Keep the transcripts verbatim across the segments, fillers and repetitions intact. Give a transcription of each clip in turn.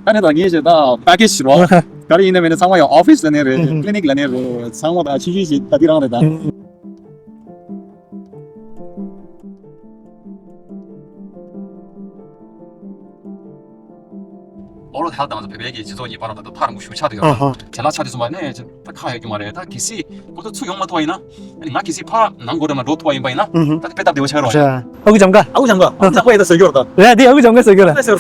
ཨ་ནི་ད་ངས་ཞེ་ད་པེ་ཀེ་ཇི་རོ། ག་རེ་ཡིན་ན་མིན་ན་ཚང་མ་ཡང་ཨོ་ཕི་སི་ལ་ནས་རེད། ཀི་ལི་ནིག་ལ་ནས་རེད། ཚང་མ་ད་ཆུང་ཆུང་ཞིག་ད་དེ་རང་རེད་ད། Oral health དང་བོད་པའི་གི་སྤྱི་ཚོགས་ཀྱི་བར་ལ་ད་ཐག་རིང་པོ་ཞེ་པོ་ཆགས་འདུག་ཡོད། ཨ་ཧ། བྱ་ལ་ཆགས་དུས་ཙམ་པ་ནས་ད་ཁག་ཡོད་ཀྱི་མ་རེད། ད་གལ་སྲིད་ཁོ་ཚོ་ཚུར་ཡོང་མ་ཐུབ་པ་ཡིན་ན། ཨ་ནི་ང་གལ་སྲིད་ཕར་ནང་སྒོ་འགྲམ་ལ་འགྲོ་ཐུབ་པ་ཡིན་པ་ཡིན་ན། ཨུ་ཧུ། ད་དེ་དཔེ་སྟབས་བདེ་བོ་ཆགས་ཡོད་རེད། ཨ་ཅག་པ་ཡིན་ད་ཟེར་གྱི་ཡོད་རེད་ད། རེད། དེ་ཨ་ཁུ་ལྕམ་ཀ་ཨ་ཁུ་ལྕམ་ཀ་ཟེར་གྱི་ཡོད་རེད་ད།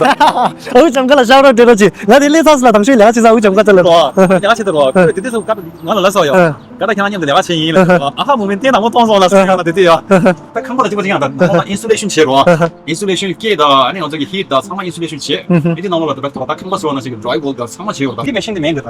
ཨ་ཁུ་ལྕམ་ཀ་ལ་ཤག་རོགས་སྤྲད་རོགས་གྱིས། ང་དེ་ལས་ཚར་སོང་ལ་དང་ཤོས་ལས་ཀ་བྱེད་ས་ཨ་ཁུ་ལྕམ་ཀ་ཙལ་ལ་རོ། ཡག་བྱེད་དེ་རོ། དེ་དུས་སུ་ཀ་ང་ལ་ལབ་སོང་ཡོད། ཀ་ད་ཁྱེད་རང་མཉམ་དུ་ལས་ཀ་བྱེད་ཡིན་ལབ་སོང་། ཨ་ཧ་མོ་མིན་དེ་ན་མོ་མཐོང་སོང་ལ་སོང་ཡོད་ལ་དེ་དུས་ཡོད། ད་ཁང་པ་ལ་གཅིག་པ་གཅིག་ཡང་ད་ནང་ལ་ཨིན་སུ་ལེ་ཤིན་བྱེད་རོ། ཨིན་སུ་ལེ་ཤིན་སྐེ་དང་ཨ་ནི་ང་ཚོ་གི་ཧིད་དང་ཚང་མ་ཨིན་སུ་ལེ་ཤིན་བྱེད། ཨེ་དེ་ནང་ལོགས་ལ་ད་ད་ཁང་པ་བཟོ་བ་ནང་བཞིན་གྱི་ཌ་རའི་ཝོལ་དང་ཚང་མ་བྱེད་ཡོད་ད། དེ་མེ་ཤིན་དེ་མེད་འདི་ད།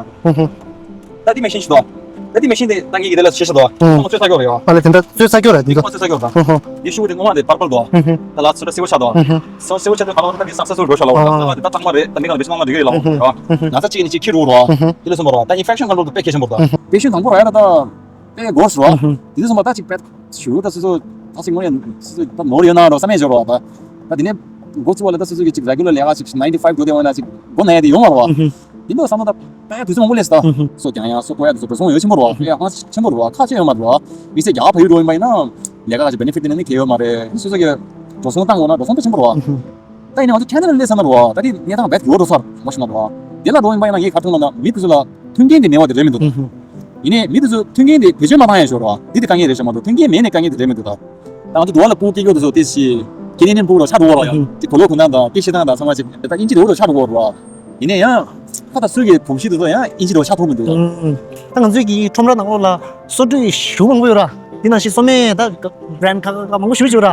ད་དེ་མེ་ཤིན་ཞིག་འདུག་ད་དེ་མེ་ཤིན་དེ་ད་ངས་ཀྱི་དེ་ལ་ཤེས་ཤེས་འདུག་ཨང་། ཚོང་བཙོས་ས་སྐྱོ་རེད་ཡ། ཨ་ལེ་དེ་འདྲ་བཙོས་ས་སྐྱོ་རེད་དེ་འདྲ། ཚོང་བཙོས་ས་སྐྱོ་དང་། ཨང་ཧང་། དེ་ཤུ་གུ་དེ་སྔོན་མ་དེ་པར་པལ་འདུག་ཨང་ཧང་། ད་ལ་ཚོ་ད་སེར་པོ་ཆགས་འདུག་ཨང་ཧང་། སེར་པོ་ཆགས་དུས་ག་ལ་ད་དེ་སག་སེ་སུལ་འགྲོ་ཤག་ལ་འོ་ད་ད་དེ་ད་གཙང་མ་རེད། ད་མི་གང་ལ་བེད་སྤྱོད་གནང་ལ་འགྲོ་གི་ཡོད་ལ་འོ། ན་ཚ་གཅིག་ནས་གཅིག་འཁྱེར་འགྲོ་རོགས། དེ་ལས་སོང་བ་རོགས་ད་ཨིན་ཕེག་ཤན་ཁོན་ཊོལ་དུ་དཔེ་གལ་ཆེན་པོ་རེད་ད། ཨང་ཧང་། པེ་ཤན་དང་པོ་ར་ཡ་ད་ད་དཔེ་གོ་སོང་རོགས། ཨང་ཧང་། དེ་ལས་སོང་བ་ད་གཅིག་པད་ཞུ་ད་སོ་སོ་ད་ཅིག་ངོ་ཡ་སོ་སོ་ད་ནོར་ཡོད་ན་རོགས་བསམ་ཡས་འབྱོར་རོགས་ད། ད་དེ་ནས་འགོ་བཙུགས་པ་ལ་ད་སོ་སོ་གི་ཅིག་རེ་གུ་ལར་ལས་ཀ་ཅིག་ནའིན་ཊི་ཕའིབ་འགྲོ་བསྡད་ཡོད་ན་ཅིག་མགོ་ན་ཡ་དེ་ཡོང་བ་རོགས། ཨང་ཧང་། ཡིན་ནོ་བསམ་ན་ད་དཔེ་དུས་ཚོད་མང་པོ་སླེབས་སོང་ད། སོ་རྒྱག་ཡ་སོ་བཀོལ་ཡ་དེ་ཚོ་འགྲོ་སོང་ཡོད་ཆེན་པོ་རེད་བ། དཔེ་ཧང་ཆེན་པོ་རེད་བ། ཁག་ཆེ་ཡོད་མ་རེད་བ། མི་ཚེ་རྒྱག་ཕ་ཡུལ་འགྲོ་ཡིན་པ་ཡིན་ན་ལས་ཀ་ལ་ཅིག་བེ་ནེ་ཕིཊ་དེ་འདྲ་ནི་གལ་ཡོད་མ་རེད། སོ་སོ་གི་འགྲོ་སོང་བཏང་དགོས་ན་འགྲོ་སོང་དཔེ་ཆེན་པོ་རེད་བ། ད་ཡིན་ནའང་ད་ཁེ་ན་ཌ་སླེབས་ཚར་ན་རེད་བ། ད་དེ་གནས་སྟངས་རྦད་ཡོད་འགྲོ་སར་མ་ཤེས་ན་རེད་བ། དེ་ལ་འགྲོ་ཡིན་པ་ཡིན་ན་ངས་ག་རེ་མཐོང་ལབ་ན་མི་དེ་ཚོ་ལ་མཐུན་རྐྱེན་དེ་མེད་པ་དེ་རེད་མི་འདུག་ད། ཡིན་ནའི་མི་དེ་ཚོ་མཐུན་རྐྱེན་དེ་བེད་སྤྱོད་མ་བཏང་ཡ་ཞོར་རེད་བ། འདི་དེ་དཀའ་ངལ་རེད་ཤག་མ་གཏོགས་མཐུན་རྐྱེན་མེད་ནས་དཀའ་ངལ་དེ་རེད་མི་འདུག་ད། ད་ང་ཚོ་འདུག་བ་ལ་ཕྲུ་གུ་སྐྱེ་རྒྱུ་དེ་ཚོ་དེ་ཞིག་ཁྱེད་ནས་ནས་ཕྲུ་གུ་རོ་ཆགས་འགྲོ་བ་རོ་ཡ། ཨུ་ཧུ། དེ་གོ་ལོག་གོ་ནང་དང་དེ་ཤེས་སྟངས་དང་ཚང་མ་ཅིག་ད་ཨིན་ཇི་རོ་རོ་ཆགས་འགྲོ་བ་རོ། ཡིན་ནའི་ཡང་ཁ་ད་སུ་གི་བུམ་གཞི་དེ་ཚོ་ཡང་ཨིན་ཇི་རོ་ཆགས་ཐུབ་མི་འདུག་ད། ཨུ་ཨུ། ད་ང་ཚོའི་གི་ཁྲོམ་ར་ནང་ལོགས་ལ་སོ་བཀྲུ་ཞུ་མང་པོ་ཡོད་ར། དེ་ནང་བཞིན་སོ་སྨན་ད་བྷ་རན་ཌི་ཁ་ཁ་ཁ་མང་པོ་ཞུ་ཞུ་ར།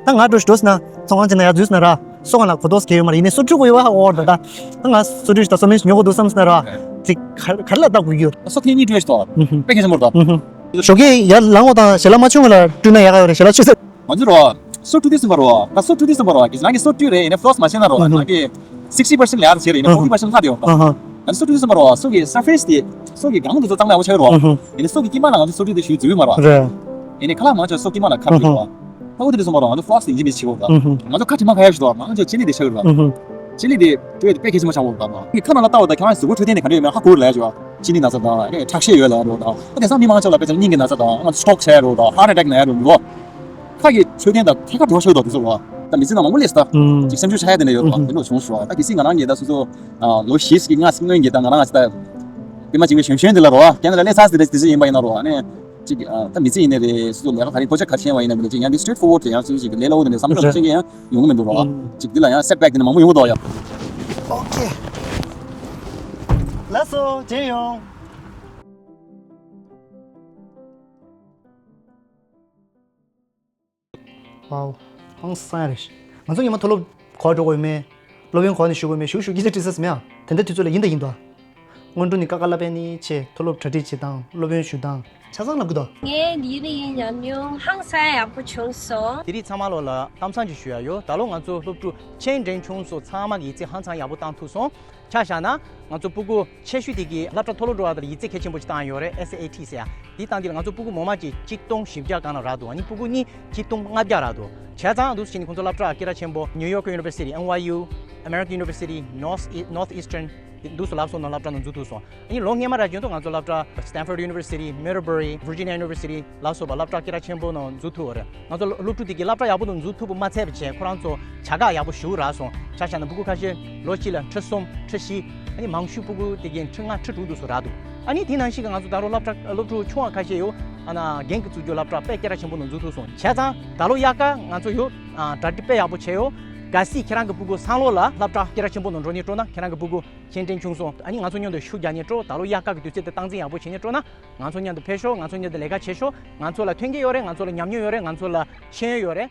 ད་ང་འགྲོ་ཞུ་འགྲོ་ཟེར་ན་ཚོང་ཁང་ཅིག་ན་ཡར་འཛུལ་ཟེར་ན་ར། སོ་གང་ལ་གོ་ཐོས་གལ་ཡོད་མ་རེད། ཡིན་ནའི་སོ་བཀྲུ་དགོས་ཡོད་ཨ་འོ་ད་ད། ད་ང་སོ་བཀྲུ་ཞིག་དང་སོ་སྨན་ཞིག་ཉོ་དགོས་འདུག་བསམ་ཟེར་ན་ར། ཅིག་ག་ག་རེ་ལ་ལྟ་དགོས་ཀྱི་ཡོད། སོ་ཐེངས་གཉིས་བཀྲུས་ཤིག་དང་། ཨུ་ཧུ། དཔེ་གལ་ཆེན་པོ་རེད་ད། ཨུ་ཧུ། ཞོགས་ཀས་ཡར་ལངས་འོ་དང་ཞལ་ལག་མ་བྱུང་བ་ལ་བཀྲུས་ན་ཡག་ག་ཡོད་རེད། ཞལ་ལག་མཆོད་ཚེ། ང་ཚོ་རོ། སོ་བཀྲུས་དུས་ཙམ་པ་རོ། ད་སོ་བཀྲུས་དུས་ཙམ་པ་རོ། ང་གི་སོ་བཀྲུས་རེད། ཡིན་ནའི་ཕློ་སི་མ་བྱས་ན་རོ། ཨུ་ཧུ། ང་གི་sixty percent ལས་ཡར་བྱས་རེད། ཡིན་ནའི་forty percent ལྷག་ཡོད་རོ། ཨུ་ཧུ། ང་ཚོ་སོ་བཀྲུས་དུས་ཙམ་པ་རོ། སོ་གི་སར་ཕེ་སི་དེ། སོ་གི་སྒང་དུ་ཚོ་གཙང་མ་ཡག་པོ་ཆགས་ཡོད་རོ། ཨུ་ཧུ། ཡིན་ནའི་སོ་གི་དཀྱིལ་མ་ལ་ང་ཚོ་སོ་བཀྲུས་དེ་ཞུ་འཛུལ་གི་མ་རོ། རེད། ཡིན་ནའི་ཁ་ལག་མང་ཆེ་སོ་དཀྱིལ་མ་ལ་ཁ་ཨུ་ཧུ། བཀྲུས་རོ། ད་འོ་དེ་དུས་ཙམ་པ་རོ། ང་ཚོ་ཕློ་སི་དེ་ཡིན་གཅིག་མིན་གཅིག་བྱེད་དགོས་རོ། ཨུ་ཧུ། ང་ཚོ་ཁ་དྲི་མ་ཁ་ཡག་ཞིག་འདུག་མང་ཆེ་ཅི་ལི་དེ་ཆགས་ཡོད་རོ། ཨུ་ཧུ། ཅི་ལི་དེ་བཀྲུས་དེ་དཔེ་གལ་ཆེན་པོ་ཆགས་ཡོད་རོ། ད་ངས་ཁ་ནང་ལ་ལྟ་བ་ད་ཁྱེད་རང་གཟུགས་པོ་འཕྲོད་བསྟེན་དེ་ག་འདྲ་ཡོད་མེད་ཧ་གོ་རོ་ལབ་ཡ་ཅིག་ཡོད། ཅི་ལི་ན་ཚ་དང་ཁྲག་ཤེད་ཡོད་ལབ་རོ། ད་ཨ་དེང་སང་མི་མང་ཆེ་བ་ལ་དཔེ་ཆ་སྙིང་གི་ན་ཚ་དང་ང་ཚོ་སི་ཊོག་ཆགས་ཡ་རོ། ད་ཧར་ཊི་ཨེ་ཊེག་ན་ཡ་རོ་འདུག་ཁ་གི་འཕྲོད་བསྟེན་དང་ཐད་ཀར་འགྲོ་ཤོར་དོ་དེ་ཚོ་རོ། ད་མི་ཚེ་ནང་མང་པོ་སླེབས་སོང་ད། ཅིག་སེམས་ཤུགས་ཆག་ཡ་དེ་འདྲ་ཡོད་རོ། དེ་འདྲ་བྱུང་སོང་རོ། ད་གལ་སྲིད་ང་རང་གིས་ད་སོ་སོ་ལོ་བཞི་ཞིག་གི་ལྔ་སྔོན་གྱི་ད་ང་རང་ང་ཚོ་ད་པད་མ་འཇིགས་མེད་གཞོན་གཞོན་དེ་ལ་རོ། རྒན་ལ་སླེབས་ཚར་ཟེར་དེ་ཚོ་ཡིན་པ་ཡིན་ན་རོ། ཨ་ནི་ཅིག་ད་མི་ཚེ་ཡིན་ནའི་རེད། སོ་སོ་ལས་ཀ་ག་རེ་པོ་ཆ་ག་རེ་བྱས་པ་ཡིན་ན་རེད། ཅིག་ཡང་དེ་སི་ཊེ་ཊི་ཕོར་ཝར་ཌི་ཡང་སོ་སོ་ཞིག་ལས་སླ་བོ་དེ་འདྲ་བསམ་བློ་ཞིག་ཡང་ཡོང་གི་མི་འདུག་རོ། ཅིག་དེ་ལ་ཡང་སེཊ་བེག་དེ་འདྲ་མང་པོ་ཡོང་གི་འདུག་ཡ། ཨོ་ཁེ། ལགས་སོ། མཇལ་ཡོང་། ཝའོ། ཧང་སང་རེད། ང་ཚོ་ཉི་མ་མཐོ་སློབ་ག་པར་འགྲོ་དགོས་ཡོད་མེད། སློབ་ཡོན་ག་པར་ནས་ཞུ་དགོས་མེད། ཞུ་ཞུ་སྐད་ཆ་དྲི་ས་མེད་ཨ། དེ་འདྲ་དུས་ཚོད་ལ་ཡིན་དང་ཡིན་དོ། སྔོན་འགྲོ་ནས་ཀ་ཀ་ལ་པན་ནི་ཆེ་མཐོ་སློབ་གྲ་སྒྲིག་བྱེད་སྟངས། སློབ་ཡོན་ཞུ་སྟངས་ཆ་ཚང་ལབ་གི་དོ། ངའི་ཡུན་རིང་ཉམས་མྱོང་ཧང་སང་ཡག་པོ་བྱུང་སོང་། དེ་རིང་ཚང་མ་ལོ་ལ་གཏམ་བཟང་ཅིག་ཞུ་ཡ་ཡོད། ད་ལོ་ང་ཚོ་སློབ་ཕྲུག་ཆེན་འབྲིང་ཆུང་སོགས་ཚང་མ་གི་ཡིག་ཚད་ཧང་སང་ཡག་པོ་བཏང་ཐུབ་སོང་། ཆ་བཞག་ན་ང་ཚོ་སྤུ་གུ་ཆེ་ཤོས་དེ་གི་སློབ་གྲྭ་མཐོ་སློབ་འགྲོ་བ་དེར་ཡིག་ཚད་གལ་ཆེན་པོ་ཞིག་བཏང་ཡོད་རེད། ཨེས་ཨེ་ཨེ་ཊི་ཟེར་ཡ། དེ་བཏང་དུས་ལ་ང་ཚོ་སྤུ་གུ་ངོ་མ་གཅིག་གཅིག་སྟོང་བཞི་བརྒྱ་སྒང་ལ་རག་འདུག་ཨ་ནི་སྤུ་གུ་གཉིས་གཅིག་སྟོང་ལྔ་བརྒྱ་རག་འདུག་བྱས་ཙང་འདུག་སེ་བྱས་ནས་ཁོང་ཚོ་སློབ་གྲྭ་སྐད་གྲགས་ཆེན་པོ་ནིའུ་ཡོག་ཡུ་ནི་ཝར་སི་ཊི། ཨེན་ཝའི་ཡུ། American University། North Northeastern། འདུག་སེ་ལབ་སོང་ན་སློབ་གྲྭ་ནང་འཛུལ་ཐུབ་སོང་། ཨ་ནི་ལོ་སྔོན་མ་ར་བྱས་ན་ང་ཚོ་སློབ་གྲྭ་Stanford University། Middlebury། Virginia University། ལ་སོགས་པ་སློབ་གྲྭ་སྐད་གྲགས་ཆེན་པོ་ནང་འཛུལ་ཐུབ་པ་རེད། ང་ཚོ་སློབ་ཕྲུག་དེ་གའི་སློབ་གྲྭ་ཡག་པོ་ནང་འཛུལ་ཐུབ་པ་མ་ཚད་པ་བྱས་ཁོ་རང་ཚོ་བྱ་དགའ་ཡག་པོ་ཞེ་པོ་རག་སོང་། ཆ་བཞག་ན་སྤུ་གུ་ཁ་ཤས་ལོ་གཅིག་ལ་ཁྲི་གསུམ་ཁྲི་བཞི། ཨ་ནི་མང་ཤོས་སྤུ་གུ་དེ་གའི་ཁྲི་ལྔ་ཁྲི་དྲུག་འདུག་སེ་རག་འདུག་ཨ་ནི་དེ་ནང་བཞིན་གྱི་ང་ཚོ་ད་རུང་སློབ་གྲྭ་སློབ་ཕྲུག་ཆུང་བ་ཁ་ཤས་ཡོད། ཨ་ན་རྒན་གྱིས་བཙུགས་རྒྱུ་སློབ་གྲྭ་དཔེ་སྐད་གྲགས་ཆེན་པོ་ནང་འཛུལ་ཐུབ་སོང་། བྱས་ཙང་ད་ལོ་དབྱར་ཁ་ང་ཚོ་ཡོད། ཨ་གྲ་སྒྲིག་དཔེ་ཡག་པོ་བྱས་ཡོད། གལ་སྲིད་ཁྱེད་རང་གི་སྤུ་གུ་སང་ལོ་ལ་སློབ་གྲྭ་སྐད་གྲགས་ཆེན་པོ་ནང་འགྲོ་ནས་སྤྲོ་ན་ཁྱེད་རང་གི་སྤུ་གུ་ཆེན་འབྲིང་ཆུང་སོང་། ཨ་ནི་ང་ཚོ་མཉམ་དུ་ཤུགས་རྒྱག་ནས་སྤྲོ། ད་ལོ་དབྱར་ཁ་གི་དུས་ཚོད་དེ་སྟངས་འཛིན་ཡག་པོ་བྱས་ནས་སྤྲོ་ན། ང་ཚོ་མཉམ་དུ་ཕེབས་ཤོག་ང་ཚོ་མཉམ་དུ་ལས་ཀ་བྱེད་ཤོག་ང་ཚོ་ལ་མཐུན་རྐྱེན་ཡོད་རེད། ང་ཚོ་ལ་ཉམས་མྱོང་ཡོད་རེད། ང་ཚོ་ལ་ཤེས་ཡོན་ཡོད་རེད།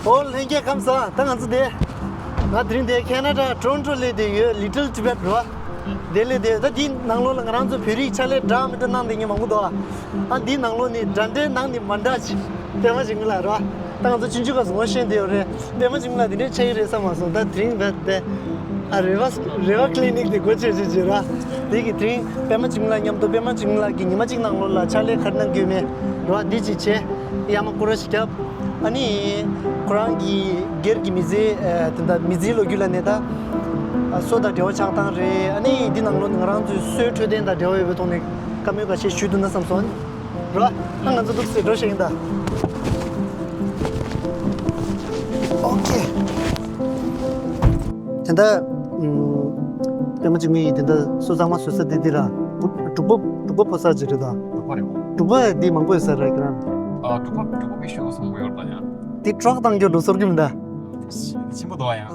ཨོ་ལྷན་རྒྱས་ཁམས་བཟང་། ད་ང་ཚོ་དེ། ང་དེ་རིང་དེ་ཁེ་ན་ཌ་ཊོ་རོན་ཊོ་སླེབས་བསྡད་ཡོད། Little Tibet རོ། དེ་སླེབས་བསྡད་ཡོད། ད་དེའི་ནང་ལོགས་ལ་ང་རང་ཚོ་བོད་རིགས་ཕྱག་ལས་འདྲ་མི་འདྲ་གནང་བསྡད་མཁན་མང་པོ་འདུག་ཨ་འདིའི་ནང་ལོགས་ནས་འདྲ་འདྲའི་ནང་ནས་མ་འདྲ་ཅིག་པད་མ་འཇིགས་མེད་ལགས་རོ། ད་ང་ཚོ་ཆུང་ཆུང་སྐབས་སུ་ངོ་ཤེས་བསྡད་ཡོད་རེད། པད་མ་འཇིགས་མེད་ལགས་དེ་འདྲའི་ཆགས་ཀྱི་རེད་བསམ་མ་སོང་། ད་དེ་རིང་བས་དེ། ཨ། རེ་བ་རེ་བ་ཀི་ལི་ནིག་དེ་སྒོ་ཕྱེ་ཕྱེ་བྱེད་ར། དེ་གི་དེ་རིང་པད་མ་འཇིགས་མེད་ལགས་མཉམ་དུ། པད་མ་འཇིགས་མེད་ལགས་ཀྱིས་ཉི་མ་གཅིག་ནང་ལོགས་ལ་ཕྱག་ལས་ག་རེ་གནང་གི་ཡོད་མེད་ར། འདི་གཅིག་བྱས། གཡར་མ་སྐོར་ར་ཞིག་བརྒྱབ། ཨ་ནི་ཁོ་རང་གི་སྒེར་གྱི་མི་ཚེ། ཨ། དེ་འདྲ་མི་ཚེའི་ལོ་རྒྱུས་ལབ་ནའི་ད། ཨ། སོ་དང་འབྲེལ་བ་ཆགས་སྟངས་རེད། ཨ་ནི་འདི་ནང་ལོགས་ནས་ང་རང་ཚོའི་སྲོལ་འཕྲོད་བསྟེན་དང་འབྲེལ་བ་ཡོད་པའི་ཐོག་ནས་བཀའ་མོལ་ཁ་ཤས་ཞུས་འདུག་ན་བསམ་སོང་། ར། ཨ། ང་ཚོ་འདུག་སེ་འགྲོ་བཞག་ཡིན་ད། ཨོ་ཁེ། དེ་འདྲ། ཨམ། པད་མ་འཇིགས་མེད་ཡིན། དེ་འདྲ་སོ་གཙང་མ་བཟོ་ས་དེ་འདི་ར། འབྲུག་པ། འབྲུག་པ་ཕོ་གསར་ཅིག་རེད་ད། འབྲུག་པ་རེད་པ། འབྲུག་པ་འདི་མང་པོ་ཡོད་ས་རེད་ཁྱེད་རང་། ཨ། འབྲུག་པ། འབྲུག་པ་པི་ཤུ་སོང་པོ་ཡོད་ད་ཡང་། འདི་ཊག་བཏང་རྒྱུ་འགྲོ་ཚོར་གྱི་མི་འདུག་ཆེན་པོ་འདུག་ཡང་།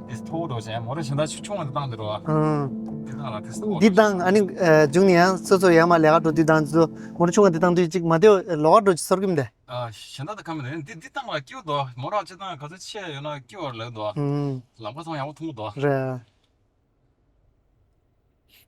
འདི་མཐོ་བོ་འགྲོ་བྱས་མོ་ར་གཞན་དག་ཆུང་ཆུང་བ་འདི་བཏང་འདི་རོ། ཨང་། འདི་བཏང་ལ་དེ་མཐོ་བོ་འདི་འགྲོ་བཏང་། ཨ་ནི་ཨ། མཇུག་ནས་ཡང་སོ་སོ་ཡར་མར་ལས་ཀ་འགྲོ་དུས་དང་དེ་ཚོ་མོ་ར་ཆུང་བ་འདི་བཏང་དུས་ཅིག་མ་བདེ་བ་ལོགས་ཀ་འགྲོ་ཅིག་ཚོར་གྱི་མི་འདུག་ཨ། གཞན་དག་དང་ཁ་མི་འདུག་འདི་འདི་བཏང་ལ་སྐྱིད་པོ་འདུག་མོ་ར་ཅི་བཏང་ག་ཚོད་ཆེ་ཡོད་ན་སྐྱིད་པོ་ལོས་འདུག་ཨང་། ལམ་ཁ་ཚང་ཡག་པོ་མཐོང་གི་འདུག་རེད།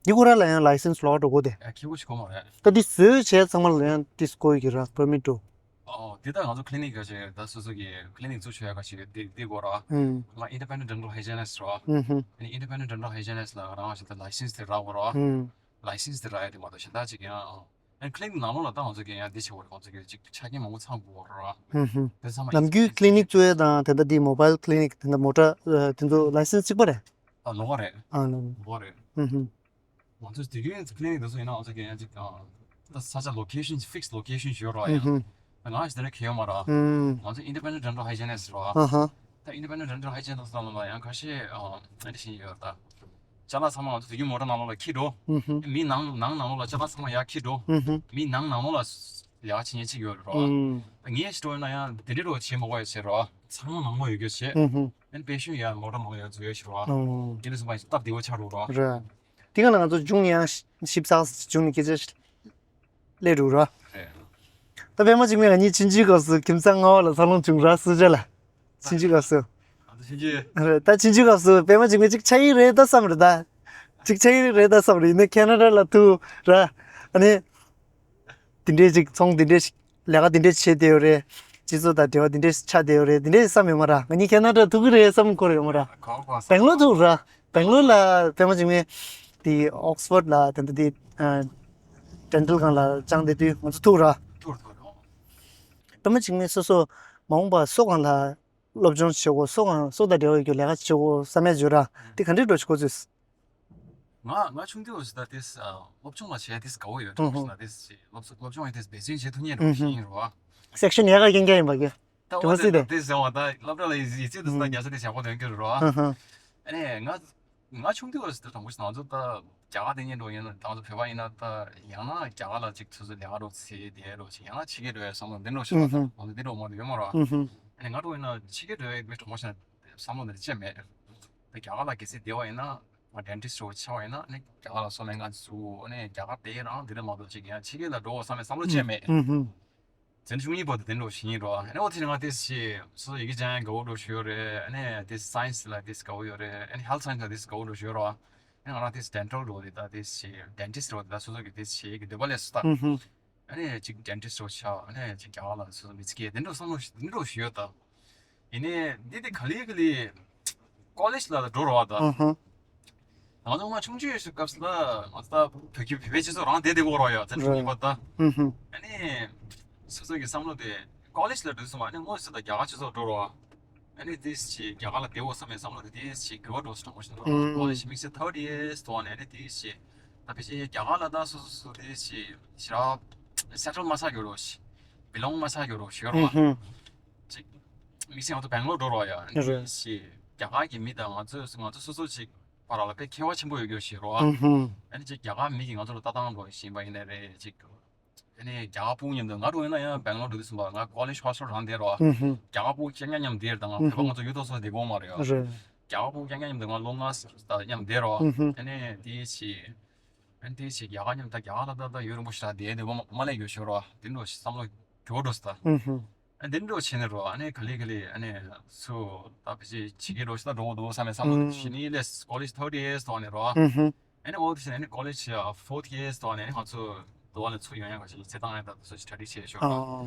འདི་ཁོ་རང་ལ་ཡང་ལའི་སེན་སི་ལོགས་ཀ་འགྲོ་དགོས་ཏེ། ཨ། ཁྱི་གུ་ཞིག་གོ་མ་རེད། ད་འདི་བཟོས་བྱས་ཚང་མ་ལ་ཡང་འདི་དགོས་ཀྱི་ར། པར་མིཊ་འགྲོ། ཨོ། འདི་ད་ང་ཚོ་ཀི་ལི་ནིག་ག་ཞིག་ད་སོ་སོ་གི་ཀི་ལི་ནིག་བཙུགས་ཆོག་ཡ་ག་ཞིག་འདི་འདི་དགོས་ར། ཨང་། ང་ཨིན་ཌི་པེན་ཌེན་ཊི་ཌེན་ཊལ་ཧའི་ཇི་ནིསཊ་ར། ཨང་ཧུམ། ཨ་ནི་ཨིན་ཌི་པེན་ཌེན་ཊི་ཌེན་ཊལ་ཧའི་ཇི་ནིསཊ་ལ་རང་ཞིག་ད་ལའི་སེན་སི་དེ་རག་དགོས་ར། ཨང་། ལའི་སེན་སི་དེ་རག་ཡ་དེ་མ་གཏོགས་གཞན་དག་ཅིག་ཡང་། ཨ་ནི་ཀི་ལི་ནིག་ནང་ལོགས་ལ་ད་ང་ཚོ་གི་ཡང་འདི་བྱེད་དགོས་རེད། ང་ཚོ་གི་ཅིག་ཆ་རྐྱེན་མང་པོ་ཚང་དགོས་ར། ཨང་ཧུམ། དེ་ཚང་མ་ནམ་རྒྱུན་ཀི་ལི་ནིག་བཙུགས་ཡ་དང་དེ་འདྲ་འདི་མོ་བྷལ་ཀི་ལི་ནིག་དེ་འདྲ་མོ་ཊ་དེ་ཚོ་ལའི་སེན་སི་གཅིག་པ་རེད། ཨ། ལོགས་ཀ་རེད། ཨ། ལོགས་ཀ་རེད། ལོགས་ཀ་རེད། ཨང་ཧུམ། ང་ཚོ་དུས་རྒྱུན་ཀི་ལི་ནིག་དེ་ཚོ་ཡིན་ན་ང་ཚོ་གི་ཡང་ཅིག་ཨ། ད་ས་ཆ་ལོ་ཀེ་ཤན་ཕིག་སི་ལོ་ཀེ་ཤན་ཞིག་ཡོད་ར། ཡང་ང་ཞིག་དེ་འདྲ་གལ་ཡོད་མ་ར། ང་ཚོ་ཨིན་ཌི་པེན་ཌེན་ཊི་ཌེན་ཊལ་ཧའི་ཇི་ནིསཊ་ར། ད་ཨིན་ཌི་པེན་ཌེན་ཊི་ཌེན་ཊལ་ཧའི་ཇི་ནིསཊ་ལ་ཡང་ཁ་ཤས་ཨ་འདི་བཞིན་ཡོད་ད། ཅ་ལག་ཚང་མ་ང་ཚོ་དུས་རྒྱུན་མོ་ཊ་ནང་ལོགས་ལ་འཁྱེར་འགྲོ། མི་ནང་ནང་ནང་ལོགས་ལ་ཅ་ལག་ཚང་མ་ཡར་འཁྱེར་འགྲོ། མི་ནང་ནང་ལོགས་ལ་ལས་ཀ་བྱེད་མཁན་གཅིག་ཡོད་ར། ངས་ཞིག་འགྲོ་ཡོད་ན་ཡང་དེ་འདྲའི་འགྲོ་བྱེད་མ་དགོས་ཡ་བྱེད་ར། ཚང་མ་ནང་ལོགས་ཡོད་རྒྱུ་བྱེད། ཨ་ནི་དཔེ་ཤུན་ཡ་མོ་ཊ་མང་ཡ་འཛུལ་ཡ་ཞིག་ར། ཨོ། དེ་འདྲ་སོང་བ་སྟབས་བདེ་བོ་ཆགས་འགྲོ་ར། རེད། དེ་ག་ལ་ང་ཚོ་མཇུག་ནས་ཡང་ཞིབ་ཚགས་མཇུག་ནས་སྐད་ཆ་ཞིག་སླེབས་འགྲོ་ར། རེད། ད་པད་མ་འཇིགས་མེད་ང་གཉིས་ཆུང་ཆུང་སྐབས་སུ་ཁྱིམ་ཚང་ལྔ་པ་ལ་འཚར་ལོངས་བྱུང་ར་སུ་ཇ་ལ། ཆུང་ཆུང་སྐབས་སུ། ང་ཚོ་ཆུང་ཆུང་། རེད། ད་ཆུང་ཆུང་སྐབས་སུ་པད་མ་འཇིགས་མེད་ཅིག་ཆགས་ཀྱི་རེད་ད་བསམ་རེད་ད། ཅིག་ཆགས་ཀྱི་རེད་ད་བསམ་རེད། ཡིན་ནའི་ཁེ་ན་ཌ་ལ་ཐུག་ར། ཨ་ནི། དེ་འདྲས་ཅིག་ཚོང་དེ་འདྲས་ཤིག་ལས་ཀ་དེ་འདྲས་བྱེད་བསྡད་ཡོད་རེད། སྤྱི་ཚོགས་དང་འབྲེལ་བ་དེ་འདྲས་ཆགས་བསྡད་ཡོད་རེད། དེ་འདྲས་བསམ་ཡོད་མ་ར། ང་གཉིས་ཁེ་ན་ཌ་ཐུག་གི་རེད་བསམ་འཁོར་ཡོད་མ་ར། གོ་གོ་བསམ། སྦེང་ལོར་ཐུག་ར། སྦེང་ལོར་ལ་པད་མ་འཇིགས་མེད་དེ་ཨོག་སི་ཕོར་ཌི་ལ་དེ་འདྲ་དེ་ཨ་ཌེན་ཊལ་སྒང་ལ་སྦྱངས་བསྡད་དུས་ང་ཚོ་ཐུག་ར། ཐུག་ཐུག་ར། པད་མ་འཇིགས་མེད་སོ་སོ་མ་འོངས་པ་སོ་སྒང་ལ་སློབ་སྦྱོང་བྱེད་དགོས། སོ་སྒང་སོ་དང་འབྲེལ་བ་ཡོད་རྒྱུ་ལས་ཀ་བྱེད་དགོས་བསམ་ཡ་ཡོད་ར། དེ་ག་འདྲས་འགྲོ་ཞིག་གོ་ཚོད། ང་ང་ཆུང་དུས་ད་ཏིས་སློབ་སྦྱོང་ལ་བྱས་ཏིས་དགའ་བོ་ཡོད་དྲན་ན་ཏིས་སློབ་སློབ་སྦྱོང་ཡང་ཏིས་འབད་བརྩོན་བྱེད་ཐུབ་ཉེ་རོ་ཤིང་རོ། སེག་ཤན་ཡག་ག་རྐྱང་རྐྱང་ཡིན་པ་གི། ད་དྲི་བ་བ་སི་ཏེ་ཏིས་ཡང་བ་ད་སློབ་གྲྭ་ལ་ཡིད་ཡིད་ཆེས་དུ་ད་རྒྱ་ས་ཏིས་ཡག་པོ་ལོན་གྱི་རོ། ཨ་ནི་ང་ང་ཆུང་དུས་ད་དྲང་པོ་ཞིག་ང་ཚོ་ད་རྒྱ་གར་དེ་ཉིད་འགྲོ་ཡིན་ན་ད་ང་ཚོ་བོད་པ་ཡིན་ན་ད་ཡང་ན་རྒྱ་གར་ལ་ཅིག་ཚོ་ཚོ་ལས་ཀ་རོ་ཚེ་དེ་རོ་ཞིག་ཡང་ན་ཕྱི་རྒྱལ་འགྲོ་ཡ་བསམ་བློ་འདི་འགྲོ་ཞིག་ང་ཚོ་འདི་འགྲོ་མ་འདི་ཡོད་མ་རོ། ཨ་ནི་ང་འགྲོ་ཡིན་ན་ཕྱི་རྒྱལ་འགྲོ་ཡ་མི་དྲང་པོ་ཞིག་བསམ་བློ་འདི་ཅི་མེད། ད་རྒྱ་གར་ལ་གལ་སྲིད་བསྡད་པ་ཡིན་ན་ང་ཌེན་ཊིསཊ་རོ་ཆགས་པ་ཡིན་ན་ཨ་ནི་རྒྱ་གར་ལ་སོ་ལེན་ག་ཚུ་ཨ་ནི་རྒྱ་གར་དེ་རང་འདི་ལས་མ་གཏོགས་ཅིག་ཡང་ཕྱི་རྒྱལ་ལ་འགྲོ་བསམ་པའི་བསམ་བློ་ཅི་མེད། ཨུ་ཧུམ། བཙན་བྱོལ་གཉིས་པོ་དེ་དེ་འགྲོ་ཞིག་ཡིན་རོ། ཨ་ནི་འོ་དེ་ནི་ང་དེ་ཞེས་སོ་སོ་ཡི་གེ་སྦྱང་ཡ་དགའ་བོ་འགྲོ་ཞུ་ཡོད་རེད། ཨ་ནི་དེ་སའེན་སི་ལ་དེ་དགའ་བོ་ཡོད་རེད། ཨ་ནི་ཧེལ་ཐི་སའེན་སི་ལ་དེ་དགའ་བོ་འགྲོ་ཞུ་ཡོད་རོ། ཨ་ནི་ང་རང་དེ་ཌེན་ཊལ་འགྲོ་དེ་ད་དེ་ཞེས་ཌེན་ཊིསཊ་འགྲོ་དེ་ད་སོ་སོ་གི་དེ་ཞེས་ཀྱི་འདོད་པ་ལས་སུ་ད། ཨུ་ཧུམ། ཨ་ནི་ཅིག་ཌེན་ཊིསཊ་རོ་ཆགས། ཨ་ནི་ཅིག་རྒྱ་གར་ལ་སོ་སོ་མི་ཚེ་སྐྱེལ་དེ་འགྲོ་བསམ་བློ་ཞིག་དེ་འགྲོ་ཞུ་ཡོད་ད། ཡིན་ནའི་འདི་དེ་ག་ལེ་ག་ལེ་ཀོ་ལེཇ་ལ་འགྲོ་རོགས་ད། ཨུ་ཧུམ། ང་ཚོ་ང་ཆུང་ཆུང་ཡོད་སྐབས་ལ་ང་ཚོ་ད་བོད་ཀྱི་བོད་པའི་སྤྱི་ཚོགས་རང་བསྡད་བསྡད་གོ་རོགས་ཡ་བཙན་བྱོལ་ཡིན་པ་ད། ཨུ་ཧུམ། ཨ་ནི་སོ་སོ་གི་བསམ་བློ་དེ་ཀོ་ལེཇ་ལ་འགྲོ་སོང་བ་ཨ་ནི་དངོས་སུ་ད་རྒྱ་གར་སྤྱི་ཚོགས་འགྲོ་རོགས། ཨ་ནི་དེ་ཞིག་རྒྱ་གར་ལ་བསྡད་འོ་བསམ་པའི་བསམ་བློ་དེ་དེ་ཞིག་གི་བ་འགྲོ་སོང་བ་ཞིག་འགྲོ་རོགས། ཨུ་ཧུམ། ཀོ་ལེཇ་དམིགས་བསལ་ཐར་ཌ་ཡར་དུ་བ་ནས་ཨ་ནི་དེ་ཞིག་ད་ཕལ་ཆེར་རྒྱ་གར་ལ་ད་སོ་སོ་སོ་དེ་ཞིག་ཞི་ར་སེ་ཊལ་མ་ཆགས་ཡོད་རོགས་ཞིག་བི་ལོང་མ་ཆགས་ཡོད་རོགས་ཞིག་ཡོད་རོགས། ཨུ་ཧུམ། ཅིག་དམིགས་བསལ་ང་ཚོ་སྦེང་ལོར་འགྲོ་རོགས་ཡ། རེད། ཞེས་རྒྱ་གར་གྱི་མི་དང་ང་ཚོས་ང་ཚོ་སོ་སོ་ཅིག་བར་ལ་དཔེ་ཁྱད་པར་ཆེན་པོ་ཡོད་རྒྱུ་ཞིག་རོ། ཨུ་ཧུམ། ཨ་ནི་ཅིག་རྒྱ་གར་མི་གིས་ང་ཚོ་ལ་ལྟ་སྟངས་འགྲོ་བཞིན་པ་ཡིན་ནའི་རེད་ཅིག་ཨ་ནི་རྒྱ་གར་སྤུན་མཉམ་དུ་ང་འགྲོ་ཡིན་ན་ཡང་སྦེང་ལོར་འགྲོ་དུས་ཙམ་པ་ང་ཀོ་ལེཇ་ཧོ་སི་ཊལ་རང་བསྡད་རོ། ཨུ་ཧུམ། རྒྱ་གར་སྤུན་རྐྱང་རྐྱང་མཉམ་བསྡད་དང་ང་བོད་པ་ང་ཚོ་ཡུལ་ཐོག་སོགས་བསྡད་དགོས་མ་རེད་ཡ། རེད། རྒྱ་གར་སྤུན་རྐྱང་རྐྱང་མཉམ་དུ་ང་ལོ་ལྔ་ཙམ་མཉམ་བསྡད་རོ། ཨུ་ཧུམ། ཨ་ནི་དེའི་ཕྱིར། ཨ་ནི་དེ་ཞིག་རྒྱ་གར་མཉམ་ད་རྒྱ་གར་ལ་ད་ད་ཡུན་རིང་པོ་ཞིག་ལ་བསྡད་ནས་མ་མ་ལས་ཡོད་ཤོར་བ་དེ་འདྲ་ཞིག་བསམ་བློ་འགྱུར་འགྲོ་སྲིད་ད། ཨུ་ཧུ། ཨ་དེ་འདྲ་བྱས་ནས་རོ་ཨ་ནི་ག་ལེ་ག་ལེ་ཨ་ནི་ཚུ་ད་ཕལ་ཆེར་ཕྱི་རྒྱལ་འགྲོ་ཞིག་ད་འགྲོ་འདུག་བསམ་ནས་བསམ་བློ་ཞིག་ནི་ལས་ཀོ་ལེཇ་ཐར་ཌ་ཡར་དུ་བ་ནས་རོ། ཨུ་ཧུ། ཨ་ནི་འོ་དེ་བྱས་ནས་ཨ་ནི་ཀོ་ལེཇ་ཕོར་ཐི་ཡར་དུ་བ་ནས་ཨ་ནི་ང་ཚོ་དུ་བ་ལ་ཚུར་ཡོང་ཡ་ག་ཞིག་ཚེ་ཐང་ཡ་ད་དུ་སོ་ཞིག་གྲ་སྒྲིག་བྱས་ཤོར་བ།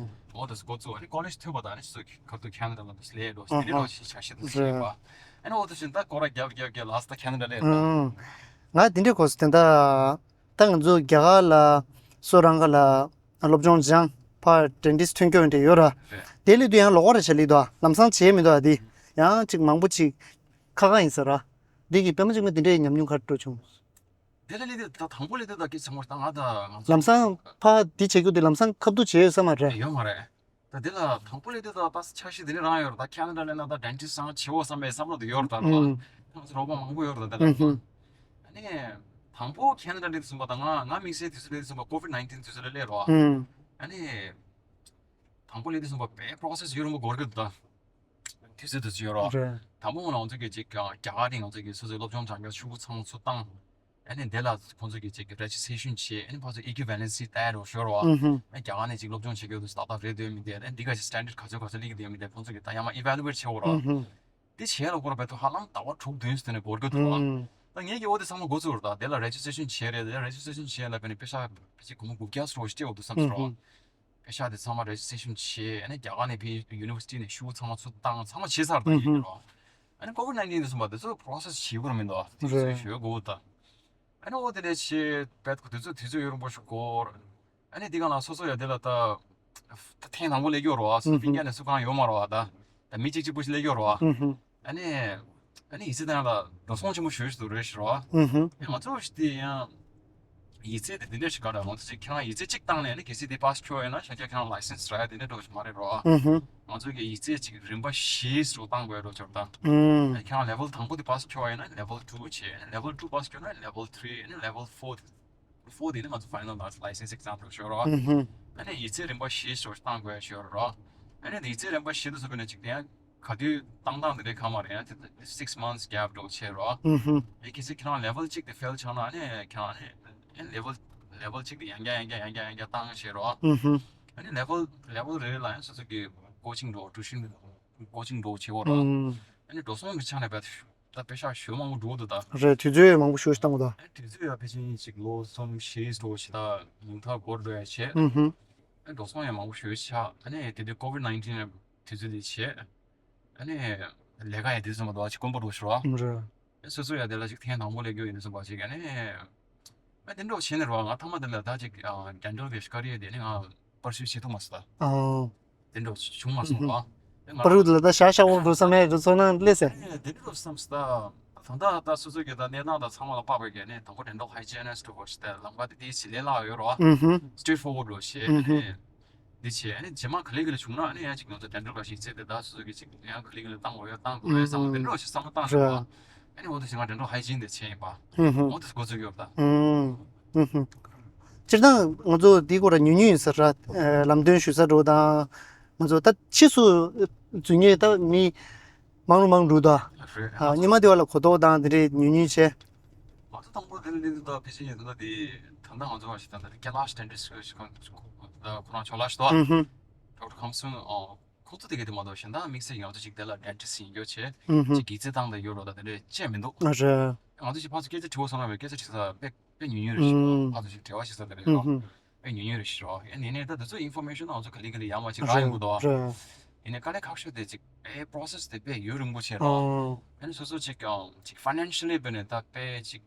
ཨོ་དེ་སུ་འགོ་བཙུགས་ཨ་ནི་ཀོ་ལེཇ་ཐོན་པ་ད་ཨ་ནི་སུ་ཁ་ཐུག་ཁེ་ན་ཌ་ལ་དུ་སླེབས་འགྲོ་ཞིག་དེ་འདྲ་རོ་ཞིག་བྱ་ཤེས་དུ་ཞིག་ཡིན་པ། ཨ་ནི་འོ་དེ་བཞིན་ད་སྐོར་ར་རྒྱབ་རྒྱབ་རྒྱབ་ལ་ད་ཁེ་ན་ཌ་ལ་ཡོད་ད། ཨང་། ང་དེ་འདྲའི་གོ་ས་དེ་འདྲ། ད་ང་ཚོ་རྒྱ་གར་ལ་སོ་རང་ག་ལ་སློབ་སྦྱོང་སྦྱངས་ཕར་ཌེན་ཊིསི་ཐོན་སྐྱོ་འདྲ་ཡོད་ར། རེད། དེ་ལས་དུ་ཡང་ལོགས་ཀ་རེ་བྱ་ལི་དོ། ལམ་སང་བྱས་མི་འདུག་ཨ་དེ། ཡང་ཅིག་མང་པོ་ཅིག་ཁ་ཁ་ཡིན་ས་ར། འདི་གི་པད་མ་གཅིག་མ་དེ་འདྲའི་ཉམས་མྱོང་ག་རེ་འགྲོ་བྱུང་། དེ་ལ་ལས་དེ་ད་དང་པོ་ལས་དེ་ད་སྐད་ཆ་མོ་ད་ང་ད་ང་ཚོ་ལམ་སང་ཕ་དེ་བྱེད་རྒྱུ་དེ་ལམ་སང་ཁ་ཐུག་བྱེད་ཡོད་ས་མ་རེད། ཡོད་མ་རེད། ད་དེ་ལ་དང་པོ་ལས་དེ་ད་ད་འཆར་གཞི་དེ་ནི་རང་ཡོད་རེད། ད་ཁེ་ན་ཌ་ལ་ན་ད་ཌེན་ཊིསི་རང་བྱེད་འོ་བསམ་པའི་བསམ་བློ་དེ་ཡོད་རེད་ད་རོ། ཨུམ། ང་ཚོ་རོགས་པ་མང་པོ་ཡོད་རེད་ད་དེ་ལ། ཨུམ། ཨ་ནི་དང་པོ་ཁེ་ན་ཌ་ལ་དེ་གསུངས་པ་ད་ང་ང་དམིགས་བསལ་དུས་ཚོད་ལ་དེ་གསུངས་པ་ཀོ་ཝིཌ་ནའིན་ཊིན་དུས་ཚོད་ལ་སླེབས་རོ། ཨུམ། ཨ་ནི། དང་པོ་ལས་དེ་གསུངས་པ་དཔེ་པོ་རོ་སེ་སི་ཡོད་རུང་པོ་འགོར་གི་འདུག་ད། དུས་ཚོད་དུས་ཚོད་ཡོད་རོགས། རེད། དང་པོ་ང་ལ་ང་ཚོ་གི་ཅིག་རྒྱ་གར་ནས་ང་ཚོ་གི་སོ་སོའི་སློབ་སྦྱོང་སྦྱང་རྒྱུ་ཤོག་གུ་ཚང་མ་ཚུར་བཏང་། ཨ་ནི་དེ་ལ་ཁོང་ཚོ་གི་ཅིག་རེ་ཇི་སི་ཊེ་རེ་ཤན་བྱས། ཨ་ནི་ཕར་ཚུར་ཨི་ཀུ་ཝེ་ལེན་སི་ལྟ་ཡ་རོགས་ཤོར་རོགས། ཨུ་ཧུ། ཨ་ནི་རྒྱ་གར་ནས་ཅིག་སློབ་སྦྱོང་བྱེད་རྒྱུ་དུ་ཏག་ཏག་རེད་འདོད་མི་འདོད། ཨ་ནི་འདི་ག་ཅིག་སི་ཊན་ཌར་ག་ཚོད་ག་ཚོད་སླེབས་ཀྱི་འདོད་མི་འདོད་ཁོང་ཚོ་གི་ད་ཡང་མ་ཨི་ཝེ་ལུ་ཨེ་ཊི་བྱེད་འོ་རོགས། ཨུ་ཧུ། དེ་བྱས་ལ་སྐོར་བས་ཐོག་ཧ་ལམ་ཟླ་བ་དྲུག་བདུན་ཙམ་ནས་འགོར་གི་འདུག་རོགས། ཨུ། ད་ངས་ཀྱི་འོ་དེ་ཚང་མ་འགོ་བཙུགས་རོགས། ད་དེ་ལ་རེ་ཇི་སི་ཊེ་རེ་ཤན་བྱས་རེད། དེ་རེ་ཇི་སི་ཊེ་རེ་ཤན་བྱས་ལ་དཔེ་ནི་པེ་ཤག་ཕལ་ཆེར་སྒོར་མོ་དགུ་བརྒྱ་ཙམ་རོགས་ཤིག་སྤྲད་འོ་འདུག་བསམ་སོང་རོགས། ཨུ་ཧུ། པེ་ཤག་དེ་ཚང་མ་རེ་ཇི་སི་ཊེ་རེ་ཤན་བྱས། ཨ་ནི་རྒྱ་གར་ནས་ཕེབས་ཡུ་ནི་ཝར་སི་ཊི་ནས་ཤོག་གུ་ཚང་མ་ཚུར་བཏང་། ཚང་མ་བྱས་ཚར་ད་ཡིན་རོགས། ཨ་ནི་ཀོ་ཝིཌ་ནའིན་ཊིན་དེ་གསུངས་པ་དེ་ཚོ་པོ་རོ་སེ་སི་བྱེད་དགོས་ར་མི་འདུག་དེ་ཚོ་རེད། ཞུ་དགོས་ད། ཨ་ནི་འོ་དེ་ནས་ཆེ་པད་ཁོ་དེ་ཚོ་དུས་ཚོད་ཡོད་རུང་པོ་ཞིག་འགོར། ཨ་ནི་འདི་ག་ལ་སོ་སོ་ཡ་དེ་ལ་ད་ད་ཐེངས་དང་པོ་སླེབས་ཀྱི་ཡོད་རོགས། སོ་སོ་ཧུམ་ཧུམ། ཕིང་ཀ་ནས་སུ་གང་ཡོད་མ་རོགས་ད། ད་མི་གཅིག་གཅིག་པུ་ཞིག་སླེབས་ཀྱི་ཡོད་རོགས། ཧུམ་ཧུམ། ཨ་ནི། ཨ་ནི་ཡིག་ཚད་དང་ལ་འགྲོ་སོང་ཆེན་པོ་ཞུ་ཞུ་དུ་རེད་ཞུ་རོགས། ཧུམ་ཧུམ། ང་ཚོ་ཞི་དེ་ཡང་། ཡིག་ཚད་དེ་འདི་འདྲ་ཞིག་ག་རེ་ང་ཚོ་ཅིག་ཁྱེད་རང་ཡིག་ཚད་གཅིག་བཏང་ནས་ནི་གལ་སྲིད་དེ་པ་སི་ཁྱོ་ཡོད་ན་ཤ་ཁྱ་ཁྱེད་རང་ལའི་སེན་སི་རག་ཡ་དེ་འདྲ་འགྲོ་ཞིག་མ་རེད་རོགས། ཧུམ་ཧུམ། ང་ཚོ་གི་ཡིག་ཚད་ཅིག་རིམ་པ་བཞི་ཞིག་བཏང་དགོས་རོགས་ཆོག་ད། ཨུམ། ཁྱེད་རང་ལེ་ཝལ་དང་པོ་དེ་པ་སི་ཁྱོ་ཡོད་ན་ལེ་ཝལ་ཊུ་བྱས། ལེ་ཝལ་ཊུ་པ་སི་ཁྱོ་ན་ལེ་ཝལ་ཐི་རི། ཨ་ནི་ལེ་ཝལ་ཕོར་དེ། ཕོར་དེ་ནི་ང་ཚོ་ཕའི་ནལ་ལའི་སེན་སི་ཨེག་ཛམ་ཞོར་རོ། ཨུ་ཧུམ། ཨ་ནི་ཡིག་ཚད་རིམ་པ་བཞི་ཞོར་བཏང་དགོས་ཞོར་རོ། ཨ་ནི་ཡིག་ཚད་རིམ་པ་བཞི་དུ་སོང་པ་ན་ཅིག་དེ་ཡང་ག་དུས་བཏང་སྟངས་དེ་འདྲའི་གང་མ་རེད། ཡང་དེ་six months gap འགྲོ་བྱས་རོ། ཨུ་ཧུམ། ཨེ་གལ་སྲིད་ཁྱེད་རང་ལེ་ཝལ་གཅིག་དེ་ཕེལ་ཆགས་ན་ཨ་ནི་ཁྱེད་རང་ཨ་ནི་ལེ་ཝལ་ལེ་ཝལ་གཅིག་དེ་ཡང་བསྐྱར་ཡང་བསྐྱར་ཡང་བསྐྱར་ཡང་བསྐྱར་བཏང་བྱས་རོ། ཨུ་ཧུམ། ཨ་ནི་ལེ་ཝལ་ལེ་ཝལ་རེ་རེ་ལ་ཡང་སོ་སོ་གི་ཀོ་ཆིང་འགྲོ་ཊུ་ཤན་འགྲོ་ཀོ་ཆིང་འགྲོ་བྱེད་འོ་ར། ཨུམ། ཨ་ནི་འགྲོ་སོང་གི་ཆ་ནས་བས་ད་པེ་ཤག་ཞོ་མང་པོ་འགྲོ་འདུག་ད། རེད། དུས་ཚོད་མང་པོ་ཞོ་ཞིག་བཏང་དགོས་ད། ཨ་ནི་དུས་ཚོད་ཡ་ཕལ་ཆེར་ཅིག་ལོ་གསུམ་བཞི་འགྲོ་ཞིག་ད་ཉུང་མཐའ་འགོར་འགྲོ་ཡ་བྱས། ཨུམ་ཧུམ། ཨ་ནི་འགྲོ་སོང་ཡང་མང་པོ་ཞོ་ཆགས། ཨ་ནི་དེ་དུས་ཀོ་ཝིཌ་ནའིན་ཊིན་དུས་ཚོད་དེ་བྱས། ཨ་ནི་ལས་ཀ་ཡ་དུས་ཚོད་མ་གཏོགས་ཅིག་དཀོན་པོ་འགྲོ་ཞིག་རོ། ཨུམ་རེད། སོ་སོ་ཡ་དེ་ལ་ཅིག་ཐེངས་དང་པོ་སླེབས་རྒྱུ་ཡིན་ནས་སོང་པ་ཅིག་ཨ་ནི། ཨ་དེ་འདྲ་བྱས་ནས་རོ་ང་ཐ་མ་དེ་ལ་ད་ཅིག་ཌེན་ཊལ་གི་ཀ་རི་ཡར་དེ་ནི་ང་པར་སུ་བྱེད་ཐུབ་མ་སོང་ད། ཨོ། དེ་འདྲ་བྱུང་མ་སོང་རོ། ཨེ་ང་པར་རུ་དེ་ལ་ད་ཤ་ཤ་བོ་འགྲོ་བསམ་ཡ་འགྲོ་ཚོགས་ན་སླེབས་ཟེར། ཨེ་དེ་འདྲ་བསམ་སོང་ད། ད་ད་ད་སོ་སོ་གི་ད་གནས་སྟངས་ད་ཚང་མ་ལ་དཔག་པའི་གི་ནི་དང་པོ་ཌེན་ཊལ་ཧའི་ཇི་ནིསི་ཊི་འགྲོ་དགོས་ཤི་ད་ལམ་ཁ་དེ་དེའི་ཞི་ལས་ལྷག་ཡོད་རོ། ཨུ་ཧུ། སི་ཊེ་ཊི་ཕོར་ཝར་ཌི་རོ་ཞེས། ཨུ་ཧུ། འདི་བྱས་ཨ་ནི་རྗེས་མ་ག་ལེ་ག་ལེ་བྱུང་ན་ཨ་ནི་ཡང་ཅིག་ང་ཚོ་ཌེན་ཊལ་ག་ཞིག་བྱས་ཏེ་ད་སོ་སོ་གི་ཅིག་ཡང་ག་ལེ་ག་ལེ་བཏང་དགོས་ཡོད་བཏང་དགོས་ཡོད་བསམ་པ་དེ་འདྲ་ཞིག་བསམ་བློ་བཏང་ཞིག་རེད། ཨ་ནི་འོ་དེ་ཞིག་ང་ཌེན་ཊལ་ཧའི་ཇིན་དེ་བྱས་ཡིན་པ། ཧུམ་ཧུམ། འོ་དེ་འགོ་བཙུགས་ཡོད་ད། ཧུམ་ཧུམ། སྤྱིར་བཏང་ང་ཚོ་འདི་སྐོར་ལ་ཉུང་ཉུང་ཡིན་ས་ར། ལམ་སྟོན་ཞུ་ས་འགྲོ་དང་། ང་ཚོ་ད་ཕྱིས་སུ་འཛུལ་མཁན་ད་མི་མང་རུ་མང་རུ་ད། རེད། ཨ་སྔོན་མ་དེ་བ་ལ་གོ་རྟོགས་དང་དེ་འདྲའི་ཉུང་ཉུང་བྱས། ང་ཚོ་དང་པོ་དེ་ལ་སླེབས་དུས་ད་ཕལ་ཆེར་ཉིན་ཐོ་ད་དེ་ད་ལྟ་ང་ཚོ་བ་ཞིག་ད་ལྟ་ཀེ་ལཱཤ་ཌེན་ཊིསི་ཁོ་རང་ཕྱོགས་ལ་ཞིག་ཏོ། ཨུ་ཧུ། ཌོག་ཊར་ཁམ་སུན་ཨོ། ཁོང་ཚོ་དེ་ག་དེ་མ་གཏོགས་གཞན་དག་དམིགས་བསལ་ང་ཚོ་ཅིག་དེ་ལ་ཌེན་ཊིསི་ཡིན་རྒྱུ་བྱས། ཨུ་ཧུ། ཅིག་གི་རྩེ་བཏང་དང་ཡོད་རོགས་ད་དེ་འདྲས་བྱས་མི་འདུག་ཨ་རེད། ང་ཚོ་ཅིག་ཕར་ཚུར་སྐད་ཆ་དྲི་བ་སོང་ན་བས་སྐད་ཆ་དྲི་ས་དཔེ་དཔེ་ཉུང་ཉུང་རེད་ཤག་ཨུ། ཕར་ཚུར་ཅིག་འབྲེལ་བ་བྱེད་ས་དེ་རེད་ཨུ་ཧུ། དཔེ་ཉུང་ཉུང་རེད་ཤག་ཡིན་ནའི་ནས་ད་དེ་ཚོ་ཨིན་ཕོར་མེ་ཤན་ང་ཚོ་ག་ལེ་ག་ལེ་ཡར་མར་ཅིག་རག་ཡོང་གི་འདུག་ཨ། རེད། ཡིན་ནའི་དཀའ་ལས་ཁག་ཤོས་དེ་ཅིག་དཔེ་པོ་རོ་སེ་སི་དེ་དཔེ་ཡུན་རིང་པོ་བྱས་རོགས། ཨ། ཨ་ནི་སོ་སོ་ཅིག་ཅིག་ཕའི་ནན་ཤལ་ལི་བས་ནས་ད་དཔེ་ཅིག་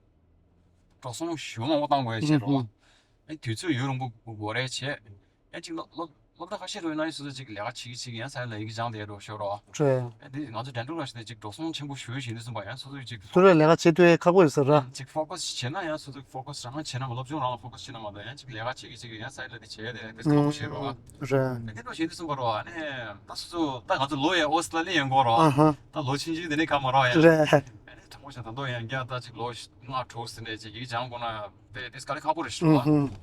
འགྲོ་སོང་ཞེ་པོ་མང་པོ་བཏང་དགོས་ཡ་བྱས་རོགས། ཨུ་ཧུ། ཨ་དུས་ཚོད་ཡུན་རིང་པོ་འགོར་ཡ་བྱས། ཨ་ཅིག་སློབ་སློབ་སློབ་གྲྭ་ཁ་ཤས་རུ་ཡིན་ན་ཡང་སོ་སོ་ཅིག་ལས་ཀ་བྱེད་ཀྱི་བྱེད་ཀྱི་ཡང་ས་ཡ་ལ་ཡི་གེ་སྦྱང་བསྡད་རོགས་ཤོར་རོགས། རེད། ཨ་དེ་ང་ཚོ་ཌེན་ཊལ་ལ་ཞིག་དེ་ཅིག་འགྲོ་སོང་ཆེན་པོ་ཞེ་པོ་ཞིག་ཡིན་དུས་ཙམ་པ་ཡང་སོ་སོ་ཅིག་སོ་སོས་ལས་ཀ་བྱེད་ཐུབ་ཡ་ཁག་པོ་ཡོད་ས་རེད། ཅིག་ཕོ་ཀ་སི་བྱས་ན་ཡང་སོ་སོ་ཕོ་ཀ་སི་རང་བྱས་ན་སློབ་སྦྱོང་རང་ལ་ཕོ་ཀ་སི་བྱས་ན་མ་གཏོགས་ཡང་ཅིག་ལས་ཀ་བྱེད་ཀྱི་བྱེད་ཀྱི་ཡང་ས་ཡ་ལ་དེ་བྱས་ཡ་དེ་དེ་ཁག་པོ་ཞིག་རེད་བ། རེད། ཨ་དེ་འདྲ་བྱེད་དུས་ཙམ་པ་རེད་བ། ཨ་ནི་ད་སོ་སོ་ད་ང་ཚོ་ལོ་ཡ་ཨོ་སི་ཏྲ་ལི་ཡ་ཡོང་གི་རེད་བ། ཨ་ཧ། ད་ལོ་ཆུང་ཆུང་དེ་ནས་ཁག་མ་རེད་བ་ཡ། རེད། ཨ་ནི་དྲང་པོ་བཤད་ད་དུང་ཡང་བསྐྱར་ད་ཅིག་ལོ་ལྔ་དྲུག་ཟིན་ནས་ཅིག་ཡི་གེ་སྦྱང་དགོས་ན་དཔེ་དེ་དཀའ་ལས་ཁག་པོ་རེད་ཤག་བ། ཨུ་ཧུ།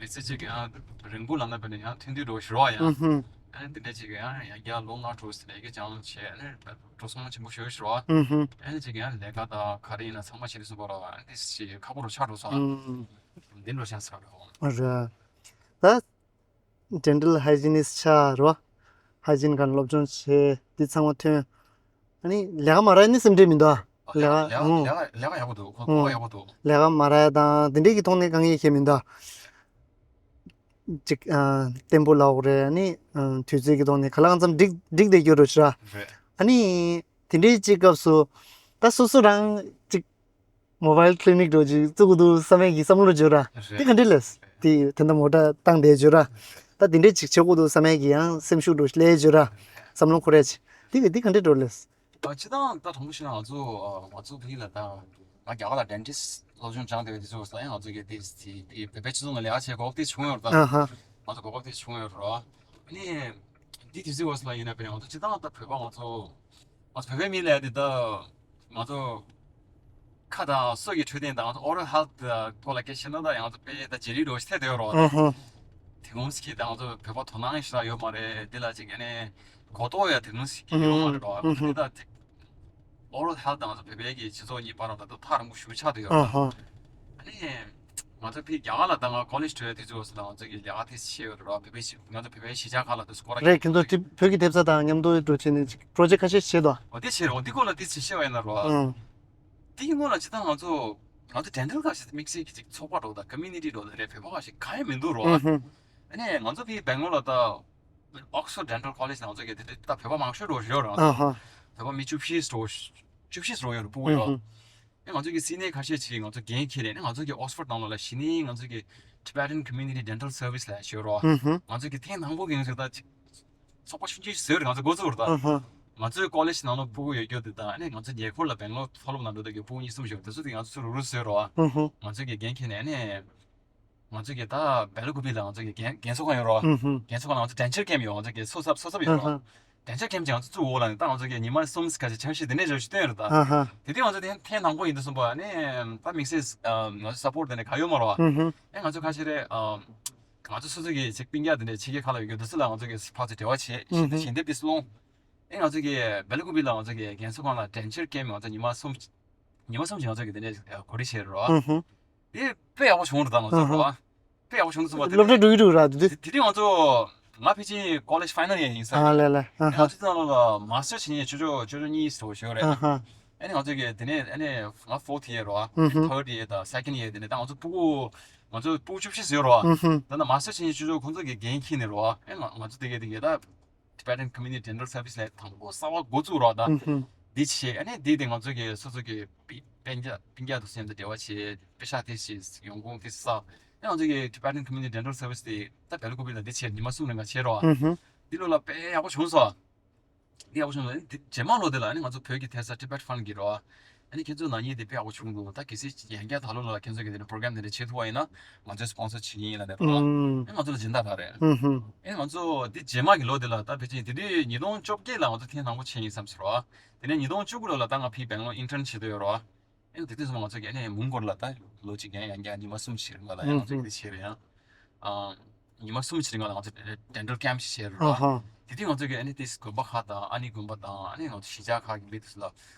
མི་ཚེ་གཅིག་གི་ཡང་རིང་པོ་ལབ་ན་དཔེར་ན་ཡང་ཐུང་ཐུང་འགྲོ་ཤི་རོགས་ཡང་། ཨུ་ཧུ། ཨ་ནི་དེ་འདྲ་གཅིག་གི་ཡང་ཡང་བསྐྱར་ལོ་ལྔ་དྲུག་ཟིན་ནས་ཡི་གེ་སྦྱང་བྱས་ཨ་ནི་འགྲོ་སོང་ཆེན་པོ་ཞེ་པོ་ཤི་རོགས། ཨུ་ཧུ། ཨ་ནི་གཅིག་གི་ཡང་ལས་ཀ་དང་ག་རེ་ཡིན་ན་ཚང་མ་བྱེད་དུས་ཙམ་པ་རོགས་ཨ་ནི་དེ་ཞིག་ཁག་པོ་རུ་ཆགས་འགྲོ་སོང་། ཨུ། འདི་འགྲོ་ཤག་ཟེར་རོགས། རེད། ད་ཌེན་ཊལ་ཧའི་ཇི་ནིསི་ཆགས་རོགས། ཧའི་ཇིན་གང་སློབ་སྦྱོང་བྱས་འདི་ཚང་མ་ཐོན། ཨ་ནི་ལས་ཀ་མ་རག་ནི་སེམས་ཁྲལ་མི་འདུག་ཨ། ལས་ཀ་ལས་ཀ་ཨང་། ལས་ཀ་ལས་ཀ་ཡག་པོ་འདུག་ཁོ་ཁོ་ཨང་། ཡག་པོ་འདུག་ལས་ཀ་མ་རག་དང་དེ་འདྲས་ཀྱི་ཐོག་ནས་དཀའ་ངལ་ཞིག་མི་འདུག་ཅིག་ཨ། བརྟན་པོ་ལབ་དགོས་རེད། ཨ་ནི་ཨ། དུས་ཚོད་ཀྱི་ཐོག་ནས་ག་ལ་གང་འཚམ་འགྲིག་འགྲིག་བསྡད་རྒྱུ་རེད་ཤག་རེད། ཨ་ནི་ དེ་འདྲའི་ཅིག་སྐབས་སུ་ད་སོ་སོ་རང་ཅིག་མོ་བཱལ་ཀི་ལི་ནིག་འདྲ་ཅིག་བཙུགས་དགོས་འདུག་བསམ་ཡས་ཀྱི་བསམ་བློ་འབྱོར་ར། དེ་ག་འདྲ་ལས་དེ་དེ་འདྲ་མོ་ཊ་བཏང་བསྡད་འབྱོར་ར། ད་དེ་འདྲ་ཅིག་བྱེད་དགོས་འདུག་བསམ་ཡས་ཀྱི་ཡང་སེམས་ཤུགས་འདྲ་སླེབས་འབྱོར་ར། བསམ་བློ་འཁོར་ཡས་ཅིག་དེ་ག་དེ་ག་འདྲ་འགྲོ་ལས། ཨ། སྤྱིར་བཏང་ད་དྲང་པོ་བཤད་ན་ང་ཚོ་ཨ། ང་ཚོ་བོད་ལ་ད་ང་རྒྱ་གར་ལ་ཌེན་ཊིསི་སློབ་སྦྱོང་སྦྱངས་བསྡད་པའི་དུས་ཚོད་ལ་ཡང་ང་ཚོ་གི་དེ་དེ་དེ་བོད་པའི་སྤྱི་ཚོགས་ནང་ལས་ཀ་བྱེད་གོ་སྐབས་དེ་བྱུང་ཡོད་རེད་ད། ཨ་ཧ། ང་ཚོ་གོ་སྐབས་དེ་བྱུང་ཡོད་རེད། ཨ་ནི་འདི་དུས་ཚོད་ལ་ཡིན་ན་དཔེར་ན་ང་ཚོ་སྤྱིར་བཏང་ད་བོད་པ་ང་ཚོ་ང་ཚོ་བོད་པའི་མི་ལ་དེ་ད་ང་ཚོ་ཁ་དང་སོ་གི་འཕྲོད་བསྟེན་དང་ང་ཚོ་ཨོ་རལ་ཧེལ་ཐི་ཐོག་ལ་སྐད་ཆ་བཤད་ན་ད་ང་ཚོ་དཔེ་ད་བརྗེ་རེས་འདྲ་བོ་ཞིག་ཐེབས་བསྡད་ཡོད་རེད་བ། ཨ་ཧ། དེ་གོང་གི་ད་ང་ཚོ་བོད་པ་དོ་སྣང་ཞེ་དྲག་ཡོད་མ་རེད། དེ་ལ་ཅིག་ཨ་ནི་གོ་རྟོགས་ཡང་དེ་མོ་ཞིག་ཡོད་མ་རེད་བ། ཨ་ཧ། དེ་ད་དེ་ཨོ་རལ་ཧེལ་ཐི་དང་ང་ཚོ་བོད་པའི་གི་སྤྱི་ཚོགས་གཉིས་བར་ལ་ད་དུང་ཐག་རིང་པོ་ཞེ་པོ་ཆགས་བསྡད་ཡོད་རེད་བ། ཨ་ཧ། ཨ་ནི་ང་ཚོ་ཕི་རྒྱ་གར་ལ་ད་ང་ཀོ་ལེཇ་འགྲོ་ཡ་དུས་ཚོད་ལ་ང་ཚོ་གི་ལས་ཀ་དེ་བྱས་ཡོད་རེད་བ། བོད་པའི་གཞིས་ང་ཚོ་བོད་པའི་གཞིས་ཆགས་ཁག་ལ་དུ་སྐོར་ར་རེད། ཁྱེད་ཚོ་དེ་བོད་ཀྱི་དེབ་གསར་དང་མཉམ་དུ་འགྲོ་བྱས་ནས་ཅིག་པོ་རོ་ཇེག་ཁ་ཤས་བྱས་དོ། འོ་དེ་བྱས་རེད། འོ་དེ་སྐོར་ལ་དེ་བྱས་བཤད་པ་ཡིན་ན་རེད་བ། ཨང་། དེའི་སྔོན་ལ་ཇི་ལྟར་ང་ཚོ་ང་ཚོ་ཌེན་ཊལ་ཁ་ཤས་དམིགས་བསལ་གྱི་ཅིག་ཚོགས་པ་འགྲོ་དང་ཀོ་མུ་ནི་ཊི་འགྲོ་དང་རེད། བོད་པ་ཁ་ཤས་གང་ཡང་མི་འདུག་རེད་བ། ཨ་ཧུ། ཨ་ནི་ང་ཚོ་ཕི་སྦེང་ལོར་ལ་ད་ཨོག་སི་ཕོར་ཌི་ཌེན་ཊལ་ཀོ་ལེཇ་ནང་ང་ཚོ་གི་དེ་དེ་ད་བོད་པ་མང་ཤོས་འགྲོ་བཞིན་ཡོད་རེད། ཨ་ཧ། བོད་པ་མི་བཅུ་བཞི་འགྲོ་བཅུ་བཞི་འགྲོ་ཡོད་རེད། ཕྲུ་གུ་ཡོད། ཨ་ནི་ང་ཚོ་གི་སི་ནི་ཡར་ཁ་ཤས་ཅིག་ང་ཚོ་འགན་འཁྱེར་ནས་ཨ་ནི་ང་ཚོ་གི་ཨོག་སི་ཕོར་ཌི་ནང་ལོགས་ལ་གཞི་ནས་ང་ཚོ་གི་Tibetan Community Dental Service ལབ་ཡ་ཞིག་ཡོད་རེད་བ། ཨ་ཧ། ང་ཚོ་གི་ཐེངས་དང་པོ་གི་ང་ཚོ་ད་ཅིག་ཚོགས་པ་ཆུང་ཆུང་ཞིག་བཟོས་རེད། ང་ཚོ་འགོ་བཙུགས་རེད་ད། ཨ་ཧ། ང་ཚོའི་ཀོ་ལེཇ་ནང་ལོགས་ཕྲུ་གུ་ཡོད་རྒྱུ་དེ་དང་ཨ་ནི་ང་ཚོ་ཉེ་འཁོར་ལ་སྦེང་ལོར་མཐོ་སློབ་ནང་འགྲོ་བསྡད་རྒྱུ་ཕྲུ་གུ་གཉིས་གསུམ་ཞིག་ཡོད་རེད། དེ་ཚོ་དེ་ང་ཚོ་རུག་རུག་བཟོས་རེད་བ། ཨ་ཧ། ང་ཚོ་གི་འགན་འཁྱེར་ནས་ཨ་ནི། ང་ཚོ་གི་ད་སྦེ་ལ་ཀུ་པི་ལ་ང་ཚོ་གི་རྒན་རྒན་ཚོགས་ཁང་ཡོད་རེད་བ། ཨུ་ཧུ། རྒན་ཚོགས་ཁང་ལ་ང་ཚོ་ཌེན་ཊལ་ཀེམ་ཡོད། ང་ཚོ་གི་སོ་སོ་སོ་སོ་ཡོད་རེད་བ། ཨུ་ཧུ། ཌེན་ཊལ་ཀེམ་ཅིག་ང་ཚོ་བཙུགས་འོག་ལ་ནི་ད་ང་ཚོ་གི་ཉི་མ་གསུམ་ཙམ་ཁ་ཅིག་འཆར་གཞི་དེ་འདྲས་འདྲ་བོ་ཞིག་བཏོན་ཡོད་རེད་ད། ཨ་ཧ། དེ་དུས་ང་ཚོ་དེ་ཐེངས་དང་པོ་ཡིན་དུས་ཙམ་པ་ནི་ད་དམིགས་བསལ་ང་ཚོ་སཔོར་ཊི་དེ་འདྲ་གང་ཡོད་མ་རེད་བ། ཨུ་ཧུ། ཨེ་ང་ཚོ་ཁ་ཤས་རེད། ང་ཚོ་སོ་སོ་གི་ཅིག་སྤུན་ཀྱག་དེ་འདྲས་ཕྱི་རྒྱལ་ཁག་ལ་ཡོད་རྒྱུ་དེ་ཚོ་ལ་ང་ཚོ་གི་ཕར་ཚུར་འབྲེལ་བ་བྱས། ཨུ་ཧུ། ཞལ་འདེབས་དེ་ཚོ་སློང་། ཨེ་ང་ཚོ་གི་སྦེ་ལ་ཀུ་པི་ལ་ང་ཚོ་གི་རྒན་ཚོགས་ཁང་ལ་ཌེན་ཊལ་ཀེམ་ང་ཚོ་ཉི་མ་གསུམ། ཉི་མ་གསུམ་ཞིག་ང་ཚོ་གི་དེ་འདྲས་གོ་སྒྲིག་བྱས་རེད་བ། ཨུ་ཧུ། དེ་དཔེ་ཡག་པོ་བྱུང་རེད་ད། ང་ཚོ་རེད་བ། དཔེ་ཡག་པོ་བྱུང་འདུག་ཟེར་བ་དེ། སློབ་གྲྭ་འགྲོ་གི་འདུག་ར་དེ་དུས། དེ་དེ་རིང་ང་ཚོ་ང་ཕལ་ཆེར་ཀོ་ལེཇ་ཕའི་ནལ་ཡར་ཡིན་ས་རེད། ཨ་ལེ་ལེ། ཨ་ང་ཧ། ཚོ་དེ་ནང་ལོགས་ལ་མ་སི་ཊར་བྱེད་མཁན་ཅོ་ཅོ་ཅོ་ཅོ་གཉིས་ཙམ་ཞིག་ཡོད་རེད། ཨ་ཧ། ཨ་ནི་ང་ཚོ་གི་དེ་ནས་ཨ་ནི་ང་ཕོར་ཐི་ཡར་རེད་བ། ཨུ་ཧུ། ཐར་ཌི་ཡར་དང་སེ་ཀེན་ཌི་ཡར་དེ་ནས་ད་ང་ཚོ་ཕྲུ་གུ་ང་ཚོ་ཕྲུ་གུ་བཅུ་བཞི་ཙམ་ཡོད་རེད་བ། ཨུ་ཧུ། ད་ནི་མ་སི་ཊར་བྱེད་མཁན་ཅོ་ཅོ་ཁོང་ཚོ་གི་འགན་འཁྱེར་ནས་རེད་བ། ཨ་ང་ང་ཚོ་དེ་གའི་དེ་གའི་ད། Tibetan Community Dental Service ལ་དང་པོ་གསར་པ་འགོ་བཙུགས་རོགས་དང་། ཨུ་ཧུ། འདི་བྱས་ཨ་ནི་འདི་དེ་ང་ཚོ་གི་སོ་སོ་གི་སྤུན་སྤུན་ཀྱག་སྤུན་ཀྱག་དུ་སེམས་དང་འབྲེལ་བ་བྱས་པེ་ཤག་དེ་བྱས་ཡོང་ཁུངས་དེ་བསགས། ཨ་ང་ཚོ་གི་Tibetan Community Dental Service དེ་ད་སྦེ་ལ་ཀུ་པི་ལ་འདི་བྱས་ཉི་མ་གསུམ་རིང་ང་བྱས་རོགས། ཨུ་ཧུ། འདི་ལོ་ལ་དཔེ་ཡག་པོ་བྱུང་སོང་། འདི་ཡག་པོ་བྱུང་སོང་། འདི་རྗེས་མ་ལོ་དེ་ལ་ཨ་ནི་ང་ཚོ་བོད་ཀྱི་ཐད་ས་Tibet Fund གི་རོགས། ཨ་ནི་ཁྱེད་ཚོའི་ནག་ཉེས་དེ་དཔེ་ཡག་པོ་བྱུང་འདུག་ད་གལ་སྲིད་ཡང་བསྐྱར་ད་ལོ་ལ་ཁྱེད་ཚོ་གི་དེ་འདྲ་པོ་རོ་གྷ་རམ་དེ་འདྲ་བྱེད་ཐུབ་པ་ཡིན་ན་ང་ཚོས་སི་པོན་སར་བྱེད་ཀྱི་ཡིན་ལབ་ནས་རོགས། ཨུམ། ཨེ་ང་ཚོ་ལ་སྦྱིན་བདག་རག་རེད། ཨུམ་ཧུམ། ཨེ་ང་ཚོ་དེ་རྗེས་མ་གི་ལོ་དེ་ལ་ད་ཕལ་ཆེར་དེ་དུས་ཉིས་སྟོང་བཅོ་བརྒྱད་ལ་ང་ཚོ་ཐེངས་དང་པོ་བྱས་ཡིན་བསམ་ཟེར་རོགས། དེ་ནས་ཉིས་སྟོང་བཅུ་དགུ་ལོ་ལ་ད་ང་ཕི་སྦེང་ལོར་ཨིན་ཊརན་བྱེད་དུ་ཡོད་རོགས། ཨེ་དེ་དུས་སོང་ང་ཚོ་གི་ཨ་ནི་མུན་སྐོར་ལ་ད་ལོ་གཅིག་ཡང་ཡང་བསྐྱར་ཉི་མ་གསུམ་ཕྱིན་རིང་ལ་ཡང་ང་ཚོ་གི་དེ་བྱས་རེད་ཡང་། ཨ། ཉི་མ་གསུམ་ཕྱིན་རིང་ལ་ང་ཚོ་ཌེན་ཊལ་ཀེམ་ཞིག་བྱས་རེད་རོ། ཨ་ཧ། དེ་དུས་ང་ཚོ་གི་ཨ་ནི་ཏིས་དགོན་པ་ཁག་དང་ཨ་ནི་དགོན་པ་དང་ཨ་ནི་ང་ཚོ་གཞིས་ཆགས་ཁག་གི་མི་དེ་ཚོ་ལ་ཨ་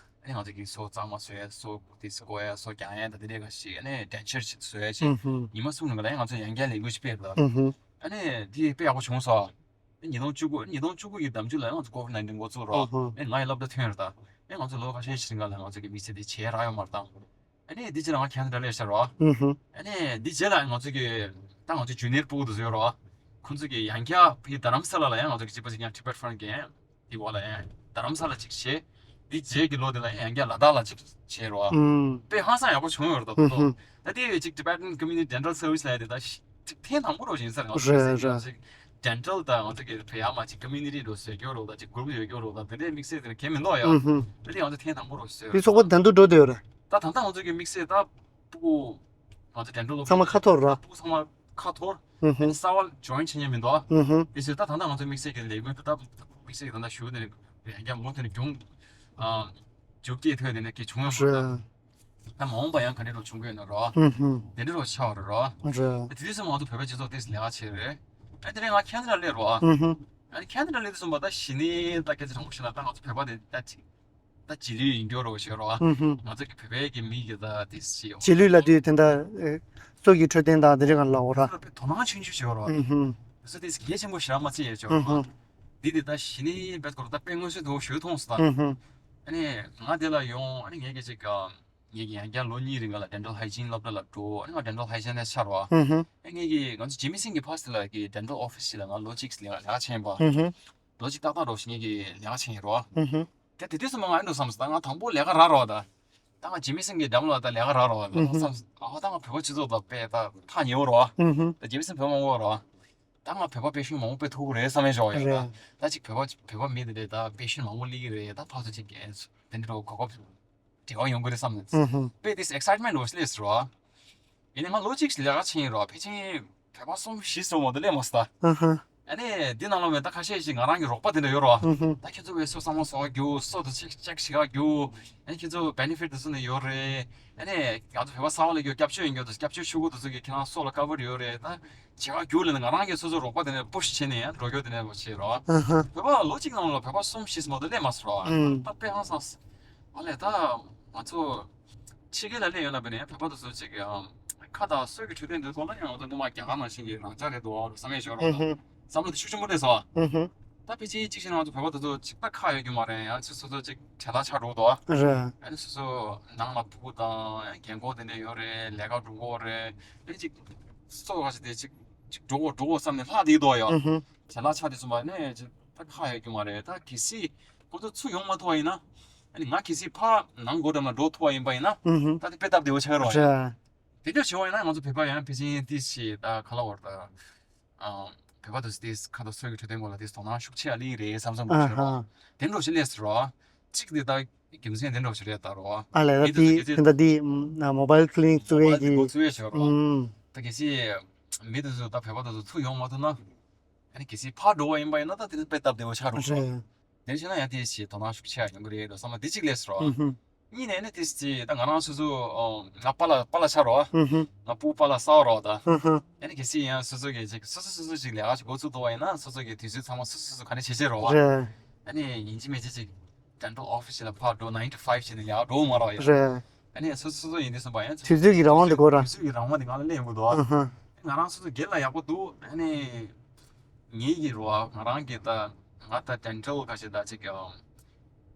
ནི་ང་ཚོ་གི་སོ་གཙང་མ་བཟོ་ཡ་སོ་ཏིས་བཀོག་ཡ་སོ་རྒྱག་ཡ་དང་དེ་འདྲའི་ཁ་ཤས་ཨ་ནི་ཌེན་ཊར་ཞིག་བཟོ་ཡ་ཅིག་ཨུ་ཧུ། ཉི་མ་གསུམ་རིང་ལ་ཡང་ང་ཚོ་ཡང་བསྐྱར་ལས་འགུལ་ཞིག་སྤེལ་རེད། ཨུ་ཧུ། ཨ་ནི་དེ་དཔེ་ཡག་པོ་བྱུང་སོང་། ཉིས་སྟོང་བཅུ་དགུ་ཉིས་སྟོང་བཅུ་དགུ་ཡི་ཟླ་མཇུག་ལ་ཡང་ང་ཚོ་ཀོ་ཝིཌ་ནའིན་ཊིན་འགོ་བཙུགས་རོགས། ཨོ་ཧོ། ཨེ་ང་ཡི་སློབ་གྲྭ་ཐོན་ཡོད་རེད་ད། ཨེ་ང་ཚོ་ལོ་ཁ་ཤས་ཤིག་རིང་ལ་ང་ཚོ་གི་དམིགས་བསལ་དེ་བྱས་རག་ཡོད་མ་རེད་ད། ཨ་ནི་འདི་རྗེས་ལ་ང་ཁེ་ན་ཌ་སླེབས་ཤག་རོགས། ཨུ་ཧུ། ཨ་ནི་འདི་རྗེས་ལ་ང་ཚོ་གི་ད་ང་ཚོ་ཇུ་ནི་ཡར་ཕྲུ་གུ་དེ་ཚོ་ཡོད་རོགས། ཁོང་ཚོ་གི་ཡང་བསྐྱར་ཕ་གི་རྡ་རམ་ས་ལ་ལ་ཡང་ང་ཚོ་གི་གཅིག་པ་གཅིག་རྐྱང་ཊི་བེཊ་ཕན་གི་དེ་འོག་ལ་ཡང་རྡ་རམ་ས་ལ་གཅིག་བྱས། དེ་རྗེས་ཀྱི་ལོ་དེ་ལ་ཡང་བསྐྱར་ལ་དྭགས་ལ་གཅིག་བྱས་རོགས། ཨུམ། དཔེ་ཧང་སང་ཡག་པོ་བྱུང་ཡོད་རེད་ད། ཨུ་ཧུ། ད་དེ་བས་ཅིག་Tibetan Community Dental Service ལབ་ཡ་དེ་ད་ཅིག་ཐེངས་དང་པོ་རོགས་ཡིན་ས་རེད། ང་ཚོ་རེད་ཅིག་རེད། ཅིག་ཌེན་ཊལ་དང་ང་ཚོ་གི་བོད་ཡར་མར་ཅིག་ཀོ་མུ་ནི་ཊི་རོགས་བཟོས་ཀྱོ་རོགས་དང་ཅིག་གུ་རུབ་ཡོད་ཀྱོ་རོགས་དང་དེ་འདྲའི་དམིགས་བསལ་དེ་གས་མི་འདུག་ཡ། ཨུ་ཧུ། ད་དེ་ང་ཚོ་ཐེངས་དང་པོ་རོགས་བཟོས། དེ་ཚོགས་པ་དོན་དུ་འགྲོ་བསྡད་ཡོད་རེད། ད་ད་ལྟ་ང་ཚོ་གི་དམིགས་བསལ་ད་ཕྲུ་གུ་ང་ཚོ་ཌེན་ཊལ་ཚང་མ་ཁ་འཐོར་ར། ཕྲུ་གུ་ཚང་མ་ཁ་འཐོར། ཨུ་ཧུ། གསར་པ་ཇོ་ཡིན་བྱེད་མཁན་མི་འདུག་ཨ། ཨུ་ཧུ། དེ་ཚོ་ད་ད་ལྟ་ང་ཚོ་དམིགས་བསལ་གྱི་ལས་འགུལ་དེ་ད་དམིགས་བསལ་གྱི་ད་ལྟ་ཞུ་ནས་ཡང་བསྐྱར་མུ་མཐུད་ནས་རྒྱུན་ཨ་མཇུག་སྐྱེལ་ཐུབ་ཡ་དེ་ནས་གི་བྱུང་ཡོད་མ་རེད། ད་མ་འོངས་པ་ཡང་ག་འདྲ་འགྲོ་བྱུང་གི་ཡོད་ན་རོ། ཨུ་ཧུ། དེ་འདྲ་རོ་ཆགས་རེད་རོ། རེད། དེ་དུས་ཙམ་ང་ཚོ་བོད་པའི་སྤྱི་ཚོགས་ཏོག་ཙམ་ལས་ཀ་བྱས་རེད། ཨ་དེ་རིང་ང་ཁེ་ན་ཌ་སླེབས་རོ། ཨུ་ཧུ། ཨ་ཁེ་ན་ཌ་སླེབས་དུས་ཙམ་པ་ད་གཞི་ནས་ད་སྐད་ཆ་དྲང་པོ་བཤད་ན་ད་ང་ཚོ་བོད་པ་དེ་ད་ཅིག་ད་རྗེས་ལུས་ཡིན་རྒྱུ་རོ་ཞེས་རོ། ཨུ་ཧུ། ང་ཚོ་གི་བོད་པའི་གི་མི་གི་ད་དེ་ཞེས། རྗེས་ལུས་ལ་དུས་དེ་འདྲ་ཨེ། སོ་གི་འཕྲོད་བསྟེན་དང་དེ་འདྲ་གང་ལ་འོ་ར། དོ་སྣང་ཆུང་ཆུང་ཞིག་ཡོད་རོ། ཨུ་ཧུ། དེ་ཚོ་དེ་གལ་ཆེན་པོ་ཞེ་དྲག་མ་བརྩི་ཡས་ཆོག་རོ། ཨུ་ཧུ། འདི་དེ་ད་གཞི་ནས་བེད་སྐོར་ད་དཔེ་མངོན་གསལ་དོད་པོ་ཞིག་མཐོང་སོང་ད། ཨུ་ཧུ། ཨ་ནི་ང་དེ་ལ་ཡོང་ཨ་ནི་ངས་གི་ཅིག་ངས་གི་ཡང་བསྐྱར་ལོ་གཉིས་རིང་ལ་ཌེན་ཊལ་ཧའི་ཇིན་སློབ་གྲྭ་ལ་འགྲོ། ཨ་ནི་ང་ཌེན་ཊལ་ཧའི་ཇིན་ནི་སི་ཊི་ཆགས་རོ། ཨུ་ཧུ། ཨ་ངས་གི་ང་ཚོ་ཇི་མི་སིང་གི་ཕ་སི་ལ་གི་ཌེན་ཊལ་ཨོ་ཕི་སི་ཞིག་ལ་ང་ལོ་གཅིག་ལས་ཀ་བྱས་ཡིན་པ། ཨུ་ཧུ། ལོ་གཅིག་ཏག་ཏག་རོ་ཞིག་ངས་ཀྱི་ལས་ཀ་བྱས་ཡིན་རོ། ཨུ་ཧུ། ད་དེ་དུས་སུ་མ་ང་ཨེ་འགྲོ་བསམ་སོང་། ད་ང་དང་པོ་ལས་ཀ་རག་རོགས་ད། ད་ང་ཇི་མི་སིང་གི་འགྲམ་ལ་ད་ལས་ཀ་རག་རོགས་ད་ཨུ་ཧུ། བསམ་སོང་། ཨ་ད་ང་བོད་པ་སྤྱི་ཚོགས་ད་དཔེ་ད་ཐག་ཉེ་བོ་རོགས། ཨུ་ཧུ། ད་ཇི་མི་སིང་བོད་མང་པོ་རོགས། ད་ང་བོད་པ་པེ་ཤེན་མང་པོ་དཔེ་ཐུག་གི་རེད་བསམ་ཡས་ཞོག་ཡོད་རེད། ད་ཅིག་བོད་པ་བོད་པ་མི་དེ་འདྲས་ད་པེ་ཤེན་མང་པོ་སླེབས་ཀྱི་རེད། ད་ཕར་ཚུར་ཅིག་གས་དེ་འདྲ་གོ་སྐབས་འབྲེལ་བ་ཡོང་གི་རེད་བསམ་ནས། ཨུ་ཧུ། དཔེ་དེ་excitement་འོ་སླེབས་སོང་རོགས། ཡིན་ནའི་ང་ལོ་གཅིག་ལས་ཀ་བྱས་ཡིན་རོགས། ཕལ་ཆེར་བོད་པ་གསུམ་བཞི་ཙམ་མ་གཏོགས་སླེབས་མ་སོང་ད། ཨུ་ཧུ། ཨ་ནི་འདི་ནང་ལ་མེད་ད་ཁ་ཤས་ཤིག་ང་རང་གི་རོགས་པ་དེ་འདྲ་ཡོད་རོགས། ཨུ་ཧུ། ད་ཁྱེད་ཚོ་བས་སོ་བསམ་བློ་བཟོ་རྒྱུ་སོ་དེ་ཚོ་ཅེག་བྱེད་ག་རྒྱུ། ཨ་ནི་ཁྱེད་ཚོ་benefit་དེ་ཚོ་ནི་ཡོད་རེད། ཨ་ནི་ང་ཚོ་བོད་པ་གསར་པ་ལ་རྒྱུ་སྐྱབས་བཅོལ་ཡིན་རྒྱུ་དེ་སྐྱབས་བཅོལ་ཤོག་གུ་དེ་ཚོ་གི་ཁྱེད་རང་སོ་ལ་cover་ཡོད་རེད། ད་བྱེད་ག་རྒྱུ་ལ་ནི་ང་རང་གི་སོ་སོའི་རོགས་པ་དེ་ནས་push་བྱས་ནས་ཡང་འགྲོ་རྒྱུ་དེ་ནས་ལོ་བྱས་རོགས། ཨུ་ཧུ། བོད་པ་ལོ་གཅིག་ནང་ལ་བོད་པ་གསུམ་བཞི་ཙམ་མ་གཏོགས་སླེབས་མ་སོང་རོགས། ཨུ། ད་དཔེ་ཧང་སངས། ཨ་ལས་ད་ང་ཚོ་ཕྱི་རྒྱལ་ལ་སླེབས་ཡོང་ན་བས་ནས་བོད་པ་དེ་ཚོ་ཅིག་ཡང་ཁ་དང་སྲོལ་གྱི་འཕྲོད་བསྟེན་དེ་ཚོ་ལ་ཡང་ང་ཚོ་སྔོན་མ་རྒྱ་གར་ནང་བཞིན་གྱི་རང་འཇགས་རེད་འདུག་བསམ་ཡས་ཞོར་རོགས། ཨུ་ཧུ། བསམ་བློ་དེ་ཤུགས་ཆེན་པོ་སླེབས་སོང་། ཨུ་ཧུ། ད་ཕལ་ཆེར་གཅིག་བྱས་ན་ང་ཚོ་བོད་པ་དེ་ཚོ་ཅིག་ད་ཁག་ཡོད་རྒྱུ་མ་རེད། ཡང་ཅིག་སོ་སོ་ཅིག་བྲེལ་ལ་ཆགས་འགྲོ་འདུག་རེད། ཨ་ནི་སོ་སོ་ནང་ལ་ཕྲུ་གུ་དང་རྒན་འཁོགས་དེ་འདྲ་ཡོད་རེད། ལས་ཀ་འགྲོ་དགོས་རེད། ཨ་ནི་ཅིག་སོ་ག་ཞིག་དེ་ཅིག་ཅིག་འགྲོ་དགོས་འགྲོ་དགོས་བསམ་ནས་ལྷག་བསྡད་འདུག་ཡང་། ཨུ་ཧུ། བྲེལ་ལ་ཆགས་དེ་ཚོ་མ་ནས་ཅིག་ད་ཁག་ཡོད་རྒྱུ་མ་རེད། ད་གལ་སྲིད་ཁོ་ཚོ་ཚུར་ཡོང་མ་ཐུབ་པ་ཡིན་ན། ཨ་ནི་ང་གལ་སྲིད་ཕར་ནང་སྒོ་འགྲམ་ལ་འགྲོ་ཐུབ་པ་ཡིན་པ་ཡིན་ན། ཨུ་ཧུ། ད་དེ་དཔེ་སྟབས་བདེ་བོ་ཆགས་ཀྱི་རེད། རེད། དེ་འདྲ་བྱས་པ་ཡིན་ན་ང་ཚོ་བོད་པ་ཡང་ཕལ་ཆེར་ཏིས་ཞིག་ད་ག་ལ་བར་ད། ཨ། བོད་པ་དེ་ཚོ་ཏིས་ཁ་ཐོག་སྲོལ་གྱི་འཕྲོད་བསྟེན་སྐོར་ལ་ཏིས་དོ་སྣང་ཤུགས་ཆེ་ཡ་ལི་རེད་བསམ་བསམ་འདྲ་ཞིག་རོ། ཨ་ཧ། དེ་འདྲ་ཞིག་སླེབས་སོང་རོ། གཅིག་དེ་ད་རྒྱུ་མཚན་དེ་འདྲ་ཞིག་རེད་ད་རོ། ཨ་ལས་ད་མི་དེ་དེ་དེ་ད་དེ་mobile clinic་བཙུགས་ཡས་ཀྱི་འགོ་བཙུགས་ཡས་ཞིག་རོ། ཨུམ། ད་གལ་སྲིད་མི་དེ་ཚོ་ད་བོད་པ་དེ་ཚོ་ཚུར་ཡོང་མ་ཐུབ་ན། ཨ་ནི་གལ་སྲིད་ཕར་འགྲོ་བ་ཡིན་པ་ཡིན་ན་ད་དེ་ནི་དཔེ་སྟབས་བདེ་བོ་ཆགས་འགྲོ་རེད། དེ་བྱས་ན་ཡང་དེ་ཞིག་དོ་སྣང་ཤུགས་ཆེ་ཡ་ཡོང་གི་རེད་འགྲོ་བསམ་པ་དེ་གཅིག་སླེབས་སོང་རོ། ཨུ་ཧུ། གཉིས་ནས་ནི་དེ་ཅི་ད་ང་རང་སོ་སོ་ཨོ་ང་པཱ་ལགས་པཱ་ལགས་ཆགས་རོགས། ཧུམ་ཧུམ། ང་སྤུ་པཱ་ལགས་གསར་རོགས་ད། ཧུམ་ཧུམ། ཨ་ནི་གལ་སྲིད་ཡང་སོ་སོ་གི་ཅིག་སོ་སོ་སོ་སོ་ཅིག་ལས་ཀ་ཅིག་འགོ་ཚུགས་ཐུབ་པ་ཡིན་ན་སོ་སོ་གི་དུས་ཚོད་ཚང་མ་སོ་སོ་སོ་སོ་ག་ནས་བྱེད་བྱེད་རོགས། རེད། ཨ་ནི་ཡིན་གཅིག་མིན་གཅིག་ཅིག་dental office་ལ་ཕར་འགྲོ་nine to five་བྱས་ནས་ལས་ཀ་འགྲོ་མ་རོགས་ཡ། རེད། ཨ་ནི་སོ་སོ་སོ་སོ་ཡིན་དུས་སོང་པ་ཡང་དུས་ཚོད་ཀྱི་རང་དབང་དེ་དགོས་ར། དུས་ཚོད་ཀྱི་རང་དབང་དེ་ང་ལ་སླེབས་ཡོང་གི་འདུག་ཧུམ་ཧུམ། ང་རང་སོ་སོ་སྒེར་ལ་ཡག་པོ་འདུག་ཨ་ནི། ངེད་ཀྱི་རོ་ང་རང་གི་ད་ང་ད་dental་ག་ཞིག་ད་ཅིག་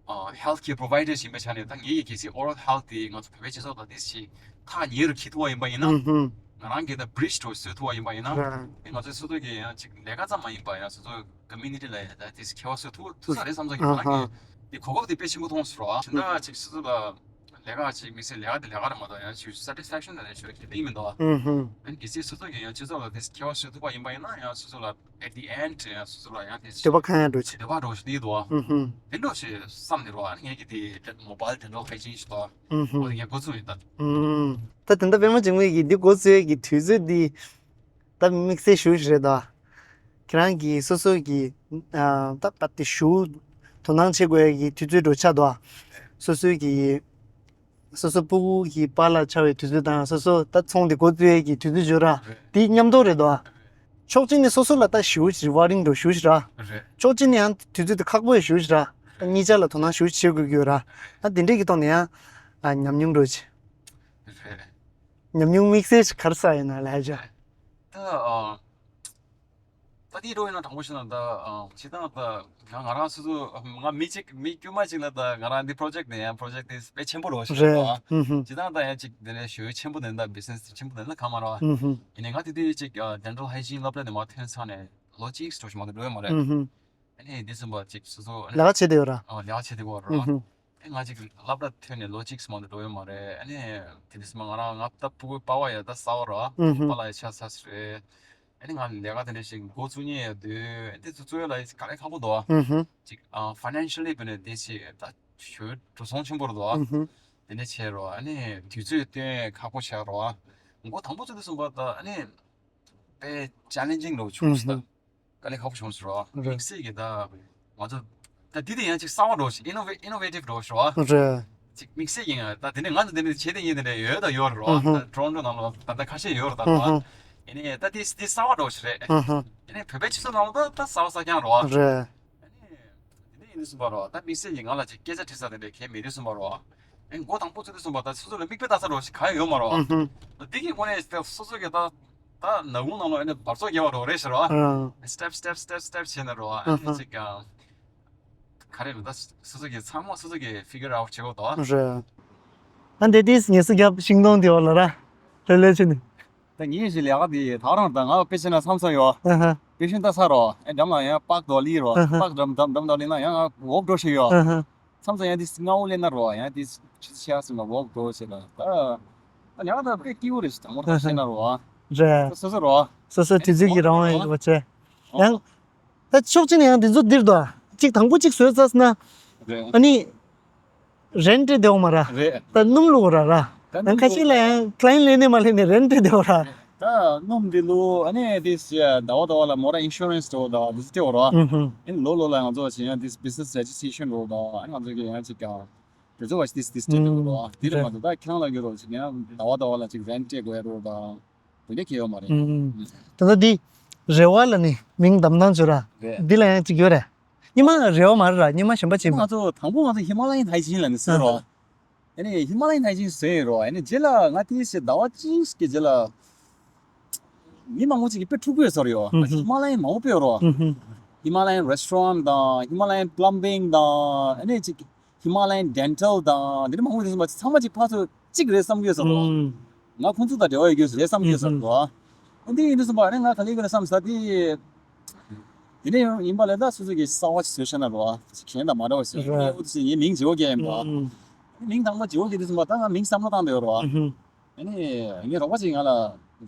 ཨ་health care provider་ཡིན་པའི་ཆ་ནས་ད་ངེད་ཀྱི་གལ་སྲིད་oral health་དེ་ང་ཚོ་བོད་པའི་སྤྱི་ཚོགས་ལ་དེ་ཞིག་ཐག་ཉེ་རུ་འཁྱེར་ཐུབ་པ་ཡིན་པ་ཡིན་ན། ཧུམ་ཧུམ། ང་རང་གི་ད་bridge་འདྲ་བཟོ་ཐུབ་པ་ཡིན་པ་ཡིན་ན། ཧུམ། དེ་ང་ཚོའི་སོ་སོ་གི་ཡང་ཅིག་ལས་ཀ་ཙམ་མ་ཡིན་པ་ཡང་སོ་སོ་community་ལ་ཡང་ད་དེ་ཞིག་ཁྱད་པར་བཟོ་ཐུབ་ཐུབ་ས་རེད་བསམ་ཚོད་ཀྱི་ང་རང་གི་དེ་གོ་སྐབས་དེ་དཔེ་ཆེན་པོ་མཐོང་སོང་རོ། དེ་འདྲ་ཅིག་སོ་སོ་ལ། ལས་ཀ་ཅིག་དམིགས་བསལ་ལས་ཀ་དེ་ལས་ཀ་རེད་མ་གཏོགས་ཡང་ཅིག་satisfaction་དང་ལས་ཞོར་གྱི་དེ་མི་འདུག་ཨུ་ཧུ། ཨ་ནི་གལ་སྲིད་སོ་སོ་གིས་ཡང་སྤྱི་ཚོགས་ལ་དེ་ཁྱད་པར་བཟོ་ཐུབ་པ་ཡིན་པ་ཡིན་ན་ཡང་སོ་སོ་ལ་at the end་ཡང་སོ་སོ་ལ་ཡང་དེ་འདོད་པ་ཁེངས་ཡ་འགྲོ་ཆེ། འདོད་པ་འགྲོ་ཞིག་དེ་འདུག་ཨུ་ཧུ། དེ་འདྲ་ཞིག་བསམ་ནས་རོགས་ཨ་ནི་ངས་ཀྱི་དེ་mobile dental hygiene་ཞིག་ཏོ། ཨུ་ཧུ། འོ་དེ་ངས་འགོ་ཚུགས་ཡིན་ད། ཨུ། ད་དེ་འདྲ་པད་མ་འཇིགས་མེད་ཀྱིས་འདི་འགོ་ཚུགས་ཡས་ཀྱི་དུས་ཚོད་འདི། ད་དམིགས་བསལ་ཞུ་ཞིག་རེད་ད། ཁྱེད་རང་གིས་སོ་སོ་གི་ཨ་ད་པ་དེ་ཞུ་དོ་སྣང་བྱེད་དགོས་ཡ་གི་དུས་ཚོད་འགྲོ་ཆགས་དོ། སོ་སོའི་གི་སོ་སོ་སྤུ་གུ་གི་པཱ་ལགས་ཆགས་པའི་དུས་ཚོད་དང་སོ་སོ་ད་ཚོང་དེ་འགོ་བཙུགས་ཡ་གི་དུས་ཚོད་འཇོག་ར། རེད། དེ་མཉམ་དུ་རེད་དོ། ཕྱོགས་གཅིག་ནས་སོ་སོ་ལ་ད་ཞུ་ཞིག་rewarding་འགྲོ་ཞུ་ཞིག་ར། རེད། ཕྱོགས་གཅིག་ནས་ཡང་དུས་ཚོད་དེ་ཁག་པོ་ཡ་ཞུ་ཞིག་ར། ད་གཉིས་ཆ་ལ་དོ་སྣང་ཞུ་ཞིག་བྱེད་དགོས་ཀྱི་ཡོད་ར། ད་དེ་འདྲས་ཀྱི་ཐོག་ནས་ཡང་ཨ་ཉམས་མྱོང་འགྲོ་ཆེ། རེད། ཉམས་མྱོང་དམིགས་བསལ་ཞིག་ག་རེ་བསགས་ཡོད་ན་ལབ་ཡ་ཅིག་ད་ཨ། ད་དེའི་འགྲོ་ཡིན་ན་དྲང་པོ་བཤད་ན་ད་ཨ། སྤྱིར་བཏང་ད་ང་ང་རང་སོ་སོ་ང་མི་གཅིག་མི་དཀྱུས་མ་གཅིག་ལ་ད་ང་རང་འདི་project་ནས་ཡང་project་དེ་དཔེ་ཆེན་པོ་རེད་ཞུ་རེད། ཨ། ཧུམ་ཧུམ། སྤྱིར་བཏང་ད་ཡང་གཅིག་དེ་ནས་ཞུ་ཆེན་པོ་དེ་འདྲ་business་ཆེན་པོ་དེ་འདྲ་གང་མ་རེད། ཧུམ་ཧུམ། ཡིན་ནའི་ང་དེ་དུས་གཅིག་ཨ་dental hygiene་སློབ་གྲྭ་ནས་མར་ཐོན་ཚར་ནས་ལོ་གཅིག་འགྲོ་ཞིག་མ་གཏོགས་འགྲོ་ཡོད་མ་རེད། ཧུམ་ཧུམ། ཨ་ནི་འདི་ཙམ་པ་གཅིག་སོ་སོ་ཨ་ནི་ལས་ཀ་བྱེད་བསྡད་ཡོད་ར། ཨ་ལས་ཀ་བྱེད་བསྡད་ཡོད་ར། ཧུམ་ཧུམ། ཨེ་ང་ཅིག་སློབ་གྲྭ་ཐོན་ནས་ལོ་གཅིག་ཙམ་མ་གཏོགས་འགྲོ་ཡོད་མ་རེད། ཨ་ནི་དེ་དུས་སུ་མ་ང་རང་ང་ད་ཕྲུ་གུ་པ་ཕ་ཡ་ད་གསར་པ་ར། ཨུ་ཧུམ། པ་ལགས་ཡ་ཆགས་ཚར་ས་རེད། ཨ་ནི་ང་ལས་ཀ་དེ་འདྲ་ཞིག་འགོ་བཙུགས་མཁན་ཡོད་དུས་ཨ་དེ་ཚོ་བཙུགས་ཡ་ལ་དཀའ་ལས་ཁག་པོ་འདུག་ཨུ་ཧུམ། ཅིག་ཨ་financially་བྱས་ནས་དེ་ཞིག་ད་ཞོ་འགྲོ་སོང་ཆེན་པོ་རེད་འདུག་ཨུ་ཧུམ། དེ་འདྲ་བྱས་རོ། ཨ་ནི་དུས་ཚོད་བཏོན་ཁག་པོ་ཆགས་རོ། འགོ་དང་པོ་ཚུགས་དུས་སུ་མ་ད་ཨ་ནི་དཔེ་challenging་རོ་བྱུང་སོང་ད། ཨུ་ཧུམ། དཀའ་ལས་ཁག་པོ་བྱུང་ཟེར་རོ། རེད། དམིགས་བསལ་གྱི་ད་ང་ཚོ་ད་འདི་དེ་ཡང་ཅིག་གསར་པ་འགྲོ་ཞིག innovative innovative་འགྲོ་ཞིག་རོ། རེད། ཅིག་དམིགས་བསལ་གྱི་ང་ད་དེ་ནས་ང་ཚོ་འདི་ནས་བྱེད་དེ་ཡིན་དེ་འདྲ་ཡོད་ད་ཡོད་རོ། ཨུ་ཧུ། ད་Toronto་ནང་ལ་ད་ད་ཁ་ཤས་ཡོད་རོ་ད་རོ། ཨུ་ཧུ། ཡིན་ནའི་ད་དེ་དེ་གསར་པ་འགྲོ་ཞིག་རེད། ཨུ་ཧུ། ཡིན་ནའི་བོད་པའི་སྤྱི་ཚོགས་ནང་ལ་ད་ད་གསར་པ་གསར་རྐྱང་རོ། རེད། ཨ་ནི་དེ་ནས་ཡིན་ནས་གསུངས་པ་རོ། ད་དམིགས་བསལ་གྱི་ང་ལ་ཅིག་སྐད་ཆ་དྲི་ས་དེ་འདྲ་གལ་མེད་དུས་གསུངས་པ་རོ། ཨེ་མགོ་དང་པོ་ཚུགས་དུས་གསུངས་པ་ད་སོ་སོ་ལ་མིག་དཔེ་ལྟ་ས་རོ་ཞིག་ག་ཡང་ཡོད་མ་རོ། ཨུ་ཧུ། འདི་གི་སྒོ་ནས་ད་སོ་སོ་གི་ད་ད་ནག་ཁུང་ནང་ལ་ཨེ་ནས་འབར་ཚོགས་རྒྱས་པ་རོ་རེད་ཟེར་རོ། ཨ། step step step step་བྱས་ནས་རོ། ཨ་ནི་ཅིག་ག་རེ་རེད་ད་སོ་སོ་གི་ཚང་མ་སོ་སོ་གི་figure out་བྱེད་དགོས་དོ། རེད། ཨ་འདི་དེས་ངེས་སུ་རྒྱབ་ཤིང་སྡོང་དེ་འོག་ལ་ར། ལྷོད་ལྷོད་བྱས་ནས། ད་ངས་ཞིག་ལས་ཀ་དེ་ད་རང་ད་ང་དཔེ་ཆ་ན་བསམ་བསམ་ཡོད། ཨ་ཧ། དཔེ་ཤིང་ལྟ་ས་རོ། ཨེ་འགྲམ་ལ་ཡང་པགས་རྡོ་ལི་རོ། ཨ་ཧ། པགས་འགྲམ་འགྲམ་འགྲམ་རྡོ་ལི་ན་ཡང་འོག་འགྲོ་ཞིག་ཡོད། ཨ་ཧ། མཚམས་མཚམས་ཡང་དེ་སྔ་བོ་ལེན་ན་རོ། ཡང་དེ་ཆུ་ཚོད་ཕྱེད་ཀ་ཙམ་ལ་ཝོག་འགྲོ་བྱས་ལ། ད་ད་ཡང་ད་དཔེ་སྐྱིད་པོ་རེད། དང་པོ་ད་ཤེས་ན་རོ། རེད། སོ་སོ་རོ། སོ་སོ་དུས་ཚོད་ཀྱི་རང་དབང་ཡོད་པ་བྱས། ཡང་ད་ཕྱོགས་གཅིག་ནས་ཡང་དེ་ཚོ་འདིར་དོ། གཅིག་དང་པོ་གཅིག་བཟོས་ཚར་ན། རེད། ཨ་ནི། རེན་ཊི་བདེ་བོ་མ་ར། རེད། ད་སྣུམ་ལུག་ར་ར། ད་ཡང་ཁ་ཤས་ལ་ཡང་ཀ་ལའི་ཡེནཊ་ལེན་ནས་མ་ལེན་ནས་རེན་ཊི་བདེ་བོ་ར། ད་སྣུམ་འདི་ལུག་ཨ་ནི་དེ་ཟླ་བ་ཟླ་བ་ལ་མོ་ཊ་ཨིན་ཤུ་རན་སི་འགྲོ་ད་དེ་ཚོ་སྤྲད་འོ་ར། ཨུ་ཧུ། ཨ་ནི་ལོ་ལོ་ལ་ང་ཚོ་བྱེད་ཡང་དེ་བི་ཛི་ནེ་སི་རེ་ཇི་སི་ཊེ་རེ་ཤན་འགྲོ་ད། ཨ་ནི་ང་ཚོ་གི་ཡང་ཅིག་ཀྱང་དེ་ཚོ་བ་ཞིག་དེ་དེ་སྤྲད་འགྲོ་ད། དེ་རེད་མ་གཏོགས་ད་ཁྱེད་རང་ལ་ཡོད་རོ་ཅིག་ཡང་ཟླ་བ་ཟླ་བ་ལ་ཅིག་རེན་ཊི་སྤྲད་དགོས་ཡ་རོ་ད། དེ་འདྲ་ཁྱད་ཡོད་མ་རེད། ཨུམ། ད་ལྟ་འདི་རེ་བ་ལ་ནི་མིང་བདམས་སྟངས་བྱོས་ར། རེད། འདི་ལ་ཡང་གཅིག་ཡོད་རེད། སྙེ་མ་རེ་བ་མ་རེད་ར། སྙེ་མ་གཞན་པ་ཅིག་མ། ང་ཚོ་དང་པོ་ང་ཚོ་ཧི་མ་ལ་ཡན་ཧའི་ཇིན་ལ་ནི་ཟེར་རོ། ཨ་ཧ། ཨ་ནི་ཧི་མ་ལ་ཡན་ཧའི་ཇིན་ཟེར་རོ། ཨ་ནི་རྗེས་ལ་ང་དེའི་ཞེ་ཟླ་བ་གཅིག་གི་རྗེས་ལ་མི་མང་པོ་ཅིག་གིས་དཔེ་འཁྲུག་པོ་ཡོད་ཟེར་ཡོད། ཨུ་ཧུ། ཧི་མ་ལ་ཡན་མང་པོ་སྤེལ་རོ། ཨུ་ཧུ། ཧི་མ་ལ་ཡན་རེ་སི་ཊོ་རན་ཊི་དང་ཧི་མ་ལ་ཡན་པི་ལམ་བིང་དང་ཨ་ནི་ཅིག་ཧི་མ་ལ་ཡན་ཌེན་ཊལ་དང་དེ་འདྲ་མང་པོ་ཡོད་ཟེར་བ་ཚང་མ་ཅིག་ཕར་ཚུར་གཅིག་རེད་བསམ་གྱི་ཡོད་ཟེར་རོ། ཨུམ། ང་ཁོང་ཚོ་དང་འབྲེལ་བ་ཡོད་རྒྱུ་རེད་བསམ་གྱི་ཡོད་ཟེར་རོ། ཨ་འདི་ཡིན་དུས་ཙམ་པ་ཨ་ནི་ང་ག་ལེ་ག་ལེ་བསམ་ས་དེ། དེ་ནས་ཡང་ཡིན་པ་ལས་ད་སོ་སོ་གི་གསར་བ་ཞིག་བཟོས་ཤེས་ན་རོ། གཞན་དང་མ་འདྲ་བ་ཞིག་རེད། ངས་འུ་ཚོ་ཞིག་ངའི་མིང་བརྗེ་བོ་རྒྱག་ཡིན་པ། ཨུམ། མིང་དང་པོ་བརྗེ་བོ་རྒྱག་དུས་ཙམ་པ་ད་ང་མིང་བསམ་བློ་བཏང་བསྡད་ཡོད་རོ། ཨུ་ཧུ། ཨ་ནི་ངའི་རོགས་པ་ཅིག་ང་ལ་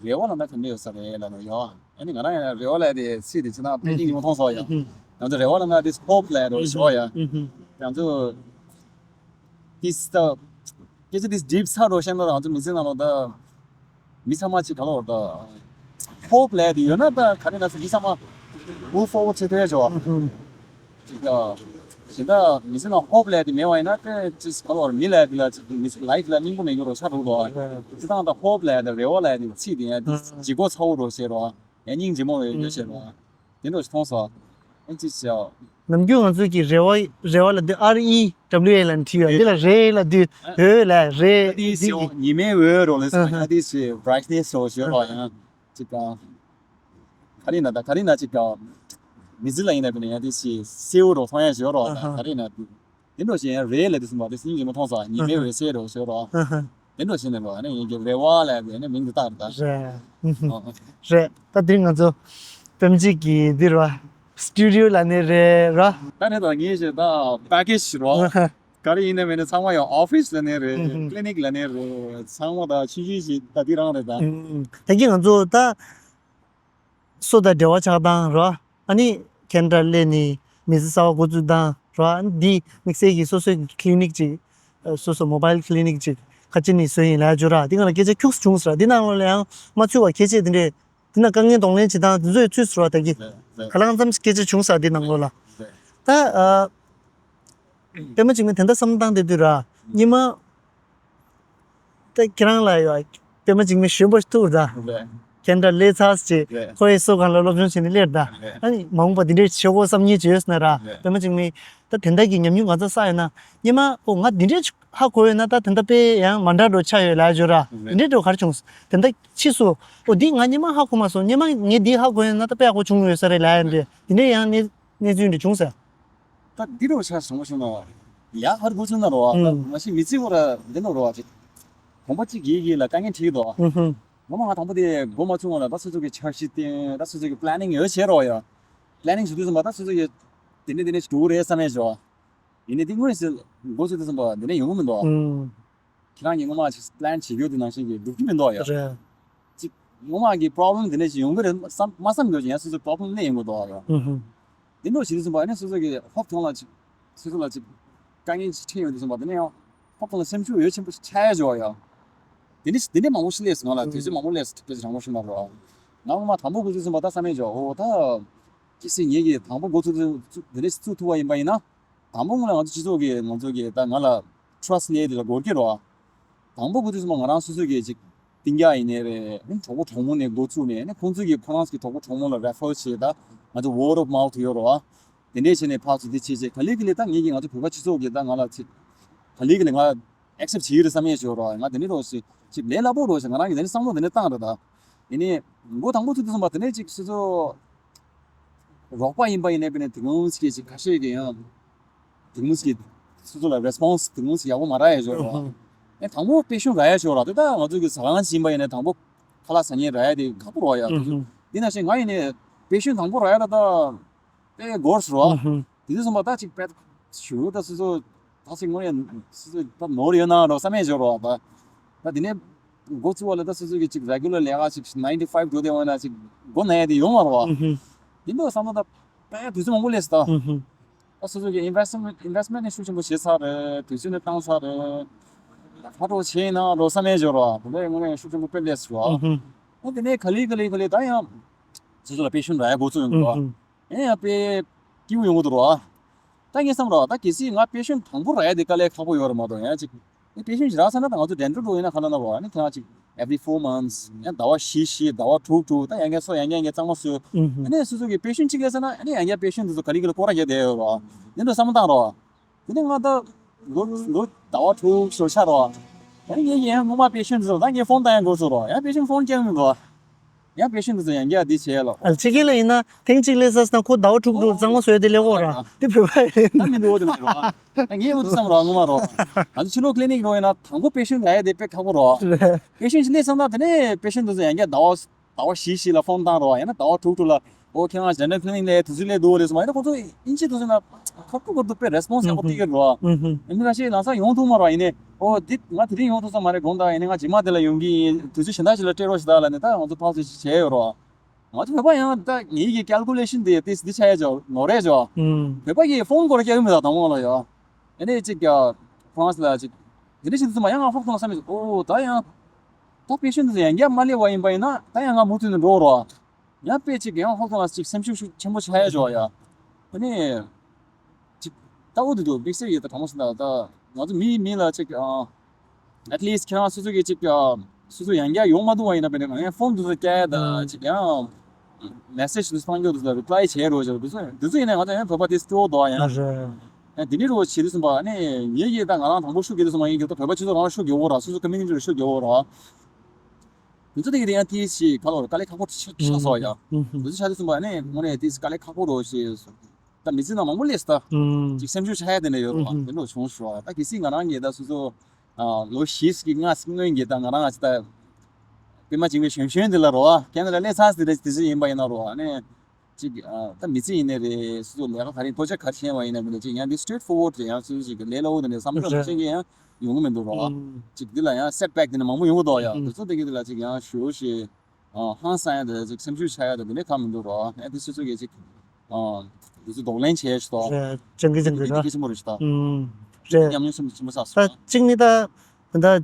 རེ་བ་ལབ་ན་ག་འདྲ་ཡོད་ས་རེད་ལབ་ནས་ཡོད། ཨ་ནི་ང་རང་ཡང་རེ་བ་ལབ་དེ་སྲིད་དེ་ཕྱི་ནང་ཕལ་ཆེར་ཉིན་མོ་མཐོང་སོང་ཡ། ཨུ་ཧུ། ང་ཚོ་རེ་བ་ལབ་ན་དེ་ཧོབ་ལབ་རོ་ཞོ་ཡ། ཨུ་ཧུ། ང་ཚོ་དེ་ད་སྐད་ཆ་དེ་ཌིབ་ཚ་རོ་བཤད་ན་ང་ཚོ་མི་ཚེ་ནང་ལ་ད་མི་ཚང་མ་ཅིག་ག་ལོར་ད་ཧོབ་ལབ་དེ་ཡོད་ན་ད་ག་རེ་ན་ཚོ་མི་ཚང་མ་མུབ་ཕོར་ཝརཌ་བྱེད་ཐུབ་ཡ་ཆོག་ཨ། ཅིག་ད་གཞན་དག་མི་ཚེ་ནང་ཧོབ་ལབ་དེ་མེད་པ་ཡིན་ན་དེ་ཅིག་ག་ལོར་མི་ལབ་དེ་ལ་ཅིག་མི་ཚེ་ལའིཕ་ལ་སྙིང་པོ་མེད་རྒྱུ་རོ་ཆགས་འགྲོ་དོ། ཅིག་ད་ད་ཧོབ་ལབ་དེ་རེ་བ་ལབ་དེ་ཚིག་དེ་ཡང་ལྗིད་ཁོག་ཚ་བོ་རོ་བཤད་རོ། ཡང་སྙིང་རྗེ་མོ་ཡོད་ཡོད་བཤད་རོ། དེ་འདྲ་ཞིག་མཐོང་སོང་། ཨེ་ཅི་ཅི། ནམ་རྒྱུན་ང་ཚོ་གི་རེ་བ་རེ་བ་ལབ་དུས་ཨར་ཨི་ཌབ་ལིའུ་ཨེ་ལབ་ནས་བྲིས་ཡོད། འདི་ལ་རེ་ལབ་དུས་ཨ་འོད་ལབ་རེ་ཨ་དེ་འདི་སེའོ་གི་ཉི་མའི་འོད་རོ་ལས་སོ་ཨ་ཨ་དེ་སེ་བྷ་རའིཊ་ནེ་སི་རོ་ཞོ་རོ་ཡང་ཅིག་ག་ག་རེ་ན་ད་ག་རེ་ན་ཅིག་ག་མི་ཚེ་ལ་ཡིན་ན་བི་ན་ཡང་དེ་སེ་སེའུ་རོ་མཐོང་ཡ་ཞོ་རོ་ཨ་ཧ་ག་རེ་ན་དེ་འདྲ་ཞིག་ཡང་རེ་ལབ་དུས་སེམས་པ་དེ་སྙིང་རྗེ་མོ་མཐོང་སོང་། ཉི་མའི་འོད་ཟེར་རོ་ཞོ་རོ། ཨ་ཧ། དེ་འདྲ་བྱས་ནས་རོ། ཨ་ནི་ངེད་ཀྱི་རེ་བ་ལབ་ཡ་དེ་ནི་མིང་དེ་བཏགས་རེད་ད། རེད། ཨ་ཨ། རེད། ད་དེ་རིང་ང་ཚོ་པེ་མ་གཅིག་གི་འདི་རོ། སི་ཊུ་ཌི་ཡོ་ལབ་ནི་རེད་རོ། ད་རེད་ད་ངས་བྱས་ད་པེ་ཀེ་ཇི་རོ། ཨ་ཧ། ག་རེ་ཡིན་ན་མིན་ན་ཚང་མ་ཡང་ཨོ་ཕི་སི་ལབ་ནི་རེད། ཨ་ཧ། ཀི་ལི་ནིག་ལབ་ནི་རེད། ཚང་མ་ད་ཆུང་ཆུང་ཞིག་ད་འདི་རང་རེད་ད། ཨ་ཨ། ད་གིན་ང་ཚོ་ད། སོ་དང་འབྲེལ་བ་ཆགས་སྟངས་རོ། ཨ་ནི་ཁེ་ན་ཌ་སླེབས་ནས་མི་ཚེ་གསར་པ་འགོ་བཙུགས་སྟངས་རོ། ཨ་ནི་འདི་དམིགས་བསལ་གྱི་སོ་སོའི་ཀི་ལི་ནིག་ཅིག་སོ་སོ་མོ་བྷའིལ་ཀི་ལི་ནིག་ཅིག་ཁ་ཆེ་ནས་བཟོས་ཡིན་ལབ་ཡ་ཅིག་ཡོད་ར། འདི་སྒང་ལ་སྐད་ཆ་ཁྱུག་ཙམ་བྱུང་ཟེར་ར། འདི་ནང་ལོགས་ལ་ཡང་མ་ཚུད་པ་ཁྱད་ཆོས་འདི་འདྲས། འདི་ན་དཀའ་ངལ་གདོང་ལེན་བྱེད་སྟངས་འདི་ཚོ་ཡང་ཚུད་ཟེར་ར། ད་གི་རེད་རེད། ག་ལ་གང་འཚམ་ཞིག་སྐད་ཆ་བྱུང་ཟེར་འདི་ནང་ལོགས་ལ། རེད། ད་ཨ། པད་མ་འཇིགས་མེད་དེ་འདྲ་བསམ་བློ་བཏང་བསྡད་དུས་ར། སྔོན་མ། ད་ཁྱེད་རང་ལ་ཡོད། པད་མ་འཇིགས་མེད་གཞོན་པ་ཞིག་ཐུག་རེད་ད། རེད། ཁེ་ན་ཌ་སླེབས་ཚར་ཅིག་རེད། ཁོ་ཡི་སོ་སྒང་ལ་སློབ་སྦྱོང་བྱས་ནས་སླེབས་རེད་ད། རེད། ཨ་ནི་མ་འོངས་པ་འདི་འདྲས་བྱེད་དགོས་བསམ་ཉེས་ཅིག་ཡོད་ཟེར་ན་ར། རེད། པད་མ་འཇིགས་མེད་ད་དེ་འདྲ་གི་ཉམས་མྱོང་ག་ཚོད་བསགས་ཡོད་ན། སྔོན་མ་ཨོ་ང་འདི་འདྲས་ཧ་གོ་ཡོད་ན་ད་དེ་འདྲ་དཔེ་ཡང་མ་འདྲ་འགྲོ་ཆགས་ཡོད་ལབ་ཡ་ཅིག་ཡོད་ར། རེད། འདི་འདྲས་འགྲོ་ག་རེ་བྱུང་། དེ་འདྲ་ཕྱིས་སུ་ཨོ་འདི་ང་སྔོན་མ་ཧ་གོ་མ་སོང་། སྔོན་མ་ངས་འདི་ཧ་གོ་ཡོད་ན་ད་དཔེ་ཡག་པོ་བྱུང་ཡོད་ས་རེད་ལབ་ཡ་འདི་འདི་འདྲས་ཡང་གནས་གནས་ཚུལ་འདི་བྱུང་ཟེར། ད་འདི་རུ་ཆ་བཟང་པོ་བྱུང་ན་ཡ་ཧར་འགོ་ཚུགས་ན་རོ། ཨ་ང་ཤི་མི་ཚེ་བོ་ར་འདི་ནོ་རོ་ཅིག་གོམ་པ་གཅིག་གིས་གིས་ལ་དཀའ་ངལ་འཕྲད་དོ། ཨུ་ཧུ། ངོ་མ་ང་དང་པོ་དེ་འགོ་མ་ཚུགས་སྔོན་ལ་ད་སོ་སོ་གི་འཆར་གཞི་བཏིང་། ད་སོ་སོ་གི་པི་ལེ་ནིང་ཡོད་བྱས་རོ་ཡ། པི་ལེ་ནིང་བྱེད་དུས་ཙམ་པ་ད་སོ་སོ་གི་དེ་འདྲས་དེ་འདྲས་ཞིག་འགྲོ་གི་རེད་བསམ་ཡས་བྱོ། ཡིན་ནའི་དེ་དངོས་སུ་འགོ་ཚུགས་དུས་ཙམ་པ་འདི་འདྲས་ཡོང་གི་མི་འདུག་ཨུ། ཁྱེད་རང་གིས་སྔོན་མ་ཅིག་པི་ལེན་བྱེད་རྒྱུ་དེ་ནང་བཞིན་གྱི་འགྲུབ་ཀྱི་མི་འདུག་ཡ། རེད། ཅིག་སྔོན་མ་གི་པོ་རོབ་ལེམ་དེ་འདྲ་ཞིག་ཡོང་གི་རེད་བསམ་མ་བསམ་འདོད་ཅིག་ཡང་སོ་སོའི་པོ་རོབ་ལེམ་སླེབས་ཡོང་གི་འདུག་ཡ། ཨུ་ཧུ། དེ་འདྲ་ཞིག་དུས་ཙམ་པ་ཨ་ནི་སོ་སོ་གི་ཧོབ་ཐོང་ལ་ཅིག་སོ་སོ་ལ་ཅིག་དཀའ་ངལ་ཅིག་འཕྲད་ཡོང་དུས་ཙམ་པ་དེ་ནས་ཡང་ཧོབ་ཐོང་ལ་སེམས་ཤུགས་ཡོད་ཆེན་པོ་ཞིག་ཆགས་ཡ་འཇོག་ཡ། དེ་འདྲ་དེ་འདྲ་མང་པོ་ཞིག་སླེབས་སོང་ང་ལ། དུས་ཚོད་མང་པོ་སླེབས་སོང་སྐད་ཆ་དྲང་པོ་ཞུ་ན་རོ། ང་སྔོན་མ་དང་པོ་འགོ་ཚུགས་དུས་ཙམ་པ་ད་བསམ་ཡས་འཇོག་ཨོ་ད། ཅི་སྲིད་ངེད་ཀྱིས་དང་པོ་འགོ་ཚུགས་དུས་དེ་འདྲ་བཙུགས་ཐུབ་པ་ཡིན་པ་ཡིན་ན། དང་པོ་སྔོན་ལ་ང་ཚོ་སྤྱི་ཚོགས་ཀྱིས་ང་ཚོ་གིས་ད་ང་ལ་ཊྲ་སི་ཊི་ལེན་དེ་ལ་འགོར་གྱི་རོ། དང་པོ་འགོ་དུས་ཙམ་པ་ང་རང་སོ་སོ་གིས་ཅིག་གཏིང་རྒྱག་ཡིན་ནའི་རེད། ཨ་ནི་གྲོགས་པོ་གྲོགས་མོ་ནས་འགོ་བཙུགས་ནས་ཨ་ནི་ཁོང་ཚོ་གིས་ཁོ་རང་ཚོ་གི་གྲོགས་པོ་གྲོགས་མོ་ལ་རེ་ཕར་བྱས། ད་ང་ཚོ་ཝོརཌ་ཨོཕ་མའོཐ་ཡོད་རོ། དེ་འདྲས་བྱས་ནས་ཕར་ཚུར་འདི་བྱས་བྱས་ག་ལེ་ག་ལེ་ད་ངེད་ཀྱིས་ང་ཚོ་བོད་པ་སྤྱི་ཚོགས་ཀྱིས་ད་ང་ལ་ཅིག་ག་ལེ་ག་ལེ་ང་ཨེག་སེབ་བྱེད་ཀྱི་རེད་བསམ་ཡས་བྱོས་རོ། ང་དེ་འདྲས་རོ་ཞིག་ཅིག་ལས་སླ་པོ་རོ་ཞིག་ང་རང་གིས་དེ་འདྲས་བསམ་བློ་དེ་འདྲས་བཏང་རེད་ད། ཡིན་ནའི་འགོ་དང་པོ་ཚུགས་དུས་ཙམ་པ་དེ་འདྲས་ཅིག་སོ་སོ། རོགས་པ་ཡིན་པ་ཡིན་ནའི་བྱས་ནས་དེ་གོང་ཞིག་ཅིག་ཁ་ཤས་ཀྱིས་ཡང་དེ་གོང་ཞིག་སོ་སོ་ལ་རེ་སི་པོན་སི་དེ་གོང་ཞིག་ཡག་པོ་མ་རག་ཡས་ཞོར་རོ། ཨ་ནི་དང་པོ་དཔེ་ཞུམ་རག་ཡས་ཞོར་ར། དེ་ད་ང་ཚོ་གི་ཟ་ཁང་ཞིག་ཡིན་པ་ཡིན་ནའི་དང་པོ་ཁ་ལག་ཟ་མཁན་རག་ཡས་དེ་ཁག་པོ་རོ་ཡ། དེ་ནང་བཞིན་ང་ཡིན་ནའི་དཔེ་ཞུམ་དང་པོ་རག་ཡས་ལ་ད་དཔེ་འགོར་སོང་རོ། དེ་དུས་ཙམ་པ་ད་ཅིག་དཔེ་ཞུ་ད་སོ་སོ་ ད་ཅིག་དངོས་གནས་སོ་སོ་ད་ནོར་ཡོད་ན་རོ་བསམ་ཡས་འབྱོར་རོ། ད་ད་དེ་ནས་འགོ་བཙུགས་པ་ལ་ད་སོ་སོ་གི་ཅིག་རེ་གུ་ལར་ལས་ཀ་ཅིག་ནའིན་ཊི་ཕའིབ་འགྲོ་བསྡད་པ་ན་ཅིག་མགོ་ན་ཡས་དེ་ཡོང་མ་རོ། ཨུ་ཧུ། དེ་འདྲ་བསམ་ན་ད་དཔེ་དུས་ཚོད་མང་པོ་སླེབས་སོང་ད། ཨུ་ཧུ། ད་སོ་སོ་གི་ཨིན་ཝེ་སི་ཊི་མེན་ཊི་ཨིན་ཝེ་སི་ཊི་མེན་ཊི་ནི་ཤུགས་ཆེན་པོ་བྱས་ཚར་རེད། དུས་ཚོད་ནི་བཏང་ཚར་རེད། ད་ཕར་འགྲོ་བྱས་ན་རོ་བསམ་ཡས་འབྱོར་རོ། དེ་འདྲ་དངོས་གནས་ཤུགས་ཆེན་པོ་དཔེ་སླེབས་སོང་རོ། ཨུ་ཧུ། ཨ་དེ་ནས་ག་ལེ་ག་ལེ་ག་ལེ་ད་ཡང་སོ་སོ་ལ་པེ་ཤན་རག་ཡས་འགོ་བཙུགས་ཡོང་གི་རོ། ཨུ་ཧུ། ཨེ་ཡང་དཔེ་སྐྱིད་པོ་ཡོང་གི་འདུག་རོ། ད་ངས་བསམ་རོ། ད་གལ་སྲིད་ང་པེ་ཤན་དང་པོ་རག་ཡས་དེ་དཀའ་ལས་ཁག་པོ་ཡོད་རེད་མ་གཏོགས། ཡང་ཅིག་ཨེ་པེ་ཤན་ཞིག་རག་ཚར་ན་ད་ང་ཚོ་ཌེན་ཊལ་འགྲོ་ཡིན་ན་ག་ལ་ན་རོ། ཨ་ནི་ཁྱེད་རང་ཅིག་every four months ཡང་ཟླ་བ་བཞི་བཞི་ཟླ་བ་དྲུག་དྲུག་ད་ཡང་བསྐྱར་སོ་ཡང་བསྐྱར་ཡང་བསྐྱར་གཙང་མ་བཟོས། ཨུ་ཧུ། ཨ་ནི་སོ་སོ་གི་པེ་ཤན་གཅིག་སླེབས་ཚར་ན་ཨ་ནི་ཡང་བསྐྱར་པེ་ཤན་དེ་ཚོ་ག་ལེ་ག་ལེ་སྐོར་ར་རྒྱག་བསྡད་ཡོད་རོ། དེ་འདྲ་བསམ་བློ་བཏང་རོ། དེ་ནས་ང་ད་ལོ་ལོ་ཟླ་བ་དྲུག་ཞོར་ཆགས་རོ། ཨ་ནི་ངས་ཡང་སྔོན་མ་པེ་ཤན་དེ་ཚོ་ད་ངས་ཕོན་བཏང་ཡང་འགོ་ཚུགས་རོ། ཡང་པེ་ཤན་ཕོན་རྒྱག་མི་འདུག་ཡང་པེ་ཤན་དེ་ཚོ་ཡང་བསྐྱར་འདི་བྱས་ལ། ཨ་ཕྱི་རྒྱལ་ལ་ཡིན་ན་ཐེངས་གཅིག་སླེབས་ཚར་ན་ཁོ་ཟླ་བ་དྲུག་དྲུག་གཙང་མ་བཟོས་ཏེ་སླེབས་ཀྱི་ཡོད་ར། དེ་བོད་པ་ཡིན། ད་མི་འདུག་དེ་མ་རེད་བ། ད་ངས་འོ་དེ་བསམ་ར་ངོ་མ་རོ། ང་ཚོ་ཕྱི་ལོགས་ཀི་ལི་ནིག་རོ་ཡིན་ན་དང་པོ་པེ་ཤན་ལ་ཡ་དེ་དཔེ་ཁག་པོ་རོ། པེ་ཤན་ཞིག་སླེབས་སོང་ན་དེ་ནས་པེ་ཤན་དེ་ཚོ་ཡང་བསྐྱར་ཟླ་བ་ཟླ་བ་བཞི་བཞི་ལ་ཕོན་བཏང་རོ། ཡང་ན་ཟླ་བ་དྲུག་དྲུག་ལ་ཨོ་ཁྱེད་རང་ཌེན་ཊལ་ཀི་ལི་ནིག་ལ་དུས་ཚོད་སླེབས་འདུག་ལབ་སོང་། ཡང་ན་ཁོ་ཚོ་དབྱིན་ཇི་དེ་ཚོ་ན་ཁག་པོ་ཁག་པོ་དཔེ་རེ་སི་པོན་སི་ཡག་པོ་སྤྲད་ཀྱི་རོ། ཨ་ནི་ཁ་ཤས་ལམ་སང་ཡོང་ཐུབ་མ་རོ། ཡིན་ནའི་ཨོ་འདི་ང་དེ་རིང་ཡོང་ཐུབ་ས་མ་རེད། དགོངས་དག་ཡིན་ནའི་ང་རྗེས་མ་དེ་ལ་ཡོང་གི་ཡིན། དུས་ཚོད་གཞན་དག་ཞིག་ལ་སྤྲད་རོགས་ཞེས་ད་ལབ་ནས་ད་ང་ཚོ་ཕར་ཚུར་ཞིག་བྱས་ཡོད་རོ། ང་ཚོ་བོད་པ་ཡང་ད་ངེད་ཀྱི་ཀལ་ཀུ་ལེ་ཤན་དེ་ཏིས་འདི་ཆ་ཡ་ཇོ་ནོར་རེ་ཇོ། ཨུམ། བོད་པ་གིས་ཕོན་སྐོར་རྒྱག་གི་མི་ད་དང་པོ་ལ་ཡོ། ཨ་ནི་གཅིག་ཀྱ་ཧྥ་རན་སི་ལ་གཅིག་དེ་འདྲ་ཞིག་འདུག་ཙམ་ཡང་ང་ཧོབ་སོང་བསམ་མི་འོ་ད་ཡང་ད་པེ་ཤན་དེ་ཚོ་ཡང་བསྐྱར་མ་སླེབས་པ་ཡིན་པ་ཡིན་ན་ད་ཡང་ང་མུ་མཐུད་ནས་འགྲོ་རོ། ཡང་དཔེ་གཅིག་ཡང་ཧོབ་སོང་ལ་གཅིག་སེམས་ཤུགས་ཤུགས་ཆེན་པོ་ཆགས་ཡ་ཇོ་ཡ། ཨ་ནི། ཅིག་ལྟ་བུ་དེ་འདུག་དམིགས་བསལ་ཡོད་ད་དྲང་མོ་ཟེར་ན་ད་ང་ཚོ་མི་མི་ལ་ཅིག་ཨ་at least ཁྱེད་རང་སོ་སོ་གི་ཅིག་ཨ་སོ་སོ་ཡང་བསྐྱར་ཡོང་མ་ཐུབ་པ་ཡིན་ན་དཔེར་ན་ཡང་ཕོན་དེ་ཚོ་བསྐྱལ་ད་ཅིག་ཡང་མེ་སེ་ཇི་དེ་ཚོ་བཏང་རྒྱུ་དེ་ཚོ་རི་པ་ལའི་བྱས་རོགས་བྱས་དེ་ཚོ་དེ་ཚོ་ཡིན་ན་ང་ཚོ་ཡང་བོད་པ་དེ་སྐྱོ་བོ་འདུག་ཡང་ཨ་རེད། ཡང་དེ་ནི་རོགས་བྱེད་དུས་ཙམ་པ་ནི་ངེད་ཀྱིས་ད་ང་རང་དང་པོ་ཤུགས་རྒྱག་དུས་ཙམ་པ་ཡིན་གྱི་ད་བོད་པ་སྤྱི་ཚོགས་རང་ཤུགས་རྒྱག་འོ་ར་སོ་སོ་ཀོ་མིའུ་ནི་ཊི་ལ་ཤུགས་རྒྱག་འོ་ར། དེ་ཚོ་དེ་གི་དེ་ཡང་དེ་ཞིག་ག་ལོར་དཀའ་ལས་ཁག་པོ་ཆགས་སོང་ཡ། དེ་ཚོ་ཆགས་དུས་ཙམ་པ་ནི་དངོས་གནས་དེ་དཀའ་ལས་ཁག་པོ་རོགས་བྱས། ད་མི་ཚེ་ནང་མང་པོ་སླེབས་སོང་ད། ཨུམ། ཅིག་སེམས་ཤུགས་ཆག་ཡ་དེ་འདྲ་ཡོད་རེད་བ། ཨུམ། དེ་འདྲ་བྱུང་སོང་བ། ད་གལ་སྲིད་ང་རང་གིས་ད་སོ་སོ་ཨ་ལོ་བཞི་ཞིག་གི་སྔ་སྔོན་གྱི་ད་ང་རང་ཨ་ཅི་ད་པད་མ་བྱིང་བའི་གཞོན་གཞོན་དེ་ལ་རོ་ཨ་ཁྱེད་ཚོ་ལ་སླེབས་ཚར་ཟེར་རེད། དེ་ཚོ་ཡིན་པ་ཡིན་ན་རོ་ཨ་ནི་ཅིག་ཨ་ད་མི་ཚེ་ཡིན་ནའི་རེད། སོ་སོ་ལས་ཀ་ག་རེ་པོ་ཆ་ག་རེ་བྱས་པ་ཡིན་ན་མི་འདུག་ཅིག་ཡང་འདི་སི་ཊེ་ཊི་ཕོར་ཝར་ཌི་རེད། ཡང་སོ་སོ་ཅིག་ལས་སླ་བོ་དེ་འདྲ་བསམ་བློ་རེད། ཅན་གྱི་ཡང་ཡོང་གི་མི་འདུག་རོ་ཨ། ཨུམ། ཅིག་འདི་ལ་ཡང་སེ་ཊི་བེག་དེ་འདྲ་མང་པོ་ཡོང་གི་འདུག་ཡ། ཨུམ། དེ་ཚོ་དེ་གི་དེ་ལ་ཅིག་ཡང་ཞུ་ཞེས། ཨ་ཧང་སང་ཡ་དེ་ཅིག་སེམས་ཤུགས་ཆག་ཡ་དེ་འདི་ནས་ཁག་མི་འདུག་རོ། ཨ་དེ་སོ་སོ་གིས་ཅིག་ཨ་དེ་ཚོ་གདོང་ལེན་བྱས་ཤོག་རེད། སྤྱང་ཀི་སྤྱང་ཀི་དེ་ར། གལ་ཆེན་པོ་རེད་ཤག་ཨུམ། རེད། ཉམས་མྱོང་ཆེན་པོ་ཆེན་པོ་བསགས་ད་སོང་། གཅིག་ནི་ད་ད་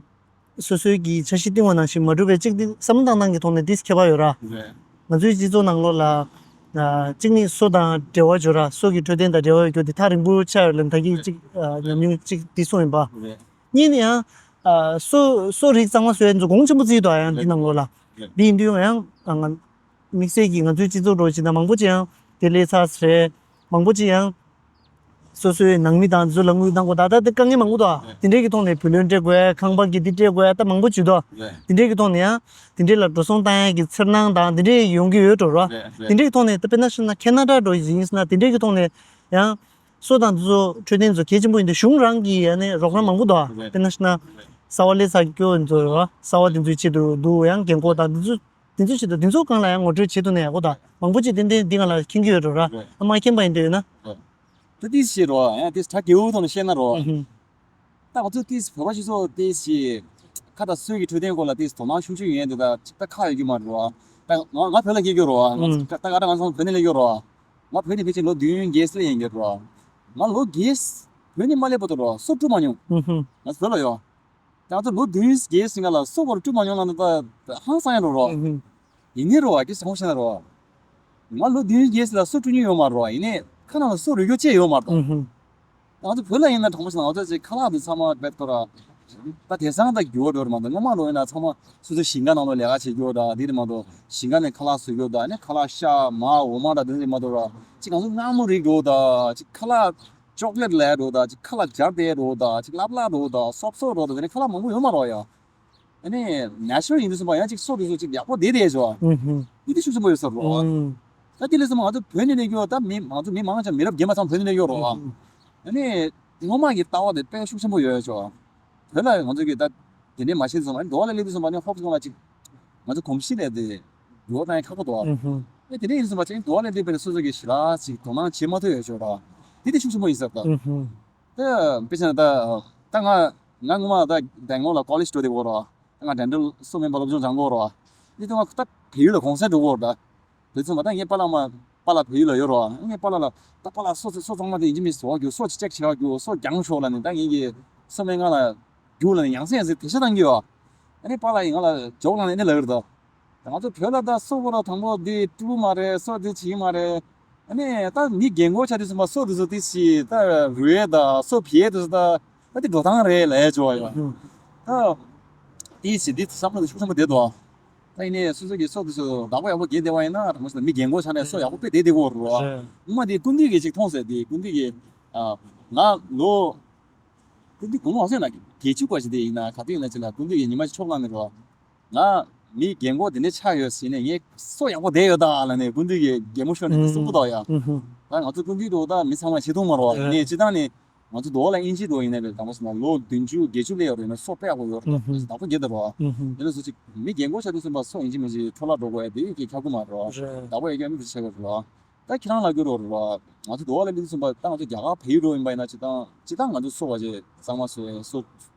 སོ་སོའི་གི་འཆར་གཞི་བཏིང་བ་ནང་བཞིན་མ་འགྲུབ་པའི་གཅིག་འདི་བསམ་བློ་བཏང་སྟངས་ཀྱི་ཐོག་ནས་འདིས་ཁྱད་པར་ཡོད་ར། རེད། ང་ཚོའི་སྤྱི་ཚོགས་ནང་ལོགས་ལ་ཨ་གཅིག་ནི་སོ་དང་འབྲེལ་བ་ཡོད་ར། སོ་གི་འཕྲོད་བསྟེན་དང་འབྲེལ་བ་ཡོད་རྒྱུ་འདི་ཐག་རིང་པོ་ཆགས་ཡོད་ལ་ད་གིན་གཅིག་ཨ་ཉམས་མྱོང་གཅིག་འདི་སོང་ཡིན་པ། རེད། གཉིས་ནི་ཡང་ཨ་སོ་སོ་རིགས་གཙང་མ་བཟོ་ཡ་ཚོ་གོང་ཆེན་པོ་བརྩི་འདུག་ཡང་འདི་ནང་ལོགས་ལ། རེད། འདི་ཡིན་དུས་ཡང་ཨ་ང་དམིགས་བསལ་གྱིས་ང་ཚོའི་སྤྱི་ཚོགས་འགྲོ་བཞིན་ད་མང་པོ་ཅིག་ཡང་དེ་ལས་ཚར་རེད། མང་པོ་ཅིག་ཡང་སོ་སོའི་ནང་མི་དང་འདི་ཚོ་ལ་དངུལ་བཏང་དགོས་ད་ད་དེ་དཀའ་ངལ་མང་པོ་འདུག་རེད། དེ་འདྲས་ཀྱི་ཐོག་ནས་བུ་ལོན་སྤྲད་དགོས། ཁང་པ་གི་འདི་སྤྲད་དགོས་ད་མང་པོ་ཅིག་འདུག་རེད། དེ་འདྲས་ཀྱི་ཐོག་ནས་ཡང་དེ་འདྲས་ལ་འགྲོ་སོང་བཏང་ཡ་གི་འཚེར་སྣང་དང་དེ་འདྲས་ཡོང་གི་ཡོད་འགྲོ་ར། རེད་རེད། དེ་འདྲས་ཀྱི་ཐོག་ནས་ད་དཔེར་ན་བཤད་ན་ཁེ་ན་ཌ་འགྲོ་ཡིན་ཟེར་ན་དེ་འདྲས་ཀྱི་ཐོག་ནས་ཡང་སོ་དང་འདི་ཚོ་འཕྲོད་བསྟེན་ཚོ་གལ་ཆེན་པོ་ཡིན་དུས་གཞུང་རང་གི་ཡ་ནས་རོགས་རམ་མང་པོ་འདུག་རེད། དཔེར་ན་བཤད་ན་གསར་པ་སླེབས་ཚར་སྐྱོ་འདི་ཚོ་ར་གསར་པ་འདི་ཚོའི་ཆེད་དུ་འདུག་ཡང་རྒན་འཁོགས་དང་འདི་ཚོ་འདི་ཚོའི་ཆེད་དུ་འདི་ཚོ་སྒང་ལ་ཡང་ངོ་སྤྲོད་བྱེད་ཐུབ་ན་ཡག་པོ་འདུག་མང་པོ་ཅིག་ཏན་ཏན་འདི་སྒང་ལ་མཁྱེན་གྱི་ཡོད་འགྲོ་ར། རེད། ཨ་མ་མཁྱེན་པ་ཡིན་དུས་ཡོད་ན། རེད། ད་ཏིས་ཤེས་རོགས་ཡང་ཏིས་གྲ་རྒྱས་པོ་ཐོག་ནས་བཤད་ན་རོགས། ཨུ་ཧུམ། ད་ང་ཚོ་ཏིས་བོད་པ་སྤྱི་ཚོགས་ཏིས་ཤེས་ཁ་དང་སོས་ཀྱི་འཕྲོད་བསྟེན་སྐོར་ལ་ཏིས་དོ་སྣང་ཤུགས་ཆེ་ཡོད་ཡིན་དུས་ད་ཅིག་ད་ཁག་ཡོད་ཀྱི་མ་རེད་རོགས། ད་ང་ང་བོད་ལ་སྐྱེས་ཀྱི་རོགས། ང་ཨུ། ད་ག་ད་ང་ཚོ་བོད་ནས་སླེབས་ཀྱི་རོགས། ང་བོད་ནས་ཕལ་ཆེར་ལོ་བདུན་བརྒྱད་སླེབས་ཡིན་གྱི་རོགས། ང་ལོ་བརྒྱད་བོད་ནས་མ་སླེབས་བར་དུ་རོགས་སོ་བཀྲུ་མ་མྱོང་། ཨུ་ཧུམ། ང་ཚོ་བོད་ལ་ཡོད། ད་ང་ཚོ་ལོ་བདུན་བརྒྱད་ཟིན་ག་ལ་སོ་བར་བཀྲུ་མ་མྱོང་ལ་ནི་ད་ཧང་སང་ཡ་འགྲོ་རོགས། ཨུ་ཧུམ། ཡིན་ནི་རོགས་ཀྱི་སོང་ཤེས་ན་རོགས། ང་ལོ་བདུན་བརྒྱད་ཟིན་ལ་སོ་བཀྲུ་མྱོང་ཡོད་མ་རོགས། ཡིན་ནི་ཁ་ནང་ལ་སོ་རུལ་རྒྱུ་ཅི་ཡོད་མ་རེད། ཨུ་ཧུམ། ང་ཚོ་བོད་ལ་ཡིན་ན་དྲང་པོ་ཞིག་ང་ཚོ་ཅིག་ཁ་ལག་དེ་ཚང་མ་བེད་ཁོ་ར། ད་དེང་སང་ད་འགྱུར་བ་འགྲོ་རེད་མ་གཏོགས་སྔོན་མ་ལོ་ཡིན་ན་ཚང་མ་སོ་སོ་ཞིང་ཁ་ནང་ལོ་ལས་ཀ་བྱེད་རྒྱུ་ད་དེ་རེད་མ་གཏོགས་ཞིང་ཁ་ནས་ཁ་ལག་བཟོ་རྒྱུ་ད་ནི་ཁ་ལག་ཤ་མར་འོ་མ་ད་དེ་རེད་མ་གཏོགས་ར་ཅིག་ང་ཚོ་མངར་མོ་རིགས་འགྲོ་ད་ཅིག་ཁ་ལག་ཅོག་ལེ་ཊི་ལས་འགྲོ་ད་ཅིག་ཁ་ལག་སྦྱར་བསྡད་འགྲོ་ད་ཅིག་ལབ་ལབ་འགྲོ་ད་སོབ་སོབ་འགྲོ་ད་དེ་ནི་ཁ་ལག་མང་པོ་ཡོད་མ་རོགས་ཡ། ཨ་ནི་ནེ་ཅུ་རལ་ཡིན་དུས་ཙམ་པ་ཡང་ཅིག་སོ་དེ་ཚོ་ཅིག་ཡག་པོ་བསྡད་བསྡད་ཆོག་ཨུ་ཧུམ། དེ་དེ་ཤུགས་ཆེན་པོ་ཡོད་ས་རེད། ཨུ། ད་དེ་ལས་ཙམ་ང་ཚོ་བོད་ནས་སླེབས་ཡོད་ད་མི་ང་ཚོ་མི་མང་ཆེ་མི་རབས་རྗེས་མ་ཚང་བོད་ནས་སླེབས་ཡོད་རོགས། ཨུ་ཧུམ། ཨ་ནི་སྔོན་མ་གི་ལྟ་བ་དེ་དཔེ་ཤུགས་ཆེན་པོ་ཡོད་ཆོག་བོད་ལ་ང་ཚོ་གི་ད་དེ་འདྲའི་མ་ཤེས་ཙམ་ཨ་ནི་འགྲོ་བ་ལ་སླེབས་དུས་ཙམ་པ་ནི་ཧོབ་ཙམ་ལ་ཅིག་ང་ཚོ་གོམས་གཤིས་ལས་དེ་འགྱུར་བ་བཏང་ཡ་ཁག་པོ་འདུག་ཨུ་ཧུམ། ཨ་དེ་འདྲ་ཡིན་ཙམ་པ་ཅིག་འགྲོ་བ་ལ་སླེབས་པའི་སོ་སོ་གི་ཞི་རགས་ཅིག་དོ་སྣང་བྱེད་མ་ཐུབ་ཡོད་ཆོག་ར་དེ་དེ་ཤུགས་ཆེན་པོ་ཡིན་ས་རེད་ད། ཨུ་ཧུམ། ད་དཔེ་བྱས་ན་ད་ད་ང་ང་སྔོན་མ་ད་དེ་སྔོན་ལ་ཀོ་ལེཇ་འགྲོ་བསྡད་ཡོད་རེད། ད་ང་ཌེན་ཊལ་སོ་སྨན་པ་སློབ་སྦྱོང་སྦྱང་གི་ཡོད་རེད། འདི་ད་ང་ད་བལ་ཡུལ་ལ་གུང་སེང་འགྲོ་གི་ཡོད་རེད། དེ་ཚོ་མ་ད་ངའི་པཱ་ལགས་མ་པཱ་ལགས་བལ་ཡུལ་ལ་ཡོད་རེད། ངའི་པཱ་ལགས་ལ་ད་པཱ་ལགས་སོ་སོ་སོ་གཙང་མ་དེ་ཡིན་གཅིག་མིན་གཅིག་ཟ་རྒྱུ། སོ་ཅེག་བྱེད་རྒྱུ། སོ་རྒྱང་ཤོག་ལབ་ནས། ད་ངེད་ཀྱི་སོ་སྨན་ཁང་ལ་རྒྱུགས་ལབ་ནས་ཡང་སེ་ཡང་སེ་དེ་ཤ་བཏང་གི་ཡོད། ཨ་ནི་པཱ་ལགས་ཡིས་ང་ལ་ཇོག་ལབ་ནས་ཨ་ནི་ལབ་ཡོད་རེད། ད་ང་ཚོ་བོད་ལ་ད་སོ་བོ་ར་དང་པོ་འདི་སྤྲུལ་མ་རེད། སོ་འདི་བྱེད་ཀྱི་མ་རེད། ཨ་ནི་ད་མི་རྒན་གོག་ཆགས་དུས་ཙམ་པ་སོ་འདི་ཚོ་ཏོག་ཙམ་ད་རུལ་ཡས་ད་སོ་བུད་ཡས་དེ་ཚོ་ད་ད་འདི་འགྲོ་སྟངས་རེད་ལབ་ཡས་ཅིག་ཡོད། ད་ཏོག་ཙམ་འདི་བསམ་བློ་ཤུགས་ཆེན་པོ་བསྡད་འདུག་ད་ཡིན་ནའི་སོ་སོ་གི་སོ་དེ་ཚོ་བདག་པོ་ཡག་པོ་རྒྱག་བསྡད་པ་ཡིན་ན། དང་པོ་ཞིག་ལ་མི་རྒན་གོག་ཆགས་ནས་སོ་ཡག་པོ་དཔེ་བསྡད་བསྡད་ཀྱི་ཡོད་རེད། རེད། སྔོན་མ་དེ་སྐུ་མདུན་གྱིས་ཅིག་མཐོང་ཟེར། དེ་སྐུ་མདུན་གྱིས་ཨ་ང་ལོ་སྐུ་མདུན་དགུང་ལོ་ཟེར་ན་བརྒྱད་ཅུ་བ་ཞིག་དེ་ཡིན་ན་ག་དུས་ཡིན་ན་ཅིག་ལ་སྐུ་མདུན་གྱིས་ཉི་མ་ཞིག་ཆོབ་གནང་ནས་རོ། ང་མི་རྒན་གོག་དེ་འདྲ་ཆགས་ཡོད་ཟེར་ནས། ངས་སོ་ཡག་པོ་བསྡད་ཡོད་ད་ལབ་ནས་སྐུ་མདུན་གྱིས་གད་མོ་ཤོར་ནས་དེ་གསུང་གི་འདུག་ཡ། ཨུ་ཧུ། ད་ང་ཚོ་སྐུ་མདུན་དུ་ད་མི་ཚང་མ་ཆེ་མཐོང་མ་རེད་བ། ཡིན་ནའི་སྤྱིར་བཏང་ནས་ང་ཚོ་འདི་བ་ལ་དབྱིན་ཇི་འདི་བ་ཡིན་ན་རེད། དང་པོ་ཟེར་ན་ལོ་བདུན་ཅུ་བརྒྱད་ཅུ་སླེབས་ཡོད་རེད་ན་སོ་དཔེ་ཡག་པོ་ཡོད་རེད། ཨུ་ཧུ། བདག་པོ་རྒྱག་དེ་རོ། ཨུ་ཧུ། དེ་ལ་སོ་ཅིག་མི་རྒན་གོག་ཆགས་དུས་ཙམ་པ་སོ་ཡིན་གཅིག་མིན་གཅིག་འཕྲོ་བརླག་འགྲོ་དགོས་ཡ་དེ་གི་ཁྱབ་ཀྱི་མ་རེད་བ། རེད། བདག་པོ་ཡ་གི་མི་དེ་ཆགས་ཡོད་རེད་བ། ད་ཁྱེད་རང་ལ་གི་རོ་རེད་བ། ང་ཚོ་འདི་བ་ལ་སླེབས་དུས་ཙམ་པ་ད་ང་ཚོ་རྒྱ་གར་བལ་ཡུལ་འགྲོ་ཡིན་པ་ཡིན་ན། སྤྱིར་བཏང་སྤྱིར་བཏང་ང་ཚོ་སོ་བ་ཅིག་གཙང་མ་བཟོ་ཡ། སོ་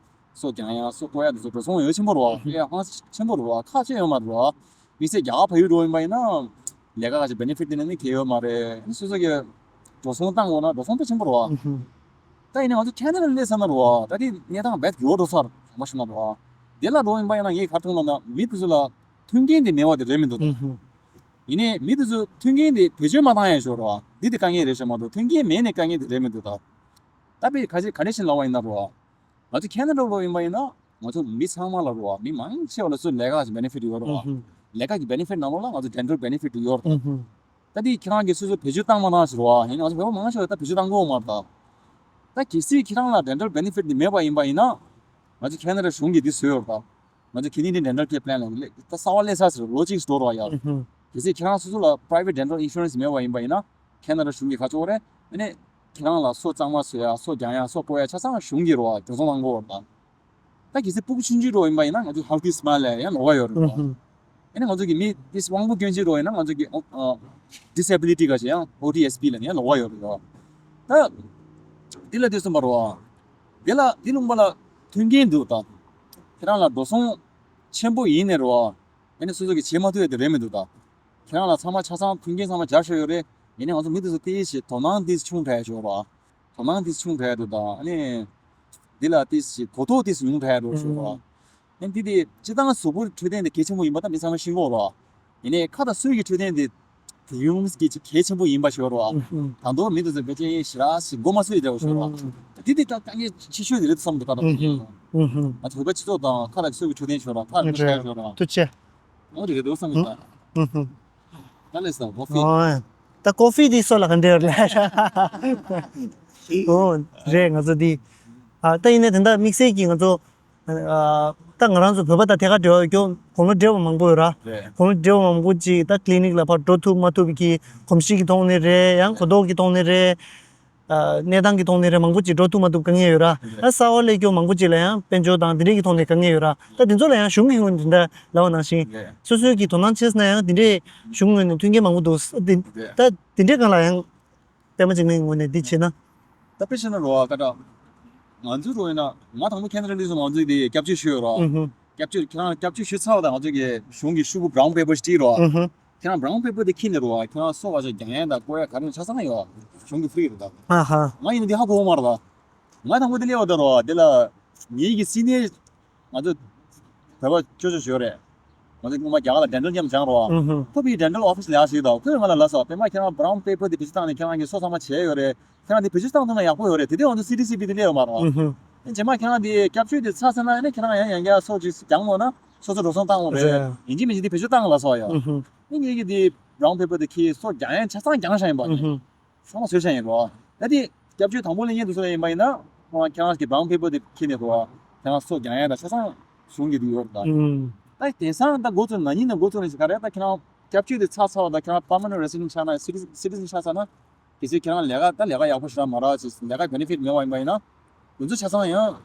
སོ་རྒྱང་ཡ། སོ་བཀོག་ཡ་དེ་ཚོ་འགྲོ་སོང་ཡོད་ཆེན་པོ་རེད་བ། ཡ་ཧང་ཆེན་པོ་རེད་བ། ཁག་ཆེ་ཡོད་མ་རེད་བ། དམིགས་བསལ་རྒྱ་གར་བལ་ཡུལ་འགྲོ་ཡིན་པ་ཡིན་ན་ལས་ཀ་ག་ཅིག་བེ་ནེ་ཕིཊ་དེ་ནས་ནི་གལ་ཡོད་མ་རེད། སོ་སོ་གི་འགྲོ་སོང་བཏང་དགོས་ན་འགྲོ་སོང་དཔེ་ཆེན་པོ་རེད་བ། ཨུ་ཧུ། ད་ཡིན་ནའི་ང་ཚོ་ཁེ་ན་ཌ་ལ་སླེབས་ཚར་ན་རེད་བ། ད་དེ་གནས་སྟངས་རྦད་འགྱུར་བ་འགྲོ་ཚར་མ་ཤེས་ན་རེད་བ། དེ་ལ་འགྲོ་ཡིན་པ་ཡིན་ན་ངས་ག་རེ་མཐོང་ལབ་ན་མི་དེ་ཚོ་ལ་མཐུན་རྐྱེན་དེ་མེད་པ་དེ་རེད་མི་འདུག་ད། ཨུ་ཧུ། ཡིན་ནའི་མི་དེ་ཚོ་མཐུན་རྐྱེན་དེ་བེད་སྤྱོད་མ་བཏང་ཡ་ཞོར་རེད་བ། འདི་དེ་དཀའ་ངལ་རེད་ཤག་མ་གཏོགས་མཐུན་རྐྱེན་མེད་ནས་དཀའ་ངལ་དེ་རེད་མི་འདུག་ད། ད་དཔེ་ག་ཅིག་ག་འདྲ་ཞིག་ལབ་པ་ཡིན་ན་རེད་བ། ང་ཚོ་ཁེ་ན་ཌ་ལ་ཡིན་པ་ཡིན་ན་ང་ཚོ་མི་ཚང་མ་ལ་རེད་བ། མི་མང་ཆེ་བ་ལ་ཚོ་ལས་ཀ་གི་བེ་ནེ་ཕིཊ་ཡོད་རེད་བ། ཨུ་ཧུ། ལས་ཀ་གི་བེ་ནེ་ཕིཊ་ནང་ལོགས་ལ་ང་ཚོ་ཌེན་ཊལ་བེ་ནེ་ཕིཊ་ཡོད་རེད། ཨུ་ཧུ། ད་དེ་ཁྱེད་རང་གིས་སོ་སོ་བེད་སྤྱོད་བཏང་མ་བཏང་ཞིག་རེད་བ། ཡིན་ནའི་ང་ཚོ་བོད་པ་མང་ཆེ་བ་ད་བེད་སྤྱོད་བཏང་གི་ཡོད་མ་རེད་ད། ད་གལ་སྲིད་ཁྱེད་རང་ལ་ཌེན་ཊལ་བེ་ནེ་ཕིཊ་འདི་མེད་པ་ཡིན་པ་ཡིན་ན། ང་ཚོ་ཁེ་ན་ཌ་གཞུང་གིས་འདི་བཟོས་ཡོད་རེད་ད། ང་ཚོ་ཁེ་ནེ་ཌི་ཡན་ཌེན་ཊལ་ཀེར་པི་ལན་ལ་ད་གསར་པ་སླེབས་ཚར་ཟེར་ལོ་གཅིག་འགྲོ་རོགས་ཡ། ཨུ་ཧུ། གལ་སྲིད་ཁྱེད་རང་སོ་སོ་ལ་པ་རའི་ཝེཊ་ཌེན་ཊལ་ཨིན་ཤུ་རན་སི་མེད་པ་ཡིན་པ་ཡིན་ན། ཁེ་ན་ཌ་གཞུང་གིས་ག་ཚོད་རེད། ཨ་ནི་ཁྱེད་རང་ལ་སོ་གཙང་མ་བཟོ་ཡ། སོ་རྒྱང་ཡ། སོ་བཀོག་ཡ་ཆ་ཚང་གཞུང་གིས་རོགས་འགྲོ་སོང་བླང་གོ་རེད་ད། ད་གལ་སྲིད་སྤུ་གུ་ཆུང་ཆུང་རོགས་ཡིན་པ་ཡིན་ན་ང་ཚོ་ཧེལ་ཐི་སི་མའིལ་ལ་ཡང་ལོགས་ཀ་ཡོད་རེད་རོགས། ཨུ་ཧུ། ཨ་ནི་ང་ཚོ་གི་མི་དེ་དབང་པོ་སྐྱོན་ཅན་རོགས་ཡིན་ན་ང་ཚོ་གི་ཨ་ཌི་སེ་བི་ལི་ཊི་ག་ཅིག་ཡང་ཨོ་ཌི་ཨེས་པི་ལ་ནི་ཡང་ལོགས་ཀ་ཡོད་རེད་རོགས། ད་དེ་ལ་དེ་གསུངས་པ་རོགས། དེ་ལ་དེ་ལུང་པ་ལ་མཐུན་རྐྱེན་འདུག་ད། ཁྱེད་རང་ལ་འགྲོ་སོང་ཆེན་པོ་ཡིན་ནས་རོགས། ཨ་ནི་སོ་སོ་གིས་བྱེད་མ་ཐུབ་ཡ་དེ་རེད་མི་འདུག་ད། ཁྱེད་རང་ལ་ཚང་མ་ཆ་ཚང་མཐུན་རྐྱེན་ཚང་མ་སྦྱར་ཤོག་ཡོད་རེད། ཡིན་ནའི་ང་ཚོ་མི་དེ་ཚོ་ཏོག་ཙམ་དོ་སྣང་ཏོག་ཙམ་ཆུང་དྲགས་ཤོག་རོགས། དོ་སྣང་ཏོག་ཙམ་ཆུང་དྲགས་འདུག་ད། ཨ་ནི་འདི་ལ་ཏོག་ཙམ་གོ་རྟོགས་ཏོག་ཙམ་ཉུང་དྲགས་འགྲོ་ཤོག་རོགས། ཨ་ནི་འདི་དེ་སྤྱིར་བཏང་གཟུགས་པོའི་འཕྲོད་བསྟེན་དེ་གལ་ཆེན་པོ་ཡིན་པ་ད་མི་ཚང་མས་ཤེས་ཀྱི་ཡོད་རེད། ཡིན་ནའི་ཁ་དང་གསོས་ཀྱི་འཕྲོད་བསྟེན་དེ་དེ་ཡོངས་ཀྱི་གལ་ཆེན་པོ་ཡིན་པ་ཤོད་རོགས། ཨུ་ཧུ། ད་དུང་མི་དེ་ཚོ་ཕལ་ཆེར་ཞེ་དྲག་ཞིག་མགོ་མ་ཚོས་ཀྱི་འདྲ་བོ་ཤོད་རོགས། ཨུ་ཧུ། དེ་དེ་ད་དཀའ་ངལ་ཆེ་ཤོས་དེ་རེད་བསམ་འདུག་ཁ་དང་། ཨུ་ཧུ། ཨུ་ཧུ། ང་ཚོ་བོད་པ་སྤྱི་ཚོགས་དང་ཁ་དང་གསོས་ཀྱི་འཕྲོད་བསྟེན་ཤོད་རོགས། ཁ་དང་གསོས་ཀྱི་ཤོད་རོགས། ཐུགས་རྗེ་ཆེ། འོ་དེ་རེད་འདུག་བསམ་གི་ད། ཨུ་ཧུ། ད་ལས་ས་ཀོ་ཧྥི། ཨོ། ད་ཀོ་ཧྥི་འདི་སོ་ལ་ག་འདྲ་ཡོད་རེད། ཨོ། རེད་ང་ཚོ་འདི། ཨ་ད་ཡིན་ནའི་དེ་འདྲ་དམིགས་བསལ་གྱི་ང་ཚོ། ཨ་ད་ང་རང་ཚོ་བོད་པ་དང་ཐད་ཀར་འབྲེལ་བ་ཡོད། དགུང་ལོ་བགྲེས་པ་མང་པོ་ཡོད་ར། རེད། དགུང་ལོ་བགྲེས་པ་མང་པོ་ཅིག་ད་ཀི་ལི་ནིག་ལ་ཕར་འགྲོ་ཐུབ་མ་ཐུབ་ཀྱི་གོམས་གཤིས་ཀྱི་ཐོག་ནས་རེད། ཡང་གོ་རྟོགས་ཀྱི་ཐོག་ནས་རེད། ཨ་གནས་སྟངས་ཀྱི་ཐོག་ནས་རེད། མང་པོ་ཅིག་འགྲོ་ཐུབ་མ་ཐུབ་དཀའ་ངལ་ཡོད་ར། རེད། ཨ་གསར་པ་སླེབས་མཁན་མང་པོ་ཅིག་ལ་ཡང་དཔལ་འབྱོར་དང་དེ་འདྲས་ཀྱི་ཐོག་ནས་དཀའ་ངལ་ཡོད་ར། ད་དེ་ཚོ་ལ་ཡང་གཞུང་གི་ངོས་ནས་དེ་འདྲ་ལབ་པ་ནང་བཞིན། རེད། སོ་སོའི་གི་དོ་སྣང་བྱས་ན་ཡང་དེ་འདྲས་གཞུང་ངོས་ནས་མཐུན་རྐྱེན་མང་པོ་འདུག་དེ་རེད། ད་དེ་འདྲས་སྒང་ལ་ཡང་པད་མ་འཇིགས་མེད་ངོས་ནས་འདི་བྱས་ན། ད་དཔེ་བཤད་ན་རོ་ཨ་ཀ་ད། ང་ཚོ་རོ་ཡིན་ན་ང་དང་པོ་ཁེ་ན་ཌ་ལ་སླེབས་སོང་། ང་ཚོས་དེ་སྐྱབས་བཅོལ་ཞུས་ཡོད་རོ། ཨུ་ཧུ། སྐྱབས་བཅོལ་ཁྱེད་རང་སྐྱབས་བཅོལ་ཞུས་ཚར་བ་དང་ང་ཚོ་གི་གཞུང་གི་ཤོག་གུ་བྷ་རའུན་པེ་པར་ཞིག་བྲིས་རོ། ཨུ་ཧུ། ཁྱེད་རང་བྷ་རའུན་པེ་པར་དེ་ཁྱེར་ནས་རོ་ཨ། ཁྱེད་རང་སོ་བ་ཆ་རྒྱག་ཡས་དང་བཀོག་ཡས་ག་རེ་ཆ་ཚང་ཡོད། གཞུང་གི་ཧྥི་རི་རེད་ད། ཨ་ཧ། ང་ཡིན་ན་འདི་ཧ་གོ་གི་མ་རེད་ད། ང་དང་པོ་དེ་སླེབས་པ་ད་རོ་དེ་ལ་ངེད་ཀྱི་སི་ནི་ཡར་ང་ཚོ་བོད་པ་ཅོ་ཅོ་ཞིག་ཡོད་རེད། ང་ཚོ་སྔོན་མ་རྒྱ་གར་ལ་ཌེན་ཊལ་མཉམ་སྦྱངས་རོ། ཨུ་ཧུ། ཁོ་བོས་ཌེན་ཊལ་ཨོ་ཕི་སི་ལ་ཡག་ཞིག་དང་ཁོས་ང་ལ་ལབ་སོང་། པད་མ་ཁྱེད་རང་བྷ་རའུན་པེ་པར་དེ་བེད་སྤྱོད་བཏང་ནས་ཁྱེད་རང་གི་སོ་ཚང་མ་བྱས་ཡོད་རེད། ཁྱེད་རང་དེ་བེད་སྤྱོད་བཏང་ཐུབ་ན་ཡག་པོ་ཡོད་རེད། དེ་དུས་ང་ཚོ་སི་ཊི་སི་པི་དེ་སླེབས་ཡོད་མ་རེད་བ། ཨུ་ཧུ། རྗེས་མ་ཁྱེད་རང་དེ་སྐྱབས་བཅོལ་དེ་ཚར་ཚར་ན་ཨ་ནི་ཁྱེད་རང་ཡང་ཡང་བསྐྱར་སོ་ཅིག་སྦྱང་འོང་ན་སོ་སོ་འགྲོ་སོང་བཏང་འོང་རེད། རེད། ཡིན་གཅིག་མིན་གཅིག་དེ་བེད་སྤྱོད་བཏང་ལབ་སོང་ཡ། ཨུ་ཧུ། ཨ་ནི་ངེད་ཀྱིས་དེ་བྷ་རའུན་པེ་པར་དེ་ཁྱེར་སོ་རྒྱག་ཡང་ཆ་ཚང་རྒྱག་བཞག་ཡིན་པ། ཨུ་ཧུ། ཚང་མ་བཟོས་བཞག་ཡིན་རོ། ད་དེ་སྐྱབས་བཅོལ་དང་པོ་སླེབས་མཁན་དེ་ཚོ་ལ་ཡིན་པ་ཡིན་ན། ཁོ་རང་ཁྱེད་རང་གི་བྷ་རའུན་པེ་པར་དེ་ཁྱེར་ནས་རོ། ཁྱེད་རང་སོ་རྒྱག་ཡ་ད་ཆ་ཚང་གཞུང་གི་དེ་ཡོད་རེད་ད། ཨུམ། ད་དེང་སང་ད་འགོ་ཚུགས་ན་ནིང་ནས་འགོ་ཚུགས་ནས་ཞིག་ག་རེ་ད་ཁྱེད་རང་སྐྱབས་བཅོལ་དེ་ཚར་ཚར་བ་ད་ཁྱེད་རང་པར་མ་ནེན་ཊི་རེ་སི་ཌེན་ཊི་ཆགས་ན་སི་ཊི་སི་ཊི་སན་ཆགས་ཚར་ན། གལ་སྲིད་ཁྱེད་རང་ལས་ཀ་ད་ལས་ཀ་ཡག་པོ་ཞེ་དྲག་མ་རག་ཅིག་ལས་ཀ་བེ་ནེ་ཕིཊ་མེད་པ་ཡིན་པ་ཡིན་ན། དེ་ཚོ་ཆ་ཚང་ཡང་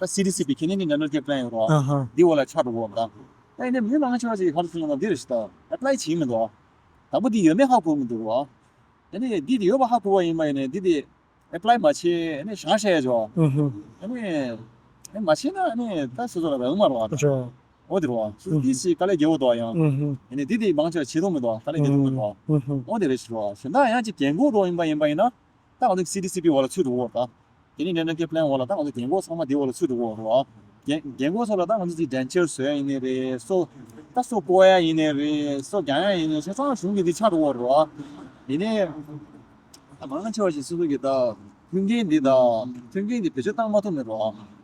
ད་སི་ཊི་སི་པི་ཁེ་ནེ་ཌི་ཡན་ཌེན་ཊལ་ཀེར་པི་ལན་ཡོད་རོ། ཨ་ཧ། འདི་འོག་ལ་ཆགས་འགྲོ་གི་ཡོད་རེད་ད། ད་ཡིན་ནའི་མི་མང་ཆེ་བ་ཞིག་གིས་ག་རེ་གསུངས་ན་འདི་རེད་ཤག་ད་ཨེ་པ་ལའི་བྱེད་ཀྱི་མི་འདུག་ཨ། དང་པོ་འདི་ཡོད་མེད་ཧ་གོ་མི་འདུག་རོ། ཨ་ནི་འདི་དེ་ཡོད་པ་ཧ་གོ་བ་ཡིན་པ་ཡིན་ནའི་འདི་དེ་ ཨེ་པ་ལའི་མ་བྱེད་ཨ་ནི་བཞག་བཤད་ཡ་ཅོ། ཨུ་ཧུ། ཨ་ནི་ཨེ་མ་བྱེད་ན་ཨ་ནི་ད་སོ་སོ་ལ་རག་མ་རོ། ཨ་ཅོ། འོ་དེ་རོ། སོ་སོ་དེ་སི་དཀའ་ལས་རྒྱལ་བོ་དོ་ཡང་། ཨུ་ཧུ། ཨ་ནི་དེ་དེ་མང་ཆེ་བ་བྱེད་དོ་མི་དོ་དཀའ་ལས་རྒྱལ་དོ་མི་རོ། ཨུ་ཧུ། འོ་དེ་རེད་ཤི་རོ། གཞན་དག་ཡང་ཅིག་རྒན་གོག་རོ་ཡིན་པ་ཡིན་པ་ཡིན་ན། ད་ང་ཚོ་སི་ཌི་སི་པི་འོག་ལ་ཚུད་འགྲོ་གི་རེད་ད། དེ་ནས་ནེ་ཤ་ནལ་ཀེར་པི་ལན་འོག་ལ་ད་ང་ཚོ་རྒན་གོག་ཚང་མ་དེ་འོག་ལ་ཚུད་འགྲོ་གི་རེད་བ། རྒན་རྒན་གོག་ཚོ་ལ་ད་ང་ཚོ་ཅིག་ཌེན་ཅར་བཟོ་ཡ་ཡིན་ནའི་རེད། སོ་ད་སོ་བཀོག་ཡ་ཡིན་ནའི་རེད། སོ་རྒྱག་ཡ་ཡིན་ནའི་ཆ་ཚང་གཞུང་གི་འདི་ཆགས་འགྲོ་གི་རེད་བ། ཡིན་ནའི་ད་མང་ཆེ་བ་ཞིག་སོ་སོ་གི་ད་མཐུན་རྐྱེན་འདི་ད་མཐུན་རྐྱེན་འདི་བེད་སྤྱོད་བཏང་མ་ཐུབ་ནས་རེད་བ།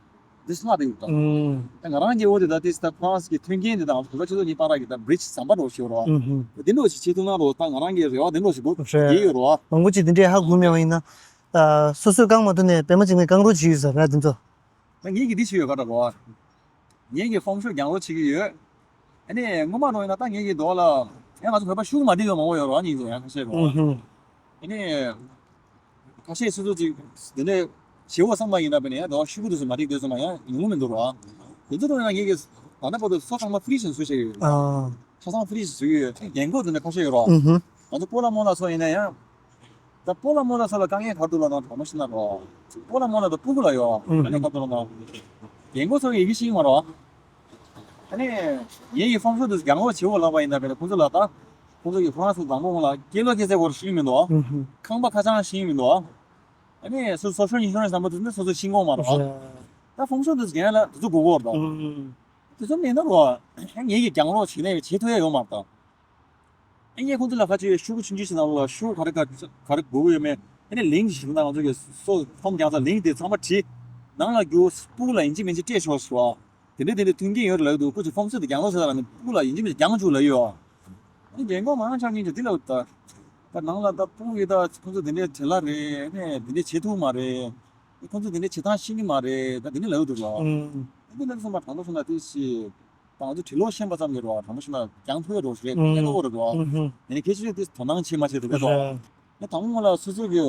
འདི་སྔགས་དེ་ཡོད་དང་། ཨུམ། ད་ང་རང་གི་འོ་དེ་ད་ཏིས་ད་ཁོ་རང་གི་མཐུན་རྐྱེན་དེ་དང་བོད་པ་ཆོས་ཚོགས་གཉིས་བར་གྱི་ད་བྲིཇ་ཟམ་པ་འགྲོ་ཤོར་རོ། ཨུམ་ཧུམ། དེ་འགྲོ་ཞིག་བྱེད་ཐུབ་ན་རོ། ད་ང་རང་གི་རེ་བ་དེ་འགྲོ་ཞིག་འགྲོ་རེད། ཡིན་ཡོད་རོ། མང་པོ་ཅིག་དེ་འདྲས་ཧ་གོ་མེད་པ་ཡིན་ན། ད་སོ་སོས་བཀང་མ་ཐུབ་ནས་པད་མ་འཇིགས་མེད་བཀང་རོགས་བྱེད་ཡོད་ཟེར་ར་དེ་ཚོ། ད་ངེད་ཀྱི་འདི་བྱེད་ཡོད་ག་འདྲ་རོ། ངེད་ཀྱི་ཧྥོམ་ཤོ་རྒྱག་རོགས་བྱེད་ཀྱི་ཡོད། ཨ་ནི་སྔོན་མ་རོ་ཡིན་ན་ད་ངེད་ཀྱི་འདོག་ལ། ཨེ་ང་ཚོ་བོད་པ་ཤུགས་མ་འགྲིག་ཡོད་མང་པོ་ཡོད་རོ། ཨ་ནི་ཡིན་ཡང་ཁ་ཤས་རོ། ཨུ་ཧུམ། ཨ་ནི། ཁ་ཤས་སོ་སོ་ཅིག་དེ་འདྲའི་བྱེད་འོ་བསམ་པ་ཡིན་ན་པས་ནས་ཡང་དེ་བ་ཤུ་གུ་དེ་ཚོ་མ་འགྲིག་དེ་ཚོ་མ་ཡང་ཡོང་མི་འདུག་རོ། དེ་ཚོ་རོ་ཡང་ངེད་ཀྱི་ད་ལྟ་བར་དུ་སོ་ཚང་མ་ཧྥི་རི་ཇི་ནང་བཟོས་བྱས་ཡོད། ཨ། ཆ་ཚང་ཧྥི་རི་ཇི་བཟོས་ཡོད། རྒན་གོག་དེ་འདྲ་ཁ་ཤས་ཡོད་རོ། ཨུ་ཧུ། ང་ཚོ་སྤོ་ལགས་རྨོ་ལགས་ཚོ་ཡིན་ན་ཡང་། ད་སྤོ་ལགས་རྨོ་ལགས་ཚོ་ལ་དཀའ་ངལ་ག་རེ་འདུག་ལབ་ན་དྲང་མོ་བཤད་ན་རོ། སྤོ་ལགས་རྨོ་ལགས་དང་སྤུ་གུ་ལ་ཡོད། ཨུ་ཧུ། དཀའ་ངལ་ག་རེ་འདུག་ལབ་ན། རྒན་གོག་ཚོ་གི་ཡི་གེ་ཤེས་ཀྱི་མ་རོ། ཨ་ནི། ངེད་ཀྱི་ཧྥོམ་ཤོ་དེ་ཚོ་རྒྱག་རོགས་བྱེད་འོ་ལབ་པ་ཡིན་ན་པས་ཁོང་ཚོ་ལ་ད། ཁོང་ཚོ་གི་ཁོ་རང་ཚོ་དང་པོ་ཁོང་ལ་སྐྱེས་ལོ་སྐྱེས་ཚེ་སྐོར་ཤེས་ཀྱི་མི་འདུག་ཨུ་ཧུ། ཁང་པ་ཁ་བྱང་ཤེས་ཀྱི་མི་འདུག་ཨ་ནི་སོ་སོ་ཤལ་ཨིན་ཤུ་རན་སི་ནམ་བར་དེ་ཚོ་སོ་སོ་ཤེས་ཀྱི་མ་རེད། རེད། ད་ཧྥོམ་ཤོ་དེ་ཚོ་རྒྱག་ཡ་ལ་དེ་ཚོ་དགོས་ཀྱི་ཡོད་རེད་ད། ཨུ་ཧུ། དེ་ཚོ་མེད་ན་རོ། ངེད་ཀྱི་རྒྱག་རོགས་བྱེད་ནས་བྱེད་ཐུབ་ཡ་ཡོད་མ་རེད་ད། ཨེ་ངས་ཁོང་ཚོ་ལ་ཁ་ཆེ་ཤུ་གུ་ཆུང་ཆུང་ཞིག་ནང་ལ་ཤུ་གུ་ག་རེ་ག་ག་རེ་དགོས་ཀྱི་ཡོད་མེད། ཨེ་ནས་ལིང་ཞིག་ནང་ང་ཚོ་གི་སོ་ཧྥོམ་རྒྱག་ས་ལིང་དེ་ཚང་མ་བྲིས། ནང་ལ་རྒྱུ་སྤུ་གུ་ལ་ཡིན་གཅིག་མིན་གཅིག་སྤྲད་ཤོག་ཟེར་བ། དེ་འདྲའི་དེ་འདྲའི་མཐུན་རྐྱེན་ཡོད་རེད་ལབ་འདུག་ཁོ་ཚོ་ཧྥོམ་སོ་དེ་རྒྱག་རོགས་བྱས་ལབ་ནས་སྤུ་གུ་ལ་ཡིན་གཅིག་མིན་གཅིག་རྒྱག་བཅུག་ལབ་ཡོད། ཨེ་རྒན་གོག་མང་ཆགས་ཉིན་གྱི་དེ་ལབ་ད། ད་ནང་ལ་ད་སྤུ་གུ་ཡི་ད་ཁོ་ཚོ་དེ་འདྲའི་བྲེལ་བ་རེད། ཨེ་ནས་དེ་འདྲའི་བྱེད་ཐུབ་མ་རེད། ཁོ་ཚོ་དེ་འདྲའི་བྱེད་སྟངས་ཤེས་ཀྱི་མ་རེད། ད་དེ་འདྲའི་ལབ་འདུག་ར། ཨུམ། དེ་འདྲ་སོང་བ་དྲང་པོ་སོང་ན་དེ་ཞིག་ད་ང་ཚོ་བྲེལ་ལོ་ཤེས་པ་ཙམ་གྱིས་རོ། དྲང་པོ་ཞུ་ན་རྒྱང་ཐོས་རོ་ཞེས་ཨུ་ཧུ། ལྟ་གོ་རེད་རོ། ཨུ་ཧུ། ཡིན་ནའི་གལ་ཆེ་ཤོས་དེ་དོ་སྣང་བྱེད་མ་བྱེད་དེ་རེད་རོ། རེད། ནས་དང་པོ་ལ་སོ་སོ་གི་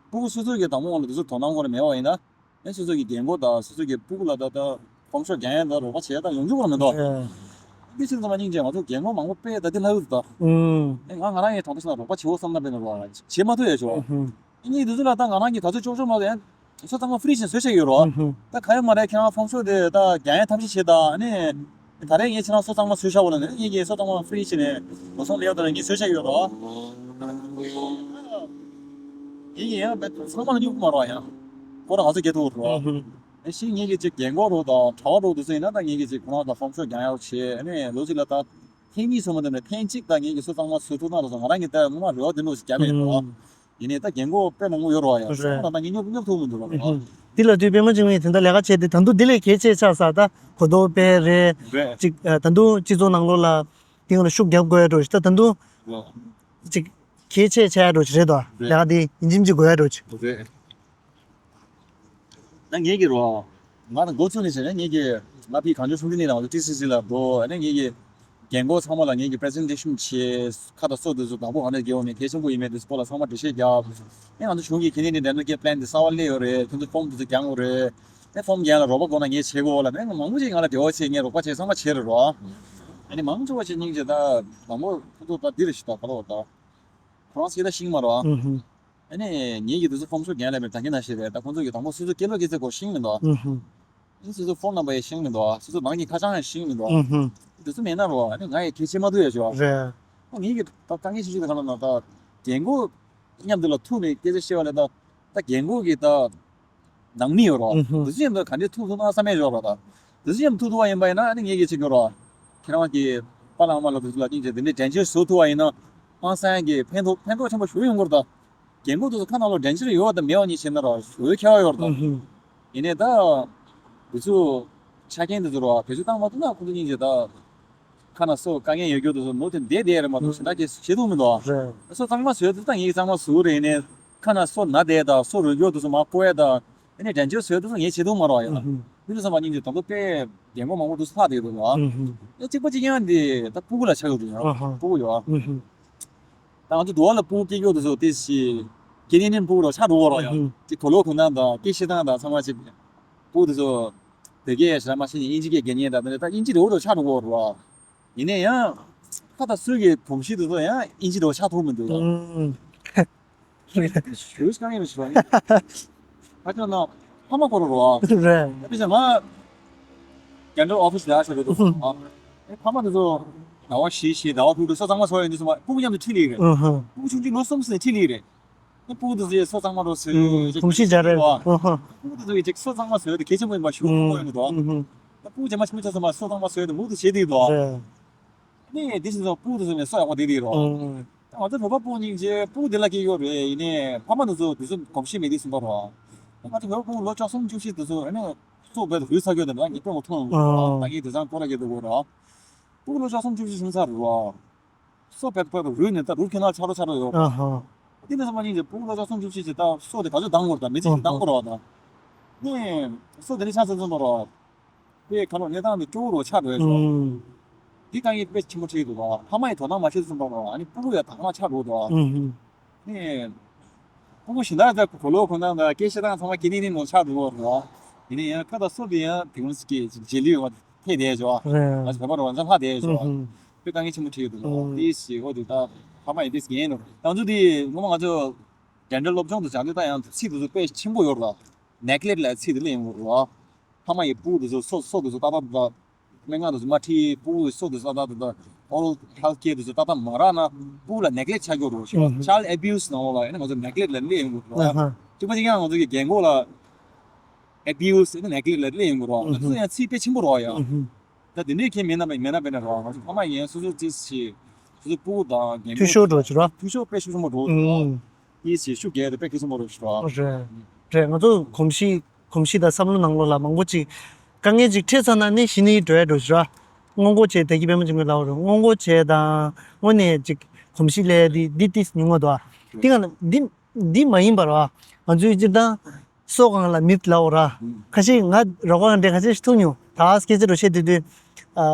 སྤུ་གུ་སོ་སོ་གི་དང་པོ་ལ་དེ་ཚོ་དོ་སྣང་གོ་རེ་མེད་པ་ཡིན་ན། ནས་སོ་སོ་གི་རྒན་གོག་དང་སོ་སོ་གི་སྤུ་གུ་ལ་ད་ད་ཧྥོམ་ཤོ་རྒྱག་ཡ་ད་རོགས་པ་བྱེད་ཡ་ད་ཡོང་རྒྱུ་གོ་རེ་མེད་དོ། རེད། འདི་ཕྱིར་ཚང་མ་སྙིང་རྗེ། ང་ཚོ་རྒན་གོག་མང་པོ་དཔེ་ད་དེ་ལྷ་ཡུལ་དུ་ད། ཨུ། ཨེ་ང་ང་རང་ཡང་དྲང་པོ་ཞུ་ན་རོགས་པ་བྱེད་འོ་བསམ་ན་དཔེ་ནས་རོགས་བྱེད་མ་ཐུབ་ཡ་ཆོ། ཨུ་ཧུ། ཨེ་ངས་དེ་ཚོ་ལ་ད་ང་རང་གི་ག་ཚོད་ལྕོགས་ལྕོགས་མ་རེད། སོ་ཚང་མ་ཧྥི་རི་ཇི་ནས་བཟོས་བྱས་ཡོད་རོ། ཨུ་ཧུ། ད་ག་ཡོད་མ་རེད། ཁྱེད་རང་ཧྥོམ་ཤོ་དེ་ད་རྒྱག་ཡའི་ཐབས་ཤེས་བྱེད་ད། ཨ་ནི། ད་རེས་ངས་ཁྱེད་རང་སོ་ཚང་མ་བཟོས་བཞག་པ་ལ་ནི་ངས་ཀྱི་སོ་ཚང་མ་ཧྥི་རི་ཇི་ནས་ལོ་སོང་ལེའུ་དང་ངས་བཟོས་བཞག་ཡོད་རོ། ངས་ཀྱི་ཡང་ཚང་མ་ལ་སྨྱུག་མ་རོ་ཡང་། ཁོ་རང་ང་ཚོ་རྒྱལ་ཐུབ་རོ། ཨུ་ཧུ། ཨེ་ཤི་ངས་ཀྱི་ཅིག་རྒན་གོག་རོ་དང་གྲྭ་བ་རོ་དེ་ཚོ་ཡིན་ན་ད་ངས་ཀྱི་ཅིག་ཁོ་རང་དང་ཧྥོམ་ཤོ་རྒྱག་ཡག་བྱེད། ཨ་ནི་ལོ་གཅིག་ལ་ད་ཐེངས་གཉིས་སོང་མ་དེ་ནས་ཐེངས་གཅིག་ད་ངས་ཀྱི་སོ་ཚང་མ་བཟོས་ཐུབ་ན་རོ་སོང་ང་རང་གི་ད་ངོ་མ་རེ་བ་དེ་འདྲ་ཞིག་བརྒྱབ་མེད་རོ། ཨུ། ཡིན་ནའི་ད་རྒན་གོག་དཔེ་མང་པོ་ཡོད་རོ་ཡ། རེད། ད་ངས་སྙོབ་སྙོབ་ཐུབ་མི་འདུག་རོ། ཨུ་ཧུ། འདི་ལ་དུས་པད་མ་འཇིགས་མེད་དེ་འདྲ་ལས་ཀ་བྱས་ཏེ་ད་དུང་འདི་ལས་གལ་ཆེ་ཆགས་ས་ད་གོ་རྟོགས་སྤེལ་རེད། རེད། ཅིག་ཨ། ད་དུང་སྤྱི་ཚོགས་ནང་ལོགས་ལ་དེ་ཡོང་ལ་ཤུགས་རྒྱབ་དགོས་ཡ་འགྲོ་ཞིག་ད་ད་དུང་། རེད། ཅིག་གལ་ཆེ་ཆེ་ཡ་འགྲོ་ཞིག་རེད་དོ། རེད། ལས་ཀ་འདི་ཡིན་གཅིག་མིན་གཅིག་དགོས་ཡ་འགྲོ་ཞིག་རེད། ད་ངེད་ཀྱི་རོ། ང་དང་འགོ་ཚུགས་ནས་བྱས་ན་ངེད་ཀྱི་ང་ཕི་གངས་ལྗོངས་ཆུང་འདྲིས་གླིང་ནས་ང་ཚོ་ཊི་སི་སི་ལ་འགྲོ། ཨ་ནི་ངེད་ཀྱི་རྒན་གོག་ཚང་མ་ལ་ངེད་ཀྱི་པི་རི་ཛེན་ཊེ་ཤན་བྱེད། ཁ་དང་སོ་དེ་ཚོ་དང་པོ་ག་ནས་རྒྱལ་བ་ནས་གལ་ཆེན་པོ་ཡིན་མེད་དེ་ཚོ་སྐོར་ལ་ཚང་མ་འགྲེལ་བཤད་རྒྱབ། ཨ་ནི་ང་ཚོ་གཞུང་གི་ཁེ་ནས་ནི་འགྲན་བསྡུར་གྱི་པི་ལན་དེ་གསར་པ་སླེབས་ཡོད་རེད། ཁྱོད་ཚོ་ཕོམ་དེ་ཚོ་རྒྱག་དགོས་རེད། ཨ་ནི་ཕོམ་རྒྱག་ཡ་ལ་རོགས་པ་དགོས་ན་ངས་བྱེད་དགོས་ལ། ཨ་ནི་མང་པོ་ཅིག་ང་ལ་འབྲེལ་བ་བྱེད། ངས་རོགས་པ་བྱེད། ཚང་མ་བྱེད་རེད་རོ། ཨ་ནི་མང་ཆེ་བ་ཞིག་སྙིང་རྗེ། ད་དང་པོ་ཁོ་ཚོ་ད་འདི་རེད་ཤི། ད་ག་ལོ་ད་ཁོ་རང་སྐད་ད་ཤེས་ཀྱི་མ་རེད་བ། ཨུ་ཧུ། ཨ་ནི་ངེད་ཀྱིས་དེ་ཚོ་ཕོམ་ཤོ་རྒྱག་ལས་མེད། ད་གིན་ན་ཤེས་རེད། ད་ཁོ་ཚོ་གིས་དང་པོ་སོ་སོའི་སྐྱེས་ལོ་སྐྱེས་ཚེས་སྐོར་ཤེས་ཀྱི་མི་འདུག་ཨུ་ཧུ། ཨ་ནི་སོ་སོའི་ཕོན་ནམ་བར་ཡང་ཤེས་ཀྱི་མི་འདུག་སོ་སོ་ནང་གི་ཁ་བྱང་ཡང་ཤེས་ཀྱི་མི་འདུག་ཨུ་ཧུ། དེ་ཚོ་མེད་ན་རོ། ཨ་ནི་ང་ཡི་གལ་ཆེ་མ་ཐུབ་ཡ་ཞོ། རེད། ཨ་ངེད་ཀྱི་ད་དཀའ་ངལ་ཆེ་ཤོས་དེ་ག་ལ་ན་ད་རྒན་གོག་མཉམ་དུ་ལ་ཐུག་ནས་སྐད་ཆ་བཤད་པ་ལས་ད་ད་རྒན་གོག་གི་ད། ནང་མི་ཡོད་རོ། ཨུ་ཧུ། དེ་ཚོ་མཉམ་དུ་ག་འདྲས་ཐུག་ཐུབ་ན་བསམ་ཡས་ཡོད་རོ་ད། དེ་ཚོ་མཉམ་ཐུག་ཐུབ་པ་ཡིན་པ་ཡིན་ན་ཨ་ནི་ངེད་ཀྱིས་བྱེད་དགོས་རོ། ཁྱེད་རང་གི་པཱ་ལགས་ཨ་མ་ལགས་དེ་ཚོ་ལ་སྙིང་རྗེ་དེ་འདྲའི་དྲན་ཤེས་བཟོ་ཐུབ་པ་ཡིན་ན། ཧང་སང་གི་ཕན་ཐོགས་ཕན་ཐོགས་ཆེན་པོ་ཞིག་ཡོང་གི་རེད་ད། རྒན་གོག་དེ་ཚོ་ཁ་ནང་ལོགས་དྲན་ཤེས་ཡོད་པ་དང་མེད་པ་གཉིས་བྱས་ན་རོ་ཞེ་པོའི་ཁྱད་པར་ཡོད་རེད་ད། ཨུ་ཧུ། ཡིན་ནའི་ད། དེ་ཚོ་ཆ་རྐྱེན་དེ་ཚོ་རོ་བེད་སྤྱོད་བཏང་མ་ཐུབ་ན་ཁོ་ཚོ་སྙིང་རྗེ་ད། ཁ་ན་སོ་དཀའ་ངལ་ཡོད་རྒྱུ་དེ་ཚོ་ནོར་དེ་བསྡད་བསྡད་རེད་མ་གཏོགས་ཞེ་དྲག་གི་བྱེད་ཐུབ་མི་འདུག་རེད། སོ་གཙང་མ་བཟོས་དུས་ད་ངེད་ཀྱི་གཙང་མ་བཟོ་རེད་ནས་ཁ་ན་སོ་ན་བསྡད་ད་སོ་རུལ་རྒྱུ་དེ་ཚོ་མ་བཀོག་ཡ་ད་ཨ་ནི་དྲན་ཤེས་བཟོས་དུས་ངས་བྱེད་ཐུབ་མ་རེད་ཡ། ཨུ་ཧུ། འདི་ཚོ་བསམ་པ་སྙིང་རྗེ་དང་པོ་དཔེ་རྒན་གོག་མང་པོ་འདུག་ལྷག་བསྡད་འདུག་ཨ། ཨུ་ཧུ། ཨེ་གཅིག་པ་གཅིག་རྐྱང་འདི་ད་སྤུ་གུ་ལ་ཆགས་ཡོད་འདུག་ཡ། ཨ་ཧ། སྤུ་གུ་ཡོད་ཨ། ཨུ་ཧུ། ད་ང་ཚོ་འགྲོ་བ་ལ་སྤུ་གུ་སྐྱེ་རྒྱུ་དེ་ཚོ་དེ་ཞིག་སྐྱེ་ནས་ནས་སྤུ་གུ་རོ་ཆགས་འགྲོ་གི་རོ་ཡ། ཨུ་ཧུ། དེ་གོ་ལོག་གོ་ན་ད་སྐད་བཤད་སྟངས་ད་ཚང་མ་ཅིག་སྤུ་གུ་དེ་ཚོ་བོད་སྐད་ཡ་ཞེ་དྲག་མ་ཤེས་ནས་དབྱིན་ཇི་སྐད་རྒྱག་མཁན་ད་དེ་ནས་ད་དབྱིན་ཇི་རེ་བོ་རོ་ཆགས་འགྲོ་གི་རོ། ཡིན་ན་ཡང་ཁ་ད་སུས་ཀྱི་གོམས་གཤིས་དེ་ཚོ་ཡང་དབྱིན་ཇི་རེ་བོ་ཆགས་ཐུབ་མི་འདུག་ད། ཨུ། ཞུས་གང་ཡིན་ཞུ་བ་ཡིན། ཁ་ཆོ་ན་ཕ་མ་སྐོར་རོ། རེད། དཔེ་ཆ་ང་ཌེན་ཊལ་ཨོ་ཕི་སི་ལ་ཞུ་གི་འདུག་ཨ་ཕ་མ་དེ་ཚོ་ཟླ་བ་བཞི་བཞི་ཟླ་བ་དྲུག་དྲུག་སོ་གཙང་མ་བཟོ་ཡོང་དུས་ཙམ་པ་སྤུ་གུ་མཉམ་དུ་ཁྲིད་ལེ་ཡིན་རེད། ཨ་ཧ། སྤུ་གུ་ཆུང་ཆུང་ལོ་གསུམ་ཙམ་ཁྲིད་ལེ་ཡིན་རེད། ཨ་སྤུ་གུ་དེ་ཚོས་སོ་གཙང་མ་རོ་ཟེར་ཨུམ་གོམས་གཤིས་སྦྱར་རེད། ཨ་ཧ། སྤུ་གུ་དེ་ཚོས་ཅིག་སོ་གཙང་མ་བཟོས་ཏེ་གལ་ཆེན་པོ་ཡིན་པ་ཞུ་གི་ཡོད་འདུག་ཨ་ཧ། ཨ་སྤུ་གུ་རྗེས་མ་ཆེན་པོ་ཆགས་ཙམ་པ་སོ་གཙང་མ་བཟོས་ཏེ་མུ་མཐུད་བྱེད་དེ་འདུག་ཨ་རེད། ནས་འདི་བཞིན་སོང་སྤུ་གུ་དེ་ཚོ་ནས་སོ་ཡག་པོ་བསྡད་དེ་རོ། ཨང་། ང་ཚོ་བོད་པ་སྤུ་གུ་སྙིང་རྗེ་སྤུ་གུ་འདི་ལ་སྐྱེ་ཡོད་རེད། ཡིན་ནའི་ཕ་མ་དེ་ཚོ་དེ་ཚོ་གོམས་གཤིས་མེད་དུས་ཙམ་པ་རོ། ང་ཚོ་བོད་པ་སྤུ་གུ་ལོ་བཅུ་གསུམ་བཅུ་བཞི་དེ་ཚོ་ཨ་ནི་སོ་བོད་དུ་རུལ་ཚར་གྱི་ཡོད་དེ་འདྲ་ངས་དཔེ་མ་མཐོང་། ཨང་། ད་ངས་དེང་སང་སྐོར་ར་སྐྱེས་འདུག་གོ་རོ། སྤུ་གུ་ལོ་བཅུ་གསུམ་བཅུ་བཞི་སོང་ཚར་རོ། སོ་བོད་པ་རུལ་ནས་ད་རུལ་ཁྱོད་ན་ཆ་རོ་ཆ་རོ་ཡོད། ཨ་ཧ། དེ་ནས་ཙམ་པ་སྙིང་རྗེ་སྤུ་གུ་ལོ་བཅུ་གསུམ་བཅུ་བཞི་ཅིག་ད་སོ་དེ་ག་ཚོད་འདང་དགོས་རེད། ད་མི་ཚེ་ཞིག་འདང་དགོས་རོ། ད་ནས་སོ་དེ་ནས་ཆ་ཚང་ཚང་རོ། དཔེ་ཁ་ལོ་གནས་སྟངས་དེ་སྤྲོ་བོ་རོ་ཆགས་འགྲོ་ཡ་ཞོ། ཨུམ། འདི་དཀའ་ངལ་དཔེ་ཆེན་པོ་འཕྲད་ཀྱི་འདུག་བ། ཕ་མ་ཡིས་དོ་སྣང་མ་བྱས་ཙམ་པ་རོ། ཨ་ནི་སྤུ་གུ་ཡ་དོ་སྣང་ཆགས་འགྲོ་འདུག་བ། ཨུམ། ནས་སྤུ་གུ་གཞན་དག་ཚོ་གོ་ལོ་གོ་ན་ད་སྐད་ཆ་དང་ཚང་མ་སྐྱེ་ནི་ནི་མོ་ཆགས་འགྲོ་བ་རོ། ཡིན་ན་ཡང་ཁ་ད་སོ་དེ་ཡང་དེ་ངོས་ཀྱི་རྗེས་ལུས་བ་ཐེ་དེ་ཞོ། རེད། ང་ཚོ་བོད་པ་རོ་འཇམ་ལྷ་དེ་ཞོ། ཨུམ། དཔེ་དཀའ་ངལ་ཆེན་པོ་འཕྲད་ཀྱི་འདུག་བ། ཨུམ། དེ་ཞིག་འོ་དེ་ད་ཕ་མ་ཡིས་དེ་ཞིག་ཡིན་ནོ། ང་ཚོ་དེ་ངོ་མ་ང་ཚོ་དེ་འདྲ་སློབ་སྦྱོང་དུ་སྦྱང་དུས་ད་ཡང་ཚིག་དེ་ཚོ་དཔེ་ཆེན་པོ་ཡོད་རོ། ནེག་ལེག་ལ་ཚིག་དེ་ལེན་ཡོང་རོ། ཕ་མ་ཡིས་སྤུ་གུ་དེ་ཚོ་སོ་སོ་དེ་ཚོ་ཏག་ཏག་ཏག་སྨན་ཁང་དུ་མ་ཁྲིད། སྤུ་གུ་སོ་དུ་ས་ད་དུ་ད་oral health care་དུ་ས་ད་ད་མ་རག་ན་སྤུ་གུ་ལ་neglect་བྱ་རྒྱུ་རོ་ཞེས་པ། ཨུ་ཧུ། Child abuse་ནང་ལོགས་ལ་ཡིན་ན་ང་ཚོ་neglect་ལ་སླེབས་ཡོང་གི་རོ། ཨ་ཧ། གཅིག་པ་གཅིག་རྐྱང་ང་ཚོ་གི་རྒན་གོག་ལ་abuse་ནི་neglect་ལ་སླེབས་ཡོང་གི་རོ། ཨུ་ང་ཚོ་ཧུ། ཡང་ཚིག་དཔེ་ཆེན་པོ་རོ་ཡ། ཨུ་ཧུ། ད་དེ་འདྲའི་ཁྱེད་མེད་ན་མེད་ན་མེད་ན་རོ། ང་ཚོ་ཕ་མ་ཡིན་སོ་སོ་ཅི་ཞིག་སོ་སོ་སྤུ་གུ་དང་རྒན་འཐུས་གོག་ཤོར་འགྲོ་ཅི་རོ། འཐུས་ཤོར་དཔེ་ཤུགས་ཆེན་པོ་འགྲོ་གི་རོ། ཨུ། ཡིད་ཆེས་ཤུགས་རྒྱས་དེ་དཔེ་སྐྱིད་སོང་བ་རོ་ཞུ་རོ། རེད། རེད། ང་ཚོ་གོམས་གཤིས་གོམས་གཤིས་དང་བསམ་བློ་ནང་ལོགས་ལ་མང་པོ་ཅིག་དཀའ་ངལ་ཅིག་འཕྲད་ཚར་ན་ནི་གཞི་ནས་འགྲོ་ཡ་འགྲོ་ཞུ་རོ། སྔོན་འགོག་བྱས་དེ་གི་པད་མ་ཅིག་མི་ལའོ་རོ། སྔོན་འགོག་བྱས་དང་དངོས་གནས་ཅིག་གོམས་གཤིས་ལས་དེ་འདི་ཏིས་ཉུང་བ་དོ། དེ་ག་ན་འདི་འདི་མ་ཡིན་པ་རོ། ང་ཚོའི་སྤྱིར་བཏང་སོ་གང་ལ་མིད་ལའོ་ར། ཁ་ཤས་ང་རོགས་པ་འདྲ་ཁ་ཤས་ཤིག་ཐུག་མྱོང་། ད་སྐད་ཆ་རོ་བཤད་དུས་དུས་ཨ་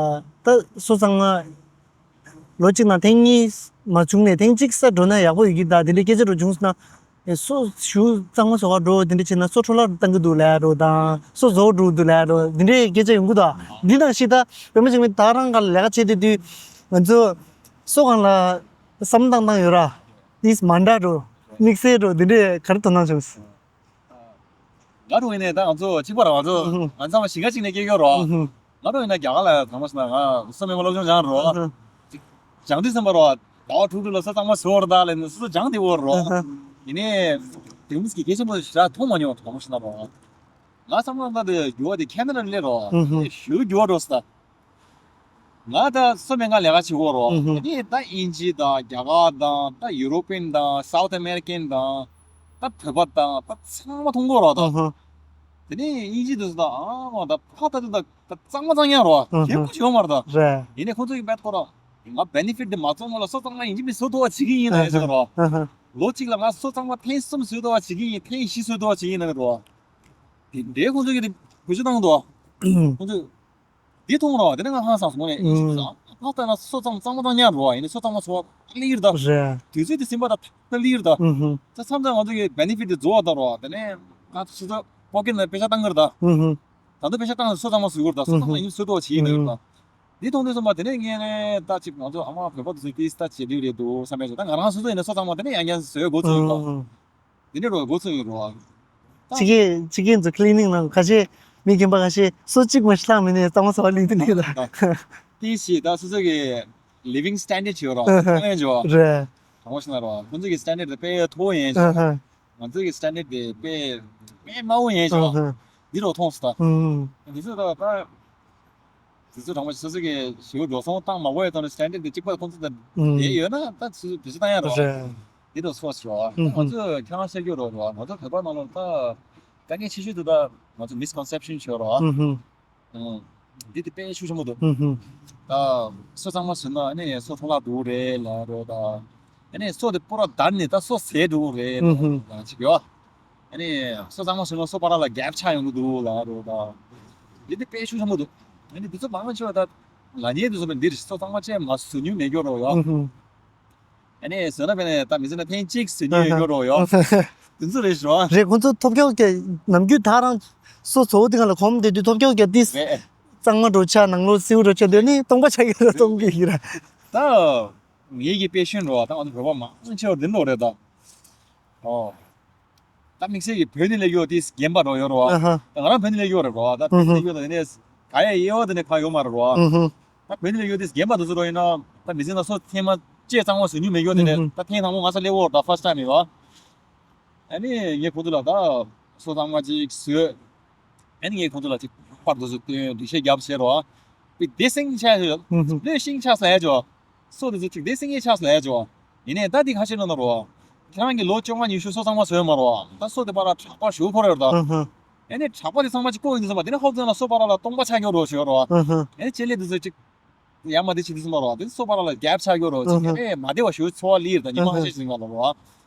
ད་སོ་གཙང་མ་ལོ་གཅིག་ནང་ཐེངས་གཉིས་མ་བྱུང་ནས་ཐེངས་གཅིག་ས་འགྲོ་ན་ཡག་པོ་ཡོད་ཀྱི། ད་དེ་འདྲའི་སྐད་ཆ་རུ་བྱུང་སོང་ན། ཨེ་སོ་ཞུ་གཙང་མ་བཟོ་ག་འགྲོ་དེ་འདྲ་བྱས་ན་སོ་འཕྲོ་བརླག་བཏང་གི་འདུག་ལབ་རོ་དང་སོ་བཟོ་འགྲོ་འདུག་ལབ་རོ་དེ་འདྲའི་སྐད་ཆ་ཡོང་གི་འདུག་འདི་ནང་བཞིན་ད་བོད་མི་ཚང་མས་ད་རང་ག་ལས་ཀ་བྱེད་དུས་དུས་ང་ཚོ་སོ་གང་ལ་བསམ་བཏང་བཏང་ཡོད་ར། ཏིས་མ་འདྲ་འགྲོ་དམིགས་བསལ་འགྲོ་དེ་འདྲའི་ག་རེ་དོ་སྣང་བྱུང་། ང་རུ་ཡིན་ནས་ད་ང་ཚོ་གཅིག་པ་ར་ང་ཚོ་ཨུ་ཧུ། ང་ཚང་མ་ཞིང་ཁ་གཅིག་ནས་སྐྱེས་ཡོད་རོ། ཨུ་ཧུ། ང་རུ་ཡིན་ན་རྒྱ་གར་ལ་ཚང་མ་ཞིག་ན་ང་སོ་མེད་མ་སློབ་སྦྱོང་སྦྱངས་རོ། ཨུ་ཧུ། སྦྱངས་དུས་ཙམ་པ་རོ། ཟླ་བ་དྲུག་དྲུག་ལ་ས་གཙང་མ་བཟོ་བར་གདའ་ལས་ནས་སོ་སོ་སྦྱངས་དེ་འོར་རོ། ཨུ་ཧུ། ཡིན་ནས་དེ་མིས་ཀྱི་སྐད་ཆ་མོ་ཞིག་མཐོང་མ་མྱོང་ཚང་མ་ཞིག་ན་རོ། ང་བསམ་བློ་བཏང་དུས་འགྱུར་བ་དེ་ཁྱད་ན་ར་སླེབས་རོ། ཨུ་ཧུ། ཞུ་འགྱུར་བ་འགྲོ་སྲིད་ད། ང་ད་སོ་མེད་ང་ལས་ཀ་བྱེད་གོ་རོ། ཨུ་ཧུ། དེ་ད་ཨིན་ཇི་དང་རྒྱ་གར་དང་ད་ཡུ་རོ་པན་དང་སའུ་ཐ་ཨ་མེ་རི་ཀན་དང་ད་བོད་པ་དང་ད་ཚང་མ་མཐོང་གོ་རོ་ད། ཨུ་ཧུ། དེ་ནས་ཨིན་ཇི་དུ་ད་ཨ་མ་ད་ཕ་ད་དུ་ད་ད་གཙང་མ་གཙང་ཡང་རོ། ཨུ་ཧུ། ཁྱེད་ཀོ་བྱེད་མ་ར་ད། རེད། ཡིན་ནས་ཁོང་ཚོ་ཡིན་པད་ཁོ་རོ། ང་benefit་དེ་མ་བཙོང་མ་ལ་སོ་གཙང་མ་ཡིན་གཅིག་མིན་བཟོ་ཐུབ་པ་བྱེད་ཀྱི་ཡིན་ན་ཡིན་ཟེར་རོ། ཨུ་ཧུ། ལོ་གཅིག་ལ་ང་སོ་གཙང་མ་ཐེངས་གསུམ་བཟོ་ཐུབ་པ་བྱེད་ཀྱི་ཡིན། ཐེངས་བཞི་བཟོ་ཐུབ་པ་བྱེད་ཀྱི་ཡིན་ན་རོ། དེ་འདྲའི་ཁོང་ཚོ་གི་དེ་བེད་སྤྱོད་བཏང་འདུག་ཁོང་ཚོས་འདི་མཐོང་རོགས་དེ་ནས་ང་ཧང་སངས་སོང་ནས་ཨིན་ཞིག་ཨུམ། ཟ་ཕ་ལྟ་ན་སོ་གཙང་གཙང་མ་གཙང་ཉར་རོགས་ཡིན་ནས་སོ་གཙང་མ་ཚོ་ལིར་ད། རེད། དུས་ཚོད་དེ་ཟིན་པ་ད་ད་ལིར་ད། ཨུམ་ཧུམ། ད་མཚམས་མཚམས་ང་ཚོ་གི་benefit་དེ་རྫོགས་བ་ད་རོགས་དེ་ནས་ང་ཚོ་སོ་སོ་པོ་ཀེ་ནས་པེ་ཤ་བཏང་གི་རེད་ད། ཨུམ་ཧུམ། ད་ལྟ་པེ་ཤ་བཏང་ནས་སོ་གཙང་མ་བཟོ་གི་རེད་ད། སོ་གཙང་མ་ཡིན་སོ་ཏོ་བྱེད་ཡིན་ནས་རེད་ད། འདི་མཐོང་དུས་ཙམ་པ་དེ་ནས་ངས་ནས་ད་ཅིག་ང་ཚོ་ཨ་མ་བོད་པ་དེ་ཚོས་ཏིས་ད་བྱེད་དུས་རེད་འདུག་བསམ་པའི་ད་ང་རང་སོ་སོ་ཡིན་ན་སོ་གཙང་མ་དེ་ནས་ཡང་ཡང་བཟོས་འགོ་ཚུགས་ཡོད་རོགས། ཨུམ། དེ་འདྲའི་རོགས་འགོ་ཚུགས་ཡོད་རོགས། ཕྱི་རྒྱལ་ཕྱི་རྒྱལ་ཚོ་ཀི་ལི་ནིག་ནང་ཁ་ཤས་མི་རྒན་པ་ཁ་ཤས་སོ་གཅིག་མ་ཤི་ལྷག་མི་ནས་གཙང་མ་ཚ་བ་ལིག་དེ་ནས་ད། ཏིས་ཞིག་ད་སོ་སོ་གི་living standard་ཅིག་ཡོད་རོགས། ཨུམ། མཐོ་ཡན་ཅོ། རེད། དྲང་པོ་ཞིག་ན་རོགས་ཁོང་ཚོ་གི་standard་དེ་དཔེ་མཐོ་བོ་ཡིན་ཅོ། ཨུམ། ང་ཚོ་གི་standard་དེ་དཔེ་དཔེ་དམའ་བོ་ཡིན་ཅོ། ཨུམ། འདི་རོགས་མཐོང་སོང་ད། ཨུམ། འདི་ཚོ་ད་ད། དེ་ཚོ་དྲང་པོ་སོ་སོ་གི་ཞེ་པོ་འགྲོ་སོང་བཏང་མ་དགོས་ཡ་དོན་ནི་standard་དེ་གཅིག་པ་ཁོང་ཚོ་དང་ཨུམ། དེ་ཡོད་ན་ད་དེ་ཚོ་དེ་ཚོ་བཏང་ཡ་རོགས། རེད། དེ་རུ་སོ་སོ་རོགས། ཨུམ། ང་ཚོ་ཁྱེད་རང་བཤད་རྒྱུ་རོགས་རོགས། ང་ཚོ་བོད་པ་ནང་ལོགས་ད་དཀའ་ངལ་ཆེ་ཤོས་དེ་ད་ང་ཚོ་misconception་ཤོད་རོགས། ཨུམ། ཨུམ། འདི་དེ་དཔེ་ཤུགས་ཆེན་པོ་འདུག་ཨུམ། ད་སོ་གཙང་མ་བཟོས་ན་ཨ་ནི་སོ་འཕྲོ་བརླག་འགྲོ་གི་རེད་ལབ་རོགས་ད། ཨ་ནི་སོ་དེ་སྤོ་ར་བརྡར་ནས་ད་སོ་ཟས་འགྲོ་གི་རེད་ལབ་ཨུམ། ཅིག་ཡོད། ཨ་ནི་སོ་གཙང་མ་བཟོས་ན་སོ་བར་ལ་gap་ཆགས་ཡོང་གི་འདུག་ལབ་རོགས་ད། འདི་དེ་དཔེ་ཤུགས་ཆེན་པོ་འདུག་ཨ་ནི་འདི་ཚོ་མང་ཆེ་བ་ད་ལ་ཉེ་དུ་སོ་པའི་འདིར་སོ་གཙང་མ་ཅན་མ་བཟོ་མྱོང་མེད་རྒྱུ་རོགས་ཡོད། ཨུམ། ཨ་ནི་བཟོས་ན་དཔེར་ན་ད་མི་ཚེ་ན་ཐེངས་གཅིག་བཟོ་མྱོང་ཡོད་རྒྱུ་རོགས་ཡོད། དེ་ཚོ་རེད་ཤོ། རེད། ཁོང་ཚོ་ཐོབ་སྐྱོ་གི་ནམ་རྒྱུན་ད་རང་སོ་བཟོ་བོ་དེ་ག་ལ་གོམ་དེ་དུས་ཐོབ་སྐྱོ་གི་ཏིས་རེད། གཙང་མ་འགྲོ་ཆ་ནང་ལོ་སེའུ་འགྲོ་ཆ་དེ་ནི་སྟོང་པ་ཆགས་ཀྱི་རེད་སྟོང་གི་ཡིན་ར། ད་ངེད་ཀྱི་དཔེ་ཤོན་རོགས་ད་ང་ཚོ་བོད་པ་མང་ཆེ་བ་འདི་ལོ་རེད་ད། ཨོ། ད་དམིགས་བསལ་གྱི་བོད་ནས་སླེབས་ཡོད་དེ་རྒན་པ་འགྲོ་ཡོད་རེད་བ། ཨ་ཧ། ད་ང་རང་བོད་ནས་སླེབས་ཡོད་རེད་བ། ད་བོད་ནས་སླེབས་ཡོད་ད་དེ་ནས་ག་ཡ་ཡེ་བ་དེ་ནས་གང་ཡོད་མ་རེད་བ། ཨུ་ཧུ། ད་བོད་ནས་སླེབས་ཡོད་དེ་རྒན་པ་དེ་ཚོ་རོ་ཡིན་ན་ད་མི་ཚེ་ན་སོ་ཐེངས་མ་ལྕེ་གཙང་མ་བཟོ་མྱོང་མེད་ཡོད་དེ་ནས། ཨུ་ཧུ། ད་ཐེངས་དང་པོ་ང་ས་སླེབས་ཡོད་རེད། ད་first time ཡིན་བ། ཨ་ནི་ངས་ཁོང་ཚོ་ལ་ད་སོ་གཙང་མ་ཅིག་བཟོས། ཨ་ནི་ངས་ཁོང་ཚོ་ལ་ཅིག་པར་དེ་ཚོ་སྟོན། འགྲེལ་བཤད་རྒྱབ་བྱས་རོ། པི་དེ་སེང་ཆ་ཞོ། ཨུ་ཧུ། ལོས་ཤིང་ཆ་སོ་ཡ་ཅོ། སོ་དེ་ཚོ་ཅིག་དེ་སེང་ངེ་ཆ་སོ་ཡ་ཅོ། ཡིན་ནའི་ད་དེ་ཁ་ཤས་ལོ་ན་རོ། ཁྱེད་རང་གི་ལོ་བཅོ་ལྔ་ཉི་ཤུ་སོ་གཙང་མ་བཟོས་མ་རོ། ད་སོ་དེ་པར་དྲག་པ་ཞུ་ཁོ་རེ་རོ་ད། ཨུ་ཧུ། ཨ་ནི་དྲག་པ་དེ་ཚང་མ་ཅིག་བཀོག་ཡིན་དུ་སོང་བ། དེ་ནས་ཧོབ་ཙང་ལ་སོ་པར་ལ་སྟོང་པ་ཆ་ཀྱོ་རོ་ཞོ་རོ། ཨུ་ཧུ། ཨ་ནི་ཆེད་ལས་དེ་ཚོ་ཅིག་ཡ་མ་དེ་བྱེད་དུས་སུ་མ་རོ། དེ་སོ་པ་ར་ལ་རྒྱབ་ཆགས་ཡོད་རོ། ཅིག་ཨ་ཧ། ཨེ་མ་བདེ་བ་ཞུ་ཚོར་བ་ལིར་དང་ཉི་མ་ཨ་ཧ། ཁ་ཤས་ཤིག་ང་ལ་རོ།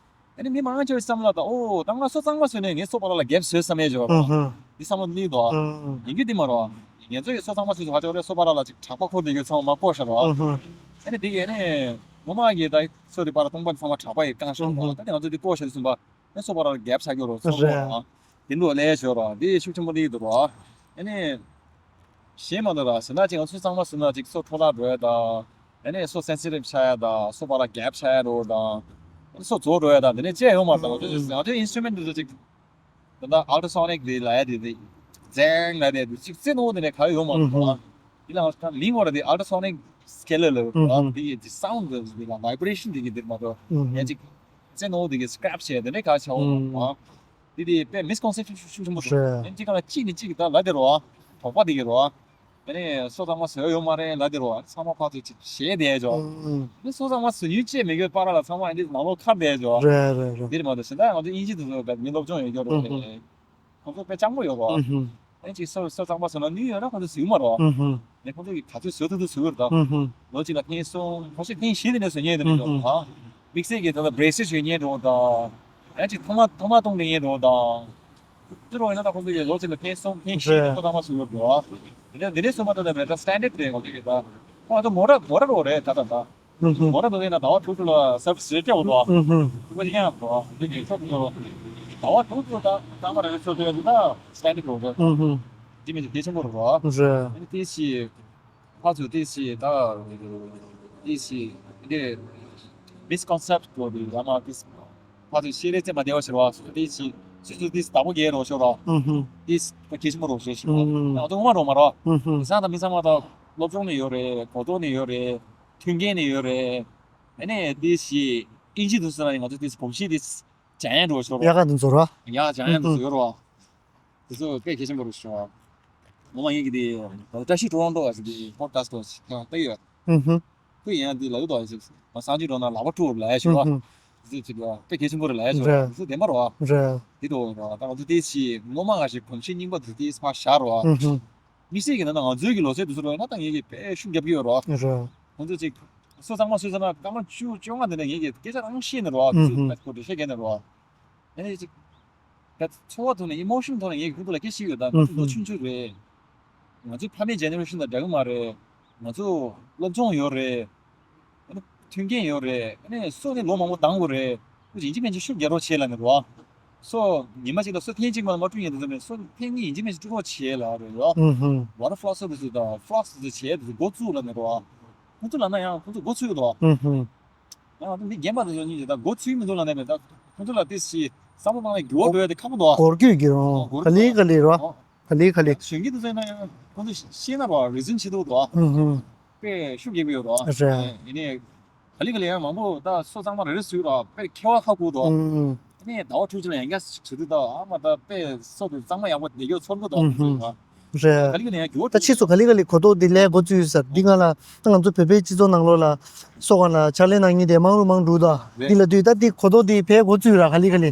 ཨ་ནི་མི་མང་ཆེ་བའི་བསམ་བློ་དང་། ཨོ་ད་ང་སོ་གཙང་མ་བཟོས་ནས་ངའི་སོ་པ་ར་ལ་རྒྱབ་བཟོས་བསམ་ཡས་ཡོད་རོ། ཨ་ཧ། འདི་བསམ་བློ་ལིར་དོ། ཨ་ཡིན་གྱི་འདི་མ་རོ། ང་ཚོ་ཡི་སོ་གཙང་མ་བཟོས་སུ་ཁ་ཆོག་རེ་སོ་པ་ར་ལ་ཅིག་དྲག་པ་འཁོར་དེ་གི་ཚང་མ་བཀོག་ཤ་རོ། ཨ་ཧ། ཨ་ནི་དེ་གི་ཨ་ནི་ངོ་མ་གི་ད་སོ་དེ་པ་ར་སྟོང་པ་ཚང་མ་དྲག་པ་ཡི་རྐང་ཤ་རོ། ཨ་ཧ། ད་ནི་ང་ཚོ་འདི་བཀོག་ཤ་དུས་སུ་མ། ཨེ་སོ་པ་ར་རྒྱབ་ཆགས་ཀྱི་རོ། སོ་རེད། པ་ར་དེ་འདུག་ལས་ཞོ་རོ། དེ་ཤུགས་ཆེན་པོ་ལི་འདུག་རོ། ཨ་ནི་གཞན་མ་འདུག་ར། ཟེར་ན་ཅིག་ང་ཚོ་གཙང་མ་བཟོས་ན་ཅིག་སོ་འཕྲོ་བརླག་འགྲོ་ཡ་དང་། ཨ་ནི་སོ་སེན་སི་ཊིབ་ཆགས་ཡ་དང་། སོ་པ་ར་རྒྱབ་ཆགས་ཡ་རོ་དང་། ཨ་ནི་སོ་རྫོགས་འགྲོ་ཡ་དང་། དེ་ནས་ཅི་ཡང་ཡོད་མ་རེད། ང་ཚོ་ང་ཚོའི་ཨིན་སི་ཊུ་མེན་ཊི་འདི་ཚོ་ཅིག་ད་ལྟ་ཨལ་ཊ་སོ་ནིག་དེ་ལབ་ཡ་དེ་དེ་ཛེང་ལབ་ཡ་དེ་ཅིག་རྩེ་ནོ་དེ་ནས་ག་ཡོད་མ་རེད་ར། དེ་ལ་ང་ཚོ་ལིང་བ་ར་དེ་ཨལ་ཊ་སོ་ནིག་སི་ཀེ་ལར་ལབ་ར། དེ་ཡི་དེ་སའུན་ཌི་དེ་ལ་བྷའི་བྷི་རེ་ཤན་དེ་གི་དེ་མ་གཏོགས་ཡ་ཅིག་རྩེ་ནོ་དེ་གི་སི་ཀེ་རེབ་བྱས་དེ་འདྲའི་ག་ཆའོ། ཨུམ། དེ་དེ་དཔེ་མིས་ཀོན་སེབ་ཤན་ཤུགས་ཆེན་པོ་འདུག་རེད། ཨེ་གཅིག་ག་ལ་གཅིག་ནས་གཅིག་གི་ད་ལབ་དེ་རོ། དོགས་པ་དེ་གི་རོ། ཨ་ནི་སོ་ཚང་མ་བཟོས་ཡོད་མ་རེད་ལབ་དེ་རོ། ཚང་མ་ཕར་ཚུར་ཅིག་བྱས་བསྡད་ཅོ། ཨུམ། ཨ་ནི་སོ་ཚང་མ་བཟོ་མྱོང་ཅེས་མེད་གི་པ་ར་ལ་ཚང་མ་ཨ་ནི་ནང་ལོགས་ཁར་བསྡད་ཅོ། རེད་རེད་རེད། འདིར་མ་གཏོགས་གཞན་དག་ང་ཚོ་དབྱིན་ཇི་དེ་ཚོ་བས་མི་སློབ་སྦྱོང་ཡོད་ཀྱོ་རོ། ཨུམ། ཁོང་ཚོ་དཔེ་སྤྱང་པོ་ཡོད་རོ། ཨུམ། ཨེ་གཅིག་སོ་སོ་གཙང་མ་བཟོ་ན་ནུས་ཡོད་ན་ཁོང་ཚོ་ཟིན་མ་རོ། ཨུ་ཧུ། ནས་ཁོང་ཚོ་གིས་ག་ཚོད་བཟོ་ཐུབ་ཐུབ་བཟོ་གི་རེད་ད། ཨུ་ཧུ། ལོ་གཅིག་ལ་ཐེངས་གསུམ་ཁ་ཤས་ཐེངས་བཞི་དེ་ནས་བཟོ་མཁན་དེ་འདྲ་ཡོད་རེད་ད། དམིགས་བསལ་གྱི་ད་ལྟ་བྷེ་རེ་སི་བཟོ་མཁན་འདྲ་བོ་དང་། ཡང་གཅིག་ཐོག་མ་ཐོག་མ་གཏོང་མཁན་འདྲ་བོ་དང་། དེ་འདྲ་བོ་ཡིན་ན་ད་ཁོང་ཚོ་གིས་ལོ་གཅིག་ལ་ཐེངས་གསུམ་ཐེངས་བཞི་རེད། ཁོ་ཚང་མ་བཟོ་གི་རེད་ད། དེ་འདྲ་དེ་འདྲའི་བཟོ་མ་ཐུབ་ན་མེད་ད་སི་ཊན་ཌར་ཌི་རེད་ཁོང་ཚོ་གིས་ད། ཁོ་ང་ཚོ་མོ་ཊ་མོ་ཊ་འདྲ་བོ་རེད་ད་ད་ད། ཨུ་ཧུ། མོ་ཊ་དེ་ན་ཟླ་བ་དྲུག་དྲུག་ལ་སར་བི་སི་རེ་སྤྲད་འོ་དོ། ཨུ་ཧུ། དེ་ཡང་དོ། དེ་གི་ཚོགས་དེ་ཟླ་བ་དྲུག་དྲུག་ད་གཙང་མ་རེ་ཚོ་དེ་ད་སི་ཊན་ཌར་ཌི་འགྲོ་གི། ཨུ་ཧུ། དེ་མིན་གལ་ཆེན་པོ་རེད་རོ། རེད། ཨ་ནི་དེ་ཞིག་ཕར་ཚུར་དེ་ཞིག་ད་དེ་ཞིག་དེ་མིས་ཀོན་སེབ་ཊི་གོ་དེ་ཡ་མ་དེ་ཕར་ཚུར་བཤད་རེས་རྩེད་མ་བདེ་བ་ཞིག་རོ། དེ་ཞིག་སོ་སོ་དེ་བདག་པོ་རྒྱལ་རོགས་ཤོག་རོ། ཨུ་ཧུ། དེ་གལ་ཆེན་པོ་རོགས་ཞེས་ཞིག་རོ། ཨུ་ཧུ། ང་ཚོ་ངོ་མ་རོགས་མ་རོ། ཨུ་ཧུ། བཟང་དང་མི་ཚང་མ་ད་སློབ་སྦྱོང་ནས་ཡོད་རེད། གོ་རྟོགས་ནས་ཡོད་རེད། མཐུན་རྐྱེན་ནས་ཡོད་རེད། ཨ་ནི་དེ་ཞིག་ཨིན་ཇི་དུ་སོང་ན་ང་ཚོ་དེ་གོམས་གཤིས་དེ་སྦྱང་ཡ་འགྲོ་ཤོག་རོགས། ཡག་ག་དེ་ཚོ་རོ། ཡག་སྦྱང་ཡ་དེ་ཚོ་ཡོད་རོགས། དེ་ཚོ་དཔེ་གལ་ཆེན་པོ་རེད་ཤོག་ངོ་མ་ཡིན་གྱི་དེ་བཀྲ་ཤིས་ཊོ་རོན་ཊོ་ཟེར་དེ་པོ་ཌི་ཀ་སི་ཊི་ཡང་བལྟས་ཡོད། ཨུ་ཧུ། ཁོས་ཡང་དེ་ལབ་ཡོད་དོ། ང་སང་ཆུང་འགྲོ་ན་ལག་པ་འཁྲུ་ལབ་ཡ་ཤོག་ཨུ་ཧུ། དེ་ཚོ་དཔེ་གལ་ཆེན་པོ་རེད་ལབ་ཡ་ཤོག་རེད། དེ་ཚོ་བདེན་པ་རོ། རེད། དེ་འགྲོ་རོ། ད་ང་ཚོ་དེ་ཕྱི་ངོ་མ་ང་ཞིག་གོམས་གཤིས་རྙིང་པ་དེ་ཚོ་དེ་ཕར་བཞག་རོ། ཨུ་ཧུ། མི་སེར་གྱི་ནང་ན་ང་ཚོའི་གི་ལོ་ཚད་དུ་ཟེར་བ་ཡིན་ན་ད་ངེད་ཀྱིས་དཔེ་ཤུགས་རྒྱབ་ཀྱི་ཡོད་རོ། རེད། ཁོང་ཚོ་ཅིག་སོ་གཙང་མ་བཟོས་ཚར་ན་སྐར་མ་བཅུ་བཅོ་ལྔ་དེ་འདྲ་ངེད་ཀྱིས་སྐད་ཆ་རང་བཤད་ནས་རོ། ཨུ་ཧུ། ཁོ་འགྲེལ་བཤད་བརྒྱབ་ནས་རོ། ཨ་ནི་ཅིག་ད་ཚོར་བ་ཐོག་ནས་ཨི་མོ་ཤན་ཐོག་ནས་ངེད་ཀྱིས་ཁོང་ཚོ་ལ་སྐད་ཆ་བཤད་ཡོད་ད། ཨུ་ཁོང་ཚོ་ལོ་ཧུ། ཆུང་ཆུང་རེད། ང་ཚོའི་ཕ་མའི་ཇེ་ནེ་རེ་ཤན་དང་འདྲ་གི་མ་རེད། ང་ཚོ་སློབ་སྦྱོང་ཡོད་རེད། ཨ་ནི་མཐུན་རྐྱེན་ཡོད་རེད། ཨ་ནི་སོ་ནི་ལོ་མང་པོ་ལྡང་དགོས་རེད། ཁོ་ཡིན་གཅིག་མིན་གཅིག་ཤུགས་རྒྱག་རོགས་བྱེད་ལབ་ནས་རོ། སོ་ཉི་མ་གཅིག་ལ་སོ་ཐེངས་གཅིག་མ་ལ་མ་བཀྲུ་ཉན་དུ་མེད། སོ་ཐེངས་གཉིས་ཡིན་གཅིག་མིན་གཅིག་བཀྲུ་རོགས་བྱེད་ལབ་རེད་རོ། ཨུ་ཧུ། ཝ་ཊར་ཕ་ལོ་སི་དེ་ཚོ་དང་ཕ་ལོ་སི་དེ་ཚོ་བྱེད་དེ་ཚོ་འགོ་བཙུགས་ལབ་ནས་རོ། ཁོང་ཚོ་ལབ་ན་ཡང་ཁོང་ཚོ་འགོ་ཚུགས་ཡོད་དོ། ཨུ་ཧུ། ཡང་ང་ཚོ་མི་རྒན་པ་དེ་ཚོ་གཉིས་ཀྱིས་ད་འགོ་ཚུགས་མི་འདུག་ལབ་ནས་མེད། ད་ཁོང་ཚོ་ལ་དེ་ཞིག་བསམ་བློ་བཏང་ནས་འགྱུར་བ་འགྲོ་ཡ་དེ་ཁག་པོ་འདུག་འགོར་རྒྱུ་ཡོད་ཀྱི་རོ། འགོར་ག་ལེ་ག་ལེ་རོ། ཨོ། ག་ལེ་ག་ལེ། གཞོན་སྐྱེས་དེ་ཚོ་ཡིན་ན་ཡང་ཁོང་ཚོ་ཤེས་ན་རོ། རི་ཛིན་བྱེད་འདུག་དོ། ཧུམ་ཧུམ། དཔེ་ཤུགས་རྒྱས་པོ་ཡོད་རོ། རེད། ཡིན་ནའི་ག་ལེ་ག་ལེ་ཡང་མང་པོ་ད་སོ་གཙང་མ་རེ་རེ་བཟོས་རོ། དཔེ་ཁྱད་པར་ཧ་གོ་དོ། ཧུམ་ཧུམ། ཨ་ནི་ཟླ་བ་དྲུག་ཅུ་ལ་ཡང་བསྐྱར་ཞིག་བྱེད་དུས་ད་ཨ་མ་ད་དཔེ་སོ་དེ་གཙང་མ་ཡག་པོ་བསྡད་ཡོད་ཚོར་གི་དོ། ཧུམ་ཧུམ། རེད། ག་ལེ་ག་ལེ་ཡང་འགྱུར་བ་ད་ཕྱིས་སུ་ག་ལེ་ག་ལེ་གོ་རྟོགས་འདི་སླེབས་འགོ་བཙུགས་ཡོད་ས་རེད། འདི་སྔ་ལ་ད་ང་ཚོ་བོད་པའི་སྤྱི་ཚོགས་ནང་ལོགས་ལ་སོ་གང་ལ་ཕྱག་ལས་གནང་མཁན་དེ་མང་རུ་མང་འགྲོ་དོ། རེད། འདི་ལ་དུས་ད་འདི་གོ་རྟོགས་འདི་ཕར་འགོ་བཙུགས་ཡོད་ར་ག་ལེ་ག་ལེ།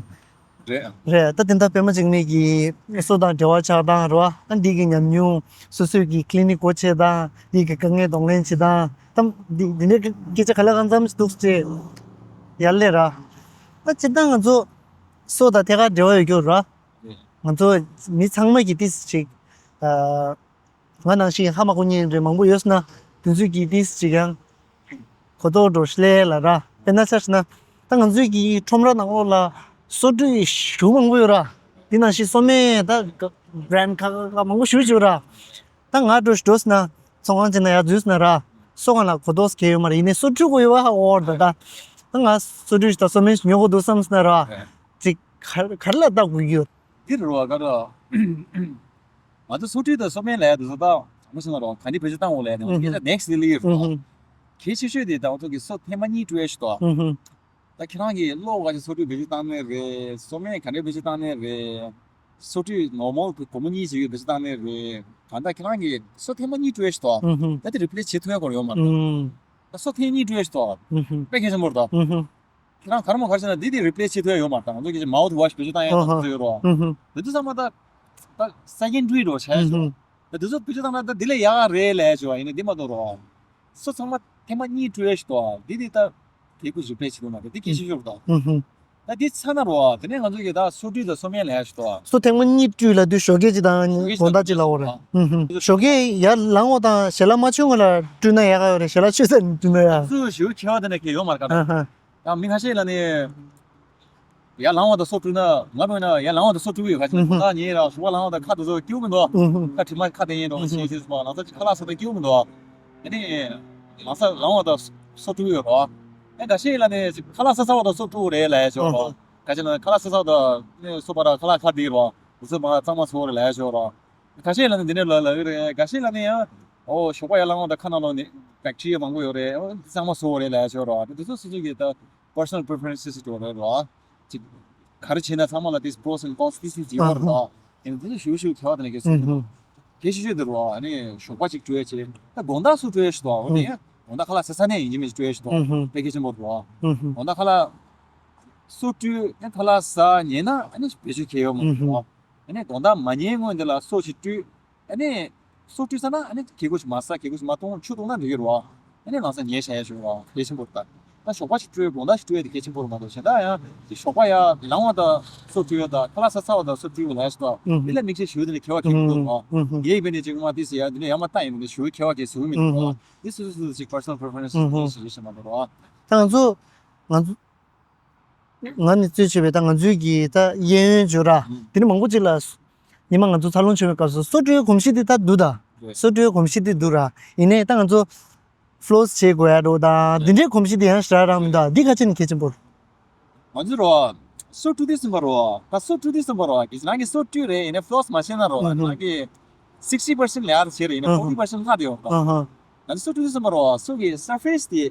རེད། རེད། ད་དེ་འདྲ་དཔེ་མ་འཇིགས་མེད་ཀྱི་སོ་དང་འབྲེལ་བ་ཆགས་སྟངས་རེད་བ། ཨ་འདི་གི་ཉམས་མྱོང་སོ་སོའི་གི་ཀི་ལི་ནིག་སྒོ་ཕྱེ་སྟངས། འདི་གི་དཀའ་ངལ་གདོང་ལེན་བྱེད་སྟངས། ད་འདི་འདི་འདྲའི་སྐད་ཆ་ག་ལེ་གང་འཚམ་ཞིག་འདུག་ཅེས་ཡར་སླེབས་ར། ད་སྤྱིར་བཏང་ང་ཚོ་སོ་དང་ཐད་ཀར་འབྲེལ་བ་ཡོད་རྒྱུ་ར། ང་ཚོ་མི་ཚང་མ་གི་ཏིས་ཅིག་ཨ། ང་ནང་བཞིན་ཧ་མ་གོ་མཁན་རེ་མང་པོ་ཡོད་ན་དེ་ཚོས་ཀྱིས་ཏིས་ཅིག་ཡང་གོ་རྟོགས་འགྲོ་ཤི་ལེ་ལ་ར། དཔེར་ན་ཆ་བཞག་ན་ད་ང་ཚོའི་གི་ཁྲོམ་ར་ནང་ལོགས་ལ་སོ་འཁྲུད་ཞུ་མང་པོ་ཡོད་ར། དེ་ནང་བཞིན་སོ་སྨན་ད་བྷ་རན་ཌི་ཁ་ཁ་ཁ་མང་པོ་ཞུ་ཞུ་ར། ད་ང་འགྲོ་ཞིག་འགྲོ་སོང་ན་ཚོང་ཁང་ཅིག་ན་ཡར་འཛུལ་སོང་ན་ར། སོ་གང་ལ་གོ་རྟོགས་གལ་ཡོད་མ་རེད། ཡིན་ནའི་སོ་འཁྲུད་དགོས་ཡོད་བ་ཧ་གོ་བར་ད་ད་ད་ང་སོ་འཁྲུད་ཞིག་དང་སོ་སྨན་ཞིག་ཉོ་དགོས་འདུག་བསམ་སོང་ན་ར། ཅིག་ག་ག་རེ་ལ་ལྟ་དགོས་ཀྱི་ཡོད། འདི་རུ་བ་ག་ར། ང་ཚོ་སོ་བཀྲུས་དང་སོ་སྨན་ལས་དུ་ཚོ་ད་མ་སོང་ན་རོ་ག་འདྲ་བེད་སྤྱོད་བཏང་འོ་ལས་ནས་ཨུ་ཧུ། དེ་next level་རོ། ཨུ་ཧུ། གལ་ཆེ་ཤོས་དེ་ད་ང་ཚོ་གི་སོ་ཐེངས་མ་གཉིས་བཀྲུ་ཡ་ཞིག་ཏོ། ཨུ་ཧུ། ད་ཁྱེད་རང་གིས་གློག་ག་ཅིག་སོ་བཀྲུས་བེད་སྤྱོད་བཏང་ནས་རེད། སོ་སྨན་ག་འདྲ་བེད་སྤྱོད་བཏང་ནས་རེད། སོ་བཀྲུས་normal་གི་སྒོར་མོ་གཉིས་ཞིག་བེད་སྤྱོད་བཏང་ནས་རེད། གང་ལྟར་ཁྱེད་རང་གིས་སོ་ཐེངས་མ་གཉིས་བཀྲུ་ཡ་ཞིག་ཏོ། ཨུ་ཧུ། ད་དེ་replace་བྱེད་ཐུབ་ཡ་སྐོར་ཡོད་མ་རེད། ཨུ། ད་སོ་ཐེངས་གཉིས་བཀྲུ་ཡ་ཞིག་ཏོ། ཨུ་ཧུ། དཔེ་གལ་ཆེན་པོ་རེད་ད། ཨུ་ཧུ། ཁྱེད་རང་ག་རེ་མོ་ག་རེ་བྱས་ན་འདི་དེ་replace་བྱེད་ཐུབ་ཡ་ཡོད་མ་རེད་ད། ང་ཚོ་གི་mouthwash་བེད་སྤྱོད་བཏང་ཡ་ཨ་ཧ། ཚོ་ཡོད་རོ། ཨུ་ཧུ། དེ་ཚོ་ཚང་མ་ད་ད་secondary་རོ་བྱས་ཨུ་ཞོ། ཧུ། ད་དེ་ཚོ་བེད་སྤྱོད་བཏང་ན་ད་འདི་ལས་ཡག་ག་རེད་ལས་ཞོ། ཡིན་ན་འདི་མ་གཏོགས་རོ། སོ་ཚང་མ་ཐེངས་མ་གཉིས་བཀྲུ་ཡ་ཞིག་ཏོ། འདི་དེ་ད་དེ་ཀུ་replace་བྱེད་ཐུབ་མ་རེད། འདི་གལ་ཆེ་ཤོས་རེད་ད། ཨུ་ཧུ། ད་འདི་ཚར་ན་རོ། དེ་ནས་ང་ཚོ་གི་ད་སོ་བཀྲུས་དང་སོ་སྨན་ལས་ཡ་ཞིག་ཏོ། སོ་ཐེངས་མ་གཉིས་བཀྲུས་ལབ་དུས་ཞོགས་ཀས་ཅིག་དང་དགོང་དག་ཅིག་ལ་འོ་རེད། ཨུ་ཧུ། ཞོགས་ཀས་ཡར་ལངས་འོ་དང་ཞལ་ལག་མ་མཆོད་སྔོན་ལ་བཀྲུས་ན་ཡག་ག་ཡོད་རེད། ཞལ་ལག་མཆོད་ཚར་ནས་བཀྲུས་ན་ཡག་སུ་ཞུ་ཁྱེད་བ་དེ་ནས་གལ་ཡོད་མ་རེད་ཀ་ད། ཨ་ཧ། ཡང་མི་ཁ་ཤས་ལ་ནི། ཡར་ལངས་བ་དང་སོ་བཀྲུས་ན་ང་མིན་ན་ཡར་ལངས་བ་དང་སོ་བཀྲུས་ཡོད་ཁ་ཤས་ཨུ་ཧུ། ད་ཉིན་ར་ཞོགས་པ་ལངས་བ་དང་ཁ་དེ་ཚོ་སྐྱིད་པོ་མི་འདུག་ཨུ་ཧུ། ཁ་དྲི་མ་ཁ་དེ་ཡིན་རོགས་ཨུ་ཧུ། ཞེས་ཞེས་སོང་ལངས་ས་ཁ་ལག་ཟ་དང་སྐྱིད་པོ་མི་འདུག་ཨ་ནི། ལངས་ས་ལངས་བ་དང་སོ་བཀྲུས་ཡོད་རོགས། ཨེ་འགའ་ཤས་ལ་ནི་ཁ་ལག་ཟ་ཚར་བ་དང་སོ་བཀྲུས་རེད་ལབ་ཡ་ཞོག་རོགས། ཨུ་ཧུ། ག་ཅི་ན་ཁ་ལག་ཟ་ཚར་བ་དང་ནི་སོ་པ་ར་ཁ་ལག་ཁ་དེ་རོགས་དེ་ཚོ་མ་གཙང་མ་བཟོ་རེད་ལབ་ཡ་ཞོག་རོགས། འགའ་ཤས་ལ་ནི་འདི་འདྲ་ལབ་ལབ་ཀྱི་རེད། འགའ་ཤས་ལ་ནི་ཡང་། ཨོ་ཞོགས་པ་ཡར་ལངས་བ་དང་ཁ་ནང་ལོགས་ནི་bacteria་མང་པོ་ཡོད་རེད། ཨོ་འདི་གཙང་མ་བཟོ་རེད་ལབ་ཡ་ཞོག་རོགས། དེ་ཚོ་སོ་སོ་གི་ད་personal preferences་འགྲོ་རེད་རོགས། ཅིག་ག་རེ་བྱས་ན་ཚང་མ་ལ་དེ་pros and cons་དེ་སུ་ཅིག་ཡོད་རེད་རོགས། ཡང་དེ་ཚོ་ཞུ་ཞུ་ཁྱད་པར་དེ་ནས་གལ་སྲིད་ཨུ་ཧུ། གལ་ཆེ་ཤོས་དེ་རོགས། ཨ་ནི་ཞོགས་པ་ཅིག་བཀྲུ་ཡ་བྱེད། ད་དགོང་དག་སུ་བཀྲུ་ཡ་ཞིག་འདུག་འོ་ནི་ཨུ་ཧུ། དགོང་དག་ཁ་ལག་ཟ་ས་ནས་ཡིན་གཅིག་མིན་གཅིག་བཀྲུ་ཡ་ཞིག་འདུག་ཨུ་ཧུ། དཔེ་གལ་ཆེན་པོ་རོགས། ཨུ་ཧུ། དགོང་དག་ཁ་ལག་སོ་བཀྲུས་ཨ་ཁ་ལག་ཟ་ཉལ་ན་ཨ་ནི་བེད་སྤྱོད་གལ་ཡོད་མ་རེད་རོགས། ཨ་ནི་དགོང་དག་མ་ཉལ་སྔོན་དེ་ལ་སོ་ཞིག་བཀྲུས། ཨ་ནི་སོ་བཀྲུས་ཚར་ན་ཨ་ནི་གད་ཁུ་ཞིག་མ་ཟ། གད་ཁུ་ཞིག་མ་གཏོང་། ཆུ་བཏུང་ན་འགྲིག་གི་རེད་བ། ཨ་ནི་ལམ་སང་ཉལ་བྱ་ཡ་ཞིག་རེད་བ། གལ་ཆེན་པོ་རེད་ད། ད་ཞོགས་པ་ཞིག་བཀྲུས་དགོང་དག་ཞིག་བཀྲུས་དེ་གལ་ཆེན་པོ་རེད་མ་གཏོགས་གཞན་དག་ཡང་དེ་ཞོགས་པ་ཡར་ལངས་བ་དང་སོ་བཀྲུས་ཡ་དང་ཁ་ལག་ཟ་ཚར་བ་དང་སོ་བཀྲུས་ཡ་ལ་ཡ་ཞིག་ད། ཨུ་ཧུ། དེ་ལ་དམིགས་བྱའི་ཞུ་དེ་ནི་ཁྱད་པར་གལ་མི་འདུག་རེད་བ། ཨུ་ཧུ། ངའི་བས་ནི་ཅིག་མ་དེ་ཟེར་ཡ་འདི་ནས་ཡར་མར་ལྟ་ཡིན་མི་འདུག་ཞུ་ཁྱད་པར་གལ་ཟེར་མི་འདུག་རེད་བ། ཨུ་ཧུ། དེ་སོ་སོ་སོ་སོ་ཅིག་personal preferences་ཞིག་ཞིག་མ་གཏོགས་རེད་བ། ད་ང་ཚོ་ང་ཚོ། ང་ནི་གཙོས་བྱས་པའི་ད་ང་ཚོའི་གི་ད་གཡས་གཡོན་ཇོ་ར། ཨུ། དེ་ནི་མང་པོ་ཅིག་ལ། ཉི་མ་ང་ཚོ་འཚར་ལོངས་བྱུང་བའི་སྐབས་སུ་སོ་བཀྲུའི་གོམས་གཤིས་དེ་ད་འདུག་ད། རེད། སོ་བཀྲུའི་གོམས་གཤིས་དེ་འདུག་ར། ཡིན་ནའི་ད་ང་ཚོ་floss་བྱེད་དགོས་ཡ་འགྲོ་ད། འདི་འདྲའི་གོམས་གཤིས་དེ་ཡང་ཞེ་དྲག་རང་མི་འདུག་འདི་ག་ཅི་ནས་གལ་ཆེན་པོ་རེད། ང་ཚོ་རོ། སོ་བཀྲུ་དུས་ཙམ་པ་རོ། ད་སོ་བཀྲུ་དུས་ཙམ་པ་རོ། རང་གི་སོ་བཀྲུས་རེད། ཡིན་ནའི་floss་མ་བྱས་ན་རོ། ཨུ་ཧུ། རང་གི་sixty percent་ལས་ཡར་བྱས་རེད། ཡིན་ནའི་ཨུ་ཧུ། forty percent་ལྷག་དེ་ཡོང་ད། ཨུ་ཧུ། ང་ཚོ་སོ་བཀྲུ་དུས་ཙམ་པ་རོ། སོ་གི་surface་དེ།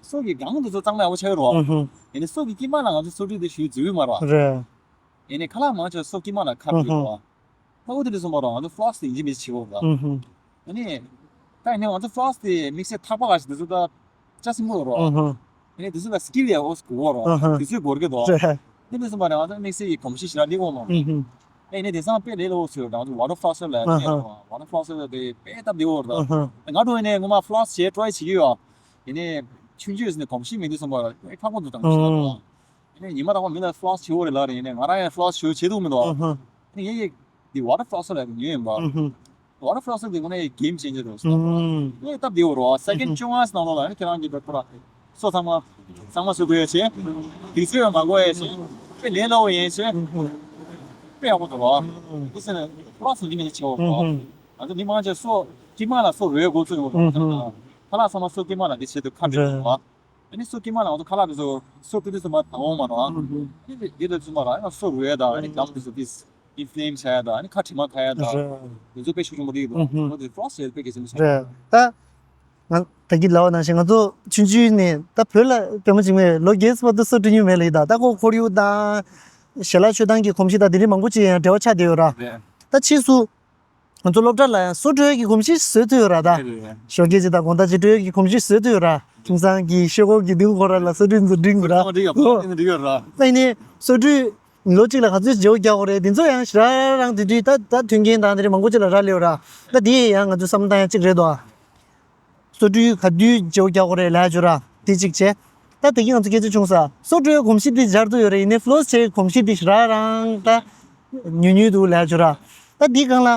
སོ་གི་སྒང་དེ་ཚོ་གཙང་མ་ཡག་པོ་ཆགས་ཡོད་རོ། ཨུ་ཧུ། ཡིན་ནའི་སོ་གི་དཀྱིལ་མ་ལ་ང་ཚོ་སོ་བཀྲུ་དེ་ཞུ་འཛུལ་ཡོད་མ་རོ། རེད། ཡིན་ནའི་ཁ་ལག་མང་ཆེ་བ་སོ་དཀྱིལ་མ་ལ་ཁ་ཨུ་ཧུ། བྲིས་རོ། ད་འོ་དེ་འདྲ་སོང་པ་རོ། ང་ཚོ་floss་དེ་ཡིན་གཅིག་མིན་གཅིག་བྱེད་དགོས་རོ། ཨུ་ཧུ། ཨ་ནི། ད་ཡིན་ནའི་ང་ཚོ་floss་དེ་དམིགས་བསལ་ཐག་པ་ལ་ཞིག་དེ་ཚོ་ད་ཅ་སིང་པོ་རོ། ཨུ་ཧུ། ཨ་ནི་དེ་ཚོ་ལ་skill་ཡག་པོ་དགོས་རོ། ཨུ་ཧུ། དེ་ཚོས་འགོར་གི་འདུག་རེད། དེ་འདྲ་སོང་པ་རོ། ང་ཚོ་དམིགས་བསལ་གྱི་གོམས་གཤིས་ཞིག་ལ་སླེབས་འོང་མ། ཨུ་ཧུ། ཨ་ནི་དེང་སང་དཔེ་ལས་སླ་པོ་བཟོས་ཡོད། ང་ཚོ་water flosser་ལ་ཨུ་ཧུ། water flosser་དེ་དཔེ་སྟབས་བདེ་པོ་རེད་ད། ཨུ་ཧུ། ང་འགྲོ་ཡིན་ནའི་ངོ་མ་floss་བྱས་try་བྱེད་ཀྱི་ཡོད། ཡིན་ནའི་ཆུང་ཆུང་ཡོད་ནས་གོམས་གཤིས་མེད་དུས་སོང་པ་རོ། དཔེ་ཁག་པོ་འདུག་དང་ཨུ་ཧུ། ཡིན་ནའི་ཉི་མ་རྟག་པར་མི་ལ་floss་བྱེད་དགོས་རེད་ལབ་རེད། ཡིན་ནའི་ང་རང་ཡང་floss་བྱེད་བྱེད་ཐུབ་མི་འདུག་ཨུ་ཧུ། ཡིན་ནའི་ངས་འདི་water flosser་ལ་ཉོས་ཡིན་པ། ཨུ་ཧུ། water flosser་འདི་དངོས་གནས་game changer་རེད། ཨུ་ཧུ། ངས་སྟབས་བདེ་པོ་རེད་བ། second་ཨུ་ཧུ། བཅོ་ལྔ་ནང་ལོགས་ལ་ཁྱེད་རང་གིས་ཁོ་ར་སོ་ཚང་མ་གཙང་མ་བཟོ་དགོས་ཡ་བྱས། དུས་ཚོད་ཡང་མ་འགོར་ཡ་བྱས། དཔེ་ལས་སླ་པོ་ཡིན་བྱས། ཨུ་ཧུ། དཔེ་ཡག་པོ་འདུག་རོ། ཨུ་ཧུ། འདི་ཟེར་ན་floss་འདི་མིན་ཆེ་བོ་རོ། ཨུ་ཧུ། ང་ཚོ་མི་མང་ཆེ་སོ་དཀྱིལ་མ་ལ་སོ་རུལ་འགོ་ཚུགས་ཡོང་རོ། ཨུ་ཧུ། ཁ་ལག་ཚང་མ་སོ་དཀྱིལ་མ་ལ་འདི་བྱེད་དུས་ཁ་འདྲ་ཡོང་རོ། ཨ་ནི་སོ་དཀྱིལ་མ་ལ་ང་ཚོ་ཁ་ལག་དེ་ཚོ་སོ་བཀྲུ་དུས་ཙམ་པ་དང་པོ་མ་རེད། ཨ་ནི་དེ་དེ་ལ་ཙམ་པ་ར་ཨ་ནི་སོ་རུལ་ཡ་དང་ཨ་ནི་འགྲམ་དེ་ཚོ་དེ་inflame་བྱ་ཡ་དང་ཨ་ནི་ཁ་དྲི་མ་ཁ་ཡ་དང་རེད། དེ་ཚོ་དཔེ་ཤུགས་ཆེན་པོ་རེད་འདུག་ཨུ་ཧུ། འོ་དེ་floss་བྱས་དཔེ་གལ་ཆེན་པོ་ཆགས། རེད། ད་ང་ད་གིན་ལབ་པ་ནང་བཞིན་ང་ཚོ་ཆུང་ཆུང་ནས་ད་བོད་ལ་དཔེ་མ་བྱུང་བའི་ལོ་རྒས་བར་དུ་སོ་བཀྲུ་མྱོང་མེད་ལ་ཡིན་ད། ད་ཁོ་ཁོར་ཡུག་དང་ཞལ་ལག་མཆོད་སྟངས་ཀྱི་གོམས་གཤིས་དང་དེ་འདྲའི་མང་པོ་ཅིག་ཡང་འབྲེལ་བ་ཆགས་བསྡད་ཡོད་ར། རེད། ད་ཕྱིས་སུ། ང་ཚོ་སློབ་གྲྭ་ལ་ཡང་སོ་བཀྲུ་ཡས་ཀྱི་གོམས་གཤིས་བཟོས་ཐུབ་ཡོད་ར་ད། རེད་རེད། ཞོགས་ཀས་ཅིག་དང་དགོང་དག་ཅིག་བཀྲུ་ཡས་ཀྱི་གོམས་གཤིས་བཟོས་ཐུབ་ཡོད་ར། ཁྱིམ་ཚང་གི་ཤོག་ཁག་གི་སྡེ་ཁོ་ར་ལ་སོ་བཀྲུ་ཚོ་འགྲིག་འདུག་ར། ཚང་མ་འགྲིག་ཡོད་ར། འགྲིག་ཡོད་ར། ད་ཡིན་ནའི་སོ་བཀྲུ་ལོ་གཅིག་ལ་ག་ཚོད་བརྗེ་པོ་རྒྱག་དགོས་རེད། དེ་ཚོ་ཡང་ཞེ་དྲག་རང་དེ་དུས་ད་ད་མཐུན་རྐྱེན་དང་དེ་འདྲ་མང་པོ་ཅིག་ལ་རག་ལས་ཡོད་ར། ད་དེ་ཡང་ང་ཚོ་བསམ་བློ་བཏང་ཡ་གཅིག་རེད་དོ། སོ་བཀྲུ་ག་དུས་བརྗེ་པོ་རྒྱག་དགོས་རེད་ལབ་ཡ་ཅིག་ཡོད་ར། དེ་གཅིག་བྱས། ད་དེ་གིན་ང་ཚོ་སྐད་ཆ་བྱུང་ས། སོ་བཀྲུ་ཡས་གོམས་གཤིས་དེ་སྦྱར་ཐུབ་ཡོད་རེད། ཡིན་ནའི་floss་བྱེད་ཡས་གོམས་གཤིས་དེ་ཞེ་དྲག་རང་ད་ཉུང་ཉུང་འདུག་ལབ་ཡ་ཅིག་ཡོད་ར། ད་དེའི་སྒང་ལ།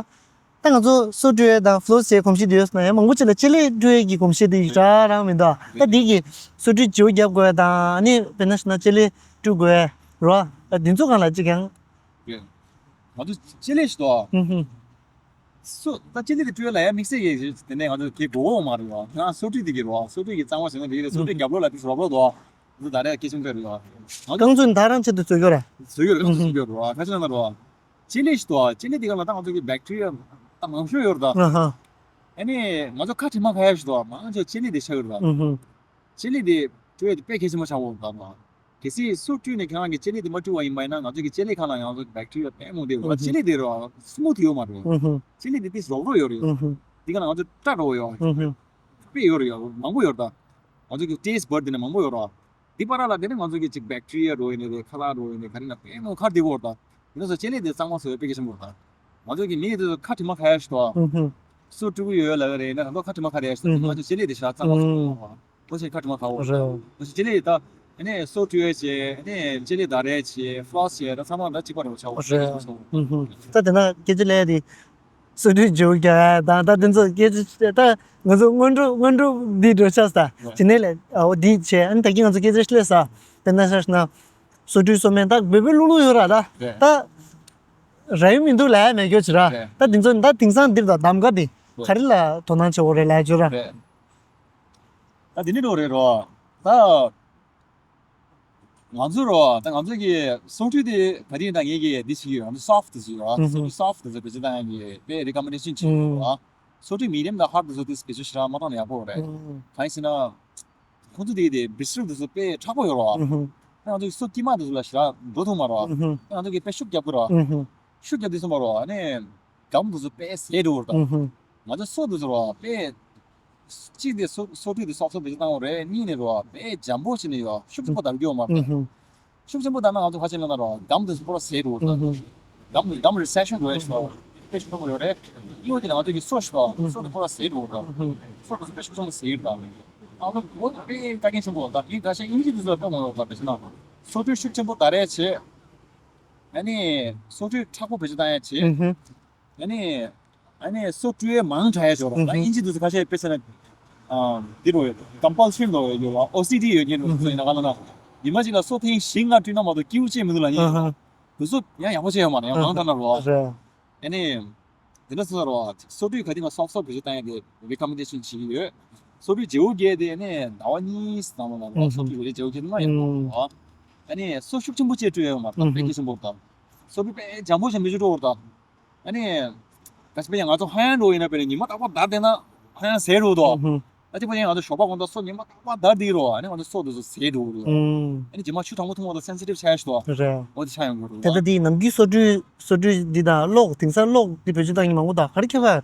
ད་ང་ཚོ་སོ་བཀྲུ་ཡས་དང་floss་བྱེད་གོམས་གཤིས་དེ་ཡོད་ན་ཡང་མང་པོ་ཅིག་ལ་ལྕེ་ལེབ་བཀྲུ་ཡས་ཀྱི་གོམས་གཤིས་དེ་ཞེ་དྲག་རང་མི་འདུག་ད་དེ་གི་སོ་བཀྲུ་བརྗེ་པོ་རྒྱབ་དགོས་ཡ་དང་ཨ་ནི་དཔེར་ན་ཞུ་ན་ལྕེ་ལེབ་བཀྲུ་དགོས་ཡ་རོ། ད་དེ་ཚོ་སྒང་ལ་གཅིག་ཡང་། ང་ཚོ་ལྕེ་ལེབ་ཞིག་འདུག་ཧུམ་ཧུམ། སོ་ད་ལྕེ་ལེབ་དེ་བཀྲུ་ཡ་ལ་ཡ་དམིགས་བསལ་གྱི་དེ་ནས་ང་ཚོ་གི་དགོས་མ་རེད་བ། ང་སོ་བཀྲུ་དེ་གི་རོ། སོ་བཀྲུ་གི་གཙང་མ་བྱས་ན་དེ་གི་རེད། སོ་བཀྲུ་རྒྱབ་ལོགས་ལ་དེ་རོབ་རོབ་འདུག་ད་རེས་སྐད་ཆ་འདི་རེད་བ། རྐང་བཙུགས་ནི་ད་རང་ཆེད་དུ་བཙུགས་ཡོད་ར། བཟོས་ཡོད་རེད། རྐང་བཙུགས་བཟོས་ཡོད་རེད་བ། ཁ་ཆེ་ན་ར་བ། ལྕེ་ལེ་ཞིག་འདུག་བ། ལྕེ་ལེ་འདི་ག་ལ་ད་ང་ཚོ་གི་བེག་ཊི་རི་ཡ་ད་མང་ཤོས་ཡོད་རེད་ད། ཨ་ཧ། ཨ་ནི་ང་ཚོ་ཁ་དྲི་མ་ཁ་ཡ་ཞིག་འདུག་བ། མང་ཆེ་ལྕེ་ལེ་དེ་ཆགས་ཡོད་རེད་ད། ཨུ་ཧུ། ལྕེ་ལེ་དེ་བཀྲུ་ཡ་དེ་དཔེ་གལ་ཆེན་པོ་ཆགས་ཡོད་རེད་ད། གལ་སྲིད་སོ་བཀྲུས་ནས་ཁྱེད་རང་གི་ལྕེ་ལེ་དེ་མ་བཀྲུས་པ་ཡིན་པ་ཡིན་ན་ང་ཚོ་གི་ལྕེ་ལེ་ཁ་ལ་ཡང་ང་ཚོ་གི་བེག་ཊི་རི་ཡ་དཔེ་མང་པོ་འདུག་བ། ཨུ་ཧུ། ལྕེ་ལེ་དེ་ར་སི་མུ་ཐི་ཡོད་མ་རེད། ཨུ་ཧུ། ལྕེ་ལེ་དེ་ཏིས་རོག་རོག་ཡོད་རེད། ཨུ་ཧུ། དེ་ག་ལ་ང་ཚོ་སྐྲ་རོ་ཡོད། ཨུ་ཧུ། དཔེ་ཡོད་རེད་ཡ། མང་པོ་ཡོད་རེད་ད། ང་ཚོ་གི་ཊེ་སི་ཊི་བཌ་དེ་ནས་མང་པོ་ཡོད་ར། འདི་པར་ལ་དེ་ནས་ང་ཚོ་གི་ཅིག་བེག་ཊི་རི་ཡ་རོ་ཡིན་ནི་རེད། ཁ་ལག་རོ་ཡིན་ནི་ག་རེ་ན་དཔེ་མང་ཁར་འདི་བོར་ད། དེ་ནས་སོ་ལྕེ་ལེ་དེ་གཙང་མ་བཟོ་བའི་དཔེ་གལ་ཆེན་པོ་རེད་ད། ང་ཚོ་གི་མི་དེ་ཚོ་ཁ་དྲི་མ་ཁ་ཡ་ཞིག་ཏོ། ཧུམ་ཧུམ། སོ་བཀྲུ་གི་ཡོད་ལབ་ཀྱི་རེད་ན་ད་ཁ་དྲི་མ་ཁ་རེ་ཡ་ཞིག་ཏོ། ཧུམ་ཧུམ། ང་ཚོ་ལྕེ་ལེ་དེ་ཤ་གཙང་མ་བཟོ་བ། ང་ཚོ་ཁ་དྲི་མ་ཁ་བོ། རེད། ང་ཚོ་ལྕེ་ལེ་ད། ཨ་ནི་སོ་བཀྲུ་ཡ་བྱེད། ཨ་ནི་ལྕེ་ལེ་ད་རེ་བྱེད། ཕློ་སི་བྱེད། ད་ཚང་མ་ད་གཅིག་པ་རེད་བྱ་བ། རེད། ཧུམ་ཧུམ། ད་དེ་ན་སྐད་ཆ་ལས་དེ། སོ་བཀྲུ་བྱེད་རྒྱུ་དང་ད་འདི་ཚོ་སྐད་ཆ་ད་ང་ཚོ་སྔོན་འགྲོ་སྔོན་འགྲོ་འདི་འགྲོ་ཆགས་ས། ཇི་ནས་ལས་འོ་འདི་བྱས། ཨ་ནི་ད་གིན་ང་ཚོ་སྐད་ཆ་སླེབས་ས། དཔེར་ན་ཆ་བཞག་ན། སོ་བཀྲུ་སོ་སྨན་ད་བེ་བེ་ལུག་ལུག་ཡོད་ར་ད། རེད། ད་ར་ཡུན་མི་འདུག་ལས་མེད་རྒྱུ་ཅི་ར། རེད། ད་འདི་ཚོ་ད་དེང་སང་འདིར་ད་གདམ་ག་འདི་རེད། ག་རེ་ལ་དོ་སྣང་བྱེད་དགོས་རེད་ལས་རྒྱུ་ར། རེད། ད་འདི་ནི་འགྲོ་རེད་རོ། ད། ང་ཚོ་རོ། ད་ང་ཚོ་གི་སོ་བཀྲུ་དེ་ག་དུས་ཡིན་ད་ངེད་ཀྱིས་འདི་བྱེད་ཀྱི་ཡོད། ང་ཚོ་སོ་ཕི་ཊི་དེ་བྱེད་ཀྱི་ཡོད། ཨུ་ཧུ། སོ་ཕི་ཊི་སོ་ཕི་ཊི་དེ་བེད་སྤྱོད་བཏང་ཡག་གི་དཔེ་རི་ཀོ་མེན་ཌེ་ཤན་བྱེད་ཀྱི་ཡོད། ཨུ། སོ་བཀྲུ་མི་ཌི་ཡམ་དང་ཧར་དེ་ཚོ་དེ་བེད་སྤྱོད་བྱེད་ར་མ་བཏང་ན་ཡག་པོ་རེད། ཨུ། གང་ཡིན་ཟེར་ན། ཁོང་ཚོ་དེ་དེ་བི་ཤུལ་དེ་ཚོ་དཔེ་མཁྲེགས་པོ་ཡོད་རོ། ཨུ་ཧུ། ང་ཚོ་གི་སོ་དཀྱིལ་མ་དེ་ཚོ་ལ་ཞེ་དྲག་འགྲོ་ཐུབ་མ་རོ། ཨུ་ཧུ། ང་ཚོ་གི་དཔེ་ཤུགས་རྒྱབ་དགོས་རོ། ཨུ་ཧུ། ཤུགས་རྒྱབ་དུས་ཙམ་པ་རོ། ཨ་ནི་སྒམ་དེ་ཚོ་དཔེ་ཟད་འགྲོ་བར་དང་། ཨུ་ཧུ། ང་ཚོ་སོ་དེ་ཚོ་རོ་དཔེ། གཅིག་དེ་སོ་སོ་བཀྲུ་དེ་སོབ་སོབ་དེ་ཚོ་བཏང་བ་རེད། གཉིས་ནས་རོ་དཔེ་འཇམ་པོ་བྱས་ནས་ཡོད། ཤུགས་ཆེན་པོ་བརྡར་རྒྱུ་ཡོད་མ་རེད། ཨུ་ཧུ། ཤུགས་ཆེན་པོ་བརྡར་ན་ང་ཚོ་ཁ་ཆེ་ལ་ན་རོ་སྒམ་དེ་ཚོ་པོ་ར་ཟད་འགྲོ་བར་དང་། ཨུ་ཧུ། སྒམ་སྒམ་རི་སེ་ཤན་འགྲོ་ཡ་ཞིག་དཔེ་ཤུགས་ཆེན་པོ་ཡོད་རེད། གཉིས་པ་དེ་ང་ཚོ་གི་སོ་ཞིག་དང་སོ་དེ་པོ་ར་ཟད་འགྲོ་བར་དང་། ཨུ་ཧུ། སོ་དེ་ཚོ་དཔེ་ཤུགས་ཆེན་པོ་ཟད་འགྲོ་བར་དང་། ཨ་ལོ་བོད་དཔེ་དཀའ་ངལ་ཆེན་པོ་དང་། དེ་འདྲ་བྱས་དབྱིན་ཇི་དེ་ཚོ་དཔེ་མང་བ་དང་། དཔེ་ཆ་ན་སོ་བཀྲུ་ཤུགས་ཆེན་པོ་བརྡར་ཡ་བྱེད། ཨ་ནི་སོ་བཀྲུ་མཁྲེགས་པོ་བེད་སྤྱོད་བཏང་ཡ་བྱེད། ཨུ་ཧུ། ཨ་ནི་ཨ་ནི་སོ་བཀྲུ་ཡ་མང་དྲགས་ཡ་ཞོར་ཨུ་ད་ཧུ། དབྱིན་ཇི་དུ་ཁ་ཤས་དཔེ་ཟེར་ན། ཨ་འདི་རུ་ཡོད། ཀམ་པལ་ཤན་རུ་ཡོད་པ། ཨོ་སི་ཌི་ཡོད་མཁན་རུ་ཨུ་ཧུ། སོ་ཡིན་ན་ག་ལ་ན། ཉི་མ་གཅིག་ལ་སོ་ཐེངས་བཞི་ལྔ་བཀྲུས་ན་མ་གཏོགས་སྐྱིད་པོ་ཅིག་མི་འདུག་ལ་ཨ་ཡིན། ཧ། དུ་སོ་ཡང་ཡག་པོ་བྱས་ཡོད་མ་རེད། ཡང་མང་དྲགས་ན་རོ། རེད། ཨ་ནི། དེ་འདྲ་སོང་ཙང་རོ། སོ་བཀྲུ་ག་དུས་ང་སོབ་སོབ་བེད་སྤྱོད་བཏང་ཡ་དེ་རི་ཀོ་མེན་ཌེ་ཤན་བྱེད་ཀྱི་ཡོད། སོ་བཀྲུ་བརྗེ་པོ་བརྒྱབ་དེ་ནས་ཟླ་བ་གཉིས་ཙམ་ལ་རོ། ཨུ་ཧུ། སོ་བཀྲུ་བརྗེ་པོ་བརྒྱབ་ན་ཡང་རོ། ཨ་ནི་སོ་ཤུགས་ཆེན་པོ་བྱས་བཀྲུ་ཡ་ཡོད་མ་རེད། ཨུ་ཧུ། དཔེ་གལ་ཆེན་པོ་རེད་ད། སོ་བཀྲུ་དཔེ་འཇམ་པོ་ཞིག་མི་བྱེད་འགྲོ་བར་ད། ཨ་ནི། ག་ཞིག་པས་ཡང་ང་ཚོ་ཧ་ཡང་འགྲོ་ཡིན་ན་དཔེར་ན་ཉི་མ་རྟག་པར་བརྡར་བསྡད་ན་ཧ་ཡང་ཟད་འགྲོ་དོ། ཨུ་ཧུ། ཨ་ཅིག་པ་ཡང་ང་ཚོ་ཞོགས་པ་དགོང་དག་སོ་ཉི་མ་རྟག་པར་བརྡར་བསྡད་རོ། ཨ་ནི་ང་ཚོ་སོ་དེ་ཚོ་ཟད་འགྲོ་རོ། ཨུ། ཨ་ནི་རྗེས་མ་ཆུ་གྲང་མོ་འཐུང་བ་དང་སེན་སི་ཊིབ་ཆགས་ཤག་དོ། རེད། འོ་དེ་ཆགས་ཡོང་གི་རོ། དེ་ལྟ་དེ་ནམ་རྒྱུན་སོ་བཀྲུ་སོ་བཀྲུ་འདི་དང་གློག་དེང་སང་གློག་འདི་བེད་སྤྱོད་བཏང་མཁན་མང་པོ་དང་ག་རེ་ཁྱད་པར།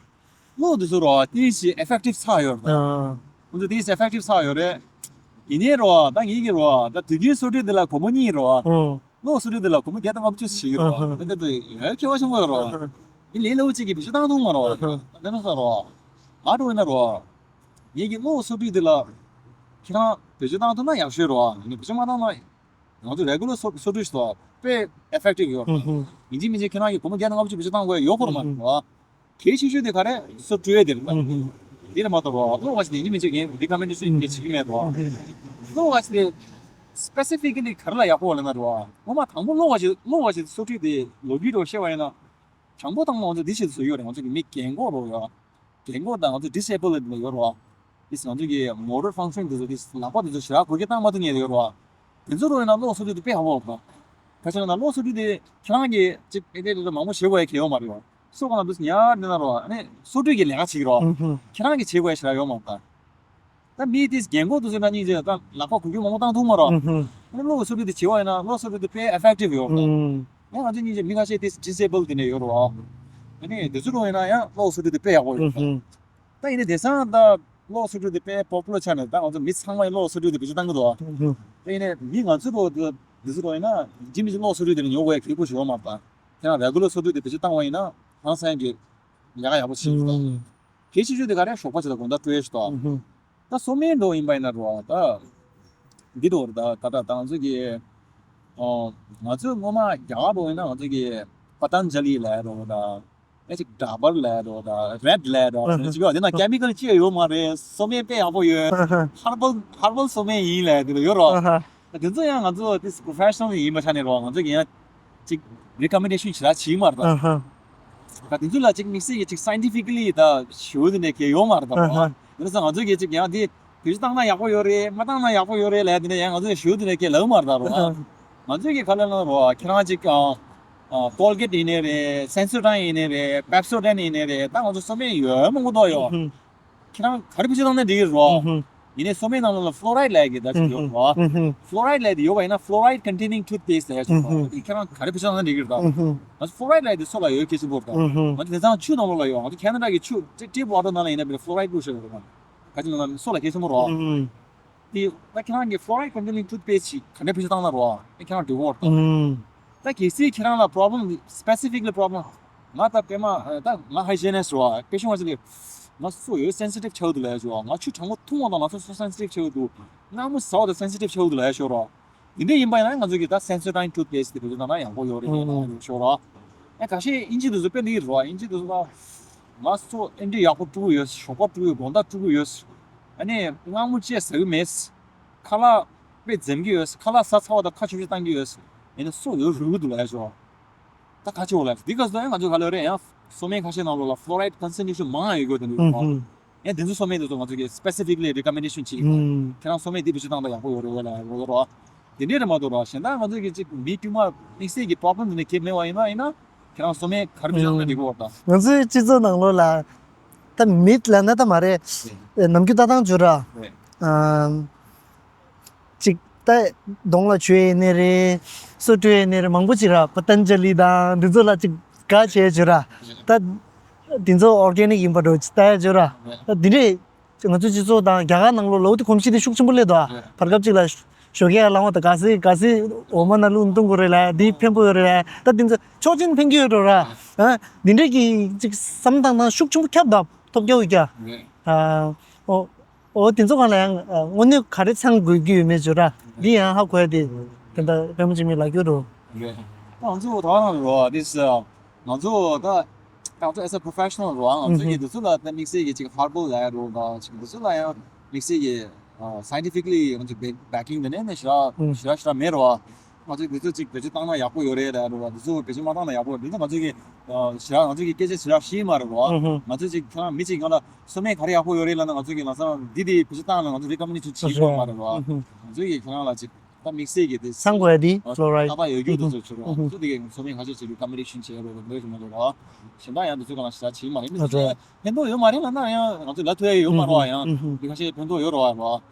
གློག་དེ་ཚོ་རོ་དེ་ཞིག་ཨེ་ཕེག་ཊིབ་ཚ་ཡོད་རེད། ཨ། ཁོང་ཚོ་དེ་ཞིག་ཨེ་ཕེག་ཊིབ་ཚ་ཡོད་རེད། ཡིན་ནའི་རོ་ད་ངེད་ཀྱི་རོ་ད་དུས་རྒྱུན་སོ་བཀྲུ་འདི་ལ་སྒོར་མོ་གཉིས་རོ། ཨ། གློག་སོ་བཀྲུ་འདི་ལ་སྒོར་མོ་བརྒྱ་དང་ལྔ་བཅུ་ཞིག་ཡོད་རོ། ཨ་ཧ། ད་ལྟ་དུ་ཡོད་ཁྱད་པར་ཆེན་པོ་ཡོད་རོ། ཨ་ཧ། འདི་ལས་སླ་པོ་གཅིག་གིས་བེད་སྤྱོད་བཏང་ཐུབ་མ་རོ། ཨ་ཧ། ད་ནི་ས་རོ། ང་འགྲོ་ཡིན་ན་རོ། ངེད་ཀྱི་གློག་སོ་བཀྲུ་འདི་ལ་ཁྱེད་རང་བེད་སྤྱོད་བཏང་ཐུབ་ན་ཡག་ཤོས་རོ། ཨ་ནི་བེད་སྤྱོད་མ་བཏང་ན། ང་ཚོ་རེ་གུ་ལར་སོ་སོ་བཀྲུ་ཞིག་དོ་དཔེ་ཨེ་ཕེག་ཊིབ་ཡོད་རོ། ཨ་ཧ། ཡིན་གཅིག་མིན་གཅིག་ཁྱེད་རང་གིས་སྒོར་མོ་བརྒྱ་དང་ལྔ་བཅུ་བེད་སྤྱོད་བཏང་དགོས་ཡོད་ཁོ་རོ་མ་རོ། གལ་ཆེ་ཤོས་དེ་ག་རེ་སོ་བཀྲུ་ཡས་དེ་རེད་ད། ཨུ་ཧུ། དེ་རེད་མ་གཏོགས་རོ་གློག་པ་ཞིག་དེ་ཡིན་གཅིག་མིན་གཅིག་རི་ཀོ་མེན་ཌེ་ཤན་ཞིག་བྱེད་ཀྱི་མེད་རོ། ཨུ་ཧུ། གློག་པ་ཞིག་དེ་སི་པེ་སི་ཕི་ཀ་ལི་ག་རེ་ལ་ཡག་པོ་ལབ་ན་རོ། ངོ་མ་དང་པོ་གློག་པ་ཞིག་གློག་པ་ཞིག་སོ་བཀྲུ་དེ་ལོ་རྒྱུས་རོ་བཤད་པ་ཡིན་ན། དང་པོ་དང་པོ་ང་ཚོ་འདི་ཞིག་བཟོས་ཡོད་རེད། ང་ཚོ་གི་མི་རྒན་གོག་རོ་ཡོད། རྒན་གོག་དང་ང་ཚོ་ཌི་སེ་བལ་ལ་ཡོད་རོ། ཨིས་ང་ཚོ་གི་མོ་ཊར་ཕང་ཤན་དེ་ཚོ་དེ་ལག་པ་དེ་ཚོ་ཞེ་དྲག་བགོ་སྐལ་བཏང་མ་ཐུབ་མཁན་ཡོད་རོ། དེ་ཚོ་རོ་ཡིན་ན་གློག་སོ་བཀྲུ་དེ་དཔེ་ཡག་པོ་རོ། ཁ་ཤས་ལ་ན་གློག་སོ་བཀྲུ་དེ་ཁྱེད་རང་གིས་ཅིག་ཨེ་དེ་དེ་མང་པོ་བྱེད་དགོས་ཡ་གལ་ཡོད་མ་རེད་རོ། སོ་གང་ལ་འདུག་ཉར་བསྡད་ན་རོ་ཨ་ནི་སོ་བཀྲུ་གི་ལས་ཀ་བྱེད་ཀྱི་རོ། ཨུ་ཧུ། ཁྱེད་རང་གིས་བྱེད་དགོས་ཡ་ཞེ་དྲག་ཡོད་མ་རེད་ད། ད་མི་དེ་རྒན་གོག་དེ་ཚོ་ན་སྙིང་རྗེ་ད་ལག་པ་གུག་གུག་མང་པོ་བཏང་ཐུབ་མ་རོགས། ཨུ་ཧུ། ཨ་ནི་གློག་གི་སོ་བཀྲུ་དེ་བྱེད་པ་ཡིན་ན་གློག་སོ་བཀྲུ་དེ་དཔེ་ཨེ་ཕེག་ཊིབ་ཡོད་རོགས། ཨུ། ཡང་ང་ཚོ་སྙིང་རྗེ་མི་ཁ་ཤས་དེ་ཌི་སེ་བལ་དེ་ནས་ཡོད་རོགས། ཨ་ནི་དེ་ཚོ་རོགས་ཡིན་ན་ཡང་གློག་གི་སོ་བཀྲུ་དེ་དཔེ་ཡག་པོ་ཡོད་རོགས། ཨུ་ཧུ། ད་ཡིན་ནའི་དེང་སང་ད་གློག་གི་སོ་བཀྲུ་དེ་དཔེ་པོ་པུ་ལར་ཆགས་ནས་ད་ང་ཚོ་མི་ཚང་མས་གློག་གི་སོ་བཀྲུ་དེ་བེད་སྤྱོད་བཏང་གི་འདུག་ཨུ་ཧུ། ད་ཡིན་ནའི་མི་ང་ཚོ་རོགས་དེ་དེ་ཚོ་རོགས་ཡིན་ན་ཡིན་གཅིག་མིན་གཅིག་གློག་གི་སོ་བཀྲུ་དེ་ནས་ཉོ་དགོས་ཡ་གལ་པོ་ཞིག་ཡོད་མ་རེད་ད། ཁྱེད་རང་རེ་གུ་ལར་སོ་བཀྲུ་དེ་བེད་སྤྱོད་བཏང་བ་ཡིན་ན་ཧང་སང་གི་ལས་ཀ་ཡག་པོ་བྱེད་ཀྱི་འདུག་ཨུ། གལ་ཆེ་ཤོས་དེ་ག་རེ་ཞོགས་པ་ཞིག་ལ་དགོང་དག་སྤྲོ་ཡས་ཤིག་དང་། ཨུ་ཧུ། ད་སོ་སྨན་འགྲོ་ཡིན་པ་ཡིན་ན་རོ་ད། འདི་འགྲོ་རེད་ད་ད་ད་ང་ཚོ་གི་ཨོ། ང་ཚོ་སྔོན་མ་རྒྱ་གར་འགྲོ་ཡིན་ན་ང་ཚོ་གི་པ་ཏན་ཇ་ལི་ལབ་རོ་ད། ཨེ་ཅིག་ཌ་བར་ལབ་རོ་ད་རེད་ལབ་རོ་ཨུ་ཧུ། ཅིག་ཡོད་དེ་ན་ཀེ་མི་ཀལ་ཅི་ཡང་ཡོད་མ་རེད། སོ་སྨན་དཔེ་ཡག་པོ་ཡོད། ཨུ་ཧུ། ཧར་བལ་ཧར་བལ་སོ་སྨན་ཡིན་ལབ་དེ་ལ་ཡོད་རོ། ཨུ་ཧུ། དེ་ཚོ་ཡང་ང་ཚོ་དེ་པོ་རོ་ཕེ་ཤི་ནལ་ཡིན་པ་ཆ་ནས་རོ་ང་ཚོ་གི་ཡང་ཅིག་རི་ཀོ་མེན་ཌེ་ཤན་ཞེ་དྲག་བྱེད་མ་རེད་ད། ཨ་ཧ། ད་དེ་ཚོ་ལ་ཅིག་དམིགས་བསལ་གྱི་ཅིག་སའེན་ཊི་ཕི་ཀ་ལི་ད་ཞུ་དེ་ནས་གལ་ཡོད་མ་རེད་ད། ཨ་ཧ། རོ་དེ་ཚོ་ང་ཚོ་གི་ཅིག་ཡང་དེ་ བེད་སྤྱོད་བཏང་ན་ཡག་པོ་ཡོད་རེད། མ་བཏང་ན་ཡག་པོ་ཡོད་རེད་ལབ་དེ་ནས་ཡང་ང་ཚོས་ཞུ་དེ་ནས་ཁྱེད་ལབ་མ་རེད་ད་རོ། ང་ཚོས་ཀྱི་ག་ལ་ལ་རོ། ཁྱེད་རང་ཅིག་ཨ་ཨ་Colgate་ཡིན་ནའི་རེད། Sensodyne་ཡིན་ནའི་རེད། Pepsodent་ཡིན་ནའི་རེད། ད་ང་ཚོ་སོ་སྨན་ཡོད་མང་པོ་འདུག་ཡོད། ཁྱེད་རང་ག་རེ་བེད་སྤྱོད་བཏང་ན་འགྲིག་གི་རོ། ཡིན་ནའི་སོ་སྨན་ནང་ལ་fluoride་ལབ་ཀྱི་ད་ཅིག་ཡོད་རོ། Fluoride་ལབ་དེ་ཡོད་པ་ཡིན་ན་fluoride containing toothpaste་ལབ་ཡ་ཅིག་རོ། དེ་ཁྱེད་རང་ག་རེ་བེད་སྤྱོད་བཏང་ན་འགྲིག་གི་རེད་ད། ང་ཚོ་fluoride་ལབ་དེ་སོ་ལ་ཡོད་གལ་ཆེན་པོ་རེད་ད། ང་ཚོ་དེང་སང་ཆུ་ནང་ལོགས་ལ་ཡོད། ང་ཚོ་Canada་གི་ཆུ་tap water་ནང་ལ་ཡིན་ན་བེད་fluoride་བླུགས་བཞག་ཡོད་རེད། ག་ཅིག་ལ་སོ་ལ་གལ་ཆེན་པོ་རོ། དེ་ད་ཁྱེད་རང་གི་fluoride containing toothpaste་ཞིག་ག་འདྲ་བེད་སྤྱོད་བཏང་ན་རོ། ཨེ་ཁྱེད་རང་འགྲིག་གོ་རེད་ད། ད་གལ་སྲིད་ཁྱེད་རང་ལ་problem, specifically problem། ང་ད་པད་མ་ད་ང་hygienist་རོ། དཔེ་ཤོད་ང་ཚོ་ལས་ང་སོ་ཡོད་sensitive་ཆགས་འདུག་ལབ་ཡ་ཞོ། ང་ཆུ་གྲང་མོ་འཐུང་བ་དང་ང་ཚོ་སོ་sensitive་ཆགས་འདུག། མངར་མོ་ཟ་བ་དང་sensitive་ཆགས་འདུག་ལབ་ཡ་ཞོ་རོ། དེ་འདྲ་ཡིན་པ་ཡིན་ན་ང་ཚོ་གི་ད་Sensodyne toothpaste་དེ་བེད་སྤྱོད་བཏང་ན་ཡག་པོ་ཡོད་རེད་ཞོ་རོ། ཨེ་ཁ་ཤས་དབྱིན་ཇི་དེ་ཚོ་དཔེ་འདི་རོ། དབྱིན་ཇི་དེ་ཚོ་ད་ང་སོ་ཨེ་འདྲ་ཡག་པོ་བཀྲུ་གི་ཡོད། ཞོགས་པ་བཀྲུ་གི་ཡོད། དགོང་དག་བཀྲུ་གི་ཡོད། ཨ་ནི་མངར་མོ་བཅས་ཟ་གི་མེད། ཁ་ལག་དཔེ་འཛེམ་གི་ཡོད། ཁ་ལག་ཟ་ཚར་བ་དང་ཁ་ཆུ་ཆུ་བཏང་གི་ཡོད། ཨེ་ནི་སོ་ཡོད་རུལ་གི་འདུག་ལབ་ཡ་ཞོ། ད་ཁ་ཆེ་བོ་ལ་འདི་ག་སོ་ཡང་ང་ཚོ་ག་ལ་རེད་ཡང་སོ་སྨན་ཁ་ཤས་ནང་ལོགས་ལ་fluoride concentration་མང་ཡོད་གི་དེ་འདུག་གོ། ཡང་དེ་ཚོ་སོ་སྨན་དེ་ཚོ་ང་ཚོ་གི་specifically recommendation་བྱེད་ཀྱི་ཡོད། ཁྱེད་རང་སོ་སྨན་འདི་བེད་སྤྱོད་བཏང་ད་ཡག་པོ་ཡོད་རེད་ལ་ཡོད་རོ། དེ་འདྲས་རེད་མ་གཏོགས་རོ། གཞན་དག་ང་ཚོ་གི་ཅིག་མི་དཀྱུས་མ་དམིགས་བསལ་གྱི་problem་འདི་ནས་ཁེབས་མེད་པ་ཡིན་ན་ཡིན་ན་ཁྱེད་རང་སོ་སྨན་ག་རེ་བེད་སྤྱོད་བཏང་ན་འགྲིག་གི་ཡོད་ད། ང་ཚོའི་སྤྱི་ཚོགས་ནང་ལོགས་ལ་ད་མིད་ལ་ན་ད་མ་རེད། ནམ་རྒྱུན་ལྟ་སྟངས་བྱོས་ར། ཅིག་ད་གདོང་ལ་བྱུག་ཡས་ནི་རེད། སོ་བཀྲུ་ཡས་ནི་རེད། མང་པོ་ཅིག་ར་Patanjali་དང་འདི་ཚོ་ལ་ཅིག་དགའ་བྱས་བྱོས་ར། ད་འདི་ཚོ་organic་ཡིན་པ་འགྲོ་ཅིག་ལྟ་ཡས་བྱོས་ར། ད་འདི་འདྲས་ང་ཚོ་སྤྱི་ཚོགས་དང་རྒྱ་གར་ནང་ལོགས་ལ་འོ་དེ་གོམས་གཤིས་དེ་ཤུགས་ཆེན་པོ་སླེབས་འདུག་ཨ། བར་སྐབས་ཅིག་ལ་ཞོགས་ཀས་ལངས་པ་དང་ག་ཚོད་ག་ཚོད་འོ་མ་ནང་བླུགས་བཏུང་དགོས་རེད་ལ་འདི་ཕན་པོ་ཡོད་རེད་ལ། ད་འདི་ཚོ་ཆོག་མཆན་ཕན་གྱི་ཡོད་འགྲོ་ར། ཨ་འདི་འདྲས་ཀྱི་ཅིག་བསམ་སྟངས་དང་ཤུགས་ཆེན་པོ་ཁྱབ་འདུག་ཐོབ་རྒྱག་འོས་ཀྱ། ཨ་འོ། འོ་དེ་ཚོ་སྒང་ལ་ཡང་དངོས་གནས་ག་རེ་ཚང་དགོས་ཀྱི་ཡོད་མེད་བརྗོད་ར། འདི་ཡང་ཧ་གོ་ཡ་དེ་དེ་འདྲ་རེད་མོ་ཅིག་མི་ལ་རྒྱུ་རུ། ང་ཚོ་ད་ང་རོ་this ང་ཚོ་ད་ང་ཚོ་as a professional རོ། ང་ཚོ་གི་དེ་ཚོ་ལ་ད་དམིགས་བསལ་གྱི་ཅིག་herbal་ལ་རོ་ད་ཅིག་དེ་ཚོ་ལ་ཡང་དམིགས་བསལ་གྱི་scientifically་ང་ཚོ་backing་དེ་ནས་ནས་ཞེ་དྲག་ཞེ་དྲག་ཞེ་དྲག་མེད་རོ། ང་ཚོས་འདི་ཚོ་ཅིག་བེད་སྤྱོད་བཏང་ན་ཡག་པོ་ཡོད་རེད་ལབ་རེད་བ། འདི་ཚོ་བེད་སྤྱོད་མ་བཏང་ན་ཡག་པོ་འདི་ཚོ་ང་ཚོས་ཀྱི་ཞེ་དྲག་ང་ཚོས་ཀྱི་སྐད་ཆ་ཞེ་དྲག་ཤེས་མ་རེད་བ། ང་ཚོས་ཅིག་ཁྱེད་རང་མི་གཅིག་ང་ལ་སོ་སྨན་ག་རེ་ཡག་པོ་ཡོད་རེད་ལབ་ན་ང་ཚོས་ཀྱི་ལམ་སང་འདི་འདི་བེད་སྤྱོད་བཏང་ལ་ང་ཚོ་recommendation་བྱེད་དགོས་མ་རེད་བ། ང་ཚོས་ཀྱི་ཁྱེད་རང་ལ་ཅིག་ད་དམིགས་བསལ་གྱི་དེ་ཚང་དགོས་ཡ་དེ་fluoride་ཏག་ཏག་ཡོད་རྒྱུ་དེ་ཚོ་ཆུ་རེད་བ། ང་ཚོ་འདི་གའི་སོ་སྨན་ཁ་ཤས་ཅིག་recommendation་བྱེད་རོགས་འདོད་ཞུ་མ་རེད་བ། གཞན་པ་ཡང་འདི་ཚོ་ག་ལ་ཞེ་དྲག་བྱེད་མ་རེད། མི་ཚོ་ཕན་ཐོགས་ཡོད་མ་རེད་ལབ་ན་ཡང་ང་ཚོ་ལབ་ཐུབ་ཡ་ཡོད་མ་རེད་བ། ཡང་འདི་ཁ་ཤས་ཕན་ཐོགས་ཡོད་རེད་བ།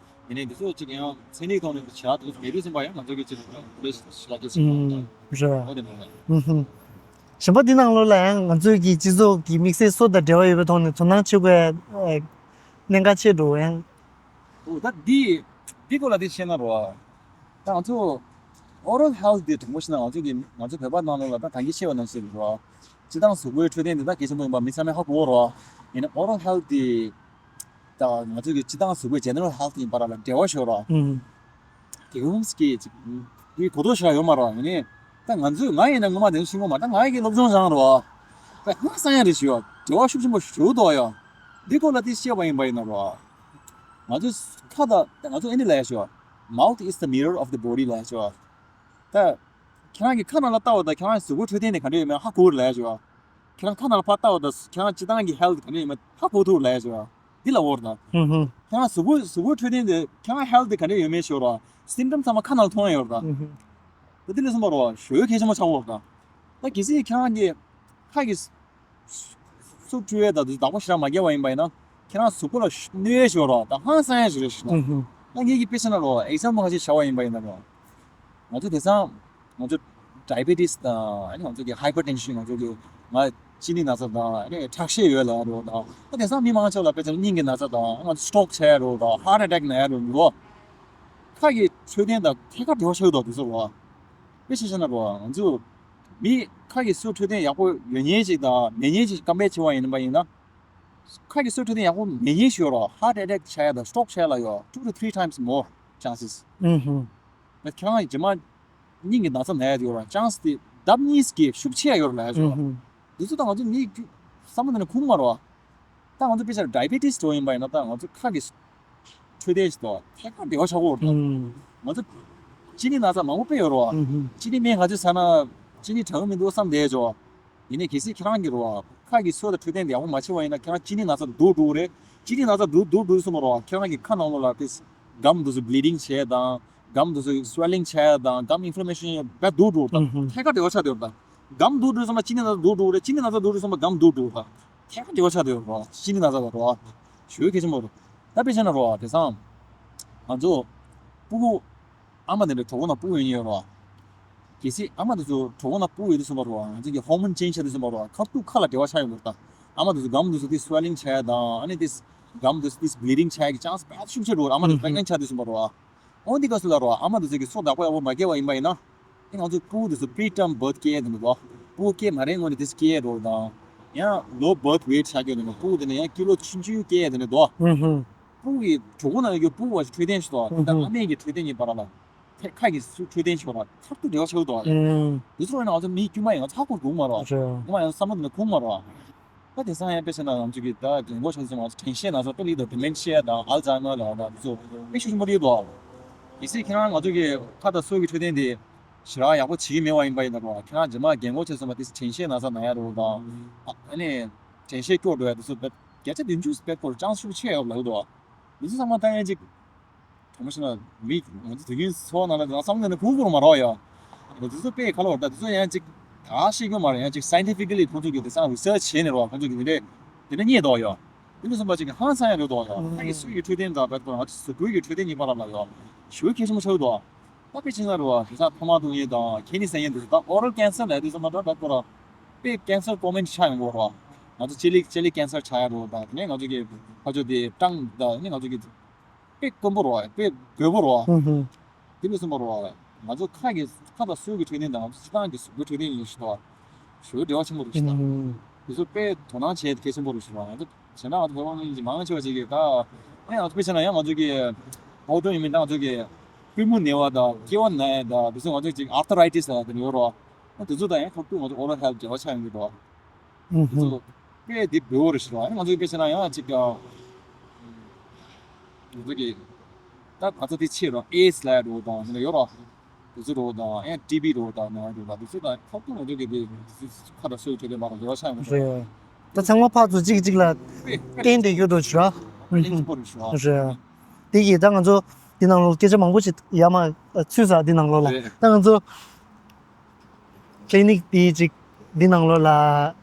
ཡིན་ནའི་འདི་ཚོ་གཅིག་ཡང་ཚན་རིག་ཐོག་ནས་བྱ་དེ་ཚོ་མེད་དུས་ཙམ་པ་ཡང་ང་ཚོ་གི་གཅིག་ལས་ཞིག་ལ་སྐད་ཆ་ཨུམ། རེད་བ། འོ་དེ་མ་རེད། ཨུམ་ཧུམ། གཞན་པ་འདི་ནང་ལོགས་ལ་ཡང་ང་ཚོའི་གི་སྤྱི་ཚོགས་ཀྱི་དམིགས་བསལ་སོ་དང་འབྲེལ་བ་ཡོད་པའི་ཐོག་ནས་དོ་སྣང་བྱེད་དགོས་ཡ་གནད་འགག་ཆེ་འགྲོ་ཡང་། འོ་ད་འདི་འདི་སྐོར་ལ་འདི་བཤད་ན་རོ། ད་ང་ཚོ་oral health་འདི་དྲང་པོ་བཤད་ན་ང་ཚོ་གི་ང་ཚོ་བོད་པ་ནང་ལོགས་ལ་ད་ད་གིན་བཤད་པ་ནང་བཞིན་རོ། སྤྱིར་བཏང་གཟུགས་པོའི་འཕྲོད་བསྟེན་འདི་ད་གལ་ཆེན་པོ་ཡིན་པ་མི་ཚང་མས་ཧ་གོ་གི་རོ། ཡིན་ན་oral health་འདི། ད་ང་ཚོ་གི་སྤྱིར་བཏང་གཟུགས་པོའི་general health་ཡིན་པ་ར་ལ་འབྲེལ་བ་ཤོར་ར། ཨུམ། དེ་ཧུམ་སི་ཀི་ཅིག་དེ་གོ་རྟོགས་ཤིག་ཡོད་མ་ར། ཡིན་ནའི་ད་ང་ཚོས་ང་ཡིན་ན་ངོ་མ་དེ་ཚོ་ཤེས་ཀྱི་མ་རེད། ད་ང་ཡི་གི་སློབ་སྦྱོང་སྦྱངས་ར་བ། ད་ཧང་སང་ཡ་རེ་ཞིག་ཡོད། འབྲེལ་བ་ཤུགས་ཆེན་པོ་ཞིག་འདུག་ཡ། འདི་སྐོར་ལ་དེ་བཤད་པ་ཡིན་པ་ཡིན་ན་ར། ང་ཚོས་ཁ་ད་ད་ང་ཚོ་ཨེ་འདྲ་ལབ་ཡ་ཞིག་ཡོད། Mouth is the mirror of the body་ལབ་ཡ་ཞིག་ཡོད། ད་ཁྱེད་རང་གི་ཁ་ནང་ལ་ལྟ་བ་དང་ཁྱེད་རང་གི་གཟུགས་པོའི་འཕྲོད་བསྟེན་དེ་ག་འདྲ་ཡོད་མེད་ཧ་གོ་གི་རེད་ལབ་ཡ་ཞིག་ཡོད། ཁྱེད་རང་ཁ་ནང་ལ་ཕར་ལྟ་བ་དང་ཁྱེད་རང་སྤྱིར་བཏང་གི་health་ག་འདྲ་ཡོད་མེད་ཧ་གོ་ཐུབ་ལབ་ཡ་ཞིག་འདི་ལ་འོར་ད། ཧུམ་ཧུམ། ཁྱེད་རང་གཟུགས་པོ་གཟུགས་པོའི་འཕྲོད་བསྟེན་དེ་ཁྱེད་རང་health་དེ་ག་འདྲ་ཡོད་མེད་ཤོད་ར། symptom་ཚང་མ་ཁ་ནང་ལ་མཐོང་ཡ་ཡོད་ར། ཧུམ་ཧུམ། ད་འདི་ལས་གསུངས་པ་ར་ཞོ་ཡོད་གལ་ཆེན་པོ་ཆགས་འོར་ད། ད་གལ་སྲིད་ཁྱེད་རང་གི་ཁ་གི་སུ་བཀྲུ་ཡས་ད་དུས་བདག་པོ་ཞེ་དྲག་མ་རྒྱབ་པ་ཡིན་པ་ཡིན་ན་ཁྱེད་རང་གཟུགས་པོ་ལ་གནོད་ཡས་ཤོད་ར། ད་ཧང་སང་ཡ་ཞིག་རེད་ཤི་ན། ཧུམ་ཧུམ། ད་ངེད་ཀྱི་དཔེ་ཆ་ན་ར་example་ཁ་ཤས་བྱ་བ་ཡིན་པ་ཡིན་ན་ར། ང་ཚོ་དེང་སང་ང་ཚོ་diabetes་དང་ཨ་ནི་ང་ཚོ་གི་hypertension་ང་ཚོ་གི་ང་གཅིན་སྙི་ན་ཚ་དང་ཨ་ནི་ཁྲག་ཤེད་ཡོད་ལ་རོ་དང་ཨ་དེང་སང་མི་མང་ཆེ་བ་ལ་དཔེ་ཆ་སྙིང་གི་ན་ཚ་དང་ང་ཚོ་stroke་བྱས་རོ་དང་heart attack་ན་ཡ་རོ་རོ། ཁ་གི་འཕྲོད་བསྟེན་དང་ཐད་ཀར་འབྲེལ་བ་ཆགས་འདུག་དེ་ཚོ་རོ། དཔེ་ཆ་བཞག་ན་རོ་ང་ཚོ་མི་ཁ་གི་སོ་འཕྲོད་བསྟེན་ཡག་པོ་ཡོད་མཁན་ཅིག་དང་མེད་མཁན་ཅིག་compare་བྱས་པ་ཡིན་པ་ཡིན་ན། ཁ་གི་སོ་འཕྲོད་བསྟེན་ཡག་པོ་མེད་མཁན་ཞིག་ཡོད་རོ། heart attack་བྱས་ཡ་དང་stroke་བྱས་ཡ་ལ་ཡོད་two to three times more chances། ཨུ་ཧུ། ཁྱེད་རང་རྗེས་མ་སྙིང་གི་ན་ཚ་ན་ཡ་ཡོད་ར་chance་དེ་ལྡབ་གཉིས་ཀྱིས་ཤུགས་ཆེ་ཡ་ཡོད་ར་ལ་ཡ་ཞོ། ཨུ་ཧུ། འདི་ཚོ་ད་ང་ཚོ་མི་བསམ་བློ་ནང་ནས་ཁུངས་མ་རོ། ད་ང་ཚོ་དཔེ་ཆ་diabetes་འགྲོ་ཡིན་པ་ཡིན་ན་ད་ང་ཚོ་ཁ་གི་འཕྲོད་བསྟེན་ཞིག་དང་ཐད་ཀར་འབྲེལ་བ་ཆགས་ཀྱི་ཡོད་རེད། ང་ཚོ་གཅིན་སྙི་ན་ཚ་མང་པོ་དཔེ་ཡོད་རེད་བ། གཅིན་སྙི་སྨན་ག་ཚོད་ཟ་ན་གཅིན་སྙི་དྲག་གི་མི་འདུག་བསམ་བསྡད་ཆོག་ཡིན་ནའི་གལ་སྲིད་ཁྱེད་རང་གི་རེད་བ། ཁ་གི་སོ་དང་འཕྲོད་བསྟེན་དེ་ཡག་པོ་མ་བྱས་པ་ཡིན་ན་ཁྱེད་རང་གཅིན་སྙི་ན་ཚ་འདུག་འགྲོ་གི་རེད། གཅིན་སྙི་ན་ཚ་འདུག་འདུག་འདུག་གསུངས་པ་རེད་བ། ཁྱེད་རང་གི་ཁ་ནང་ལོགས་ལ་དེ་སྒམ་འདུག་སེ་བི་ལི་ཌིང་བྱས་དང་། སྒམ་འདུག་སེ་སུ་ཝེ་ལིང་བྱས་དང་། སྒམ་ཨིན་ཕི་ལ་མེ་ཤན་ཡོད་པ་འདུག་འགྲོ་དང་། ཐད་ཀར་འབྲེལ་བ་ཆགས་བསྡད་ཡོད་རེད་ད། སྒམ་འདུག་འགྲོ་སོང་པ་གཅིན་སྙི་ན་ཚ་འདུག་འགྲོ་རེད། གཅིན་སྙི་ན་ཚ་འདུག་འགྲོ་སོང་པ་སྒམ་འདུག་འགྲོ་དང་། ཐད་ཀར་འབྲེལ་བ་ཆགས་བསྡད་ཡོད་རེད་བ། གཅིན་སྙི་ན་ཚ་དང་རེད་བ། ཞེ་པོ་གལ་ཆེན་པོ་རེད། ད་དཔེ་བྱས་ན་རེད་བ། དེང་སང་ང་ཚོ་སྤུ་གུ་ཨ་མ་དེ་འདྲ་གྲོད་ཁོག་ནང་སྤུ་གུ་ཡོད་མཁན་ཡོད་རེད་བ། གལ་སྲིད་ཨ་མ་དེ་ཚོ་གྲོད་ཁོག་ནང་སྤུ་གུ་ཡོད་དུས་ཙམ་པ་རེད་བ། ང་ཚོ་གི་ཧོར་མོན་ཅེན་ཇི་ཆགས་དུས་ཙམ་པ་རེད་བ། ཁ་ཐུག་ཁ་ལ་འབྲེལ་བ་ཆགས་ཡོང་གི་རེད་ད། ཨ་མ་དེ་ཚོ་སྒམ་དེ་ཚོ་དེ་སུ་ཝེ་ལིང་བྱས་དང་། ཨ་ནི་དེ་སྒམ་དེ་ཚོ་དེ་བི་ལི་ཌིང་བྱས་ཀྱི་ཅན་སི་དཔེ་ཤུགས་ཆེ་འགྲོ་རེད། ཨ་མ་དེ་ཚོ་པེག་ནེན་ཊི་ཆགས་དུས་ཙམ་པ་རེད་བ། འོ་འདི་སྐབས་སུ་ལ་རོ། ཨ་མ་དེ་ཚོ་གི་སོ་བདག་པོ་ཡག་པོ་མ་སྐྱེས་པ་ཡིན་པ་ཡིན་ན། ཨེ་ང་ཚོ་སྤུ་གུ་དེ་ཚོ་པི་རི་ཊརམ་བར་ཐི་སྐྱེ་ཡ་དེ་འདྲ་འདུག་སྤུ་གུ་སྐྱེས་མ་རན་སྔོན་ནས་དེ་ཚོ་སྐྱེ་ཡ་འགྲོ་དང་། ཡང་ལོ་བར་ཐི་ཝེ་ཊི་ཆགས་ཀྱི་ཡོད་དེ་འདྲ། སྤུ་གུ་དེ་ནས་ཡང་ཀི་ལོ་ཆུང་ཆུང་སྐྱེ་ཡ་དེ་འདྲ་འདུག་ཧུམ་ཧུམ། སྤུ་གུ་གི་གྲོད་ཁོག་ནང་ཡོད་རྒྱུ་སྤུ་གུ་བ་ཞིག་འཕྲོད་བསྟེན་ཞིག་འདུག་ད་ཨ་མས་ཀྱི་འཕྲོད་བསྟེན་གྱི་བར་ལ། ཐད་ཁ་གི་སུ་འཕྲོད་བསྟེན་ཞིག་བར་ལ་ཐབས་སྡུག་འབྲེལ་བ་ཆགས་འདུག་ཨ། ཧུམ། དེ་ཚོ་ཡིན་ན་ང་ཚོ་མི་དཀྱུས་མ་ཡིན་ང་ཚོ་ཧ་གོ་དགོས་མ་རེད། རེད། ངོ་མ་ཡང་བསམ་བློ་འདི་ནས་ཁུངས་མ་རེད། ད་དེང་སང་ཡང་དཔེ་བྱས་ན་ང་ཚོ་གི་ད་རྒན་གོག་ཆགས་སོང་། ང་ཚོ་དྲན་ཤེས་ན་ཚ་དཔེ་ལི་དང་ཌི་མེན་ཤི་ཡ་དང་ཨལ་ཛའི་མར་ལ་ད་དེ་ཚོ་དཔེ་ཤུགས་ཆེན་པོ་རེད་འདུག་གལ་སྲིད་ཁྱེད་རང་ང་ཚོ་གི་ཁ་དང་སོ་གི་འཕྲོད་བསྟེན་དེ་ཞེ་དྲག་ཡག་པོ་བྱེད་ཀྱི་མེད་པ་ཡིན་པ་ཡིན་ན་རོ། ཁྱེད་རང་རྗེས་མ་རྒན་གོག་ཆགས་སོང་བ་དེ་དྲན་ཤེས་ན་ཚ་ན་ཡ་རོ་དང་། ཨ་ནི་དྲན་ཤེས་སྐྱོ་འགྲོ་ཡ་དེ་ཚོ་བརྒྱ་ཆ་བདུན་ཅུ་སྤེལ་སྐོར་ཅང་ཤུགས་ཆེ་ཡོད་ལབ་འདུག་དེ་ཚོ་ཚང་མ་ལྟ་ཡ་ཅིག་དྲང་མོ་བཤད་ན་མི་ང་ཚོ་དུས་རྒྱུན་འཚོ་བ་ནང་ལ་ང་བསམ་ནས་ནི་ཁུག་ཁུག་མ་རོགས་ཡ། དེ་ཚོ་དཔེ་ཁ་ལོ་བ་ད་དེ་ཚོ་ཡང་ཅིག་ད་ཤེས་ཀྱི་མ་རེད། ཡང་ཅིག་སའིན་ཊི་ཕི་ཀ་ལི་ཁོང་ཚོ་གི་དེ་སང་རི་སར་ཆི་བྱས་ནས་རོ། ཁོང་ཚོ་གི་དེ་འདྲས་དེ་འདྲས་རྙེད་འདུག་ཡ། དེ་འདྲ་སོང་པ་ཅིག་ཧང་སང་ཡ་རེད་འདུག་ཡ། ཁ་གི་སུ་ཡི་འཕྲོད་བསྟེན་དང་བེད་ཁོ་རང་ང་ཚོ་གཟུགས་པོའི་གི་འཕྲོད་བསྟེན་གཉིས་བར་ལ་ལ་ཡ་ཞུ་གལ་ཆེན་པོ་ཆགས་འདུག་ད་དཔེ་ཆེན་ས་རེད་བ། དེ་ས་ཐོག་མ་འདུག་ཡིན་དང་ཁེ་ནི་སེ་ཡིན་འདུག་ད་ཨོ་རལ་ཀེན་སར་ལ་དེ་ཚོ་མ་འདྲ་བེད་ཁོ་རང་དཔེ་ཀེན་སར་ཀོ་མན་ཆགས་ཡོང་གི་རེད་བ། ང་ཚོ་ལྕེ་ལེ་ལྕེ་ལེ་ཀེན་སར་ཆགས་ཡ་རེད་བ། ད་ནས་ང་ཚོ་གི་ཕ་ཆོས་དེ་སྐྲངས་ད་ནས་ང་ཚོ་གི་དཔེ་དཀོན་པོ་རེད་བ། དཔེ་རྒོད་པོ་རེད་བ། ཧུམ་ཧུམ། དེ་ལས་གསུངས་པ་རེད་བ། ང་ཚོ་ཁ་གི་ཁ་དང་སོ་གི་འཕྲོད་བསྟེན་དང་ང་ཚོ་སྤྱི་བཏང་གི་གཟུགས་པོའི་འཕྲོད་བསྟེན་ཡིན་ཞུ་དོ། ཞུ་འབྲེལ་བ་ཆེན་པོ་རེད་ཞུ་དང་། ཧུམ། དེ་ཚོ་དཔེ་དོ་སྣང་བྱེད་གལ་ཆེན་པོ་རེད་ཞུ་དང་། ང་ཚོ་བྱས་ན་ང་ཚོ་བོད་པ་ནང་མང་ཆེ་བ་ཅིག་གིས་ད་ཨེ་ང་ཚོ་དཔེ་བྱས་ན་ཡང་ང་ཚོ་གི་ཨོ་ཊོ་ཨི་མིན་ད་ང་ཚོ་གི་པུས་མོ་ན་ཡ་དང་སྐེ་བ་ན་ཡ་དང་དེ་ཚོ་ང་ཚོ་ཅིག་ཨར་ཐ་རའི་ཊི་སི་ལ་དེ་ཡོད་རེད་བ། དེ་ཚོ་དང་ཡང་ཁོག་ཏུ་ང་ཚོ་ཨོ་རལ་ཧེལ་ཐི་འབྲེལ་བ་ཆགས་ཡོང་གི་འདུག་ཨུ་ཧུ། དེ་ཚོ་དཔེ་དེ་འབོལ་བོ་རེད་ཞུ་ར། ང་ཚོ་དཔེ་བྱས་ན་ཡང་ཅིག་ང་ཚོ་གི་ད་ང་ཚོ་དེ་ཆེ་ར་ཨེ་སི་ལ་འགྲོ་དང་དེ་འདྲ་ཡོད་ར། དེ་ཚོ་འགྲོ་དང་ཨེ་ཊི་བི་འགྲོ་དང་ན་འགྲོ་དང་དེ་ཚོ་དང་ཁོག་ཏུ་ང་ཚོ་གི་དེ་ཁ་དང་སོའི་ཁྲོད་དེ་མ་ར་འབྲེལ་བ་ཆགས་ཡོང་གི་རེད། ད་ཚང་མ་ཕར་ཚུར་གཅིག་གཅིག་ལ་བརྟེན་བསྡད་ཡོད་འགྲོ་ཞུ་ར། དཔེ་ཆེན་པོ་རེད་ཞུ་ར། རེད། དེ་གི་ད་ང་ཚོ་འདི་ནང་ལོགས་སྐད་ཆ་མང་པོ་ཞིག་ཡར་མར་ཚུད་ས་འདི་ནང་ལོགས་ལ། རེད། ད་ང་ཚོ་ཀི་ལི་ནིག་དེ་ཅིག་འདི་ནང་ལོགས་ལ་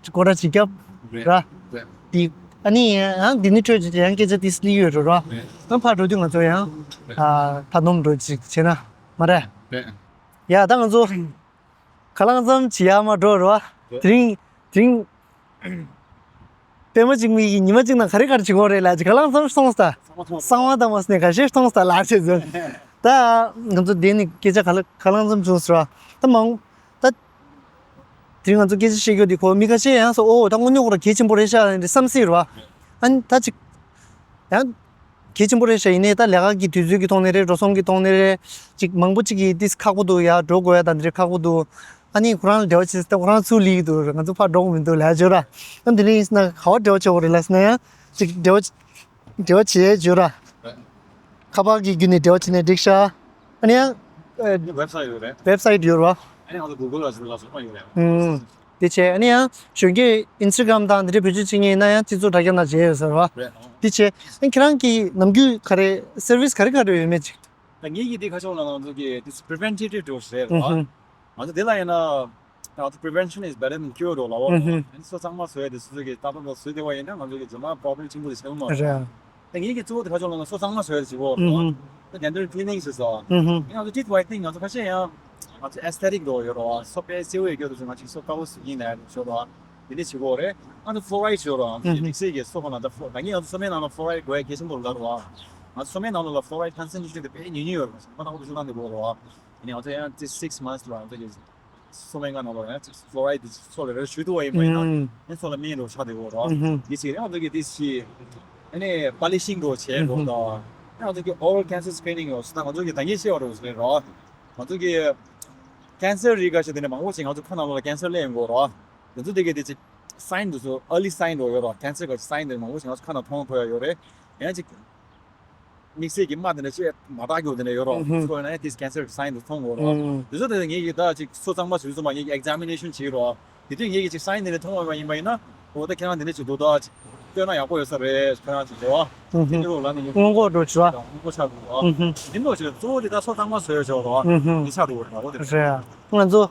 ཅིག་སྐོར་ར་ཅིག་བརྒྱབ་རེད། ར། རེད། དེ་ཨ་ནི་ཡང་འདི་ནི་འཕྲོད་ཅིག་ཡང་སྐད་ཆ་དེ་སླེབས་ཡོད་རེད་ར། རེད། ཡང་ཕར་འགྲོ་དུས་ང་ཚོ་ཡང་རེད། ཨ་ཐ་དོམ་འགྲོ་ཅིག་བྱས་ན་མ་རེད། རེད། ཡ་ད་ང་ཚོ་ཁ་ལང་ཙམ་བྱེད་ཡ་མ་འགྲོ་ར། རེད། དེ་རིང་དེ་རིང་པད་མ་གཅིག་མིག་གིས་ཉི་མ་གཅིག་ནང་ག་རེ་ག་རེ་བྱེད་ཀྱི་ཡོད་རེད་ལབ་ཅིག་ཁ་ལང་ཙམ་མཐོང་སོང་ད། གསང་བ་དང་མ་སོང་ནས་ཁ་ཤས་མཐོང་སོང་ད་ལབ་བྱས་ཚོད། ད་ང་ཚོ་དེ་ནི་སྐད་ཆ་ཁ་ལ་ཁ་ལང་ཙམ་བྱུང་ཟེར་བ། ད་མང་ད་དེ་རིང་ང་ཚོ་སྐད་ཆ་བཤད་རྒྱུ་དེ་ཁོ་མི་ཁ་ཤས་ཡང་སོ་ཨོ་ད་དངོས་གནས་ཁོ་རང་གལ་ཆེན་པོ་རེད་ཤག་ཡང་དེ་བསམ་སྲིད་རེད་བ། ཨ་ནི་ད་ཅིག་ཡང་གལ་ཆེན་པོ་རེད་ཤག་ཡིན་ནའི་ད་ལས་ཀ་གི་དུས་ཚོད་ཀྱི་ཐོག་ནས་རེད། འགྲོ་སོང་གི་ཐོག་ནས་རེད། ཅིག་མང་པོ་ཅིག་གིས་ཏིས་ཁག་པོ་འདུག་ཡ་འགྲོ་དགོས་ཡ་ད་འདི་རེད་ཁག་པོ་འདུག་ཨ་ནི་ཁོ་རང་ལ་འབྲེལ་བ་བྱེད་ས་ཁོ་རང་ཚུར་ལུས་ཀྱི་འདུག་ང་ཚོ་ཕར་འགྲོ་གི་མི་འདུག་ལབ་བརྗོད་ར། ཨ་འདི་ནས་ཡིན་ན་ག་བ་འབྲེལ་བ་བྱེད་དགོས་རེད་ལབ་ཟེར་ན་ཡང་ཅིག་འབྲེལ་བ་འབྲེལ་བ་བྱེད་བརྗོད་ར། ཁ་པར་གྱི་བརྒྱུད་ནས་འབྲེལ་བ་བྱས་ནས་འགྲིག་ཤག་ཨ་ནི་ཡང་ཝེབ་སའིཊ་ཡོད་རེད། ཝེབ་སའིཊ་ཡོད་ར། ཨ་ནི་ང་ཚོ་གུ་གལ་ལ་བཟོ་ལ་བཟོ་མ་ཡོད་རེད། ཨུམ། དེ་བྱས་ཨ་ནི་ཡང་གཞོན་སྐྱེས་ཨིན་སི་ཊ་གྷ་རམ་དང་འདི་འདྲའི་བེད་སྤྱོད་བྱེད་མཁན་ཡིན་ན་ཡང་སྤྱི་ཚོགས་དྲ་རྒྱ་ནང་མཇལ་ཡོད་ཟེར་བ། རེད། དེ་བྱས་ཨ་ནི་ཁྱེད་རང་གིས་ནམ་རྒྱུན་ག་རེ་སར་བིས་ག་རེ་ག་རེ་ཡོད་མེད་ཅིག་ད་ངེད་ཀྱི་དེ་ཁ་ཕྱོགས་ལ་ང་ཚོ་གི་this preventative dose རེད་ར། ཨུ་ཧུ། ང་ཚོ་དེ་ལ་ཡིན་ན་ད་ང་ཚོ་prevention is better than cure རོ་ལ་འོ། ཨུ་ཧུ། ཨ་ནི་སོ་གཙང་མ་བཟོ་ཡ་དེ་སོ་སོ་གི་ལྟ་ཐོག་ལ་བཟོས་བསྡད་པ་ཡིན་ན་ང་ཚོ་གི་རྗེས་མ་problem ཆེན་པོ་དེ་ཆགས་ཀྱི་མ་རེད། རེད། ད་ངེད་ཀྱི་གཙོ་བོ་དེ་ཁ་ཕྱོགས་ལ་ང་ཚོ་གཙང་མ་བཟོ་ཡ་དེ་བྱེད་གོ་རོ། ཨུ་ཧུ། ད་dental cleaning ཟེར་སོ། ཨུ་ཧུ། ང་ཚོ་teeth whitening ང་ཚོ་ཁ་ཤས་ཡང་ང་ཚོ་aesthetic འགྲོ་ཡོད་རོ། སོ་དཔེ་གསལ་བོ་ཡོད་རྒྱུ་དེ་ཚོ་ང་ཚོ་སོ་དཀར་པོ་བཟོ་གིན་ལ་ཡ་ཞོ་རོ། དེ་འདྲས་བྱེད་དགོས་རེད། ང་ཚོ་fluoride ཞུ་རོགས། ཨུ་ཧུ། དམིགས་བསལ་གྱི་སོ་ཁོ་ན་ད་fluo- ད་ངས་ང་ཚོ་སོ་སྨན་ནང་ལ་fluoride དགོས་ཡ་གལ་ཆེན་པོ་རེད་ལབ་རོགས། ང་ཚོ་སོ་སྨན་ནང་ལོགས་ལ་fluoride concentration དེ་དཔེ་ཉུང་ཉུང་ཡོད་རེད། མ་ཐག་པོ་དེ་ཚོ་བཏང་དེ་དགོས་རོགས། ཡིན་ནའི་ང་ཚོ་ཡང་ཅི་six months ལ་ང་ཚོ་གི་སོ་སྨན་ཁང་ནང་ལོགས་ཡང་ཅི་fluoride དེ་ཚོ་ལ་རེ་ཞུ་ཐུབ་པ་ཡིན་པ་ཡིན་ན། ཨུ་ཧུ། ཡང་སོ་ལ་སྨན་རོགས་ཆགས་དེ་དགོས་རོགས། ཨུ་ཧུ། འདི་ཅིག་རེད། ང་ཚོ་གི་དེ་ཞི་ཨ་ནི་polishing རོགས་བྱས་རོགས་དང་། ཡང་ང་ཚོ་གི་oral cancer screening རོགས་ད་ང་ཚོ་གི་ད་ངས་བཤད་པ་རོགས་རེད་རོགས། ང་ཚོ་གི་cancer རིགས་འགའ་ཞིག་དེ་ནས་མང་པོ་ཞིག་ང་ཚོ་ཁ་ནང་ལོགས་ལ་cancer སླེབས་ཡོང་གི་རོགས། དེ་ཚོ་དེ་གའི་དེ་ཅིག་sign དེ་ཚོ་early sign རོ་ཡོད་རོ། cancer གི་sign དེ་མང་པོ་ཞིག་ང་ཚོ་ཁ་ནང་མཐོང་ཐུབ་ཡ་ཡོད་རེད། ཡང་ཅིག་དམིགས་བསལ་གྱི་རྨ་དེ་འདྲ་ཅིག་མ་དྲག་རྒྱུ་དེ་འདྲ་ཡོད་རོ། ཨུ་ཧུ། ཁོ་ཡིན་ན་ཡང་དེ་cancer གི་sign དེ་མཐོང་གི་རོ། ཨུ་ཧུ། དེ་ཚོ་དེ་ངེད་ཀྱི་ད་ཅིག་སོ་གཙང་མ་བཟོས་སོང་བ་ངེད་ཀྱི་examination བྱེད་རོ། དེ་དུས་ངེད་ཀྱི་ཅིག་sign དེ་འདྲ་མཐོང་བ་ཡིན་པ་ཡིན་ན་འོ་ད་ཁྱེད་རང་དེ་འདྲ་ཅིག་འདུག་ད་ཅིག་ སྟོན་ན་ཡག་པོ་ཡོད་ས་རེད། ཁྱོད་རང་ཚོ་འགྲོ་བ། ཨུ་ཧུམ། དེ་འདྲ་ལ་ནི་སྔོན་འགོག་འགྲོ་བྱེད་བ། སྔོན་འགོག་ཆགས་འགྲོ་བ། ཨུ་ཧུམ། དེ་འདྲ་བྱེད་གཙོ་བོ་དེ་ད་སོ་ཚང་མ་བཟོས་ཆོག་རོགས། ཨུ་ཧུམ། དེ་ཆགས་འགྲོ་བ་རེད་དེ། རེད། ང་ཚོ་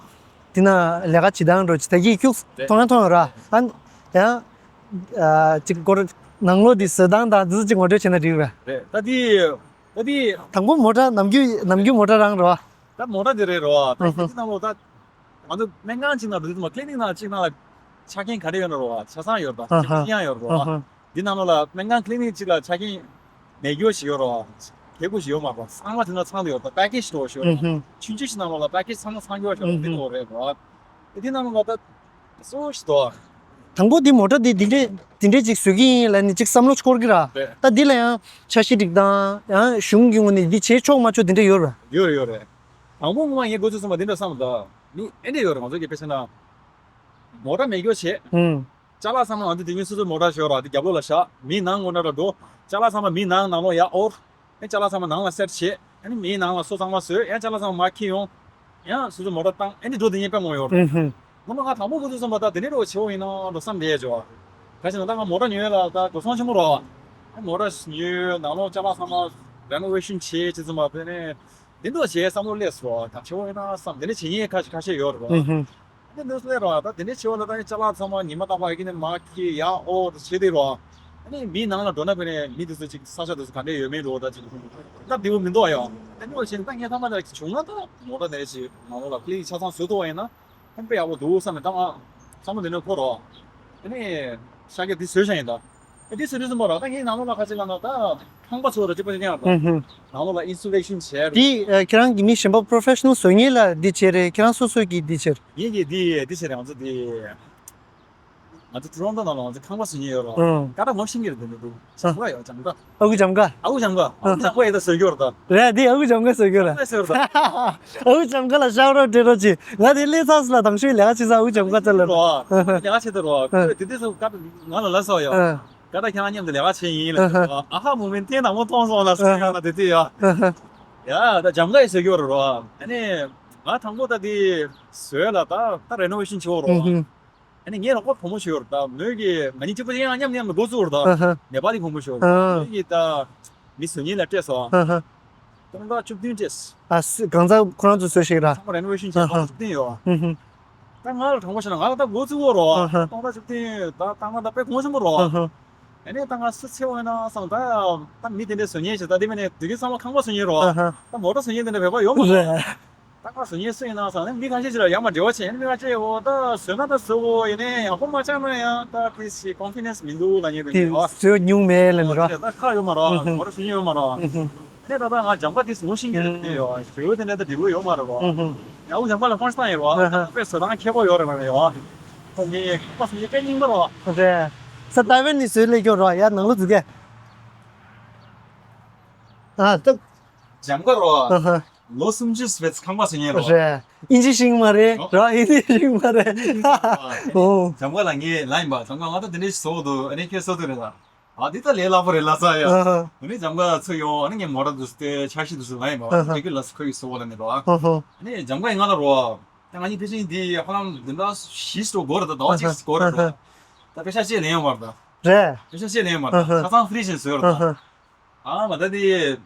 དེ་ན་ལས་ཀ་བྱེད་སྟངས་འགྲོ་བྱེད་ད་གི་ཁྱུག་རེད། མཐོང་ཡང་མཐོང་ཡོད་ར། ཨ་ཡང་ཅིག་སྐོར་ནང་ལོགས་དེ་བཟོ་སྟངས་དང་དེ་ཚོ་ཅིག་ངོ་སྤྲོད་བྱས་ན་འགྲིག་རེད། རེད། ད་དེ་ད་དེ་དང་པོ་མོ་ཊ་ནམ་རྒྱུན་ནམ་རྒྱུན་མོ་ཊ་རང་རེད་བ། ད་མོ་ཊ་དེ་རེད་རོ། ད་ཨུ་ཧུམ། དེ་ནང་ལོགས་ད། ང་ཚོ་སྨན་ཁང་གཅིག་ནང་དུ་དེ་མ་ཀླི་ནིག་ནང་གཅིག་ནང་ལ་ཆ་རྐྱེན་ག་འདྲ་ཡོད་ན་རོ། ཆ་ཚང་ཡོད་རེད་ད། ཨ་ཧ། ཆ་ཡང་ཡོད་རེད་རོ། ཨ་ཧ། འདི་ནང་ལོགས་ལ་སྨན་ཁང་ཀླི་ནིག་གཅིག་ལ་ཆ་རྐྱེན་མེད་རྒྱུ་ཞིག་ཡོད་རོ། ཁེ་པོ་ཞིག་ཡོད་མ་རེད། ཚང་མ་དེ་ནང་ཚང་དུ་ཡོད་རེད། པེ་ཀེ་ཇི་འདྲ་བོ་ཞིག་ཡོད་རེད། ཨ་ཧ། ཆུང་ཆུང་ཞིག་ནང་ལོགས་ལ་པེ་ཀེ་ཇི་ཚང་མ་ཚང་རྒྱུ་ཞིག་ཡོད་རེད། ཨ་ཧ། འདི་འདྲ་བོ་རེད་རོ། དེ་ནང་ལོགས་ལ་ད་སུ་ཞིག་དོ། དང་པོ་འདི་མོ་ཊ་འདི་འདི་འདྲས་འདི་འདྲས་ཅིག་བཟོ་གི་ཡིན་ལབ་ནས་ཅིག་བསམ་བློ་འཁོར་གི་ར། རེད། ད་འདི་ལ་ཡང་འཆར་གཞི་སྒྲིག་སྟངས་ཡང་གཞུང་གི་ངོས་ནས་འདི་བྱེད་ཆོག་མ་ཆོག་འདི་འདྲས་ཡོད་ར། ཡོད་རེད་ཡོད་རེད། དང་པོ་ངོ་མ་ངས་འགོ་ཚུགས་ཙམ་པ་འདི་འདྲ་བསམ་ད། མི་ཨེ་འདྲ་ཡོད་རེད། ང་ཚོ་གི་དཔེ་བྱས་ན། མོ་ཊ་མེད་རྒྱུ་བྱེད། ཧུམ། ཅ་ལག་ཚང་མ་ང་ཚོ་དེ་ཉིན་སོ་སོའི་མོ་ཊ་ཞོར་ར་དེ་རྒྱབ་ལོགས་ལ་བཞག་མིའི་ནང་ངོ་ན་ར་འགྲོ། ཅ་ལག་ཚང་མ་མིའི་ནང་ནང་ལོགས་ཡར་དབོར། ཨེ་ཅ་ལག་ཚང་མ་ནང་ལ་སེཊ་བྱེད། ཨ་ནི་མིའི་ནང་ལ་སོ་ཚང་མ་བཟོས། ཡང་ཅ་ལག་ཚང་མ་མར་འཁྱེར་ཡོང་། ཡང་སོ་སོའི་མོ་ཊ་བཏང་། ཨ་ནི་འགྲོ་དེ་ཉིན་དཔེ་མང་ཡོད་རེད། ཧུམ་ཧུམ། ངོ་མ་ང་དང་པོ་འགོ་ཚུགས་ཙམ་པ་ད་དེ་འདྲའི་རོགས་བྱེད་འོ་ཡིན་ན་འགྲོ་བསམ་བསྡད་ཡོད་ཅོ། ག་ཞིག་ན་ད་ང་མོ་ཊ་ཉོས་ལ་ད་འགྲོ་སོང་ཆེན་པོ་རོགས། ཨ་མོ་ཊ་ཉོས་ནང་ལོགས་ཅ་ལག་ཚང་མ་རེ་ནོ་ཝེ་ཤན་བྱེད་བྱེད་ཙམ་པ་དེ་ནས། དེ་འདྲ་བྱས་བསམ་བློ་སླེབས་སོང་། ད་ཆེ་བོ་ཡིན་ན་བསམ། དེ་འདྲ་བྱེད་མཁན་ཁ་ཤས་ཁ་ཤས་ཡོད་རེད་བ། ཧུམ་ཧུམ། དེ་འདྲ་སླེབས་རེད་བ། ད་དེ་འདྲ་ཆེ་བོ་ལ་ད་ཅ་ལག་ཚང་མ་ཉི་མ་རྟག་པར་ཡིན་ནས་མར་འཁྱེར་ཡར་དབོར་བྱེད་དེ་རེད་བ། ཨ་ནི་མིའི་ནང་ལ་འགྲོ་ན་དཔེར་ན་མི་དེ་ཚོ་ཅིག་ས་ཆ་དེ་ཚོ་ག་འདྲ་ཡོད་མེད་འགྲོ། ད་ཅིག་སྟབས་བདེ་པོ་མི་འདུག་ཨ་ཡོ། དེ་འདྲ་བྱས་ད་ངས་ཐ་མ་ད་བྱུང་ན་ད་མོ་ཊ་དེ་ཅིག་ནང་ལོགས་ལ་ཀླི་ཆ་ཚང་བཟོས་ཐུབ་པ་ཡིན་ན། ཨ་ནི་དཔེ་ཡག་པོ་འདུག་བསམ་ནས་ད་ང་བསམ་བློ་དེ་འདྲ་འཁོར་རོ། ཨ་ནི་ཤ་རྒྱགས་འདི་བཟོས་བཞག་ཡིན་ད། ཨ་འདི་བཟོས་དུས་ཙམ་པ་རོ། ད་ངའི་ནང་ལོགས་ལ་ཁ་ཅིག་ལ་ན་ད་ཁང་པ་ཚོ་ར་གཅིག་པ་ཅིག་ཡང་རོ། ཧུམ་ཧུམ། ནང་ལོགས་ལ་ཨིན་སུ་ལེ་ཤན་བྱས་རོ། འདི་ཨ་ཁྱེད་རང་གི་མི་གཞན་པ་པོ་རོ་ཕེ་ཤ་ནལ་བཟོ་མཁན་ལ་འདི་བྱས་རེད། ཁྱེད་རང་སོ་སོ་གིས་འདི་བྱས་རེད། ངེད་ཀྱིས་འདི་འདི་བྱས་རེད། ང་ཚོ་འདི་ང་ཚོ་ཊོ་རོན་ཊོ་ནང་ལ་ང་ཚོ་ཁང་པ་བཟོ་མཁན་ཡོད་རོ། ཨང་། ཀ་ད་ངོ་ཤེས་ཀྱི་རེད། འདི་འདུག་ཇམ་ག་ཡོད། ཇམ་ག་ཨ་ཁུ་ཇམ་ག་ཨ་ཁུ་ཇམ་ག་ཨ་ཁུ་ཇམ་ག་ཡིན་ད་བཟོ་རྒྱུ་རེད་ད། རེད། འདི་ཨ་ཁུ་ཇམ་ག་བཟོ་རྒྱུ་རེད། ཨ་ཁུ་ཇམ་ག་ལ་ཤའོ་ཊི་ཨའུཊ་སྤྲད་རོགས་གྱིས། ང་དེ་སླེབས་ཚར་སོང་ལ། དང་ཤོས་ལས་ཀ་བྱེད་ས་ཨ་ཁུ་ཇམ་ག་རྩ་ལ། རོ། ལས་ཀ་བྱེད་དུ་རོ། ཨ། དེ་དུས་སུ་ཀ་ང་ལ་ལབ་སོང་ཡོད། ཨ། ཀ་ད་ཁྱེད་རང་མཉམ་དུ་ལས་ཀ་བྱེད་ཡིན་ལ། ཨ་ཧ། ཨ་ཧ་མོ་མེན་ཊི་མང་པོ་མཐོང་སོང་ལ་ཟེར་ཡོད་ལ། དེ་དུས་ཡ། ཨ་ཧ། ཡ་ད་ཇམ་ག་ཡིས་བཟོ་རྒྱུ་རེད་རོ། ཨ་ནི་ང་དང་པོ་ད་དེ་བཟོས་ལ་ད་ད་རེ་ནོ་ཝེ་ཤན་བྱེད་འོ་རོ། ཨ་ཧུ། ཨ་ནི་ངའི་རོགས་པ་བུ་མོ་ཞིག་ཡོད་རེད་ད། མོས་ཀྱིས་ང་གཉིས་གཅིག་པུ་ཡང་མཉམ་མཉམ་ལ་འགོ་བཙུགས་རེད་ད། ཨ་ཧ། ནེ་པ་ལི་བུ་མོ་ཞིག་ཡོད་རེད། ཨ། མོས་ཀྱིས་ད་མི་བཟོ་མཁན་ལ་སྤྲད་སོང་། ཨ་ཧ། སྟོང་ཕྲག་བཅུ་བདུན་སྤྲད། ཨ་སི། གང་ཚང་ཁོ་རང་ཚོ་བཟོས་ཤིག་ར། ཚང་མ་རེ་ནོ་ཝེ་ཤན་བྱས། ཨ་ཧ། སྟོང་ཕྲག་བཅུ་བདུན་ཡོད། ཨ་ཧུ། ད་ང་ལ་དྲང་པོ་བཤད་ན་ང་ལ་ད་འགོ་བཙུགས་འོ་རོ། ཨ་ཧ། སྟོང་ཕྲག་བཅུ་བདུན་ད་ད་ང་ད་དཔེ་གོང་ཆེན་པོ་རོ། ཨ་ཧ། ཨ་ནི་ད་ང་སུ་ཚེ་འོ་ན་སང་ད་ད་མི་དེ་འདྲས་བཟོ་མཁན་ཞིག་ད་དེ་མིན་ནས་དུས་རྒྱུན་ཚང་མ་ཁང་པ་བཟོ་མཁན་རོ། ཨ་ཧ། ད་མོ་ཊ་བཟོ་མཁན་དེ་འདྲ་བོད་པ་ཡོད་མ་རེད། ད་ང་བཟོ་མཁན་སུ་ཡིན་ན་ཟེར་ནས་མི་ཁ་ཤས་ཤིག་ལ་ཡར་མར་འབྲེལ་བ་བྱས། ཨ་ནི་མི་ཁ་ཤས་འོ་ད་བཟོས་ན་ད་བཟོ་གོ། ཡིན་ནའི་ཡག་པོ་མ་ཆགས་ན་ཡང་ད་དེ་ཞིག་ཀོན་ཕི་ཌེན་སི་མི་འདུག་ལབ་མཁན་དེ་འདྲ་ཡོད། བཟོས་མྱོང་མེད་ལབ་ནས་རོ། ད་ཁག་ཡོད་མ་རོ། ཨུ་ཧུ། མོ་ཊ་བཟོ་མྱོང་ཡོད་མ་རོ། ཨུ་ཧུ། ཨ་ནི་ད་ལྟ་ང་ཇམ་ག་དེ་ངོ་ཤེས་ཀྱི་རེད་དེ་ཡོད། ཞེ་པོ་དེ་འདྲ་ད་འབྲས་བུ་ཡོད་མ་རེད་རོ། ཨུ་ཧུ། ཡང་ཨུ་ཇམ་ག་ལ་ཧྥོན་སི་བཏང་ཡོད་རོ། ཨུ་ཧུ། དཔེ་བཟོ་སྟངས་ཁྱད་པར་ཡོད་རེད་མ་རེད་ཡོད། ཁོ་ངའི་ཁ་པར་སུ་ཡི་དཔེ་རྙིང་པ་རོ། རེད། ས་ཏའེ་ཝན་ནས་བཟོས་སླེབས་ཀྱི་རོ། ཡར་ནང་ལོགས་འཛུལ་གས། ཨ་ད། ཇམ་ག་རོ། ཨ་ཧ། ལོ་སུམ་ཅུ་སྤེ་ར་ཁང་པ་བཟོ་མཁན་རོ། རེད། ཨིན་ཇི་ཤེས་མ་རེད་རོ། ཨིན་ཇི་ཤེས་མ་རེད། ཨོ། ཇམ་ག་ལ་ངས་ལབ་ཡིན་པ། ཇམ་ག་ང་ད་དེ་འདྲ་ཞིག་བཟོ་འདུག་ཨ་ནི་ཁྱོད་བཟོ་འདོད་རེད་ད། ཨ་འདི་ད་ལས་སླ་པོ་རེད་ལབ་ས་ཡ། ཨ་ཧ། ཨ་ནི་ཇམ་ག་ཚུར་ཡོང་། ཨ་ནི་ངས་མོ་ཊ་འདུག་སྟེ་འཆར་གཞི་འདུག་སེ་ལབ་ཡིན་པ། ཨ་ཧ། དེ་གི་ལ་སུ་ཁོ་ཡི་བཟོ་བ་ལ་ནི་རོ། ཨ་ཧ། ཨ་ནི་ཇམ་ག་ཡིན་ང་ལ་རོ། ད་ང་གཉིས་ཕལ་ཆེར་འདི་ཧ་ལམ་བདུན་ཕྲག་བཞི་སྟོང་འགོར་རེད་ད། ཟླ་བ་གཅིག་འགོར་རེད་རོ། ཨ་ཧ། ད་པེ་ཤ་ཅིག་ལེན་ཡོང་བར་ད། རེད། པེ་ཤ་ཅིག་ལེན་ཡོང་བར་ད། ཨ་ཧ། ཆ་ཚང་ཧྥི་རི་ཇི་ནས་བཟོས་རེད་ད། ཨ་ཧ། ཨ་མ་ད་དེ་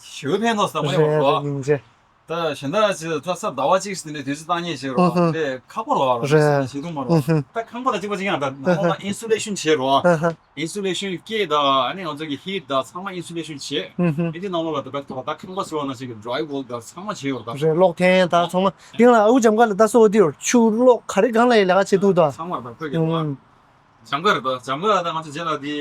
ཞེ་པོ་ཕན་ཐོགས་ས་མ་ཡོང་བ་རོ། རེད་རེད། ད་གཞན་དག་ཅིག་ད་ས་ཟླ་བ་གཅིག་ཟིན་ནས་དུས་ཚོད་བཏང་ཉེས་བྱེད་རོ། ཨ་ཧ། དེ་ཁག་པོ་རོ། རེད། ཞེ་དུང་མ་རོ། ཨ་ཧ། ད་ཁང་པ་ལ་གཅིག་པ་གཅིག་ཡང་ད་ནང་ལོགས་ལ་ཨིན་སུ་ལེ་ཤན་བྱེད་རོ། ཨ་ཧ། ཨིན་སུ་ལེ་ཤན་སྐད་དང་ཨ་ནི་ང་ཚོ་གི་ཧིཊ་དང་ཚང་མ་ཨིན་སུ་ལེ་ཤན་བྱེད། ཨ་ཧ། ཨ་ནི་ནང་ལོགས་ལ་ད་བད་ཐོག་ད་ཁང་པ་བཟོ་བ་ནང་བཞིན་གྱི་ཌ་རའི་ཝོལ་དང་ཚང་མ་བྱེད་ཡོད་རོ་ད། རེད། གློག་འཐེན་ད་ཚང་མ། དེ་ལ་ཨ་ཁུ་ཇམ་ག་ལ་ད་སོ་དེ་ཡོད། ཆུ་གློག་ག་རེ་གང་ལ་ཡི་ལས་ཀ་བྱེད་ཐུབ་ད། ཚང་མ་རོ་ད་ཁོས་ཀྱི་རོ། ཨ། ཇམ་ག་རེད་ད། ཇམ་ག་ད་ང་ཚོ་རྗེས་ལ་དེ་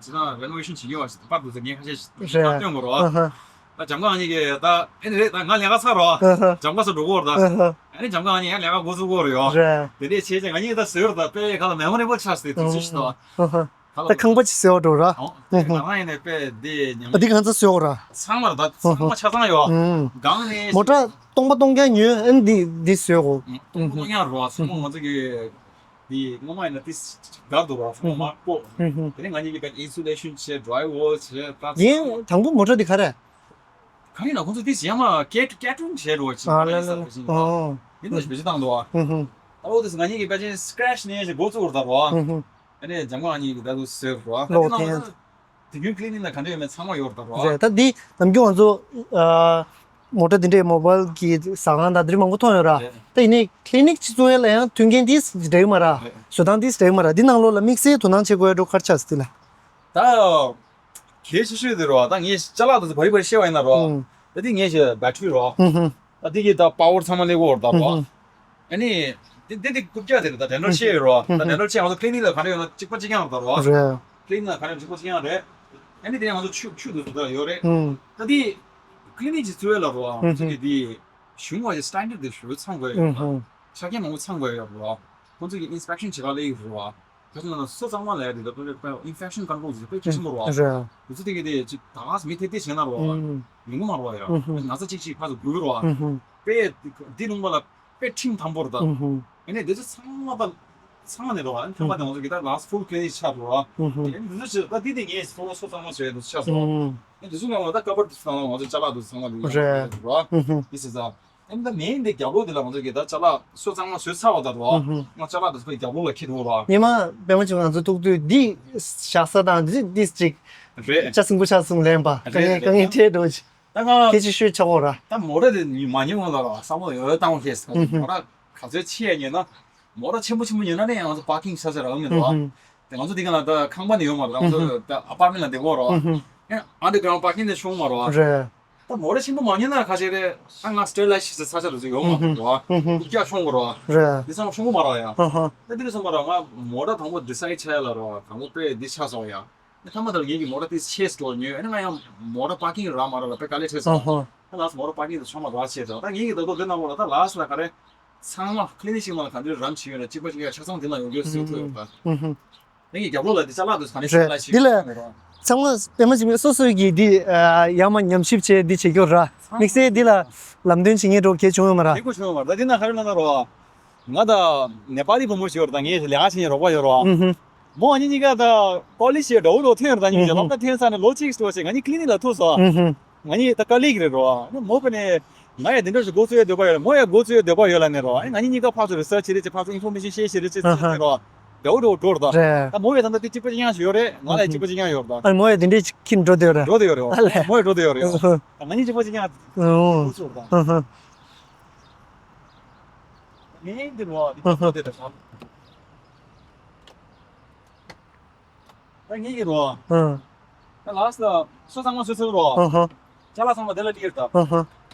ཇི་ལྟར་རེ་ནོ་ཝེ་ཤན་བྱེད་ཀྱི་ཡོད་པ་ཞིག་པར་འདུག་ཟེར་ངས་ཁ་ཤས་ཤིག་རེད། སྟོན་དགོས་རོ། ཨ་ཧ། ད་ཇམ་ག་ང་གཉིས་ཀྱི་ད་ཨེ་ནི་རེད། ད་ང་ལས་ཀ་ཚར་རོ། ཨ་ཧ། ཇམ་ག་ཚོ་འགྲོ་གི་ཡོད་རེད་ད། ཨ་ཧ། ཨ་ནི་ཇམ་ག་ང་གཉིས་ཡང་ལས་ཀ་འགོ་འཛུགས་གི་ཡོད་རེད་ཡོ། རེད། དེ་འདྲས་བྱས་རྗེས་ང་གཉིས་ད་བཟོས་རེད་ད། དཔེ་ཁ་ལ་མེ་མོ་རེ་བལ་ཆགས་སོང་དུས་ཚོད་ཞིག་ད། ཨ་ཧ། ཁ་ལ་ད་ཁང་པ་ཅིག་བཟོས་འགྲོ་ར། ཨོ། ཨ་ཧ། ང་རང་ཡིན་ནའི་དཔེ་འདི་ཉམས། ཨ་འདི་གང་ཚ་བཟོས་འོ་ར། ཚང་མ་རེད་ད། ཚང་མ་ཆ་ཚང་ཡོད། ཨ་ཧ། གང་ནས་མོ་ཊ་སྟོང་པ་སྟོང་རྐྱང་ཉོས། ཨ་ནི་འདི་འདི་བཟོས་གོ། སྟོང་པ་སྟོང་རྐྱང་རོ། ཚང་མ་ང་ཚོ་གི་འདི་སྔོན་མ་ཡིན་ན་ཏིས་དགའ་འདུག་ར། ཚང་མ་མར་སྤོ། ཨ་ཧ། དེ་ནས་ང་གཉིས་ཀྱིས་ཨིན་སུ་ལེ་ཤན་བྱས། ཌ་རའི་ཝོལ་བྱས། ད་ཡིན། དང་པོ་མོ་ཊ་འདི་ག་རེ། ག་རེ་ན་ཁོང་ཚོ་ཏིས་ཡང་མ་ཀེ་ཀེ་ཊི་རིང་བྱས་རོ་ཅིག་ཨ་ལ་ལ་ལ། ཨོ། ཡིན་ནོ་ཞིག་བེད་སྤྱོད་བཏང་འདུག་ཨ། ཨ་ཧ། ད་འོ་ཏིས་ང་གཉིས་ཀྱིས་ཕལ་ཆེར་སི་ཀེ་རེ་ཆི་ནས་ཞིག་འགོ་བཙུགས་རེད་ད་རོ། ཨ་ཧ། ཨ་ནི་འཇམ་མགོན་ཨ་ནི་གི་ད་དུ་ཟེར་རོ། ཨ་ལོག་དེ་ནང་ལ་དེ་རྒྱུན་ཀི་ལི་ནིག་ལ་ག་འདྲ་ཡོད་མེད་ཚང་མ་ཡོད་རེད་ད་རོ། རེད། ད་འདི་ནམ་རྒྱུན་ང་ཚོ་ཨ་མོ་ཊ་འདི་འདྲའི་མོ་བལ་གི་ཟ་ཁང་དང་འདི་འདྲ་མང་པོ་མཐོང་ཡོད་ར། རེད། ད་ཡིན་ནའི་ཀི་ལི་ནིག་ཅིག་བཙུགས་ཡས་ལ་ཡང་མཐུན་རྐྱེན་འདི་འདྲ་ཡོད་མ་ར། རེད། བཟོ་སྟངས་འདི་འདྲ་ཡོད་མ་ར། འདི་ནང་ལོགས་ལ་དམིགས་བསལ་དོ་སྣང་བྱེད་དགོས་ཡ་འགྲོ་ག་རེ་ཆགས་སོང་འདི་ལ། ད། གལ་ཆེ་ཤོས་དེ་རོ། ད་ངས་ཅ་ལག་དེ་ཚོ་བ་རི་བ་རི་བཤད་པ་ཡིན་ན་རོ། ཨུམ། ད་དེ་ངས་བཤད་བེ་ཊི་རི་རོ། ཨུམ་ཧུམ། ད་དེ་གི་ད་པ་ཝར་ཚང་མ་སླེབས་ཡོད་རེད་ད་རོ། ཨུམ་ཧུམ། ཨ་ནི། དེ་དེ་དེ་རྐུབ་བཀྱག་དེ་རེད་ད་ཌེན་ཊལ་ཤེལ་ཡོད་རོ། ད་ཨུམ་ཧུམ། ཌེན་ཊལ་ཤེལ་ང་ཚོ་ཀི་ལི་ནིག་ལ་ག་རེ་ཡོད་ན་གཅིག་པ་གཅིག་རྐྱང་རེད་ད་རོ། རེད། ཀི་ལི་ནིག་ལ་ག་རེ་ཡོད་ན་གཅིག་པ་གཅིག་རྐྱང་རེད། ཨ་ནི་དེ་ཡང་ང་ཚོ་ཆུ་ཆུ་དེ་ཚོ་ད་ཡོད་རེད། ཨུམ། ད་དེ་ཀི་ལི་ནིག་ཅིག་བཙུགས་ཡས་ལ་རོ། ཨུམ་ཧུམ། ང་ཚོ་གི་དེ། གཞུང་བ་ཡི་སི་ཊན་ཌར་དེ་ཞེ་པོ་ཚང་དགོས་ཡོད་རེད། ཨུམ་ཧུམ། ཆ་རྐྱེན་མང་པོ་ཚང་དགོས་ཡོད་རེད་བ། ཁོང་ཚོ་གི་ཨིན་སི་པེག་ཤན་བྱེད་ག་སླེབས་ཡོད་རེད་བ། ཁ་ཅིག་ལ་ན་སོ་གཙང་མ་ལ་ཡ་དེ་ལ་ཨིན་ཕེག་ཤན་ཀོན་ཊོལ་ཟེར་དཔེ་གལ་ཆེན་པོ་རེད་བ། རེད། དེ་ཚོ་དེ་གི་དེ་ཅིག་ད་ལྟ་མི་ཐེ་ཐེ་བྱས་ན་རེད་བ། ཨུམ། ཡོང་གི་མ་རེད་བ་ཡ། ཨུམ་ཧུམ། ན་ཚ་གཅིག་གཅིག་ཕར་ཚུར་འགུལ་གི་རེད་བ། ཨུམ་ཧུམ། དཔེ་འདི་ལུང་པ་ལ་དཔེ་ཁྲིམས་དམ་པོ་རེད་ད། ཨུམ་ཧུམ། ཨ་ནི་དེ་ཚོ་ཚང་མ་ད་ཚང་མ་ནས་རེད་བ། ཨ་ནི་ཐ་མ་དེ་ང་ཚོ་གི་ད་ལཱ་སི་ཊི་ཕུལ་ཀི་ལི་ནིག་ཆགས་རེད་བ། ཨུམ་ཧུམ། ཨ་ནི་དེ་ཚོ་ཆགས་ད་དེ་དེ་ངས་ཚོ་སོ་གཙང་མ་བྱས་དེ་ཆགས་སོང་། ཨུམ། ཨ་ནི་དེ་ཚོ་ནང་ལ་ད་ཀ་བར་དེ་ཚོ་ནང་ལ་ང་ཚོ་ཅ་ལག་དེ་ཚོ་ཚང་མ་དེ་ཡོད་རེད་བ། ཨུམ་ཧུམ། དེ་ཟེར་ད། ཨ་ནི་ད་མེན་དེ་རྒྱབ་ལོགས་དེ་ལ་ང་ཚོ་གི་ད་ཅ་ལག་སོ་གཙང་མ་བཟོས་ཚར་བ་ད་རོ། ཨུ་ཧུ། ང་ཅ་ལག་དེ་ཚོ་རྒྱབ་ལོགས་ལ་འཁྱེར་འདུག་རོ། ཉི་མ་པད་མ་ཅིག་ང་ཚོ་ཐུག་དུས་འདི་བཞག་ས་དང་འདི་འདི་ཅིག་རེད། ཅ་སིང་པོ་ཆ་སིང་ལེན་པ་དཀའ་ངལ་དཀའ་ངལ་འཕྲད་འགྲོ་ཅིག་ད་ང་སྐད་ཆ་ཤོད་ཆོག་གོ་ར། ད་མོ་ཊ་དེ་མ་ཉོ་ང་ལ་ར་ས་མོ་ཡོད་བཏང་ཤེས། ཨུ་ཧུ། མོ་ཊ་ག་ཚོད་ཆེ་ཡ་ཉོས་ན་མོ་ཊ་ཆེན་པོ་ཆེན་པོ་ཉོས་ན་ནི་ང་ཚོ་པར་ཀིང་ས་ཆ་རག་མི་འདུག་ཨུ་ཧུ། དེ་ང་ཚོ་འདི་ག་ལ་ད་ཁང་པ་ནས་ཡོང་མ་རེད། ང་ཚོ་ད་ཨ་པར་མེན་ལ་བསྡད་ཀྱི་ཡོད་རེད། ཨུ་ཧུ། ཨན་ཌར་གྷ་རའུན་པར་ཀིང་ནས་ཤོང་མ་རེད། རེད། ད་མོ་ཊ་ཆེན་པོ་མ་ཉོས་ན་ཁ་ཤས་རེད། ད་ང་སི་ཊེ་རི་ལའི་ཛི་བྱེད་ས་ཆ་དེ་ཚོ་ཡོད་མ་རེད་བ། ཨུ་ཧུ། རྒྱ་ཤོང་གི་རེད་བ། རེད། འདི་ཚང་མ་ཤོང་གི་མ་རེད་ཡ། ཨ་ཧ། ད་འདི་རེད་སོང་མ་རེད། ང་མོ་ཊ་དང་པོ་ཌི་སའིཌ་བྱས་ལ་རེད་བ། དང་པོ་དཔེ་འདི་ཆགས་སོང་ཡ། ད་མ་ད་ལ་ངེད་ཀྱི་མོ་ཊ་དེ་ཆེ་སི་ཊོར་ཉོས། ཨ་ནི་ང་ཡང་མོ་ཊ་པར་ཀིང་རག་མ་རག་ལ་དཔེ་དཀའ་ལས་འཕྲད་སོང་། ཨ་ཧ། ད་ལགས་སོ་མོ་ཊ་པར་ཀིང་དེ་ཚང་མ་རག་བྱས་ཙང་ད་ངེད་ཀྱི་ད་དུང་འདི་ནང་ལོགས་ལ་ད་ལགས་སོ་ལ་ག་རེ། ཚང་མ་ཀི་ལི་ནིག་ཞིག་ནང་ལ་ག་འདྲའི་རམ་བྱེད་ཡོད་ན་གཅིག་པ་གཅིག་རྐྱང་ཆ་ཚང་འདི་ན་ཡོང་རྒྱུ་སྲིད་ཐུབ་ཡོད་པ། ཨུ་ཧུ། ངེད་ཀྱི་རྒྱབ་ལོགས་ལ་འདི་ཅ་ལག་འདུག་ག་ནས་རེད། ཅ་ལག་ཞིག་འདི་ལ་ཚང་མ་པད་མ་ཅིག་སོ་སོའི་གི་འདི་ཡར་མར་ཉམས་ཞིབ་བྱས་འདི་བྱེད་རྒྱུ་ར། དམིགས་བསལ་འདི་ལ་ལམ་སྟོན་བྱེད་མཁན་འགྲོ་གལ་བྱུང་ཡོད་མ་ར། དེ་ཀོ་བྱུང་ཡོད་མ་ར། ད་འདི་ན་ག་རེ་ལབ་ན་རོ། ང་ད་ནེ་པ་ལི་བུ་མོ་ཞིག་ཡོད་ར། ད་ངས་ལས་ཀ་བྱེད་མཁན་རོགས་པ་ཡོད་ར། ཨུ་ཧུ། མོ་ཨ་ནི་གཉིས་ཀ་ད་ཀོ་ལེ་ཇི་ཞིག་འགྲོ་འགྲོ་ཐོན་ཡོད་ར། ད་གཉིས་ཀ་ལམ་ཁ་ཐོན་ས་ནས་ལོ་གཅིག་འགྲོ་བྱས་ང་གཉིས་ཀི་ལི་ནིག་ལ་ཐུག་སོང་། ཨུ་ཧུ། ང་གཉིས་ད་ཀ་ལི་གི་རེད་རོ། མོ་པ་ནས་ང་ཡང་དེ་འདྲ་ཞིག་འགོ་བཙུགས་ཡ་འདོད་པ་ཡོད་ལ། མོ་ཡང་འགོ་བཙུགས་ཡ་འདོད་པ་ཡོད་ལ་ནས་རོ། ང་གཉིས་གཉིས་ཀ་ཕར་ཚུར་རི་སར་ཆི་བྱེད་རེད་ཅེ། ཕར་ཚུར་ཨིན་ཕོར་མེ་ཤན་ཤེར་བྱེད་རེད་ཅེ་ཨ་ཧ། ཟེར་ནས་རོ། འདྲ་བོ་འདྲ་བོ་འགྲོ་རེད་ད། རེད། ད་མོ་ཡང་ད་ལྟ་དེ་གཅིག་པ་གཅིག་རྐྱང་ཞིག་ཡོད་རེད། ང་ལ་ཡང་གཅིག་པ་གཅིག་རྐྱང་ཡོད་རེད་ད། ཨ་མོ་ཡང་དེ་འདྲས་ཁྱིམ་འགྲོ་བསྡད་ཡོད་རེད། འགྲོ་བསྡད་ཡོད་རེད། ཨ་ལས། མོ་ཡང་འགྲོ་བསྡད་ཡོད་རེད། ཨ་ཧ། ང་གཉིས་གཅིག་པ་གཅིག་རྐྱང་འགོ་ཨ་ཧ། བཙུགས་རེད་ད། ཨ་ཧ། ངས་འདི་རོ། འདི་འགྲོ་བསྡད་རེད་ད། ད་ངེད་ཀྱི་རོ། ཨ། ད་ལགས་སོ། སོ་ཚང་མ་སོ་སོའི་རོ། ཨ་ཧ། ཅ་ལག་ཚང་མ་དེ་ལ་སླེབས་ཡོད་ད། ཨ་ཧ།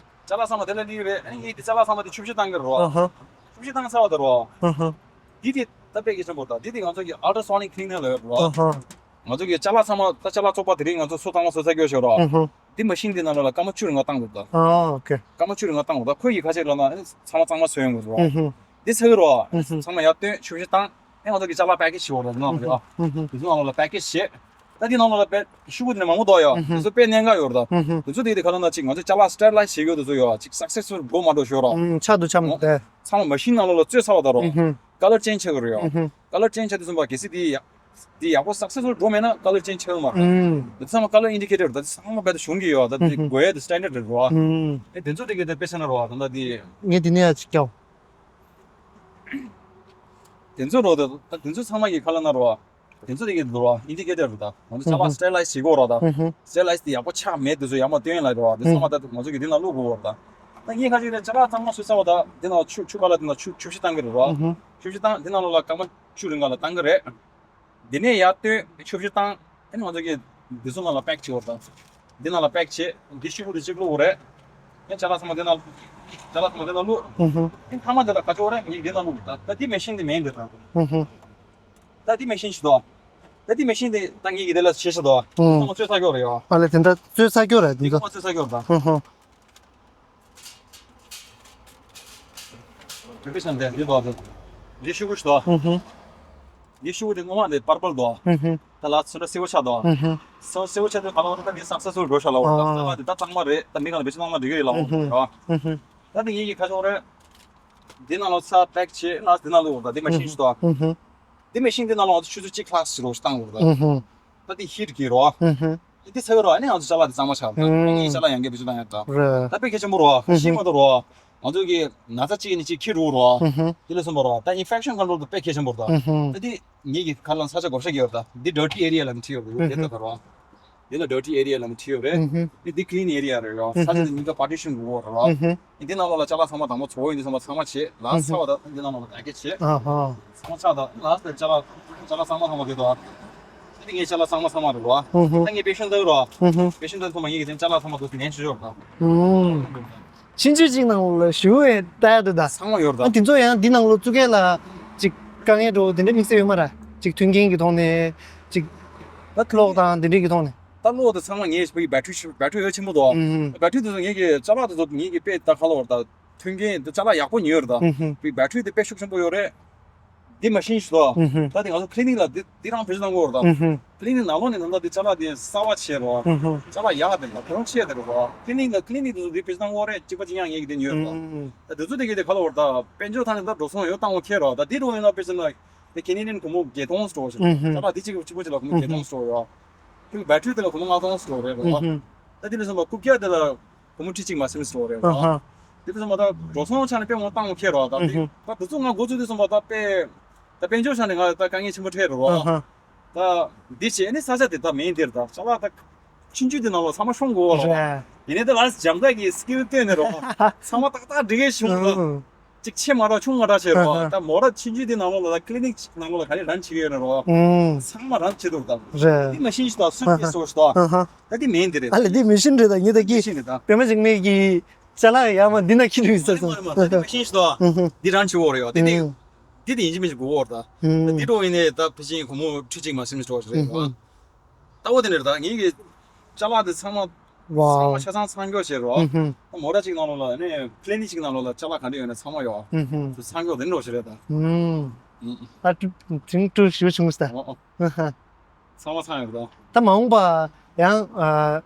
ཅ་ལག་ཚང་མ་དེ་ལ་སླེབས་ཡོད་རེད། ཨ་ནི་ངེད་ཀྱི་ཅ་ལག་ཚང་མ་དེ་ཆུ་བཞི་བཏང་གི་རོ། ཨ་ཧ། ཆུ་བཞི་བཏང་ཚར་བ་ད་རོ། ཨ་ཧ། འདི་དེ་ད་དཔེ་གལ་ཆེན་པོ་ད། འདི་དེ་ང་ཚོ་གི་ཨལ་ཊ་སོ་ནིག་ཀི་ལི་ནིག་ལབ་ཡོད་རོ། ཨ་ཧ། ང་ཚོ་གི་ཅ་ལག་ཚང་མ་ད་ཅ་ལག་བཙོག་པ་དེ་རིང་ང་ཚོ་སོ་ཚང་མ་སོ་ཚ་སྐྱོ་ཞོར་རོ། ཨ་ཧ། འདི་མ་ཤིན་འདི་ནང་ལོགས་ལ་སྐར་མ་བཅུ་རིང་ང་བཏང་དགོས་ད། ཨ་ཨོ་ཁེ། སྐར་མ་བཅུ་རིང་ང་བཏང་དགོས་ད། ཁོ་ཡི་ཁ་ཤས་ལ་ན་ཨ་ནི་ཚང་མ་གཙང་མ་བཟོས་ཡོང་དགོས་རོ། ཨ་ཧ། འདི་ཚ་གི་རོ། ཨ་ཧ། ཚང་མ་ཡར་བཏོན་ཆུ་བཞི་བཏང་། ཨེ་ང་ཚོ་གི་ཅ་ལག་པེ་ཀེ་ཇི་བྱེད་འོ་ར། ནང་ལ་ཡོད། ཨ་ཧུ། དེ་ཚོ་ནང་ལ་པེ་ཀེ་ཇི་བྱེད། ད་དེ་ནང་ལ་པེ་ཤུ་གུ་དེ་ནས་མང་པོ་འདུག་ཡོད། ཨ་ཧུ། དེ་ཚོ་དཔེ་གནད་འགག་ཡོད་ར། ཨ་ཧུ། དེ་ཚོ་དེ་དེ་ག་ལ་ན་ཅིག་ང་ཚོ་ཅ་ལག་སི་ཊེ་རི་ལའི་ཛི་བྱེད་ཡོད། དེ་ཚོ་ཡོད་ཅིག་སག་སེ་སི་ཕུལ་འགྲོ་མ་འགྲོ་ཞོར་ར། ཨ་ཧུ། ཆག་འདུག་ཆག་མི་འདུག་ཚང་མ་མ་ཤིན་ནང་ལོགས་ལ་བཙོས་ཚར་བ་ད་རོ། ཨ་ཧུ། ཀ་ལར་ཅེན་ཇི་ཆགས་ཀྱི་རེད་ཡོད། ཨ་ཧུ། ཀ་ལར་ཅེན་ཇི་ཆགས་དུས་ཙམ་པ་གལ་སྲིད་དེ་ཡག་དེ་ཡག་པོ་སག་སེ་སི་ཕུལ་འགྲོ་མེད་ན་ཀ་ལར་ཅེན་ཇི་ཆགས་ཡོད་མ་རེད། ཨ་ཧུ། དེ་ཚང་མ་ཀ་ལར་ཨིན་ཌི་ཀེ་ཊར་ད་ཚང་མ་རྦད་དེ་གཞུང་གི་ཡོད། ད་དེ་ཨ་ཧུ། དགོས་ཡ་དེ་སི་ཊན་ཌར་རེད་རོ། ཨ་ཧུ། ཨེ་དེ་ཚོ་དེ་གི་དེ་དཔེ་ཆ་ན་རོ། ད་ད་དེ་ངས་དེ་ནས་ཡ་ཅིག་སྐྱོ། དེ་ཚོ་རོ། ད་དེ་ཚོ་ཚང་མ་གི་ཁ་ལ་ན་རོ། དེ་ཚོ་དེ་གི་རོ། ཨིན་ཌི་ཀེ་ཊར་རེད་ད། ང་ཚོ་ཅ་ལག་སི་ཊེ་རི་ལའི་ཛི་བྱེད་དགོས་རོ་ད། ཨ་ཧུ། སི་ཊེ་རི་ལའི་ཛི་དེ་ཡག་པོ་ཆགས་མེད་དེ་ཚོ་ཡར་མར་བཏོན་ལ་རོ། དེ་ཚང་མ་ད་ང་ཚོ་གི་དེ་ནང་བླུག་དགོས་རོ་ད། ད་ངས་ཁ་ཅིག་ནས་ཅ་ལག་ཚང་མ་སོ་སོ་བ་ད་དེ་ནང་ཆུ་ཆུ་ཁ་ལ་དེ་ནང་ཆུ་ཆུ་བཞི་བཏང་གི་རེད་རོ། ཨ་ཧུ། ཆུ་བཞི་བཏང་། དེ་ནང་ལོགས་ལ་སྐར་མ་བཅུ་རིང་ག་ལ་བཏང་གི་རེད། དེ་ནས་ཡར་བཏོན་ཆུ་བཞི་བཏང་། ཨ་ནི་ང་ཚོ་གི་འདི་ཚོ་ནང་ལ་པེག་བྱེད་དགོས་རེད་ད། འདི་ནང་ལ་པེག་བྱེད། འདི་ཤུ་གུ་དེ་གཅིག་བླུགས་དགོས་རེད། ཨ་ཅ་ལག་ཚང་མ་འདི་ནང་ཅ་ལག་ཚང་མ་འདི་ནང་བླུགས། ཨ་ཧུ། ཨ་མཐའ་མ་འདི་ལ་ག་ཅོག་རེད། ངས་འདི་ནང་བླུགས། ད་ད་འདི་མེ་ཤིན་འདི་མེད་འདི་ད། ཨ་ཧུ། ད་འདི་མེ་ཤིན་ཞིག་འདུག་ད་འདི་མེ་ཤིན་འདི་ད་ངས་ཀྱི་འདི་ལ་ཤེས་ཤེས་འདུག་ཨ་ཚང་མ་བཙོས་ཚར་ཡོད་རེད་ཡོ། ཨ་ལས་དེ་འདྲ་བཙོས་ཚར་ཡོད་རེད་འདི་ཚང་མ་ཚོ། བཙོས་ཚར་ཡོད་རེད་ད། ཨ་ཧུ། འདི་ཤུ་གུ་ཞིག་འདུག་འདི་ཤུ་གུ་དེ་སྔོན་མ་དེ་པར་པལ་འདུག་ད་ལ་ཚོན་ཁྲ་སེར་པོ་ཆགས་འདུག་སེར་པོ་ཆགས་དུས་ག་ལ་བར་ད་འདི་སག་སེ་སི་ཕུལ་འགྲོ་ཤག་ལ་བར་ད་ད་ལྟ་གཙང་མ་རེད། ད་མི་གང་ལ་བེད་སྤྱོད་གནང་ན་འགྲིག་གི་རེད་ལ་བར་ད། ད་ནི་ངེད་ཀྱི་ཁ་ཕྱོགས་རེད། འདི་ནང་ལ་ཚྭ་པེག་བྱས་ལ་འདི་ནང་བླུགས་འདུག་འདི་མེ་ཤིན་ཞིག་འདུག་འདི་མེ་ཤིན་འདི་ནང་ལ་ང་ཚོ་ཆུ་ཚོད་གཅིག་ལྷག་ཞིག་རོ་ཞིག་བཏང་འདུག་ད་འདི་ཧིཊ་གི་རོ། འདི་ཚ་བའི་རོ། ཨ་ནི་ང་ཚོ་ཅ་ལག་འདི་གཙང་མ་ཆགས་འདུག་ངེད་ཀྱི་ཅ་ལག་ཡང་བསྐྱར་བེད་སྤྱོད་གཏང་ཡག་འདུག་རེད། ད་དཔེ་གལ་ཆེན་པོ་རོ། ཤེས་མ་འདུག་རོ། ང་ཚོ་གི་ན་ཚ་གཅིག་ནས་གཅིག་འཁྱེར་འགྲོ་རོགས། ཧུམ་ཧུམ། དེ་ལ་སོང་པ་རོགས། ད་infection control དུ་དཔེ་གལ་ཆེན་པོ་རེད་ད། ཧུམ་ཧུམ། ད་དེ་ངེད་ཀྱི་ཁ་ལ་ས་ཆ་བགོ་བཤའ་གི་ཡོད་རེད་ད། འདི་dirty area ལ་མི་ཁྲིད་ཡོད་རེད། ཧུམ་ཧུམ། དེ་ལྟ་རོགས། འདི་ལ་dirty area ལ་མི་ཁྲིད་ཡོད་རེད། ཧུམ་ཧུམ། འདི་འདི་clean area རེད་རོགས། ཧུམ་ཧུམ། ས་ཆ་དེ་གཉིས་ཀ་partition དགོས་རེད་རོགས། ཧུམ་ཧུམ། འདི་ནང་ལོགས་ལ་ཅ་ལག་ཚང་མ་དང་པོ་བཙོ་ཡིན། འདི་ཚང་མ་ཚང་མ་བྱེད། ལ་ཧུམ་ཧུམ། ཚ་བ་དང་འདི་ནང་ལོགས་ལ་ག་གེ་བྱེད། ཨ་ཧ། ཚང་མ་ཚ་དང་ལ་དེ་ཅ་ལག་ཅ་ལག་ཚང་མ་ཚང་མ་དེ་དང་། འདི་ངའི་ཅ་ལག་ཚང་མ་ཚང་མ་རེད་རོགས། ཧུམ་ཧུམ། ད་ངའི་patient དེ་རོགས། ཧུམ་ཧུམ། patient དེ་ཚང་མ་ངེད་ཀྱི་དེ་ཅ་ལག་ཚང་མ་དེ་ལེན་ཆོག་ཆོག་རོགས། ཧུམ། ཆུང་ཆུང་ཅིག་ནང་ལ་ཞུ་བའི་ལྟ་ཡ་འདུག་ད། ཚང་མ་ཡོད་རེད་ད། ཨ་དེ་ཚོ་ཡང་འདི་ནང་ལོགས་བཙུགས་མཁན་ལ་ཅིག་དཀའ་ངལ་འདྲ་བོ་དེ་འདྲ་དམིགས་བསལ་ཡོད་མ་རེད། ཅིག་མཐུན་རྐྱེན་གྱི་ཐོག་ནས་ཅིག་ད་གློག་དང་དེ་འདྲའི་གི་ཐོག་ནས། ད་གློག་དེ་ཚང་མ་ངའི་བའི་battery battery ཡོད་ཆེན་པོ་འདུག་ཨུམ། battery དེ་ཚོ་ངེད་ཀྱི་ཅ་ལག་དེ་ཚོ་ངེད་ཀྱི་དཔེ་ད་ག་ལ་བར་ད་མཐུན་རྐྱེན་དེ་ཅ་ལག་ཡག་པོ་ཉོས་ཡོད་རེད་ད། ཨུམ། བའི་battery དེ་དཔེ་ཤུགས་ཆེན་པོ་ཡོད་རེད། འདི་མ་ཤེས་ཤི་དོ། ཨུ་ཧུ། ད་དེ་ང་ཚོ་clinic ལ་འདི་འདི་རང་བེད་སྤྱོད་གཏང་གི་ཡོད་རེད་ད། ཨུ་ཧུ། clinic ནང་ལོགས་ནས་ད་ལྟ་འདི་ཅ་ལག་འདི་གསར་པ་བྱས་རོགས། ཨུ་ཧུ། ཅ་ལག་ཡག་དེ་ལ་གོང་ཆེ་དེ་རེད་རོགས། clinic ལ་clinic དེ་ཚོ་འདི་བེད་སྤྱོད་གཏང་གི་ཡོད་རེད། གཅིག་པ་གཅིག་རྐྱང་ངེད་ཀྱི་འདི་ཉོས་རོགས། ཨུ། ད་དེ་ཚོ་དེ་གའི་དེ་ག་ལ་བར་ད་དཔལ་འབྱོར་ཐང་ནས་ད་འགྲོ་སོང་ཡོད་བཏང་བ་ཁྱེར་རོགས། ད་འདི་འགྲོ་ཡིན་ན་བེད་སྤྱོད་ན་དེ་ཁེ་ནི་ནན་གོང་མོ་བརྒྱད་སྟོང་སྤྲོ་བ་ཞིག་ཨུ་ཧུ། ཅ་ལག་འདི་གཅིག་གཅིག་པོ་གཅིག་ལ་གོང་མོ་བརྒྱད་སྟོང་སྤྲོ་རོགས། དེ་battery དེ་ལ་གོང་མོ་ལྔ་སྟོང་སྤྲོ་རེད་རོགས། ཨུ་ཧུ། ད་དེ་ནས་སོང་པ་རྐུབ་བཀྱག་དེ་ལ། སྒོར་མོ་ཁྲི་གཅིག་མ་ཟིན་སོ་རེད་བ། ཨ་ཧ། དེ་དུས་ཙམ་པ་ད་འགྲོ་སོང་ཆ་ནས་དཔེ་མང་བཏང་ཁྱེར་བ་ད་དེ། ཨུ་ཧུ། ད་དེ་ཚོ་ང་འགོ་ཚུགས་དུས་ཙམ་པ་ད་དཔེ། ད་དཔལ་འབྱོར་ཆ་ནས་ང་ད་དཀའ་ངལ་ཆེན་པོ་འཕྲད་རེད་བ། ཨ་ཧ། ད་འདི་བྱས་ནས་ས་ཆ་དེ་ད་མིན་འདིར་ད་ཅ་ལག་ད་ཆུང་ཆུང་དེ་ནང་ལ་ཚང་མ་ཤོང་དགོས་བ་རེད། རེད། ཡིན་ནའི་ད་ལ་འཇམ་ཐག་གི་skill བཏོན་ནས་རོགས། ཚང་མ་ཏག་ཏག་འགྲིག་གི་བྱུང་ད། ཨུ། ཅིག་ཆེ་མ་རག་ཆུང་མ་རག་བྱས་རོགས། ཨ་ཧ། ད་མོ་ར་ཆུང་ཆུང་དེ་ནང་ལོགས་ལ་ད་clinic ནང་ལོགས་ལ་ག་རེ་run བྱེད་ཀྱི་ཡོད་ན་རོགས། ཨུ། ཚང་མ་run བྱེད་འདུག་ད། རེད། འདི་མ་ཤེས་ཤི་ད་སུ་ཨ་ཧ། སྐྱེས་སོ་ཤི་ད། ཨ་ཧ། ད་འདི་མིན་འདི་རེད། ཨ་ལས་འདི་machine རེད་ད། ངས་ད་ཀི་machine རེད་ད། པད་མ་འཇིགས་མེད་ཀྱི་ཅ་ལག་ཡག་མ་འདི་ན་ཁྱེར་ཡོད་ས་སོང་། མ་རེད་མ་རེད་ད། འདི་མ་ཤེས་ཤི་ད། ཨུ་ཧུ། འདི་run བྱེད་འོ་རེད་ཡོད་དེ་འདི། ཨུ། འདི་དེ་ཡིན་གཅིག་མིན་གཅིག་དགོས་འོ་རེད་ད། ཨུ། ད་འདི་འགྲོ་ཡིན་ནས་ད་ཕི་ཅིང་གོང་མོ་ཁྲི་གཅིག་མ་སེམས་ཤི་འགྲོ་བ་ཞིག་རེད་ཨུ་ཧུ། ད། ལྟ་བ་དེ་འདྲ་རེད་ད། ངེད་ཀྱི་ཅ་ལག་དེ་ཚང་མ། ཚང་མ་ཆ་ཚང་ཚང་སྐྱོར་བྱེད་རོགས། ཨུ་ཧུ། ད་མོ་ར་གཅིག་ནང་ལོགས་ལ་ནི་clinic གཅིག་ནང་ལོགས་ལ་ཅ་ལག་ག་འདྲ་ཡོད་ན་ཚང་མ་ཡོད། ཨུ་ཧུ། ཚང་སྐྱོར་དེ་འདྲ་ཞིག་རེད་ད། ཨུ། ཨུ། ད་དྲིན་དྲིན་ཞུ་བྱུང་ས། ཨོ་ཨོ། ཨུ་ཧ། ཚང་མ་ཚང་ཡོད་རེད་ད། ད་མ་འོངས་པ་ཡང་ཨ།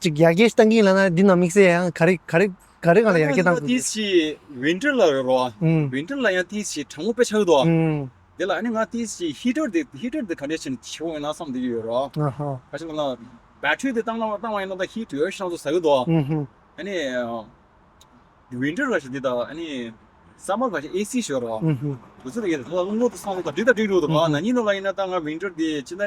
ཅིག་ཡར་རྒྱས་བཏང་གིན་ལ་ན་འདི་ནང་དམིགས་བསལ་ཡང་ག་རེ་ག་རེ་ག་རེ་གང་ལ་ཡར་རྒྱས་བཏང་དགོས། ཏིས་ཞིག་winter ལ་ཡོད་རོགས། ཨུ། winter ལ་ཡང་ཏིས་ཞིག་གྲང་མོ་དཔེ་ཆགས་འདུག་ཨུ། དེ་ལ་ཨ་ནི་ང་ཏིས་ཞིག་heater དེ་heater དེ་ག་འདྲས་བྱས་ནས་བྱེད་འོས་ན་བསམ་བསྡད་ཀྱི་ཡོད་རོགས། ཨ་ཧ། ག་ཞིག་ལ་ན་battery དེ་བཏང་ན་བཏང་བ་ཡིན་ན་ད་heat ཡོད་ཤག་ཚོ་ཟ་གི་འདུག་ཨུ་ཧུ། ཨ་ནི། winter ག་ཞིག་འདི་དང་ཨ་ནི། summer ག་ཞིག་AC ཞོར་རོ། ཨུ་ཧུ། དུས་ཚོད་ལ་ཡིན་ད་རླུང་ལོ་དུ་སང་ལོ་དང་འགྲིག་དང་འགྲིག་རུ་དུ་ག་ན་ཉིན་ལོ་ལ་ཡིན་ན་ད་ང་winter འདི་ཅི་ན་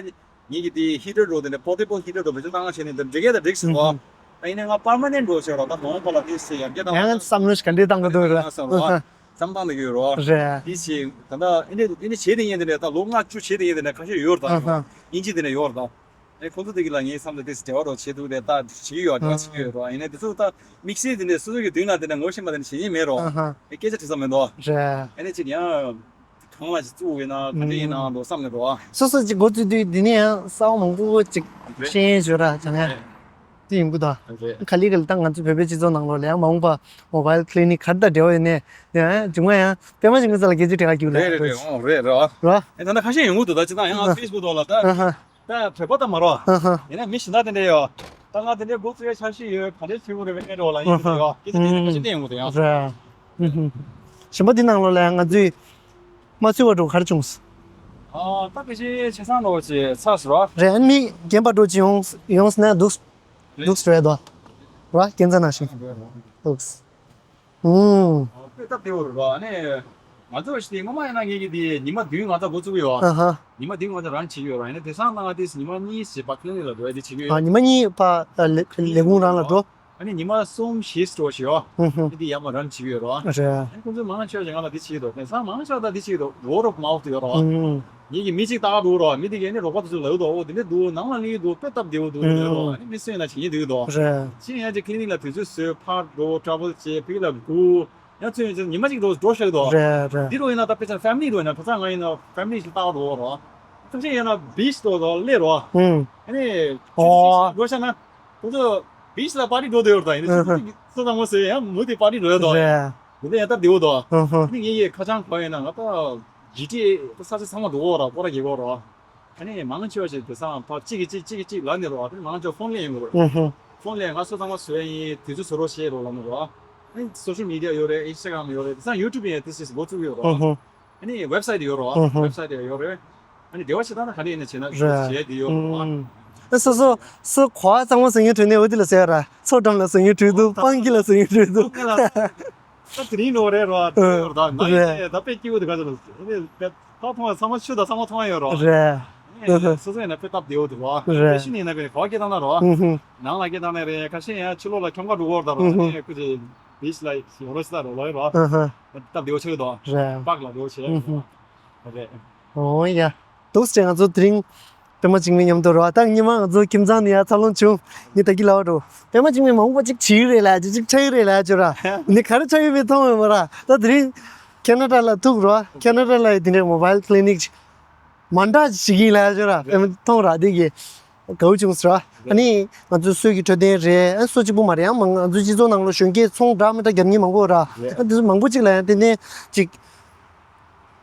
ཉིན་གྱི་འདི་heater འགྲོ་དེ་ནས་portable heater འགྲོ་བེད་སྤྱོད་བཏང་བ་བྱས་ནས་འདི་འགྲིག་གི་དང་འགྲིག་སོང་བ། ཨུ་ཧུ། ད་ཡིན་ན་ང་permanent འགྲོ་ཞོར་རོ་ད་མ་འོངས་པ་ལ་དེ་སེ་ཡར་རྒྱས་བཏང་ཡང་བསམ་བློ་ཞིག་ག་འདྲས་བཏང་གི་འདུག་ར། བསམ་བཏང་འདི་གི་རོ། རེད། དེ་ཞིག་ད་ལྟ་ཨིན་འདྲས་ཨིན་འདྲས་བྱས་དེ་ཡིན་དེ་ནས་ད་ལོ་ལྔ་བཅུ་བྱས་དེ་ཡིན་དེ་ནས་ཁ་ཤས་ཡོད་ར་ད། ཨ་ཧ། ཨིན་ཇི་དེ་ནས་ཡོད་ར་ད། ཨེ་ཁོང་ཚོ་དེ་གི་ལ་ངའི་བསམ་ཚུལ་དེ་འབྲེལ་བ་རོགས་བྱེད་ཐུབ་རེད་ད་བྱེད་ཀྱི་ཡོད་འབྲེལ་བ་བྱེད་ཀྱི་ཡོད་རོགས། ཡིན་ནའི་དེ་ཚོ་ད་དམིགས་བསལ་དེ་འདྲའི་སོ་སོ་གི་མདུན་ལ་དེ་འདྲ་ངོ་ཤེས་པ་དེ་འདྲ་བྱེད་ཉེན་མེད་རོགས། ཨ་ཧ། ཨེ་སྐད་ཆ་དྲི་ས་མེད་དོ། རེད། ཨེ་ནས་ཅིག་ཡང་གང་ལ་ཅིག་བཙུགས་ཡོད་ན་ག་འདྲ་ཡིན་ནའང་འགྲོ་བསམ་ནས་རོགས། སོ་སོ་ཅིག་འགོ་བཙུགས་དུས་འདི་ནས་ཡང་གསར་པ་མང་པོ་ཅིག་རེད། ཤེས་ཡོན་ཞོར་ར་བྱ་ངན་རེད། དེ་ཡིན་གི་ད། རེད། ག་ལེ་ག་ལེ་ད་ང་ཚོ་བོད་པའི་སྤྱི་ཚོགས་ནང་ལོགས་ལ་ཡང་མ་འོངས་པ་mobile clinic ག་རེ་དང་འབྲེལ་བ་ཡོད་ནས་ཡང་མཇུག་མ་ཡང་པད་མ་ཞིག་ངོས་ས་ལ་སྐད་ཆ་དྲི་ག་རྒྱུགས་ལ་རེད་རེད་རེད། ཨོ་རེད་རེད། ར། ཨེ་ད་ལྟ་ཁ་ཤས་ཡོང་གི་འདུག་ད་ཅི་ད་ཡང་ཨ་Facebook ཐོག་ལ་ད། ཨ་ཧ། ད་བོད་པ་ད་མ་རོ། ཨ་ཧ། ཡིན་ན་མི་གཞན་དག་དེ་འདྲ་ཡོད། ད་ང་དེ་འདྲའི་འགོ་བཙུགས་ཡ་འཆར་གཞི་ཡོད་ག་འདྲའི་བྱེད་དགོས་རེད་བས་འགྲོ་ལ་ཡིན་གྱི་ཡོད་སྐད་ཆ་དེ་འདྲ་ཁ་ཤས་བསྟན་ཡོང་གི་འདུག་ཡང་། རེད། ཨུ་ཧུ། གཞན་པ་འདི་ནང་ལོགས་ལ་ཡང་ང་ཚོས་མ་ཚུད་པ་འགྲོ་ག་རེ་བྱུང་སོང་། ཨ་ད་ཕལ་ཆེར་ཆ་ཚང་འགྲོ་ཅིག་ཚར་སོང་ར། རེད། ཨ་ནི་རྒན་པ་འགྲོ་ཅིག་ཡོང་ཡོང་སོང་ན་འདུག་འདུག་རེད་དོ། ར་སྐྱེན་རྩ་ནང་བཞིན་འདུག་ཨུམ། དཔེ་སྟབས་བདེ་བོ་རེད་ར། ཨ་ནི་ང་ཚོ་ཞིག་སྔོན་མ་ཡིན་ན་ངེད་ཀྱི་དེ་ཉི་མ་བདུན་ང་ཚོ་འགོ་བཙུགས་ཀྱི་ཡོད། ཨ་ཧ། ཉི་མ་བདུན་ང་ཚོ་རང་བྱེད་ཀྱི་ཡོད་ར། ཡིན་ན་དེང་སང་ང་དེ་ཉི་མ་གཉིས་ཞིག་པ་ཀི་ལི་ནིག་ལ་འགྲོ་ཡ་དེ་བྱེད་ཀྱི་ཡོད། ཨ་ཉི་མ་གཉིས་པ་ལས་ལས་ཁུང་རང་ལ་འགྲོ། ཨ་ནི་ཉི་མ་གསུམ་བཞི་འགྲོ་ཞིག་ཡོད། ཧུམ་ཧུམ། ཨ་ནི་དེ་ཡར་མར་རང་བྱེད་ཀྱི་ཡོད་ར། རེད། ཨ་ནི་ཁོང་ཚོས་མང་ཆེ་བ་ཞིག་ང་ལ་དེ་བྱེད་ཀྱི་འདུག་དེང་སང་མང་ཆེ་བ་ད་དེ་བྱེད་ཀྱི་འདུག word of mouth ཡོད་ར། ཧུམ། ངེད་ཀྱི་མི་གཅིག་ལྟ་ག་འགྲོ་ར། མི་དེ་གས་ནི་རོགས་པ་དེ་ཚོ་ལབ་འདུག་འོ་དེ་འདྲ་འདུག་ནང་ལ་སླེབས་ཀྱི་འདུག་དཔེ་སྟབས་བདེ་བོ་འདུག་ལབ་འདུག་ཨ་ནི་མི་སུ་ཡིན་ན་བྱེད་ཉེན་འདུག་འདུག་རེད། ཅི་ཡིན་ཡང་ཅིག་ཀི་ལི་ནིག་ལ་དུས་ཚོད་བཟོས་ཕར་འགྲོ་ཊ་རེ་ཝལ་བྱེད་ཕ་གི་ལ་སྒུག་ཡང་ཚོད་ཡོད་ཚད་ཉི་མ་གཅིག་འགྲོ་འགྲོ་ཤག་འདུག་རེད་རེད། འདི་འགྲོ་ཡིན་ན་ད་དཔེ་ཆ་ཕེ་མི་ལི་འགྲོ་ཡིན་ན་ཁ་སང་ང་ཡིན་ན་ཕེ་མི་ལི་ཞིག་ལྟ་ག་འགྲོ་རོགས། ཁ་ཤས་ཡིན་ན་བིཆ་འགྲོ་དང་སླེབས་རོགས། ཨ་ནི་ཨོ་འགྲོ་ཤག་ན་ཁོང་ཚོ་བིཆ་ལ་པར་ཊི་འགྲོ་འདོད་ཡོད་རེད་ད། ཡིན་ན་ཁོང་ཚོ་སོ་ཚང་མ་ཟེར་ཡང་མུ་མཐུད་པར་ཊི་འགྲོ་ཡོད་དོ། རེད། འདི་ལ་ཡང་སྟབས་བདེ་བོ་དོ། ཨ་ནི་ངེད་ཀྱི་ཁ་བྱང་ག་ཡིན་ན་ང་ད་ཇི་ཊི་ཨེ་ད་ས་ཆ་ཚང་མ་འགྲོ་གི་ཡོད་ར། སྐོར་ར་རྒྱག་གི་ཡོད་ར། ཨ་ནི་མང་ཆེ་བ་ཞིག་དེང་སང་ཕར་གཅིག་གིས་གཅིག་གཅིག་གིས་གཅིག་ལབ་ནས་རོགས། ཨ་ནི་མང་ཆེ་བ་ཕོན་ལེན་ཡོང་གི་རེད། ཨུ་ཧུ། ཕོན་ལེན་ང་ཚོ་ཚང་མ་བཟོས་ཡིན། དུས་ཚོད་བཟོ་རོགས་བྱེད་རོགས་ལབ་ནས་རོགས། ཨ་ནི་སོ་ཤལ་མི་ཌི་ཡ་ཡོད་རེད། ཨིན་སི་ཊ་གྷི་རམ་ཡོད་རེད། དེང་སང་ཡུ་ཊུབ་ཡང་དེ་སྲིད་འགོ་བཙུགས་ཡོད་རོགས། ཨུ་ཧུ། ཨ་ནི་ཝེབ་སའིཊ་ཡོད་རོགས། ཨུ་ཧུ། ཝེབ་སའིཊ་ཡང་ཡོད་རེད། ཨ་ནི་འབྲེལ་བ་བྱེད་སྟངས་ད་ག་འདྲ་ཡིན་ན་བྱེད་ན་རེད། བྱེད་བསྡད་ཡོད་རོགས། ཨུ། ཨ་སོ་སོ་སོ་གོ་བ་གཙང་མ་བཟོ་མཁན་བྲོས་ནས་འོ་དེ་ལ་ཟེར་ར། མཚོ་འགྲམ་ལ་བཟོ་མཁན་བྲོས་འདུག་སྤང་ཁྱི་ལ་བཟོ་མཁན་བྲོས་འདུག་ད་དེ་རིང་ལོ་རེད་རོ། ཨ་ད་ང་རེད། ཡིན་ད་དཔེ་སྐྱིད་པོ་དེ་ག་ཚོད་ལ་དཔེ་ད་མཐོང་བ་ཚང་མ་ཆུ་དང་ཚང་མ་མཐོང་ཡོད་རོ། རེད། ཨ་ནི་སོ་སོ་ཡིན་ན་དཔེ་སྟབས་བདེ་བོ་འདུག་རོ། རེད། དཔེ་ཤི་ནས་ཡིན་ན་དཔེ་གོ་སྐྱེ་བཏང་ན་རོ། ཨུ་ཧུ། ནང་ལ་སྐྱེ་བཏང་ནས་རེད། ཁ་ཤས་ཡང་ཕྱི་ལོགས་ལ་ཁྱོང་ཁ་འགྲོ་གི་ཡོད་ད་རོ། ཨུ་ཧུ། ཨ་ནི་ཁོ་ཚོ་བིཆ་ལ་ཡོང་རོགས་ཞེས་ད་རོ་ལོ་ཡོད་རོ། ཨ་ཧ། སྟབས་བདེ་བོ་ཆགས་ཀྱི་འདུག་རེད། པགས་ལ་བདེ་བོ་བྱས། ཨུ་ཧུ། རེད། ཨོ་ཡ། འདུག་སེ་ང་ཚོ་དེ་རིང་པད་མ་འཇིགས་མེད་མཉམ་དུ་རོ། ད་ཉི་མ་ང་ཚོ་ཁྱིམ་ཚང་ནས་ཡར་འཚར་ལོངས་བྱུང་། ངས་ད་གི་ལབ་འགྲོ། པད་མ་འཇིགས་མེད་མ་འོངས་པ་ཅིག་བྱེད་ཀྱི་རེད་ལབ་ཅིག་ཅིག་ཆགས་ཀྱི་རེད་ལབ་ཅིག་ར། ནི་ག་རེ་ཆགས་ཡོད་མེད་མཐོང་ཡོད་མ་ར། ད་དེ་རིང་ཁེ་ན་ཌ་ལ་ཐུག་རོ། ཁེ་ན་ཌ་ལ་ཡི་དེ་འདྲའི་མོ་བྷལ་ཀི་ལི་ནིག་མ་འདྲ་ཞིག་ཡིན་ལབ་ཅིག་ར། པད་མ་མཐོང་ར་དེ་གི་དགའ་བོ་བྱུང་སོང་ར། ཨ་ནི་ང་ཚོ་སྲོད་ཀྱི་འཕྲོད་བསྟེན་རེད། ཨ་སྲོད་གཅིག་པུ་མ་རེད། ཡང་མང་ང་ཚོའི་སྤྱི་ཚོགས་ནང་ལ་གཞོན་སྐྱེས་ཚོང་འདྲ་མི་འདྲ་རྒྱབ་མཁན་མང་པོ་ར། ཨ་དེ་ཚོ་མང་པོ་ཅིག་ལ་ཡང་དེ་ནས་ཅིག་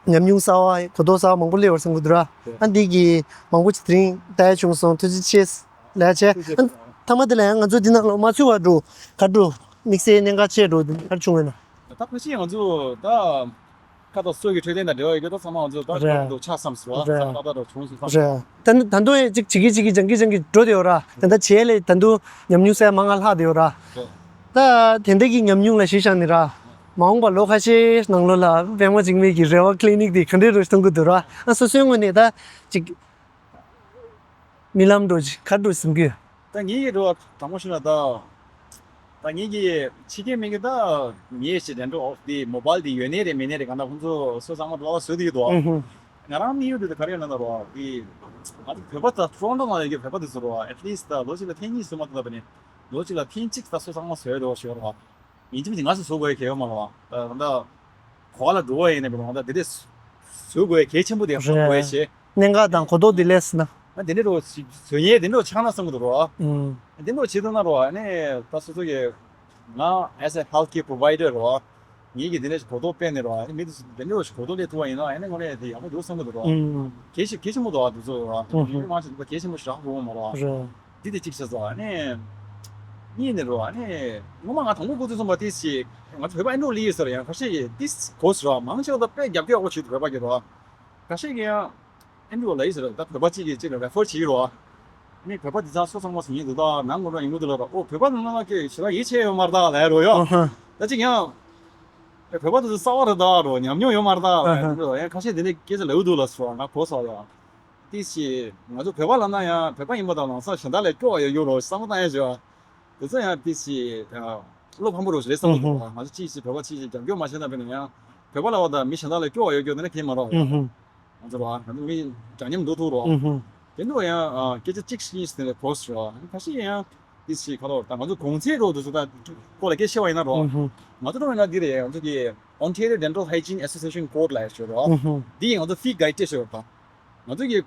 ཉམས་མྱོང་གསར་བ་གོ་རྟོགས་གསར་བ་མང་པོ་སླེབས་པར་བསམ་གྱི་འདུག་ར། ཨ་འདི་གི་མང་པོ་ཅིག་དེ་རིང་ལྟ་ཡ་བྱུང་སོང་། ཐུགས་རྗེ་ཆེ་ལབ་བྱས། ཨ་མཐའ་མ་དེ་ལ་ཡང་ང་ཚོ་འདི་ནང་ལ་མ་ཚུད་པ་འགྲོ་ག་འགྲོ་དམིགས་བསལ་གནད་འགག་ཆེ་འགྲོ་ག་རེ་བྱུང་བས་ན། ད་ཕལ་ཆེར་ང་ཚོ་ད་ཁ་དོག་སོགས་ཀྱི་འཕྲོད་བསྟེན་དང་འབྲེལ་བ་ཡོད་ཀྱི་ད་ཚང་མ་ང་ཚོ་ད་རེད། ཁ་དོག་ཆ་བསམ་སོང་། རེད། བསམ་ཏག་ཏག་འགྲོ་བྱུང་སོང་བསམ། རེད། ད་ད་དུང་ཡང་ཅིག་བྱེད་ཀྱི་བྱེད་ཀྱི་སྦྱང་གི་སྦྱང་གི་འགྲོ་བསྡད་ཡོད་ར། དེ་འདྲ་བྱས་ལས་ད་དུང་ཉམས་མྱོང་གསར་མ་ང་ལྷག་བསྡད་ཡོད་ར། རེད། ད་དེ་འདྲ་གི་ཉམས་མྱོང་ལ་གཞི་བཞག་ནས་ར། མ་འོངས་པ་ལོ་ཁ་ཤས་ནང་ལོགས་ལ་པད་མ་འཇིགས་མེད་ཀྱི་རེ་བ་ཀི་ལི་ནིག་དེ་ག་འདྲའི་རུ་གཏོང་གི་འདུག་ར། ཨ་སོ་སོའི་ངོས་ནས་ད་ཅིག་རྨི་ལམ་འགྲོ་ཅིག་ག་འགྲོ་བསམ་གི་ཡོད། ད་ངེད་ཀྱི་རེ་བ་དང་པོ་ཞུ་ན་ད། ད་ངེད་ཀྱི་ཕྱི་རྒྱལ་མི་གི་ད་ངེད་ཀྱི་དེ་འགྲོ་དེ་མོ་བྷལ་དེ་ཡོད་ནའི་རེད་མེད་ནའི་རེད། གང་ལྟར་ཁོང་ཚོ་སོ་ཚང་མ་ལོག་བཟོས་དེ་ཡོད་དོ། ཨུ་ཧུ། ང་རང་དམིགས་ཡུལ་དེ་ད་ག་རེ་ཡོད་ན་ད་རོ། དེ་ང་ཚོ་བོད་པ་ད་ཊོ་རོན་ཊོ་ནང་ཡོད་ཀྱི་བོད་པ་དེ་ཚོ་རོ། ཨེཊ་ལིསྚ་ད་ལོ་གཅིག་ལ་ཐེངས་གཉིས་བཟོས་མ་ཐུབ་ན་བས་ནི་ལོ་གཅིག་ལ་ཐེངས་གཅིག་ད་སོ་ཚང་མ་བཟོས་དོ་ཞུ་རོ། ཡིན་གཅིག་མིན་གཅིག་ང་ཚོ་བཟོ་དགོས་ཡ་གལ་ཡོད་མ་རེད་བ། ད་ད་གོ་བ་ལ་འགྲོ་བ་ཡིན་ནའི་བ་ད་དེ་འདྲས་བཟོ་དགོས་ཡ་གལ་ཆེན་པོ་དེ་བཟོ་དགོས་ཡ་བྱས། གནད་འགག་དང་གོ་རྟོགས་དེ་ལས་ཟིན་ན། ཨ་དེ་འདྲས་རོ་བཟོ་ཡས་དེ་འདྲས་ཆགས་ན་བསམ་གི་འདུག་རོ། ཨུམ། དེ་འདྲས་བྱེད་ཐུབ་ན་རོ། ཨ་ནི་ད་སོ་སོ་གི་ང་as a healthcare provider་རོ། ངེད་ཀྱིས་དེ་འདྲས་གོ་རྟོགས་སྤེལ་ནས་རོ། ཨ་ནི་མི་དེ་དེ་འདྲས་གོ་རྟོགས་སླེབས་ཐུབ་པ་ཡིན་ན་ཨ་ནི་དངོས་གནས་དེ་ཡག་པོ་འདུག་བསམ་གི་འདུག་རོ། ཨུམ། གལ་ཆེ་གལ་ཆེན་པོ་འདུག་ཨ་དེ་ཚོ་རོ། ཨུམ། མི་མང་ཆེ་འདུག་གལ་ཆེན་པོ་ཞིག་རག་དགོས་མ་རོ། རོ། འདི་དེ་གཅིག་བྱས་སོང་། ཨ་ནི། གཉིས་ནས་རོ། ཨ་ནི། སྔོན་མ་ང་དང་པོ་འགོ་ཚུགས་སོང་བ་ཏིས་ཤིག་ང་ཚོ་བོད་པ་ཨེ་འགྲོ་ལི་ཡོད་ཟེར་ཡང་ཁ་ཤས་ཀྱིས་ཏིས་གོ་ཟེར་རོ། མང་ཆེ་བ་ད་དཔེ་རྒྱབ་སྐྱོར་ཡག་པོ་བྱེད་འདུག་བོད་པ་གི་རོ། ཁ་ཤས་ཀྱིས་ཡང་ཨེ་འགྲོ་ལ་ཡོད་ཟེར་རོ། ད་བོད་པ་གཅིག་གིས་གཅིག་ལ་རེ་ཕར་བྱེད་ཀྱི་རོ། ཨ་ནི་བོད་པ་འདི་ཚང་སོ་ཚང་མ་སུ་ཉིད་འདུག་ད་ནང་ངོ་ར་ཡིན་གོ་འདུག་ལ་རོ། ཨོ་བོད་པ་ནང་ལ་ཀྱི་ཞེ་དྲག་ཡིད་ཆེས་ཡོད་མ་རེད་ད་ལབ་རོ་ཡོ། ཨ་ཧ། ད་གཅིག་ཡང་། བོད་པ་འདི་ཚོ་གསར་པ་རེད་ད་རོ། ཉམས་མྱོང་ཡོད་མ་རེད་ད་ལབ་རོ། ཡང་ཁ་ཤས་འདི་འདྲ་སྐད་ཆ་ལབ་འདུག་ལ་ཟེར་རོ། ང་གོ་སོང་ཡ། ཏིས་ཤིག་ང་ཚོ་བོད་པ་ལབ་ན་ཡང་བོད་པ་ཡིན་པ་དང་ལམ་སང་གཞན་དག་ལས་སྐྱོ་བ་ཡོད་ཡོད་རོ་བསམ་བློ་བཏང་ཡ་བྱོས། དེ་ཚོ་ཡང་ཏིས་ཤིག་བློ་ཕམ་པོ་རོ་ཞིག་རེད་བསམ་གི་འདུག་ང་ཚོ་ཅིག་ཤིག་བོད་པ་ཅིག་ཤིག་རྒྱབ་སྐྱོར་མ་བྱས་ན་བས་ན་ཡང་བོད་པ་ལབ་པ་དང་མི་གཞན་དག་ལས་སྐྱོ་བ་ཡོད་ཡོད་དེ་འདྲ་གང་ཡང་མ་རེད། ང་ཚོ་རོ་ང་ཚོ་མི་འདྲ་མཉམ་འགྲོ་ཐུབ་རོ། དེ་འདུག་ཡང་སྐད་ཆ་གཅིག་གཉིས་དེ་འདྲ་གོ་སོང་རོ། ཁ་ཤས་ཡང་ཏིས་ཤིག་ཁ་ལོ་ད་ང་ཚོ་གོང་ཚད་རོ་དེ་ཚོ་ད་སྐོར་ལ་སྐད་ཆ་བཤད་པ་ཡིན་ན་རོ། ང་ཚོ་རོ་ཡིན་ན་འདི་རེད། ང་ཚོ་གི་Ontario Dental Hygiene Association Code ལབ་ཡ་ཞིག་ཡོད་རོ། འདི་ཡིས་ང་ཚོ་fee guide བྱས་ཡོད་རོ། ང་ཚོ་གི་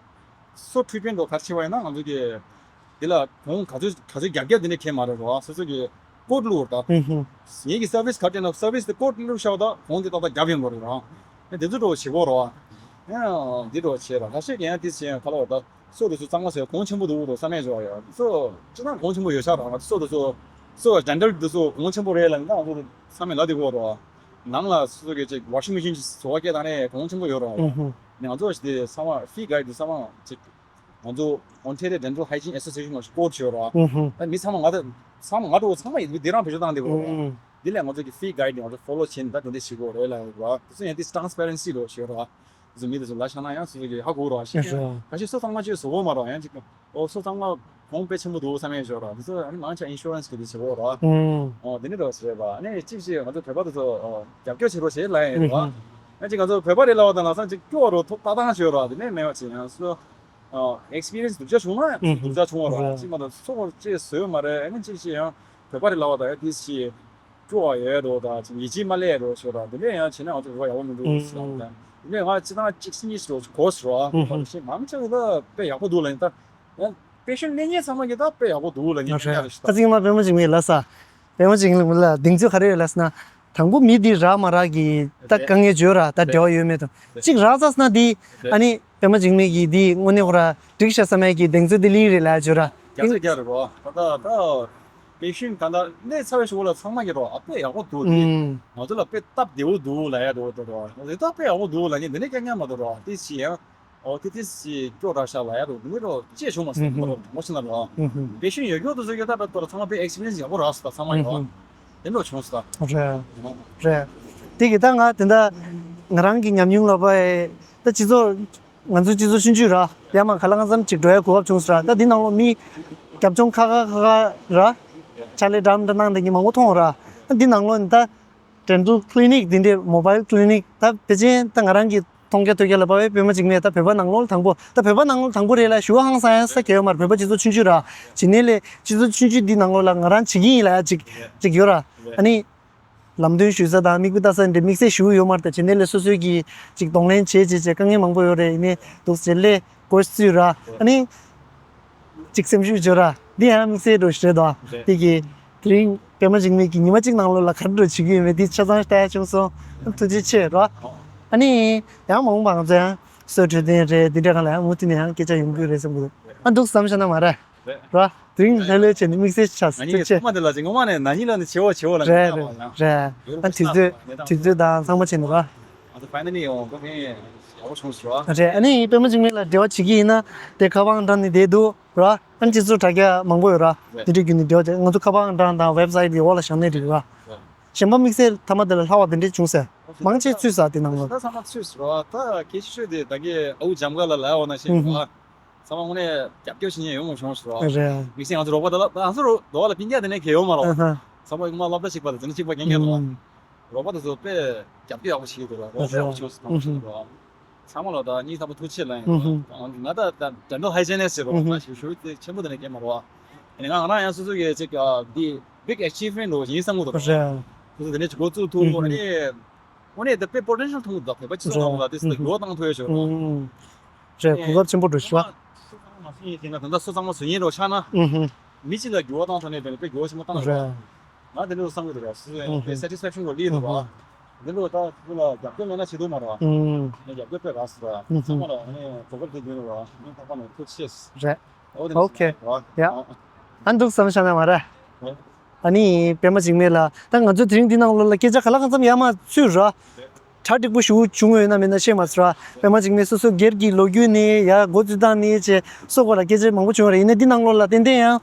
སོ་ཊི་རི་ཊི་མེན་ཊི་རོ་ག་རེ་བྱས་པ་ཡིན་ན་ང་ཚོ་གི་འདི་ལ་གོང་ག་ཚོད་ག་ཚོད་རྒྱབ་རྒྱབ་འདི་འདྲ་གང་ཡང་མ་རེད་རོ། སོ་སོ་གི་ཀོཌ་བླུགས་རོ་ད། ངེད་ཀྱི་སར་བིས་ག་རེ་ན་སར་བིས་དེ་ཀོཌ་བླུགས་བཞག་ད་གོང་དེ་ཏག་ཏག་རྒྱབ་ཡོང་དགོས་རེད་རོ། ཨ་འདི་ཚོ་འདྲ་བོ་བྱེད་དགོས་རོ། ཨ་འདི་འདྲ་བོ་བྱེད་རོ། ཁ་ཤས་ཀྱིས་ཡང་ཏིས་ཤིག་ཁ་ལོ་ད། སོ་དེ་ཚོ་གཙང་མ་ཟེར་གོང་ཆེན་པོ་འདུག་རོ་བསམ་ཡས་བྱུང་བ་ཡོད། སོ་སྤྱིར་བཏང་གོང་ཆེན་པོ་ཡོད་ཤག་ར། སོ་དེ་ཚོ་སོ་ཌེན་ཊལ་དེ་ཚོ་གོང་ཆེན་པོ་རེད་ལབ་ན་ང་ཚོ་བསམ་ཡས་ལབ་བསྡད་ཀྱི་ཡོད་རོ། ནང་ལ་སོ་སོ་གི་ཅིག་ཝ་ཤིང་མེ་ཤིན་ཅིག་བཟོ་བ་སྐད་བཏང་ནས་གོང་ཆེན་པོ་ཡོད་རོ། ཨུ་ཧུ། ནས་ང་ཚོ་དེ་ཚང་མ་ཕི་གྷའིཌ་དེ་ཚང་མ་ཅིག་ང་ཚོ་Ontario Dental Hygiene Association ལ་ཀོཌ་བྱས་ཡོད་རོ། ཨུ་ཧུ། ད་མི་ཚང་མ་ང་ཚོ་ཚང་མ་ང་འདྲ་བོ་ཚང་མ་ཡིན་འདི་རང་བེད་སྤྱོད་བཏང་བསྡད་ཀྱི་ཡོད་རོ། ཨུ་ཧུ། འདི་ལས་ང་ཚོ་གི་ཕི་གྷའིཌ་ནས་ང་ཚོ་ཕོ་ལོ་བྱས་ནས་ད་དེ་འདྲ་བྱེད་དགོས་རེད་ལབ་ཡོད་རོ། དེ་ཚོ་ཡང་དེ་ཊ་རན་སི་པེ་རེན་སི་ལོ་བྱས་ཡོད་རོ། བཟོ་མི་དེ་ཚོ་ལ་ཤ་ན་ཡང་སོ་སོ་གི་ཧ་གོ་རོ་ཞེས། ཁ་ཤས་སོ་ཚང་མ་ཅིག་བཟོ་གོ་མ་རོ། ཡང་ཅིག་ཨོ་སོ་ཚང་མ་གོང་དཔེ་ཆེན་པོ་འདུག་བསམ་ཡས་ཞོར་རོ། དེ་ཚོ་ཨ་ནི་མང་ཆེ་ཨིན་ཤུ་རན་སི་གི་དེ་བྱེད་གོ་རོ། ཨོ་དེ་ནི་རོ་ཞེས་པ་ཨ་ནི་ཅིག་ཅིག་ང་ཚོ་བོད་པ་དེ་ཚོ་རྒྱབ་སྐྱོར་བྱེད་རོགས་བྱེད་ལབ་ཡིན་རོ། ཨ་ཅིག་ང་ཚོ་བོད་པ་རེད་ལབ་པ་དང་ལམ་སང་ཅིག་སྐྱོ་བ་རོ་ཐོབ་ལྟ་སྟངས་ཞོར་རོ། དེ་ནས་མེད་པ་ཅིག་ཡང་སོ་ཨེག་སི་པི་རི་ཡན་སི་སྡུག་ཅག་བྱུང་ན་ཡང་སྡུག་ཅག་བྱུང་བ་རོ། ཅིག་མ་གཏོགས་སོ་ཅིག་བཟོས་མ་རེད། ཨ་ནི་ཅིག་ཅིག་ཡང་བོད་པ་རེད་ལབ་པ་དང་ཡང་དེ་ཅིག་སྐྱོ་བ་ཡོད་འགྲོ་དང་ཅིག་ཡིད་ཆེས་མ་སླེབས་འགྲོ་ཞོར་ར། དེ་འདྲས་ཡང་བྱས་ན་ང་ཚོ་རོ་ཡག་པོ་མི་འདུག་ཟེར་བ་དང་། དེ་འདྲས་ང་སྤྱིར་བཏང་གཅིག་གཉིས་ཤིག་གོ་ཟེར་བ། ཞེས་མང་ཆེ་བ་ད་དཔེ་ཡག་པོ་འདུག་ལབ་ཡིན། ད་ཡང་པེ་ཤེན་ཊི་སླེབས་མཁན་ཚང་མ་གིས་ད་དཔེ་ཡག་པོ་འདུག་ལབ་མཁན་ཡོད་རེད་ཤག་ད་ཅིག་མ་པད་མ་འཇིགས་མེད་ལབ་ས། པད་མ་འཇིགས་མེད་ལ་གདེང་ཚོད་ག་རེ་ཡོད་ལབ་ཟེར་ན། དང་པོ་མི་འདི་རག་མ་རག་གི་ད་དཀའ་ངལ་བརྗོད་ར། ད་འབྲེལ་བ་ཡོད་མེད་དང་། གཅིག་རག་ཚར་ན་འདི་ཨ་ནི་པད་མ་འཇིགས་མེད་ཀྱིས་འདི་དངོས་གནས་ཁོ་ར་འགྲིག་ཤག་བསམ་ཡས་ཀྱི་གདེང་ཚོད་འདི་ལིང་རེད་ལབ་བརྗོད་ར། རྒྱ་ཆེ་རྒྱ་རེད་རོ། ད་ད་ད་པེ་ཤེན་ཊི་གང་ལྟར་སླེབས་ཚར་བའི་གཞུག་ལ་ཚང་མ་གིས་རོ་ཨ་དཔེ་ཡག་པོ་འདུག་འདི་ང་ཚོ་ལ་དཔེ་སྟབས་བདེ་བོ་འདུག་ལབ་ཡ་འགྲོ་འདུག་རོ། རེད་ད་དཔེ་ཡག་པོ་འདུག་ལབ་མཁན་འདི་ནས་སྐྱང་སྐྱང་མ་འདུག་རོ། དེ་བྱས་ཡང་། ཨོ་ཏི་ཏི་སི་སྐྱོ་ར་ཤ་ལ་ཡ་རོ་མི་རོ་ཅེ་ཤོ་མ་སོང་། ཨུ་ཧུ། མོ་ཆེ་ན་རོ། ཨུ་ཧུ། བེ་ཤུན་ཡོད་ཡོད་དུ་བཟོ་ཡོད་ད་པ་ཏོ་ར་ཚང་མ་པེ་ཨེག་སི་པི་རི་ཡན་སི་ཡག་པོ་རག་སོང་ད་ཚང་མ་ཡོད། ཨུ་ཧུ། དེ་འདྲ་བྱུང་སོང་ད། རེད། དེ་གི་ད་ང་དེ་འདྲ་ང་རང་གི་ཉམས་མྱོང་ལ་པ་ད་སྤྱི་ཚོགས་ང་ཚོའི་སྤྱི་ཚོགས་ཆུང་ཆུང་ར་ཡ་མ་ག་ལ་ང་ཙམ་ཅིག་འགྲོ་ཡ་གོ་སྐབས་བྱུང་སོང་ར། ད་འདི་ནང་ལོ་མི་རྒྱབ་ལྗོངས་ཁ་ཁ་ཁ་ཁ་ར་ཆ་ལེ་འགྲམ་འདྲ་གནང་བསྡད་མཁན་མང་པོ་མཐོང་ར། ད་འདི་ནང་ལོ་ནི་ད་dental clinic འདི་འདྲའི་mobile clinic ད་ཕལ་ཆེར་ད་ང་རང་གི་མཐོང་རྒྱ་ཐོས་རྒྱ་ལ་དཔའ་བའི་པད་མ་འཇིགས་མེད་ད་བོད་པ་ནང་ལོགས་ལ་དང་པོ་ད་བོད་པ་ནང་ལོགས་ལ་དང་པོ་རེད་ལ་ཞུ་བ་ཧང་སང་ཡ་ས་གལ་ཡོད་མ་རེད། བོད་པ་སྤྱི་ཚོགས་ཆུང་ཆུང་ར་བྱེད་ནས་ལས་སྤྱི་ཚོགས་ཆུང་ཆུང་འདི་ནང་ལོགས་ལ་ང་རང་བྱེད་ཀྱི་ཡིན་ལ་ཡ་ཅིག་ཅིག་ཡོད་ར། ཨ་ནི་ལམ་སྟོན་ཞུ་ས་དང་མིག་དཔེ་ལྟ་ས་འདི་དམིགས་བསལ་ཞུ་གི་ཡོད་མ་རེད། ད་བྱེད་ནས་ལས་སོ་སོའི་གི་ཅིག་གདོང་ལེན་བྱེད་བྱེད་བྱེད་དཀའ་ངལ་མང་པོ་ཡོད་རེད། ཡིན་ནས་འདུག་ཟེར་ལས་སྒོ་བརྩུས་ར་ཨ་ནི། ཅིག་སེམས་ཤུགས་སྦྱོར་ར། འདི་ཡང་དམིགས་བསལ་འགྲོ་ཞིག་རེད་དོ། དེ་གི་དེ་རིང་པད་མ་འཇིགས་མེད་ཀྱི་ཉི་མ་གཅིག་ནང་ལོགས་ལ་ག་རེ་འགྲོ་བྱེད་ཀྱི་ཡོད་མེད་འདི་ཆ་ཚང་ལྟ་ཡ་བྱུང་སོང་། ཐུགས་རྗེ་ཆེ་རོ། ཨ་ནི་ཡང་མ་འོངས་པ་ང་ཚོ་ཡང་གསོལ་འཕྲོད་བསྟེན་རེད་འདི་འདྲ་གང་ལ་ཡང་མུ་མཐུད་ནས་ཡང་སྐད་ཆ་ཡོང་གི་རེད་བསམ་གི་འདུག་ཨ་འདུག་བསམ་བྱས་ན་མ་རེད་རོ། དེ་རིང་ལྷོད་ལྷོད་བྱས་ནས་དམིགས་བསལ་ཆགས་ཐུགས་རྗེ་ཆེ། ང་ནི་ཚང་མ་དེ་ལ་ཅིག་ངོ་མ་ནས་ན་ནིང་ལ་ནི་བྱེད་འོ་བྱེད་འོ་ལ་རེད་ངས་རེད་རེད། ཨ་དུས་ཚོད་དུས་ཚོད་དང་ཚང་མ་བྱས་ནས་རོ། ཨ་ད་ཕའི་ནལ་ལི་ཡོང་གོ་ཧེ་ཡག་པོ་བྱུང་སོང་རོ། རེད། ཨ་ནི་པད་མ་འཇིགས་མེད་ལ་འབྲེལ་བ་བྱེད་ཀྱི་ཡིན་ན་དེ་ཁ་པར་འདྲ་ནི་བསྡད་འདུག་ར། ཨ་ནི་སྤྱི་ཚོགས་དྲ་རྒྱ་མང་པོ་ཡོད་ར། རེད། དེ་འདྲའི་བརྒྱུད་ནས་འབྲེལ་བ་བྱས་ང་ཚོ་ཁ་པར་འདྲ་དང་ཝེབ་སའིཊ་གི་འོག་ལ་བཞག་ནས་འགྲིག་ར། རེད། གཞན་པ་དམིགས་བསལ་མཐའ་མ་དེ་ལ་ལྷག་པ་དེ་འདྲས་བྱུང་ཟེར། མང་ཆེ་ཚུད་ས་དེ་ནང་ལོ། ད་ཚང་མ་ཚུད་སོང་ར། ད་སྐད་ཆ་ཤོད་དེ་ད་གི་ཨ་ཁུ་འཇམ་དགའ་ལ་ལབ་འོ་ན་ཤེས་ར། ཚང་མ་དངོས་གནས་རྒྱབ་སྐྱོར་བྱེད་མཁན་ཡོད་མ་བྱུང་ཟེར་ར། རེད། དམིགས་བསལ་ང་ཚོ་རོགས་པ་དེ་ལ་ང་ཚོ་རོགས་རོགས་པ་ལ་སྤུན་ཀྱག་དེ་ནས་གལ་ཡོད་མ་ར། ཨ་ཧ། ཚང་མ་ཡོད་མ་སློབ་གྲྭ་གཅིག་པ་དང་དེ་ནས་གཅིག་པ་རྒན་རྒན་རེད་བ། ཨུམ། རོགས་པ་དེ་ཚོ་དཔེ་རྒྱབ་སྐྱོར་ཡག་པོ་བྱེད་ཀྱི་འདུག་ར། རོགས་པ་ཡག་པོ་བྱུང་སོང་། ཨུམ་ཧུམ། ཚང་མ་ལ་ད་སྙིང་ཐག་པ་ཐུགས་རྗེ་ཆེ་ལབ་ཡིན། ཨུམ་ཧུམ། ང་ད་ད་dental hygienist ཟེར་རོགས་ཨུམ་ཧུམ། ད་ཞུ་ཞུ་དེ་ཆེན་པོ་དེ་ནས་སྐྱེས་མ་རོགས། ཨ་ནི་ང་ང་རང་ཡང་སོ་སོ་གི་ཅིག་ཨ་འདི་big achievement རོགས་ཡིན་བསམ་གི་འདུག་ར། རེད། སོ་སོ་དེ་ནས་ཅིག་འགོ་བཙུགས་ཐུབ། ཨུམ་ཧུམ། ཨ་ནི་དངོས་གནས་དེ་དཔེ་potential མཐོང་གི་འདུག་བོད་པ་སྤྱི་ཚོགས་ནང་ལ་དེ་སྲིད་ལ་འགྱུར་བ་བཏང་ཐུབ་ཡ་ཞིག་རེད། ཨུམ། རེད། གོ་སྐབས་ཆེན་པོ་འགྲོ་ཤོག་སུ་ཚང་མ་མ་བཟོས་ཡིན་ཟེར་ན་ད་ལྟ་སུ་ཚང་མ་བཟོས་ཡིན་རོགས་ཆགས་ན། ཨུམ་ཧུམ། མི་གཅིག་ལ་འགྱུར་བ་བཏང་ཐུབ་ནས་དེ་ནས་དཔེ་འགྱུར་བ་ཆེན་པོ་བཏང་ཡོད་རེད། ང་དེ་འདྲ་བསམ་གྱི་འདུག་ར། སོ་སོའི་ཨུ་ཧུམ། དཔེ་satisfaction རོ་ལི་འདུག་ར། ཨུ་ཧུམ། འདི་འདྲ་ད་ཚོ་ལ་རྒྱབ་སྐྱོར་མེད་ན་བྱེད་ཐུབ་མ་རེད་བ། ཨུ་ཧུམ། ངས་རྒྱབ་སྐྱོར་དཔེ་རག་སོང་ར། ཨུ་ཧུམ། ཚང་མ་ལ་ངས་གོ་སྐབས་དེ་བྱིན་རོགས་ར། ངས་ཐོག་པ་ནས་ཐུགས་རྗེ་ཆེ། རེད། ཨོ་དེ་འདྲ་ཨོ་ཁེ། བྱས་ཡ། ཨ། ཨ་འདུག་བསམ་བཞག་ན་མ་རེད། ཨ་ནི་པད་མ་འཇིགས་མེད་ལགས་ད་ང་ཚོ་དེ་རིང་འདི་ནང་ལོགས་ལ་སྐད་ཆ་ག་ལ་གང་འཚམ་ཡར་མར་ཚུད་ར། གྲ་འགྲིག་པོ་ཞིག་བྱུང་ཡོད་ན་མེད་ན་ཤེས་མ་ཚོད་ར། པད་མ་འཇིགས་མེད་སོ་སོ་སྒེར་གྱི་ལོ་རྒྱུས་ནས་ཡར་འགོ་བཙུགས་སྟངས་ནས་བྱས་སོགས་སྐོར་ལ་སྐད་ཆ་མང་པོ་བྱུང་ཡོད་རེད། ཡིན་ན་འདི་ནང་ལོགས་ལ་ཏན་ཏན་ཡང་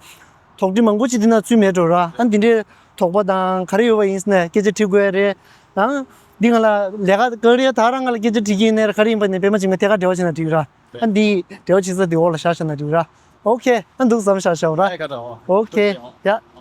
དོགས་འདྲི་མང་པོ་ཅིག་འདི་ན་ཚུད་མེད་འགྲོ་ར། ཨ་འདི་འདྲའི་དོགས་པ་དང་ག་རེ་ཡོད་པ་ཡིན་ཟེར་ན་སྐད་ཆ་དྲི་དགོས་ཡ་རེད། ཨ་འདི་ང་ལ་ལས་ཀ་ག་རེ་ད་རང་ང་ལ་སྐད་ཆ་དྲི་གི་ཡིན་ན་ག་རེ་ཡིན་པ་ནས་པད་མ་འཇིགས་མེད་ཐད་ཀར་འབྲེལ་བ་བྱས་ན་འགྲིག་ར། ཨ་འདི་འབྲེལ་བ་བྱེད་ས་འདི་འོག་ལ་བཞག་བཞག་ན་འགྲིག་ར། ཨོ་ཁེ། ཨ་འདུག་བསམ་བཞག་བཞག་ར། ཨ་ཁ་ཏ་ཨོ། ཨོ་ཁེ། ཡ།